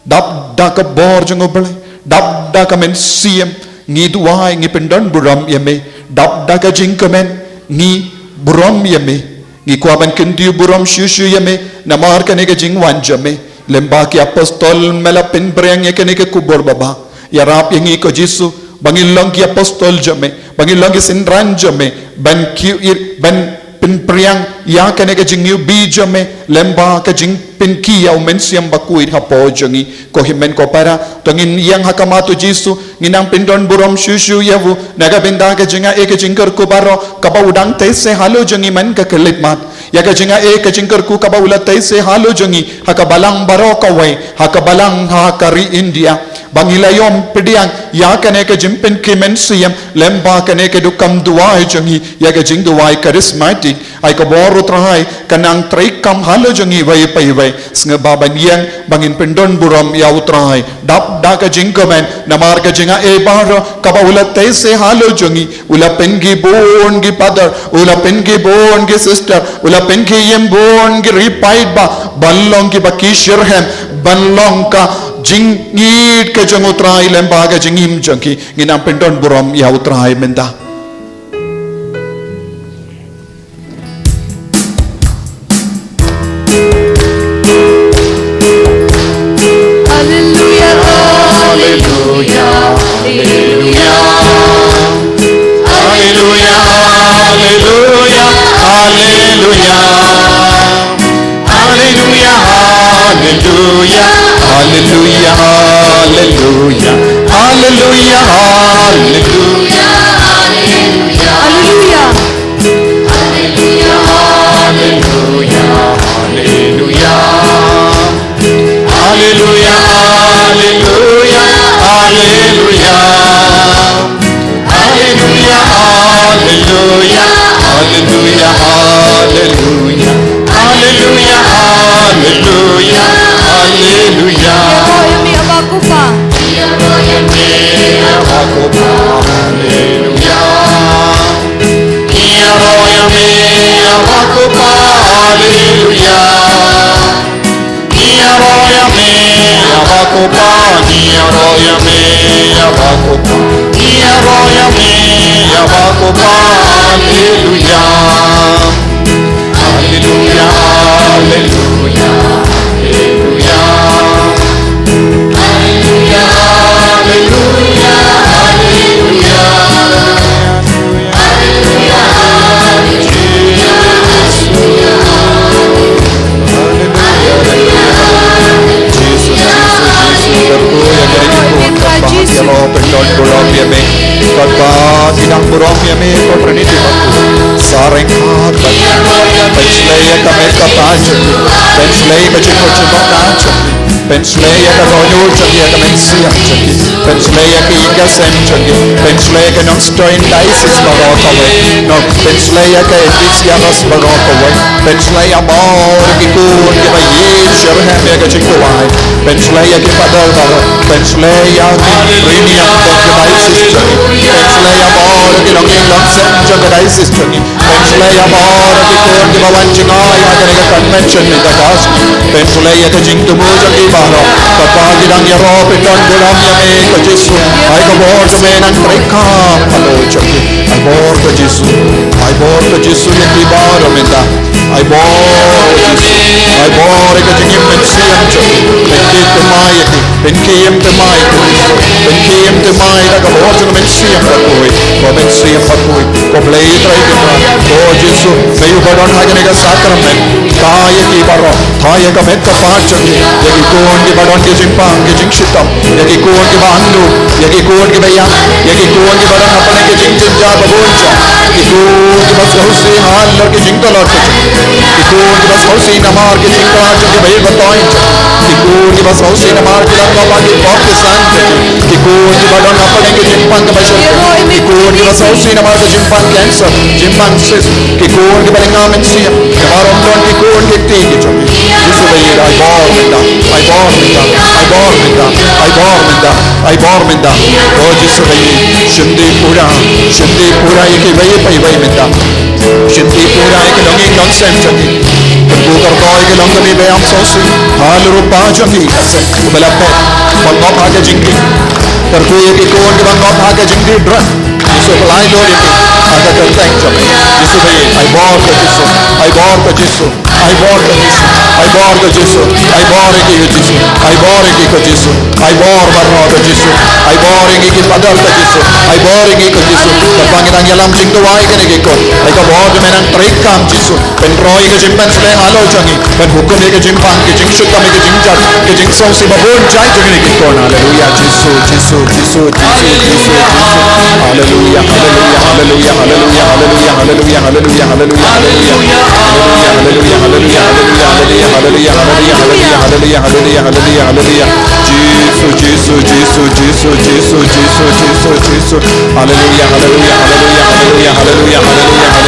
dap da ka bor jong U Blei, dap da ka mynsiem, ngi duwai, ngi pyndon burom ïa me, dap da ka jingkmen, ngi burom ïa me. Ngi kwah ban kyntiew burom shuh shuh ïa me namar kane ka jingwan jong me. Lem bad ki apostol me la pynphriang ïa kane ka khubor babha. Ïarap ïa ngi ko Jisu ba ngin long ki apostol jong me, ba ngin long ki synran jong me, ban khiew ïa, ban pynphriang ïa kane ka jingiwbih jong me lem bad ka jingpynkhie ïa u Mynsiem Bakhuid hapoh jong ngi. Ko hynmen ko para, to ngin ïeng ha khmat U Jisu, ngin nang pyndon burom shuh shuh ïa u na ka bynta ka jingaiei ka jingkyrkhu baroh kaba u dang tei seh halor jong ngi man ka khyllipmat. Ïa ka jingaiei ka jingkyrkhu kaba u la tei seh halor jong ngi ha ka balang baroh kawei, ha ka balang ha ka ri India. Ba ngi la ïoh pdiang ïa kane ka jingpynkhie mynsiem lem bad kane ka dukan duwai jong ngi, ïa ka jingduwai charismatic. Ai ka bor U Trai kan nang treikam halor jong ngi iwei pa iwei. Sngewbha ban ïeng ba ngin pyndon burom ïa U Trai dap da ka jingkmen namar ka jingaiei baroh kaba u la tei seh halor jong ngi. U la pynkhie bun ki father, u la pynkhie bun ki sister, u la pynkhie ïa bun ki riewpaidbah ban long kiba ki shitrhem, ban long ka jingïeit ka jong U Trai lem bad ka jingim jong ki. Ngin nang pyndon burom ïa U Trai mynta. Hallelujah, hallelujah, hallelujah. Hallelujah, hallelujah, hallelujah. Hallelujah, hallelujah, hallelujah, hallelujah. Hallelujah, hallelujah. Hallelujah. Hallelujah, hallelujah, hallelujah. Hallelujah, hallelujah, hallelujah. Hallelujah, hallelujah, hallelujah, hallelujah. Hallelujah, hallelujah, hallelujah. Ïaroh ïa me, Aba Kpa. Ïaroh ïa me, Aba Kpa. Hallelujah. Ïaroh ïa me, Aba Kpa. Hallelujah. Ïaroh ïa me, Aba Kpa. Ïaroh ïa me, Aba Kpa. Haleluya, haleluya, haleluya, haleluya. Haleluya, haleluya, haleluya. Haleluya, haleluya. Jisu, Jisu, Jisu, kyrkhu ïa kine ki khun, kyrpad ïa ki, pyndonkam burom ïa me. Kyrpad ki dang burom ïa me, ko Trinity bakhuid. Sa ryngkat bad, pynshlei ïa ka met ka phad jong ki. Pynshlei ïa ka jingmut jingmut ka jong ki. Pynshlei ïa ka dohnud jong ki, ïa ka mynsiem jong ki. Pynshlei ïa ka ïing ka sem jong ki. Pynshlei ïa ka Nongstoiñ diocese baroh kawei. Nong, pynshlei ïa ka NBCRS baroh kawei. Pynshlei ïa baroh ki khun kiba ïeit shitrhem ïa ka jingduwai. Pynshlei ïa ki padar baroh. Pynshlei ïa ki rynïeng jong ka diocese jong ki. Pynshlei ïa baroh ki longïing longsem jong ka diocese jong ki. Pynshlei ïa baroh ki khun kiba wan jngai ha kane ka convention mynta ka sngi. Pynshlei ïa ka jingthmu jong ki baroh. Kata ki dang ïaroh pyndon burom ïa me ko Jisu. Ai ka bor jong me nang treikam halor jong ki. Ai bor ko Jisu. Ai bor ko Jisu ïa ki baroh mynta. Ai bor ko Jisu. Ai bor ïa ka jingim mynsiem jong ki. Pynkhih pynmai ïa ki. Pynkhih pynmai ko Jisu. Pynkhih pynmai da ka bor jong ka mynsiem bakhuid. Ko mynsiem bakhuid. Ko Blei Trai Kynrad. Ko Jisu. Ïa u ba don ha kane ka sakramen. Thaw ïa ki baroh. Thaw ïa ka met ka phad jong ki. Ïa ki khun kiba don ki jingpang ki jingshitom. Ïa ki khun kiba angnud. Ïa ki khun kiba ïap. Ïa ki khun kiba don hapdeng ki jingjynjar babun jait. Ki khun kiba sngewsih halor ki jingtlot ki jong ki. Ki khun kiba sngewsih namar ki jingkhlaiñ jong ki ba ïeit ba toiñ jong ki. Ki khun kiba sngewsih namar ki dang ngop ha ki pop ki san jong ki. Ki khun kiba don hapdeng ki jingpang kaba shyrkhei. Ki khun kiba sngewsih namar ki jingpang cancer, jingpang cyst. Ki khun kiba lynga mynsiem, kiba ym don ki khun ki kti ki jong ki. Jisu ba ïeit, ai bor mynta, ai bor mynta, ai bor mynta, ai bor mynta, ai bor mynta. O Jisu ba ïeit, shim dih pura, shim dih pura ïa kiwei pa kiwei mynta. Shim dih pura ïa ki longïing longsem jong ki. Kyrkhu kyrdoh ïa ki longkmie ba ïam sngewsih. Halor u kpa jong ki, ka sem ba la phet, ba ngop ha ka jingkit. Kyrkhu ïa ki khun kiba ngop ha ka jingdih drug. Jisu, pynlait lut ïa ki ha ka kyrteng jong me. Jisu ba ïeit, ai bor ko Jisu, ai bor ko Jisu, ai bor ko Jisu, ai bor ko Jisu, ai bor ïa ki ko Jisu, ai bor ïa ki ko Jisu, ai bor baroh ko Jisu, ai bor ïa ki ki padar ko Jisu, ai bor ïa ki ko Jisu. Kyrpad ngi nang ïalam jingduwai kine ki khun. Ai ka bor jong me nang treikam Jisu. Pynroi ïa ka jingpynshlei halor jong ngi. Pynhukum ïa ka jingpang, ka jingshitom, ka jingjat, ka jingsngewsih babun jait jong ngi ki khun. Haleluya, Jisu, Jisu, Jisu, Jisu, Jisu, Jisu. Haleluya, haleluya, haleluya, haleluya, haleluya, haleluya, haleluya, haleluya, haleluya. Haleluya, haleluya, haleluya, haleluya, haleluya, haleluya, haleluya, haleluya, haleluya, haleluya, haleluya. Jisu, Jisu, Jisu, Jisu, Jisu, Jisu, Jisu, Jisu. Haleluya, haleluya, haleluya, haleluya, haleluya,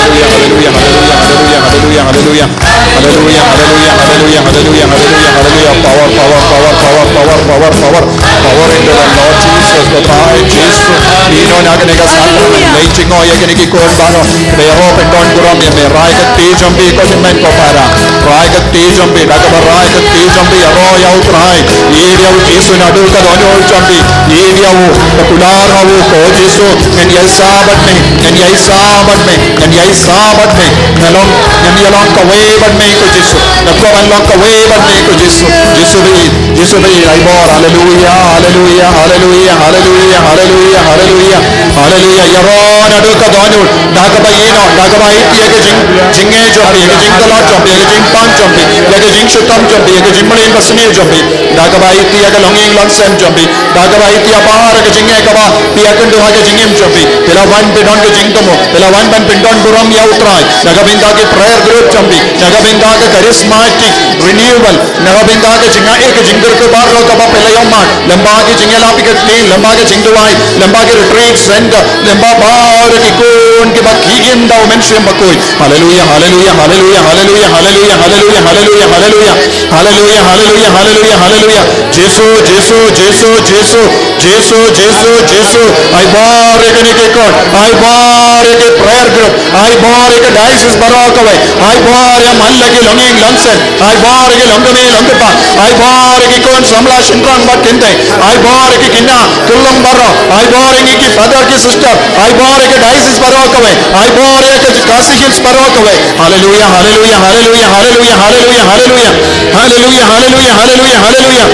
haleluya, haleluya, haleluya, haleluya, haleluya, haleluya. Haleluya, haleluya, haleluya, haleluya, haleluya, haleluya. Power, power, power, power, power, power, power. Power in the name of Jesus, Baba, in Jesus. Ïa kane ka sakramen, ngi jngoh ïa kine ki khun baroh. Ba ïaroh pyndon burom ïa me, rai ka kti jong phi ko tymmen ko para. Rai ka kti jong phi, da kaba rai ka kti jong phi ïaroh ïa u Trai. Ïeit ïa u Jisu naduh ka dohnud jong phi. Ïeit ïa u, ba kular ha u ko Jisu. Ngan ïaisah bad me, ngan ïaisah bad me, ngan ïaisah bad me. Nga long, ngan ïalong kawei bad me ko Jisu. Nga kwah ban long kawei bad me ko Jisu. Jisu ba ïeit, Jisu ba ïeit, ai bor. Haleluya, haleluya, haleluya, haleluya, haleluya, haleluya. Haleluya, ïaroh naduh ka dohnud, da kaba ïehnoh, da kaba ïeit ïa ka jing, jingeh jong phi, ïa ka jingtlot jong phi, ïa ka jingpang jong phi, ïa ka jingshitom jong phi, ïa ka jingmlien basniew jong phi, da kaba ïeit ïa ka longïing longsem jong phi, da kaba ïeit ïa baroh ka jingeh kaba phi ïakynduh ha ka jingim jong phi. Phi la wan pyndon ka jingthmu, phi la wan ban pyndon burom ïa u Trai. Na ka bynta ki prayer group jong phi, na ka bynta ka charismatic renewal, na ka bynta ka jingaiei ka jingkyrkhu baroh kaba phi la ïohmad, lyngba ki jingïalap ïa ka ktien, lyngba ki jingduwai, lyngba ki retreat center, lyngba baroh ki khun kiba khie ïing da u Mynsiem Bakhuid. Haleluya, haleluya, haleluya, haleluya, haleluya, haleluya, haleluya, haleluya. Haleluya, haleluya, haleluya, haleluya. Jisu, Jisu, Jisu, Jisu, Jisu, Jisu, Jisu. Ai bor ïa kine ki khun, ai bor ïa ki prayer group, ai bor ïa ka diocese baroh kawei, Ai bor ïa man la ki longïing longsem. Ai bor ïa ki longkmie longkpa. Ai bor ïa ki khun samla shynrang bad kynthei. Ai bor ïa ki khynnah kylleng baroh. Ai bor ïa ngi ki father ki sister. Ai bor ïa ki diocese baroh kawei. Ai bor ïa ki Khasi Hills baroh kawei. Haleluya, haleluya, haleluya, haleluya, haleluya, haleluya. Haleluya, haleluya, haleluya, haleluya.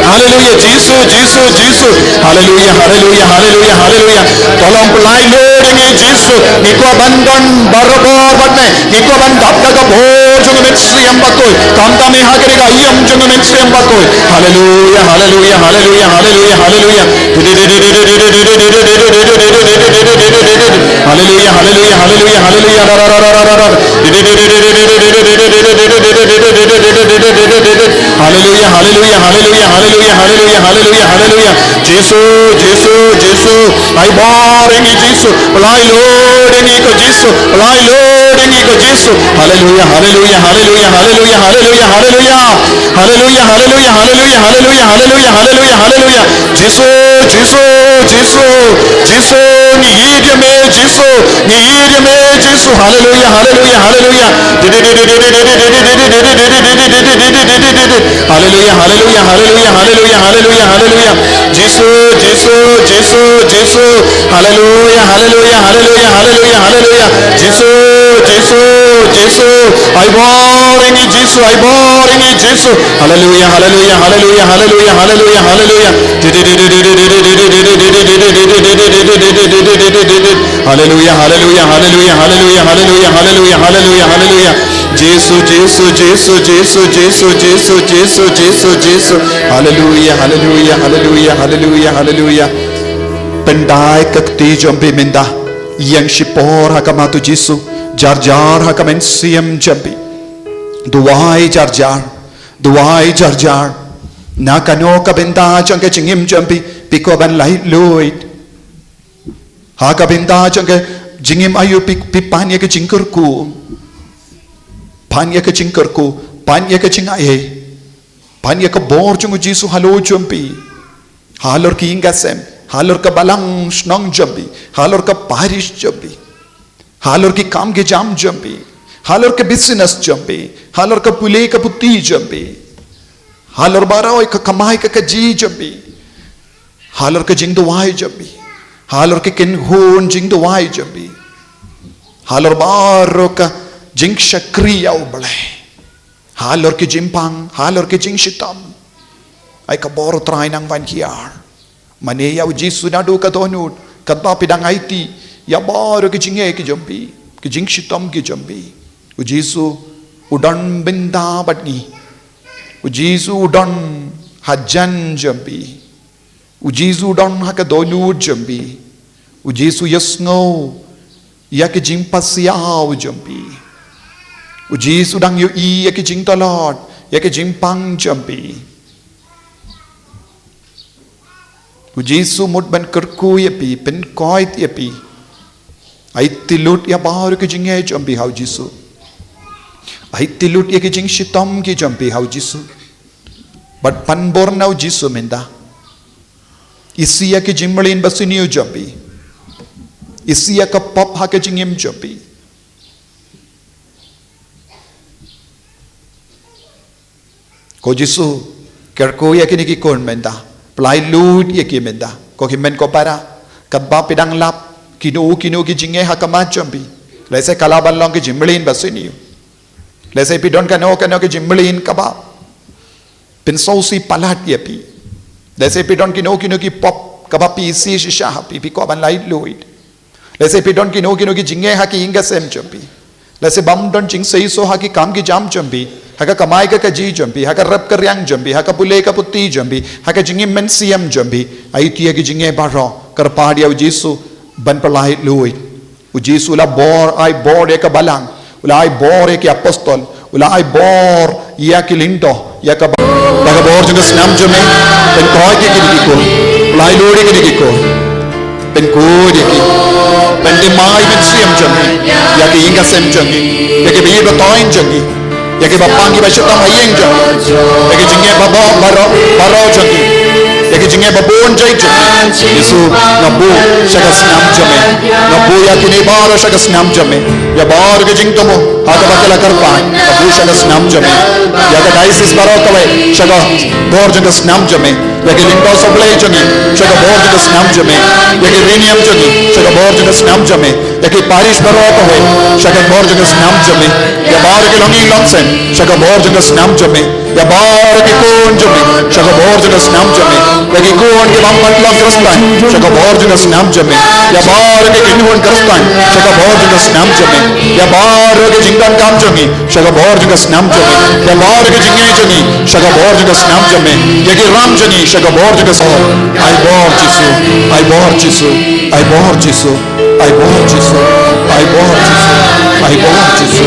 Haleluya, Jisu, Jisu, Jisu. Haleluya, haleluya, haleluya, haleluya. To long pynlait lut ïa ngi Jisu. Ngi kwah ban don barabor bad me. Ngi kwah ban dap da ka bor jong ka mynsiem bakhuid. Khamtam ïa ha kane ka ïing jong ka mynsiem bakhuid. Haleluya, haleluya, haleluya, haleluya, haleluya. Haleluya, haleluya, haleluya, haleluya, haleluya. Haleluya, haleluya, haleluya, haleluya, haleluya, haleluya, haleluya. Jisu, Jisu, Jisu. Ai bor ïa ngi Jisu. Pynlait lut ïa ngi ko Jisu. Pynlait lut ïa ngi ko Jisu. Haleluya, haleluya, haleluya, haleluya, haleluya, haleluya. Haleluya, haleluya, haleluya, haleluya, haleluya, haleluya, haleluya. Jisu, Jisu, Jisu, Jisu, ngi ïeit ïa me, Jisu, ngi ïeit ïa me, Jisu, haleluya, haleluya, haleluya. Haleluya, haleluya, haleluya, haleluya, haleluya, haleluya. Jisu, Jisu, Jisu, Jisu, haleluya, haleluya, haleluya, haleluya, haleluya. Jisu, Jisu, Jisu, ai bor ïa ngi Jisu, ai bor ïa ngi Jisu. Haleluya, haleluya, haleluya, haleluya, haleluya, haleluya. Haleluya, haleluya, haleluya, haleluya, haleluya, haleluya, haleluya, haleluya. Jisu, Jisu, Jisu, Jisu, Jisu, Jisu, Jisu, Jisu. Haleluya, haleluya, haleluya, haleluya, haleluya. Pyndait ka kti jong phi mynta. Ïeng shipor ha khmat u Jisu. Jar jar ha ka mynsiem jong phi. Duwai jar jar. Duwai jar jar. Na kano ka bynta jong ka jingim jong phi, phi kwah ban laitluid. Ha ka bynta jong ka jingim aïu phi, phi pan ïa ka jingkyrkhu. Pan ïa ka jingkyrkhu, pan ïa ka jingaiei. Pan ïa ka bor jong u Jisu halor jong phi. Halor ki ïing ka sem, halor ka balang shnong jong phi, halor ka parish jong phi. Halor ki kam ki jam jong phi, halor ka business jong phi, halor ka pule ka puthi jong phi. Halor baroh ka kamai ka kaji jong phi. Halor ka jingduwai jong phi. Halor ka kynhun jingduwai jong phi. Halor baroh ka jingshakri ïa U Blei. Halor ki jingpang, halor ki jingshitom. Ai ka bor U Trai nang ban hiar. Mane ïa u Jisu naduh ka dohnud, katba phi dang aiti ïa baroh ki jingeh ki jong phi, ki jingshitom ki jong phi. U Jisu u don bynta bad ngi. U Jisu u don hajan jong phi. U Jisu u don ha ka dohnud jong phi. U Jisu u ïohsngew ïa ki jingpasiaw jong phi. U Jisu u dang ïohi ïa ki jingtlot, ïa ki jingpang jong phi. U Jisu u mut ban kyrkhu ïa phi, pynkoit ïa phi. Aiti lut ïa baroh ki jingeh jong phi ha u Jisu. Aiti lut ïa ki jingshitom ki jong phi ha u Jisu. Bad pan bor na u Jisu mynta. Isih ïa ki jingmlien basniew jong phi. Isih ïa ka pop ha ka jingim jong phi. Ko Jisu, kyrkhu ïa kine ki khun mynta. Pynlait lut ïa ki mynta. Ko hynmen ko para. Katba phi dang lap. Kino kino ki jingeh ha khmat jong phi. Lehse ka lah ban long ki jingmlien basniew. Lehse phi don kano kano ki jingmlien kaba pynsngewsih palat ïa phi. Lehse phi don kino kino ki pop kaba phi isih shisha ha phi, phi kwah ban laitluid. Lehse phi don kino kino ki jingeh ha ki ïing ki sem jong phi. Lehse phim don jingseisoh ha ki kam ki jam jong phi, ha ka kamai ka kaji jong phi, ha ka rep ka riang jong phi, ha ka pule ka puthi jong phi, ha ka jingim mynsiem jong phi. Aiti ïa ki jingeh baroh, kyrpad ïa u Jisu ban pynlait luid. U Jisu u la bor, ai bor ïa ka balang. U la ai bor ïa ki apostol. U la ai bor ïa ki lyngdoh, ïa ka ba-, da ka bor jong ka snam jong me. Pynkoit ïa kine ki khun. Pynlait luid ïa kine ki khun. Pynkhuid ïa ki. Pynthymmai mynsiem jong ki. Ïa ki ïing ka sem jong ki. Ïa ki ba ïeit ba thoiñ jong ki. Ïa ki ba pang ki ba shitom ha ïing jong ki. Ïa ki jingeh baroh, baroh, baroh jong ki. Ïa ki jingeh ba bun jait jong ngi. Jisu, nga buh sha ka snam jong me. Nga buh ïa kine baroh sha ka snam jong me. Ïa baroh ki jingthmu ha kaba ki la kyrpad, nga buh sha ka snam jong me. Ïa ka diocese baroh kawei sha ka bor jong ka snam jong me. Ïa ki lyngdoh U Blei jong ngi sha ka bor jong ka snam jong me. Ïa ki riewniam jong ngi sha ka bor jong ka snam jong me. Ïa ki parish baroh kawei sha ka bor jong ka snam jong me. Ïa baroh ki longïing longsem sha ka bor jong ka snam jong me. Ïa baroh ki khun jong me sha ka bor jong ka snam jong me. Ïa ki khun ki bym pat long Khristan sha ka bor jong ka snam jong me. Ïa baroh ki kynhun Khristan sha ka bor jong ka snam jong me. Ïa baroh ki jingdonkam jong ngi sha ka bor jong ka snam jong me. Ïa baroh ki jingeh jong ngi sha ka bor jong ka snam jong me. Ïa ki ram jong ngi sha ka bor jong ka snam. Ai bor Jisu, ai bor Jisu, ai bor Jisu. Ai bor Jisu, ai bor Jisu,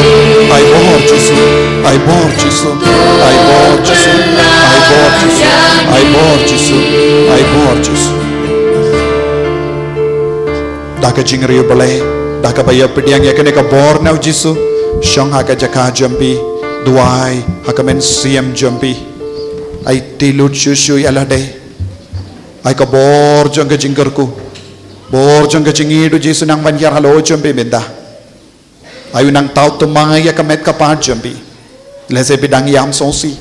ai bor Jisu, ai bor Jisu, ai bor Jisu, ai bor Jisu, ai bor Jisu, ai bor Jisu, ai bor Jisu. Da ka jingriewblei, da kaba ïa pdiang ïa kane ka bor na u Jisu, shong ha ka jaka jong phi, duwai ha ka mynsiem jong phi. Aiti lut shuh shuh ïa lade. Ai ka bor jong ka jingkyrkhu, bor jong ka jingïeit, u Jisu nang ban hiar halor jong phi mynta. Ai u nang thaw thymmai ïa ka met ka phad jong phi. Lehse phi dang ïam sngewsih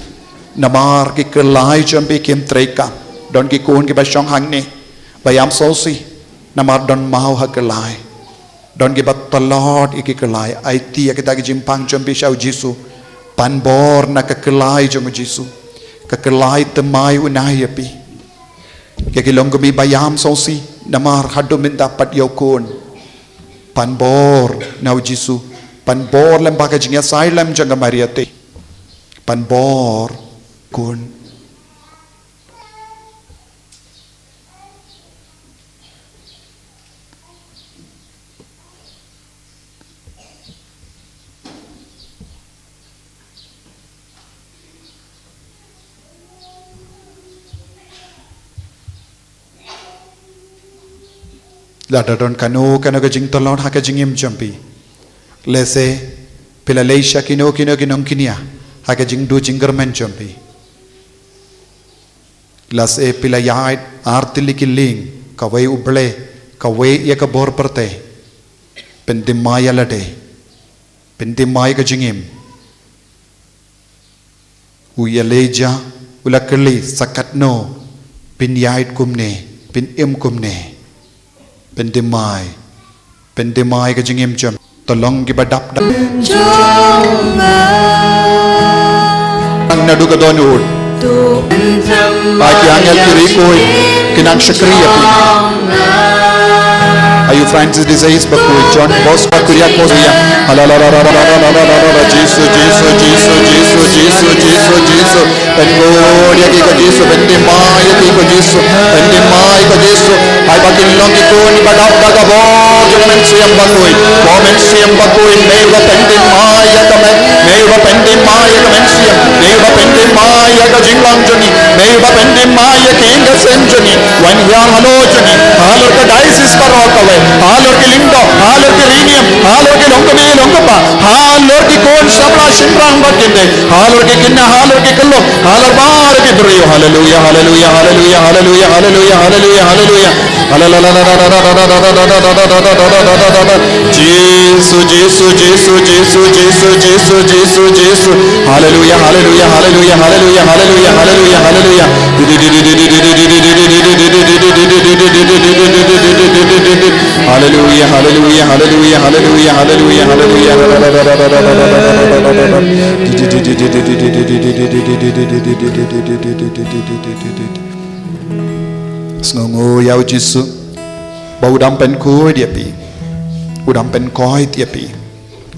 namar ki kyllai jong phi kim treikam. Don ki khun kiba shong hangne ba ïam sngewsih namar don maw ha kyllai. Don kiba tlot ïa ki kyllai. Aiti ïa kita ki jingpang jong phi sha u Jisu. Pan bor na ka kyllai jong u Jisu. Ka kyllai thymmai u nai ïa phi. Ïa ki longkmie ba ïam sngewsih namar haduh mynta pat ïa u khun. Pan bor na u Jisu. Pan bor lem bad ka jingïasaid lem jong ka Maria te. Pan bor khun. Lada don kano kano ka jingtlot ha ka jingim jong phi. Lehse phi la leit sha kino kino ki nongkñia ha ka jingduh jingkyrmen jong phi. Lehse phi la ïaid artylli ki lieng, kawei u Blei, kawei ïa ka bor pyrthei. Pynthymmai ïa lade. Pynthymmai ïa ka jingim. U Elijah u la kylli, sa katno phin ïaid kumne, phin im kumne. Pynthymmai. Pynthymmai ka jingim jong. To long kiba dap dap. Ang naduh ka dohnud. Ba ki angel ki riewkhuid ki nang shakri ïa phi. Ayu Francis de Sales bakhuid, John Bosco, Kuryakos, ïa. Jisu, Jisu, Jisu, Jisu, Jisu, Jisu, Jisu. Pynkhuid ïa ki ko Jisu, pynthymmai ïa ki ko Jisu, pynthymmai ko Jisu. Ai ba kin long ki khun ba dap da ka bor jong ka mynsiem bakhuid. Ko mynsiem bakhuid, me ba pynthymmai ïa ka myn, me ba pynthymmai ïa ka mynsiem, me ba pynthymmai ïa ka jinglong jong ngi, me ba pynthymmai ïa ka ïing ka sem jong ngi. Wan hiar halor jong ngi, halor ka diocese baroh kawei, halor ki lyngdoh, halor ki riewniam, halor ki longkmie longkpa, halor ki khun samla shynrang bad kynthei, halor ki khynnah, halor ki khyllung, halor baroh ki briew. Haleluya, haleluya, haleluya, haleluya, haleluya, haleluya, haleluya. Jisu, Jisu, Jisu, Jisu, Jisu, Jisu, Jisu. Haleluya, haleluya, haleluya, haleluya, haleluya, haleluya, haleluya. Haleluya, haleluya, haleluya, haleluya, haleluya, haleluya, haleluya. Sngewnguh ïa u Jisu ba u dang pynkhuid ïa phi, u dang pynkoit ïa phi.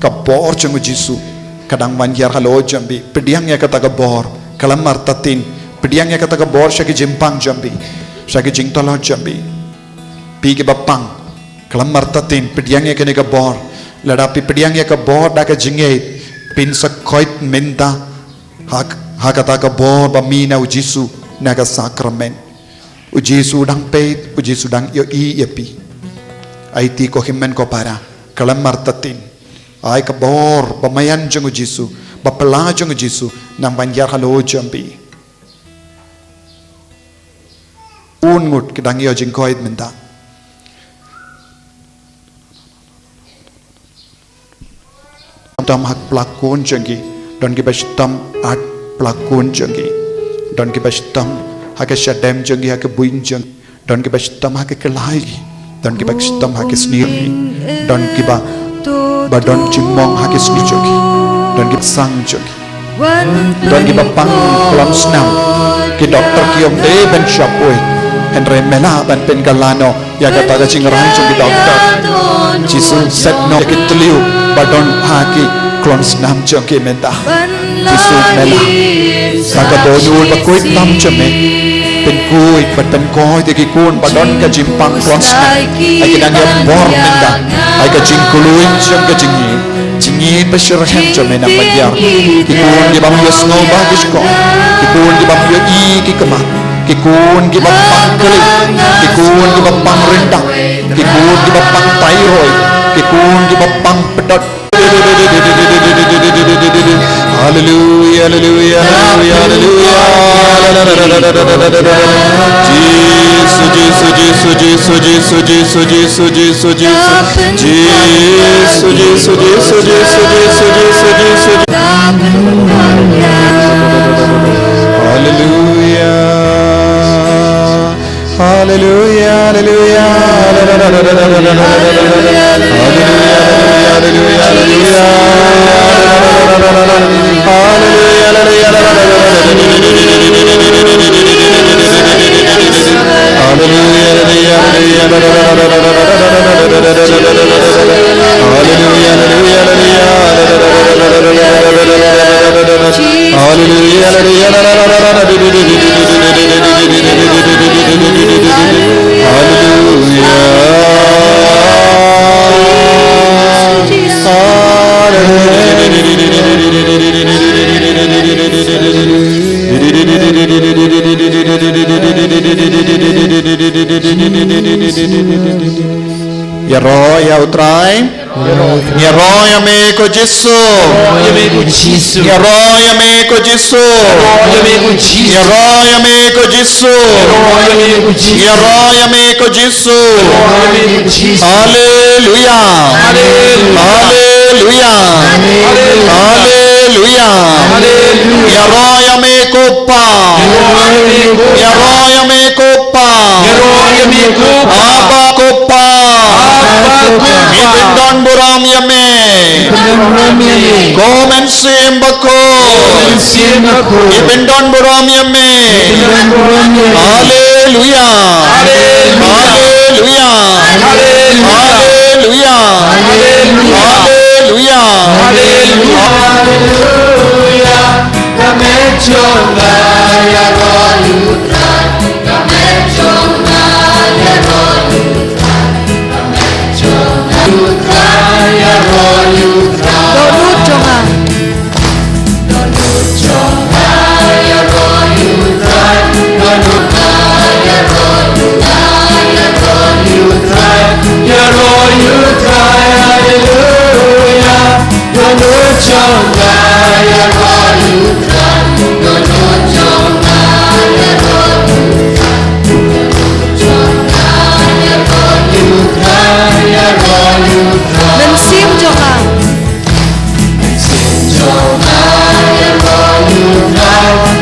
Ka bor jong u Jisu ka dang wan hiar halor jong phi. Pdiang ïa kata ka bor khlem artatien. Pdiang ïa kata ka bor sha ki jingpang jong phi, sha ki jingtlot jong phi. Phi kiba pang, khlem artatien pdiang ïa kane ka bor. Lada phi pdiang ïa ka bor da ka jingngeit, phin sa koit mynta ha, ha kata ka bor ba mih na u Jisu na ka sakramen. U Jisu u dang peit, u Jisu u dang ïohi ïa phi. Aiti ko hynmen ko para, khlem artatien. Ai ka bor ba maïan jong u Jisu, ba phylla jong u Jisu, nang ban hiar halor jong phi. ngut ki dang ïoh jingkoit mynta. Shitom ha ki plakun jong ki, don kiba shitom ha ki plakun jong ki, don kiba shitom ha ka shadem jong ki, ha ka buin jong ki, don kiba shitom ha ka khlai ki, don kiba shitom ha ka snier ki, don kiba ba don jingmong ha ka snier jong ki, don kiba sang jong ki. Don kiba pang klon snam, ki doktor ki ong dei ban shah poi. Hynrei me lah ban pynkylla noh ïa kata ka jingrai jong ki doktor. Jisu set noh ïa ki tliw ba don ha ki klon snam jong ki mynta. Jisu me lah. Sa ka dohnud ba koit tam jong me. Pynkoit bad pynkoit ïa ki khun ba don ka jingpang klon snam. Ai ki dang ïa bor mynta. Ai ka jingkylluid jong ka jingïeit. Jingïeit ba shyrkhei jong me nang ban ïar. Ki khun ki bym ïohsngew ba ki shkor. Ki khun ki bym ïohi ki khmat. Ki khun ki bym pang kli. Ki khun ki bym pang ryndang. Ki khun ki bym pang thyroid. Ki khun ki bym pang pdot. Haleluya, haleluya, haleluya, haleluya. Jisu, Jisu, Jisu, Jisu, Jisu, Jisu, Jisu, Jisu, Jisu. Jisu, Jisu, Jisu, Jisu, Jisu, Jisu, Jisu. Haleluya. Haleluya, haleluya. Haleluya, haleluya, haleluya, haleluya. Haleluya, haleluya, haleluya. Haleluya, haleluya, haleluya. Haleluya, haleluya. Haleluya. Ïaroh ïa U Trai. Ïaroh ïa me ko Jisu. Ïaroh ïa me ko Jisu. Ïaroh ïa me ko Jisu. Ïaroh ïa me ko Jisu. Haleluya. Haleluya. Haleluya. Ïaroh ïa me ko Pa. Ïaroh ïa me ko Pa. Aba ko Pa. Ngi pyndonburom ïa me. Ko Mynsiem Bakhuid. Ngi pyndonburom ïa me. Haleluya. Haleluya. Haleluya. Haleluya. Dohnud jong nga.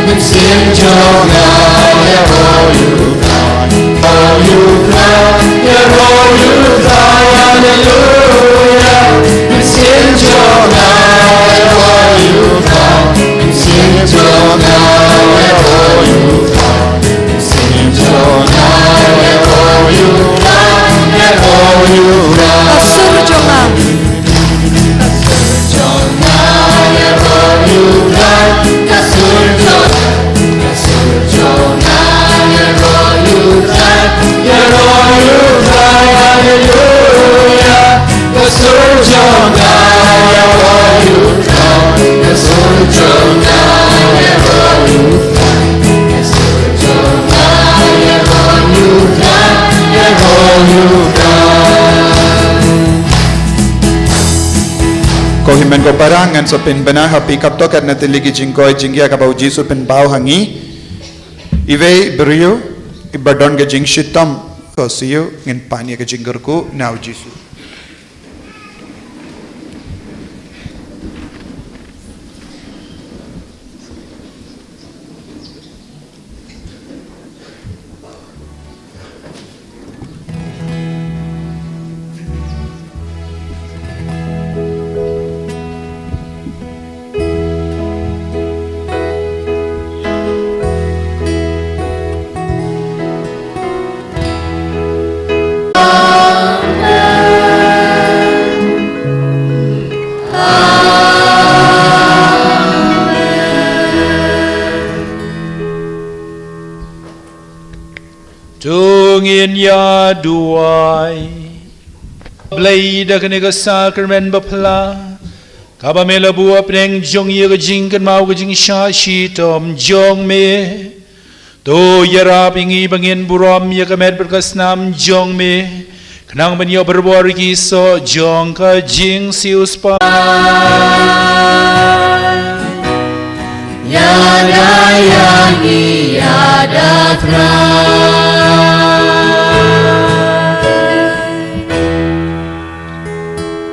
Mynsiem jong nga. Ka sur jong nga. Ko hynmen ko para, ngan sa pynbna ha phi katto katne tylli ki jingkoit jingkhiah kaba u Jisu pynpaw ha ngi. Iwei i briew Kiba don ka jingshitom, ko siew, ngin pan ïa ka jingkyrkhu na u Jisu. To ngin ïa duwai. Blei, da kane ka sakramen bapla, kaba me la buh hapdeng jong ngi ïa ka jingkynmaw ka jingshah shitom jong me, to ïarap ïa ngi ba ngin burom ïa ka met bad ka snam jong me, khnang ban ïoh barabor ki soh jong ka jingsiewspah. Ïada ïa ngi, ïada Trai.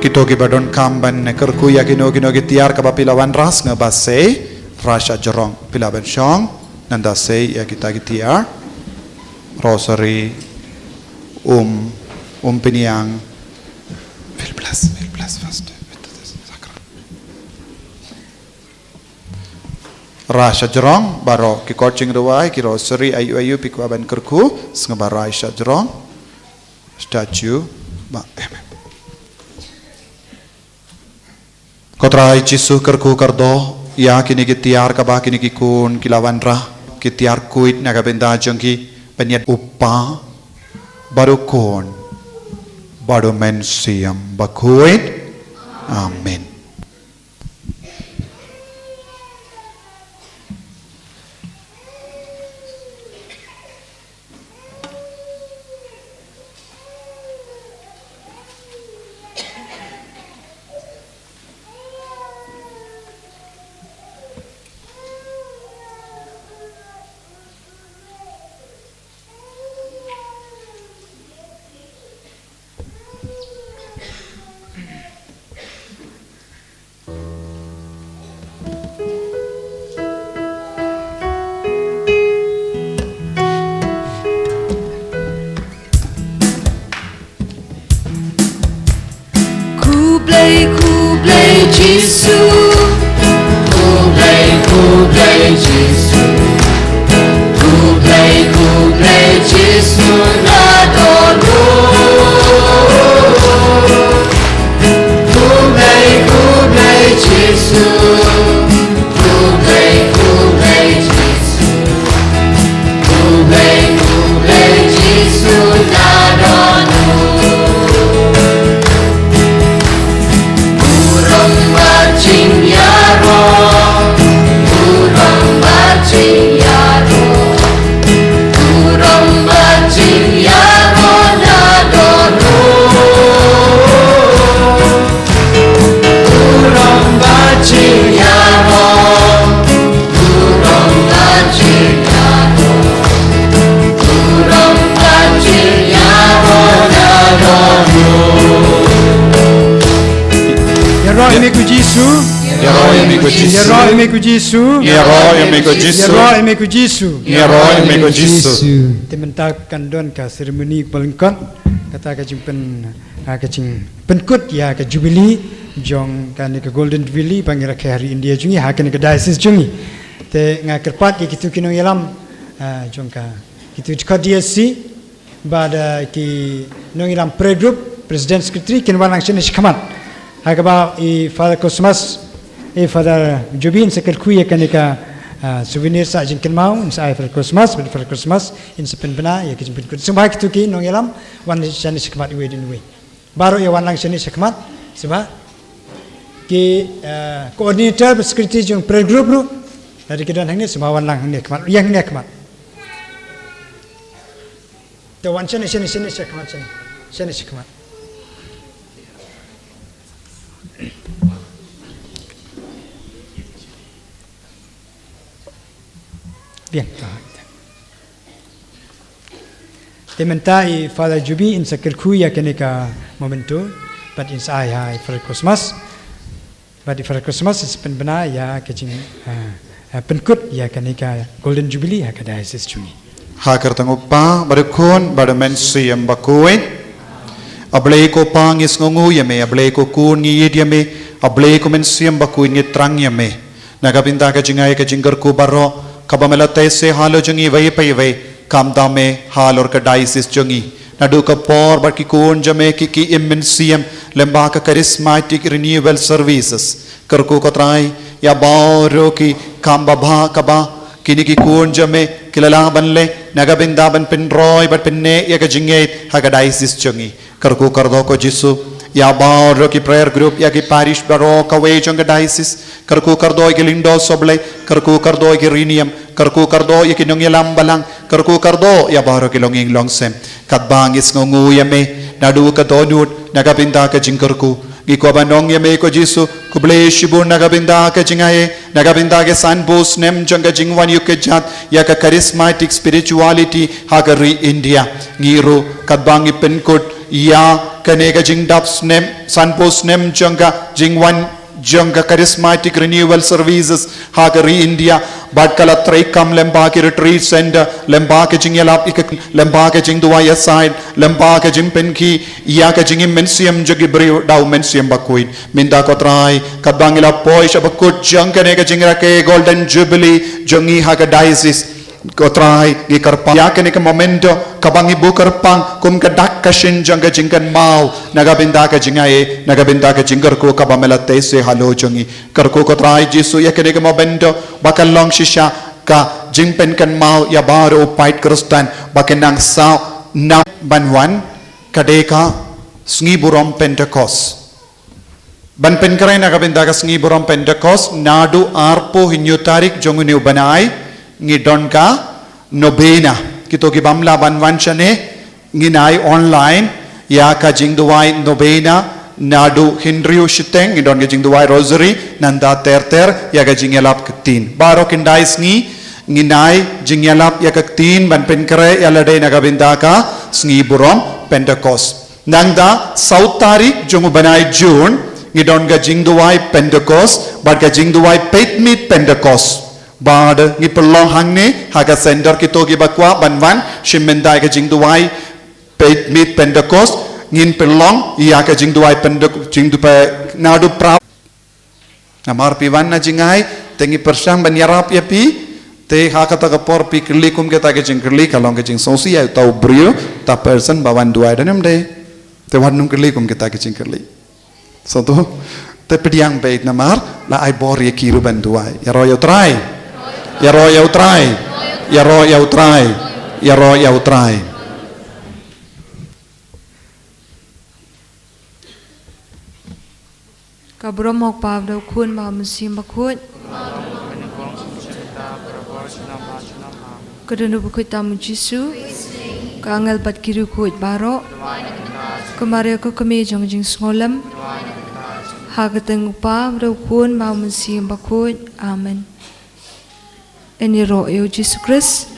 Kito kiba donkam ban kyrkhu ïa kino kino ki tiar kaba phi la wanrah, sngewbha sei, Trai shah jrong, phi lah ban shong. Nanda sei ïa kita ki tiar. Rosary, um, um pynïang. We'll bless, we'll bless first with this sacrament. Trai shah jrong, baroh ki kot jingduwai, ki rosary, aïu aïu phi kwah ban kyrkhu, sngewbha trai shah jrong. Statue, ba, amen. Ko Trai Jisu, kyrkhu kyrdoh ïa kine ki tiar kaba kine ki khun ki la wanrah, ki tiar khuid na ka bynta jong ki, ban ïa u Kpa bad u Khun bad u Mynsiem Bakhuid. Amen. Khublei, khublei Jisu. Khublei, khublei Jisu. Khublei, khublei Jisu na don ruh. Khublei, khublei Jisu. Khublei, khublei Jisu. Khublei, khublei Jisu na don ruh. Burom bad jingïaroh. Burom bad jingïaroh. Burom bad jingïaroh na don ruh. Burom bad jingïaroh. Burom bad jingïaroh. Burom bad jingïaroh na don ruh. Ïaroh ïa me ko Jisu. Ïaroh ïa me ko Jisu. Ïaroh ïa me ko Jisu. Ïaroh ïa me ko Jisu. Ïaroh ïa me ko Jisu. Ïaroh ïa me ko Jisu. Te mynta kan don ka ceremony ba lyngkot, kata ka jingpyn, ah, ka jingpynkut ïa ka Jubilee jong kane ka Golden Jubilee ba ngi rakhe ha ri India jong ngi, ha kane ka diocese jong ngi. Te nga kyrpad ïa kito ki nongïalam, ah, jong ka, kito ki dkhot D S C, bad, ah, ki nongïalam prayer group, president, secretary, kin wan lang shane shakhmat. Ha kaba i Father Cosmas, i Father Jobi in sa kyrkhu ïa kane ka, ah, souvenir sah jingkynmaw, in sa ai Father Cosmas, bad Father Cosmas in sa pynbna ïa ka jingpynkut. Sngewbha kito ki nongïalam wan shane shakhmat iwei din iwei. Baroh ïa wan lang shane shakhmat, sngewbha. Ki, ah, coordinator bad secretary jong prayer group ruh, lada ki don hangne, sngewbha wan lang hangne khmat, ïa hangne khmat. Te wan shane, shane, shane shakhmat, shane, shane shakhmat. Biang, ah. Te mynta i Father Juby in sa kyrkhu ïa kane ka memento, bad in sa ai ha i Father Cosmas. Bad i Father Cosmas in sa pynbna ïa ka jing, ah, ah, pynkut ïa kane ka Golden Jubilee ha ka diocese jong ngi. Ha ka kyrteng u Kpa, bad u Khun, bad u Mynsiem Bakhuid. A Blei ko Pa ngi sngewnguh ïa me, a Blei ko Khun ngi ïeit ïa me, a Blei ko Mynsiem Bakhuid ngi thrang ïa me. Na ka bynta ka jingai ka jingkyrkhu baroh, kaba me la teh seh halor jong ngi iwei pa iwei, khamtam eh halor ka diocese jong ngi. Naduh ka por bad ki khun jong me ki, ki im mynsiem, lyngba ka Charismatic Renewal Services. Kyrkhu ko Trai, ïa baroh ki kam babha kaba, kine ki khun jong me, ki la lah ban leh, na ka bynta ban pynroi, ban pynneh, ïa ka jingngeit, ha ka diocese jong ngi. Kyrkhu kyrdoh ko Jisu, ïa baroh ki prayer group, ïa ki parish baroh kawei jong ka diocese. Kyrkhu kyrdoh ïa ki lyngdoh sohblei, kyrkhu kyrdoh ïa ki riewniam, kyrkhu kyrdoh ïa ki nongïalam balang, kyrkhu kyrdoh ïa baroh ki longïing longsem. Katba ngi sngewnguh ïa me, naduh ka dohnud, na ka bynta ka jingkyrkhu. Ngi kwah ban ong ïa me ko Jisu, khublei shibun na ka bynta ka jingai, na ka bynta ka sanphew snem jong ka jingwan ïuh kjat, ïa ka charismatic spirituality, ha ka ri India. Ngi ruh, katba ngi pynkut, ïa kane ka jingdap snem, sanphew snem jong ka jingwan jong ka Charismatic Renewal Services, ha ka ri India, bad ka la treikam lyngba ki retreat center, lyngba ka jingïalap ïa ka, lyngba ka jingduwai ïasaid, lyngba ka jingpynkhih, ïa ka jingim mynsiem jong ki briew da u Mynsiem Bakhuid. Mynta ko Trai, katba ngi la poi sha bakut jong kane ka jingrakhe Golden Jubilee, jong ngi ha ka diocese. Ko Trai, ngi kyrpad. Ïa kane ka memento, kaba ngi buh kyrpang, kum ka dak ka shin jong ka jingkynmaw, na ka bynta ka jingai, na ka bynta ka jingkyrkhu kaba me la teh seh halor jong ngi. Kyrkhu ko Trai Jisu, ïa kane ka memento, ba kan long shisha, ka jingpynkynmaw, ïa baroh u paid Khristan, ba kan nang saw, na ban wan, ka dei ka, sngi burom Pentecost. Ban pynkhreh na ka bynta ka sngi burom Pentecost, naduh arphew hynñiew tarik jong une u bnai, ngi don ka novena. Kito ki bym lah ban wan shane, ngin ai online, ïa ka jingduwai novena, naduh hynriew shiteng, ngi don ka jingduwai rosary, nangta ter ter, ïa ka jingïalap ktien. Baroh khyndai sngi, ngin ai, jingïalap ïa ka ktien, ban pynkhreh, ïa lade na ka bynta ka, sngi burom Pentecost. Nangta, saw tarik jong u bnai June, ngi don ka jingduwai Pentecost, bad ka jingduwai peit miet Pentecost. Bad ngi pynlong hangne, ha ka center kito kiba kwah ban wan, shim bynta ïa ka jingduwai peit miet Pentecost, ngin pynlong, ïa ka jingduwai Pente-, jingduwai naduh phra Namar phi wan na jingai, te ngi pyrshang ban ïarap ïa phi, te ha kata ka por phi kylli kum kita ki jingkylli, ka long ka jingsngewsih ïa uta u briew, uta person ba wan duwai da ne em dei. Te wat nym kylli kum kita ki jingkylli. Sa to, te pdiang beit namar, la ai bor ïa ki ruh ban duwai. Ïaroh ïa u Trai. Ïaroh ïa u Trai. Ïaroh ïa u Trai. Ïaroh ïa u Trai. Ka burom u Kpa, bad u Khun, bad u Mynsiem Bakhuid. Ka don uba khuid tam u Jisu. Ka angel bad ki riewkhuid baroh. Ka Maria ka kmie jong ka jingsngewlem. Ha ka kyrteng u Kpa, bad u Khun, bad u Mynsiem Bakhuid. Amen. Ngin ïaroh ïa u Jisu Khrist.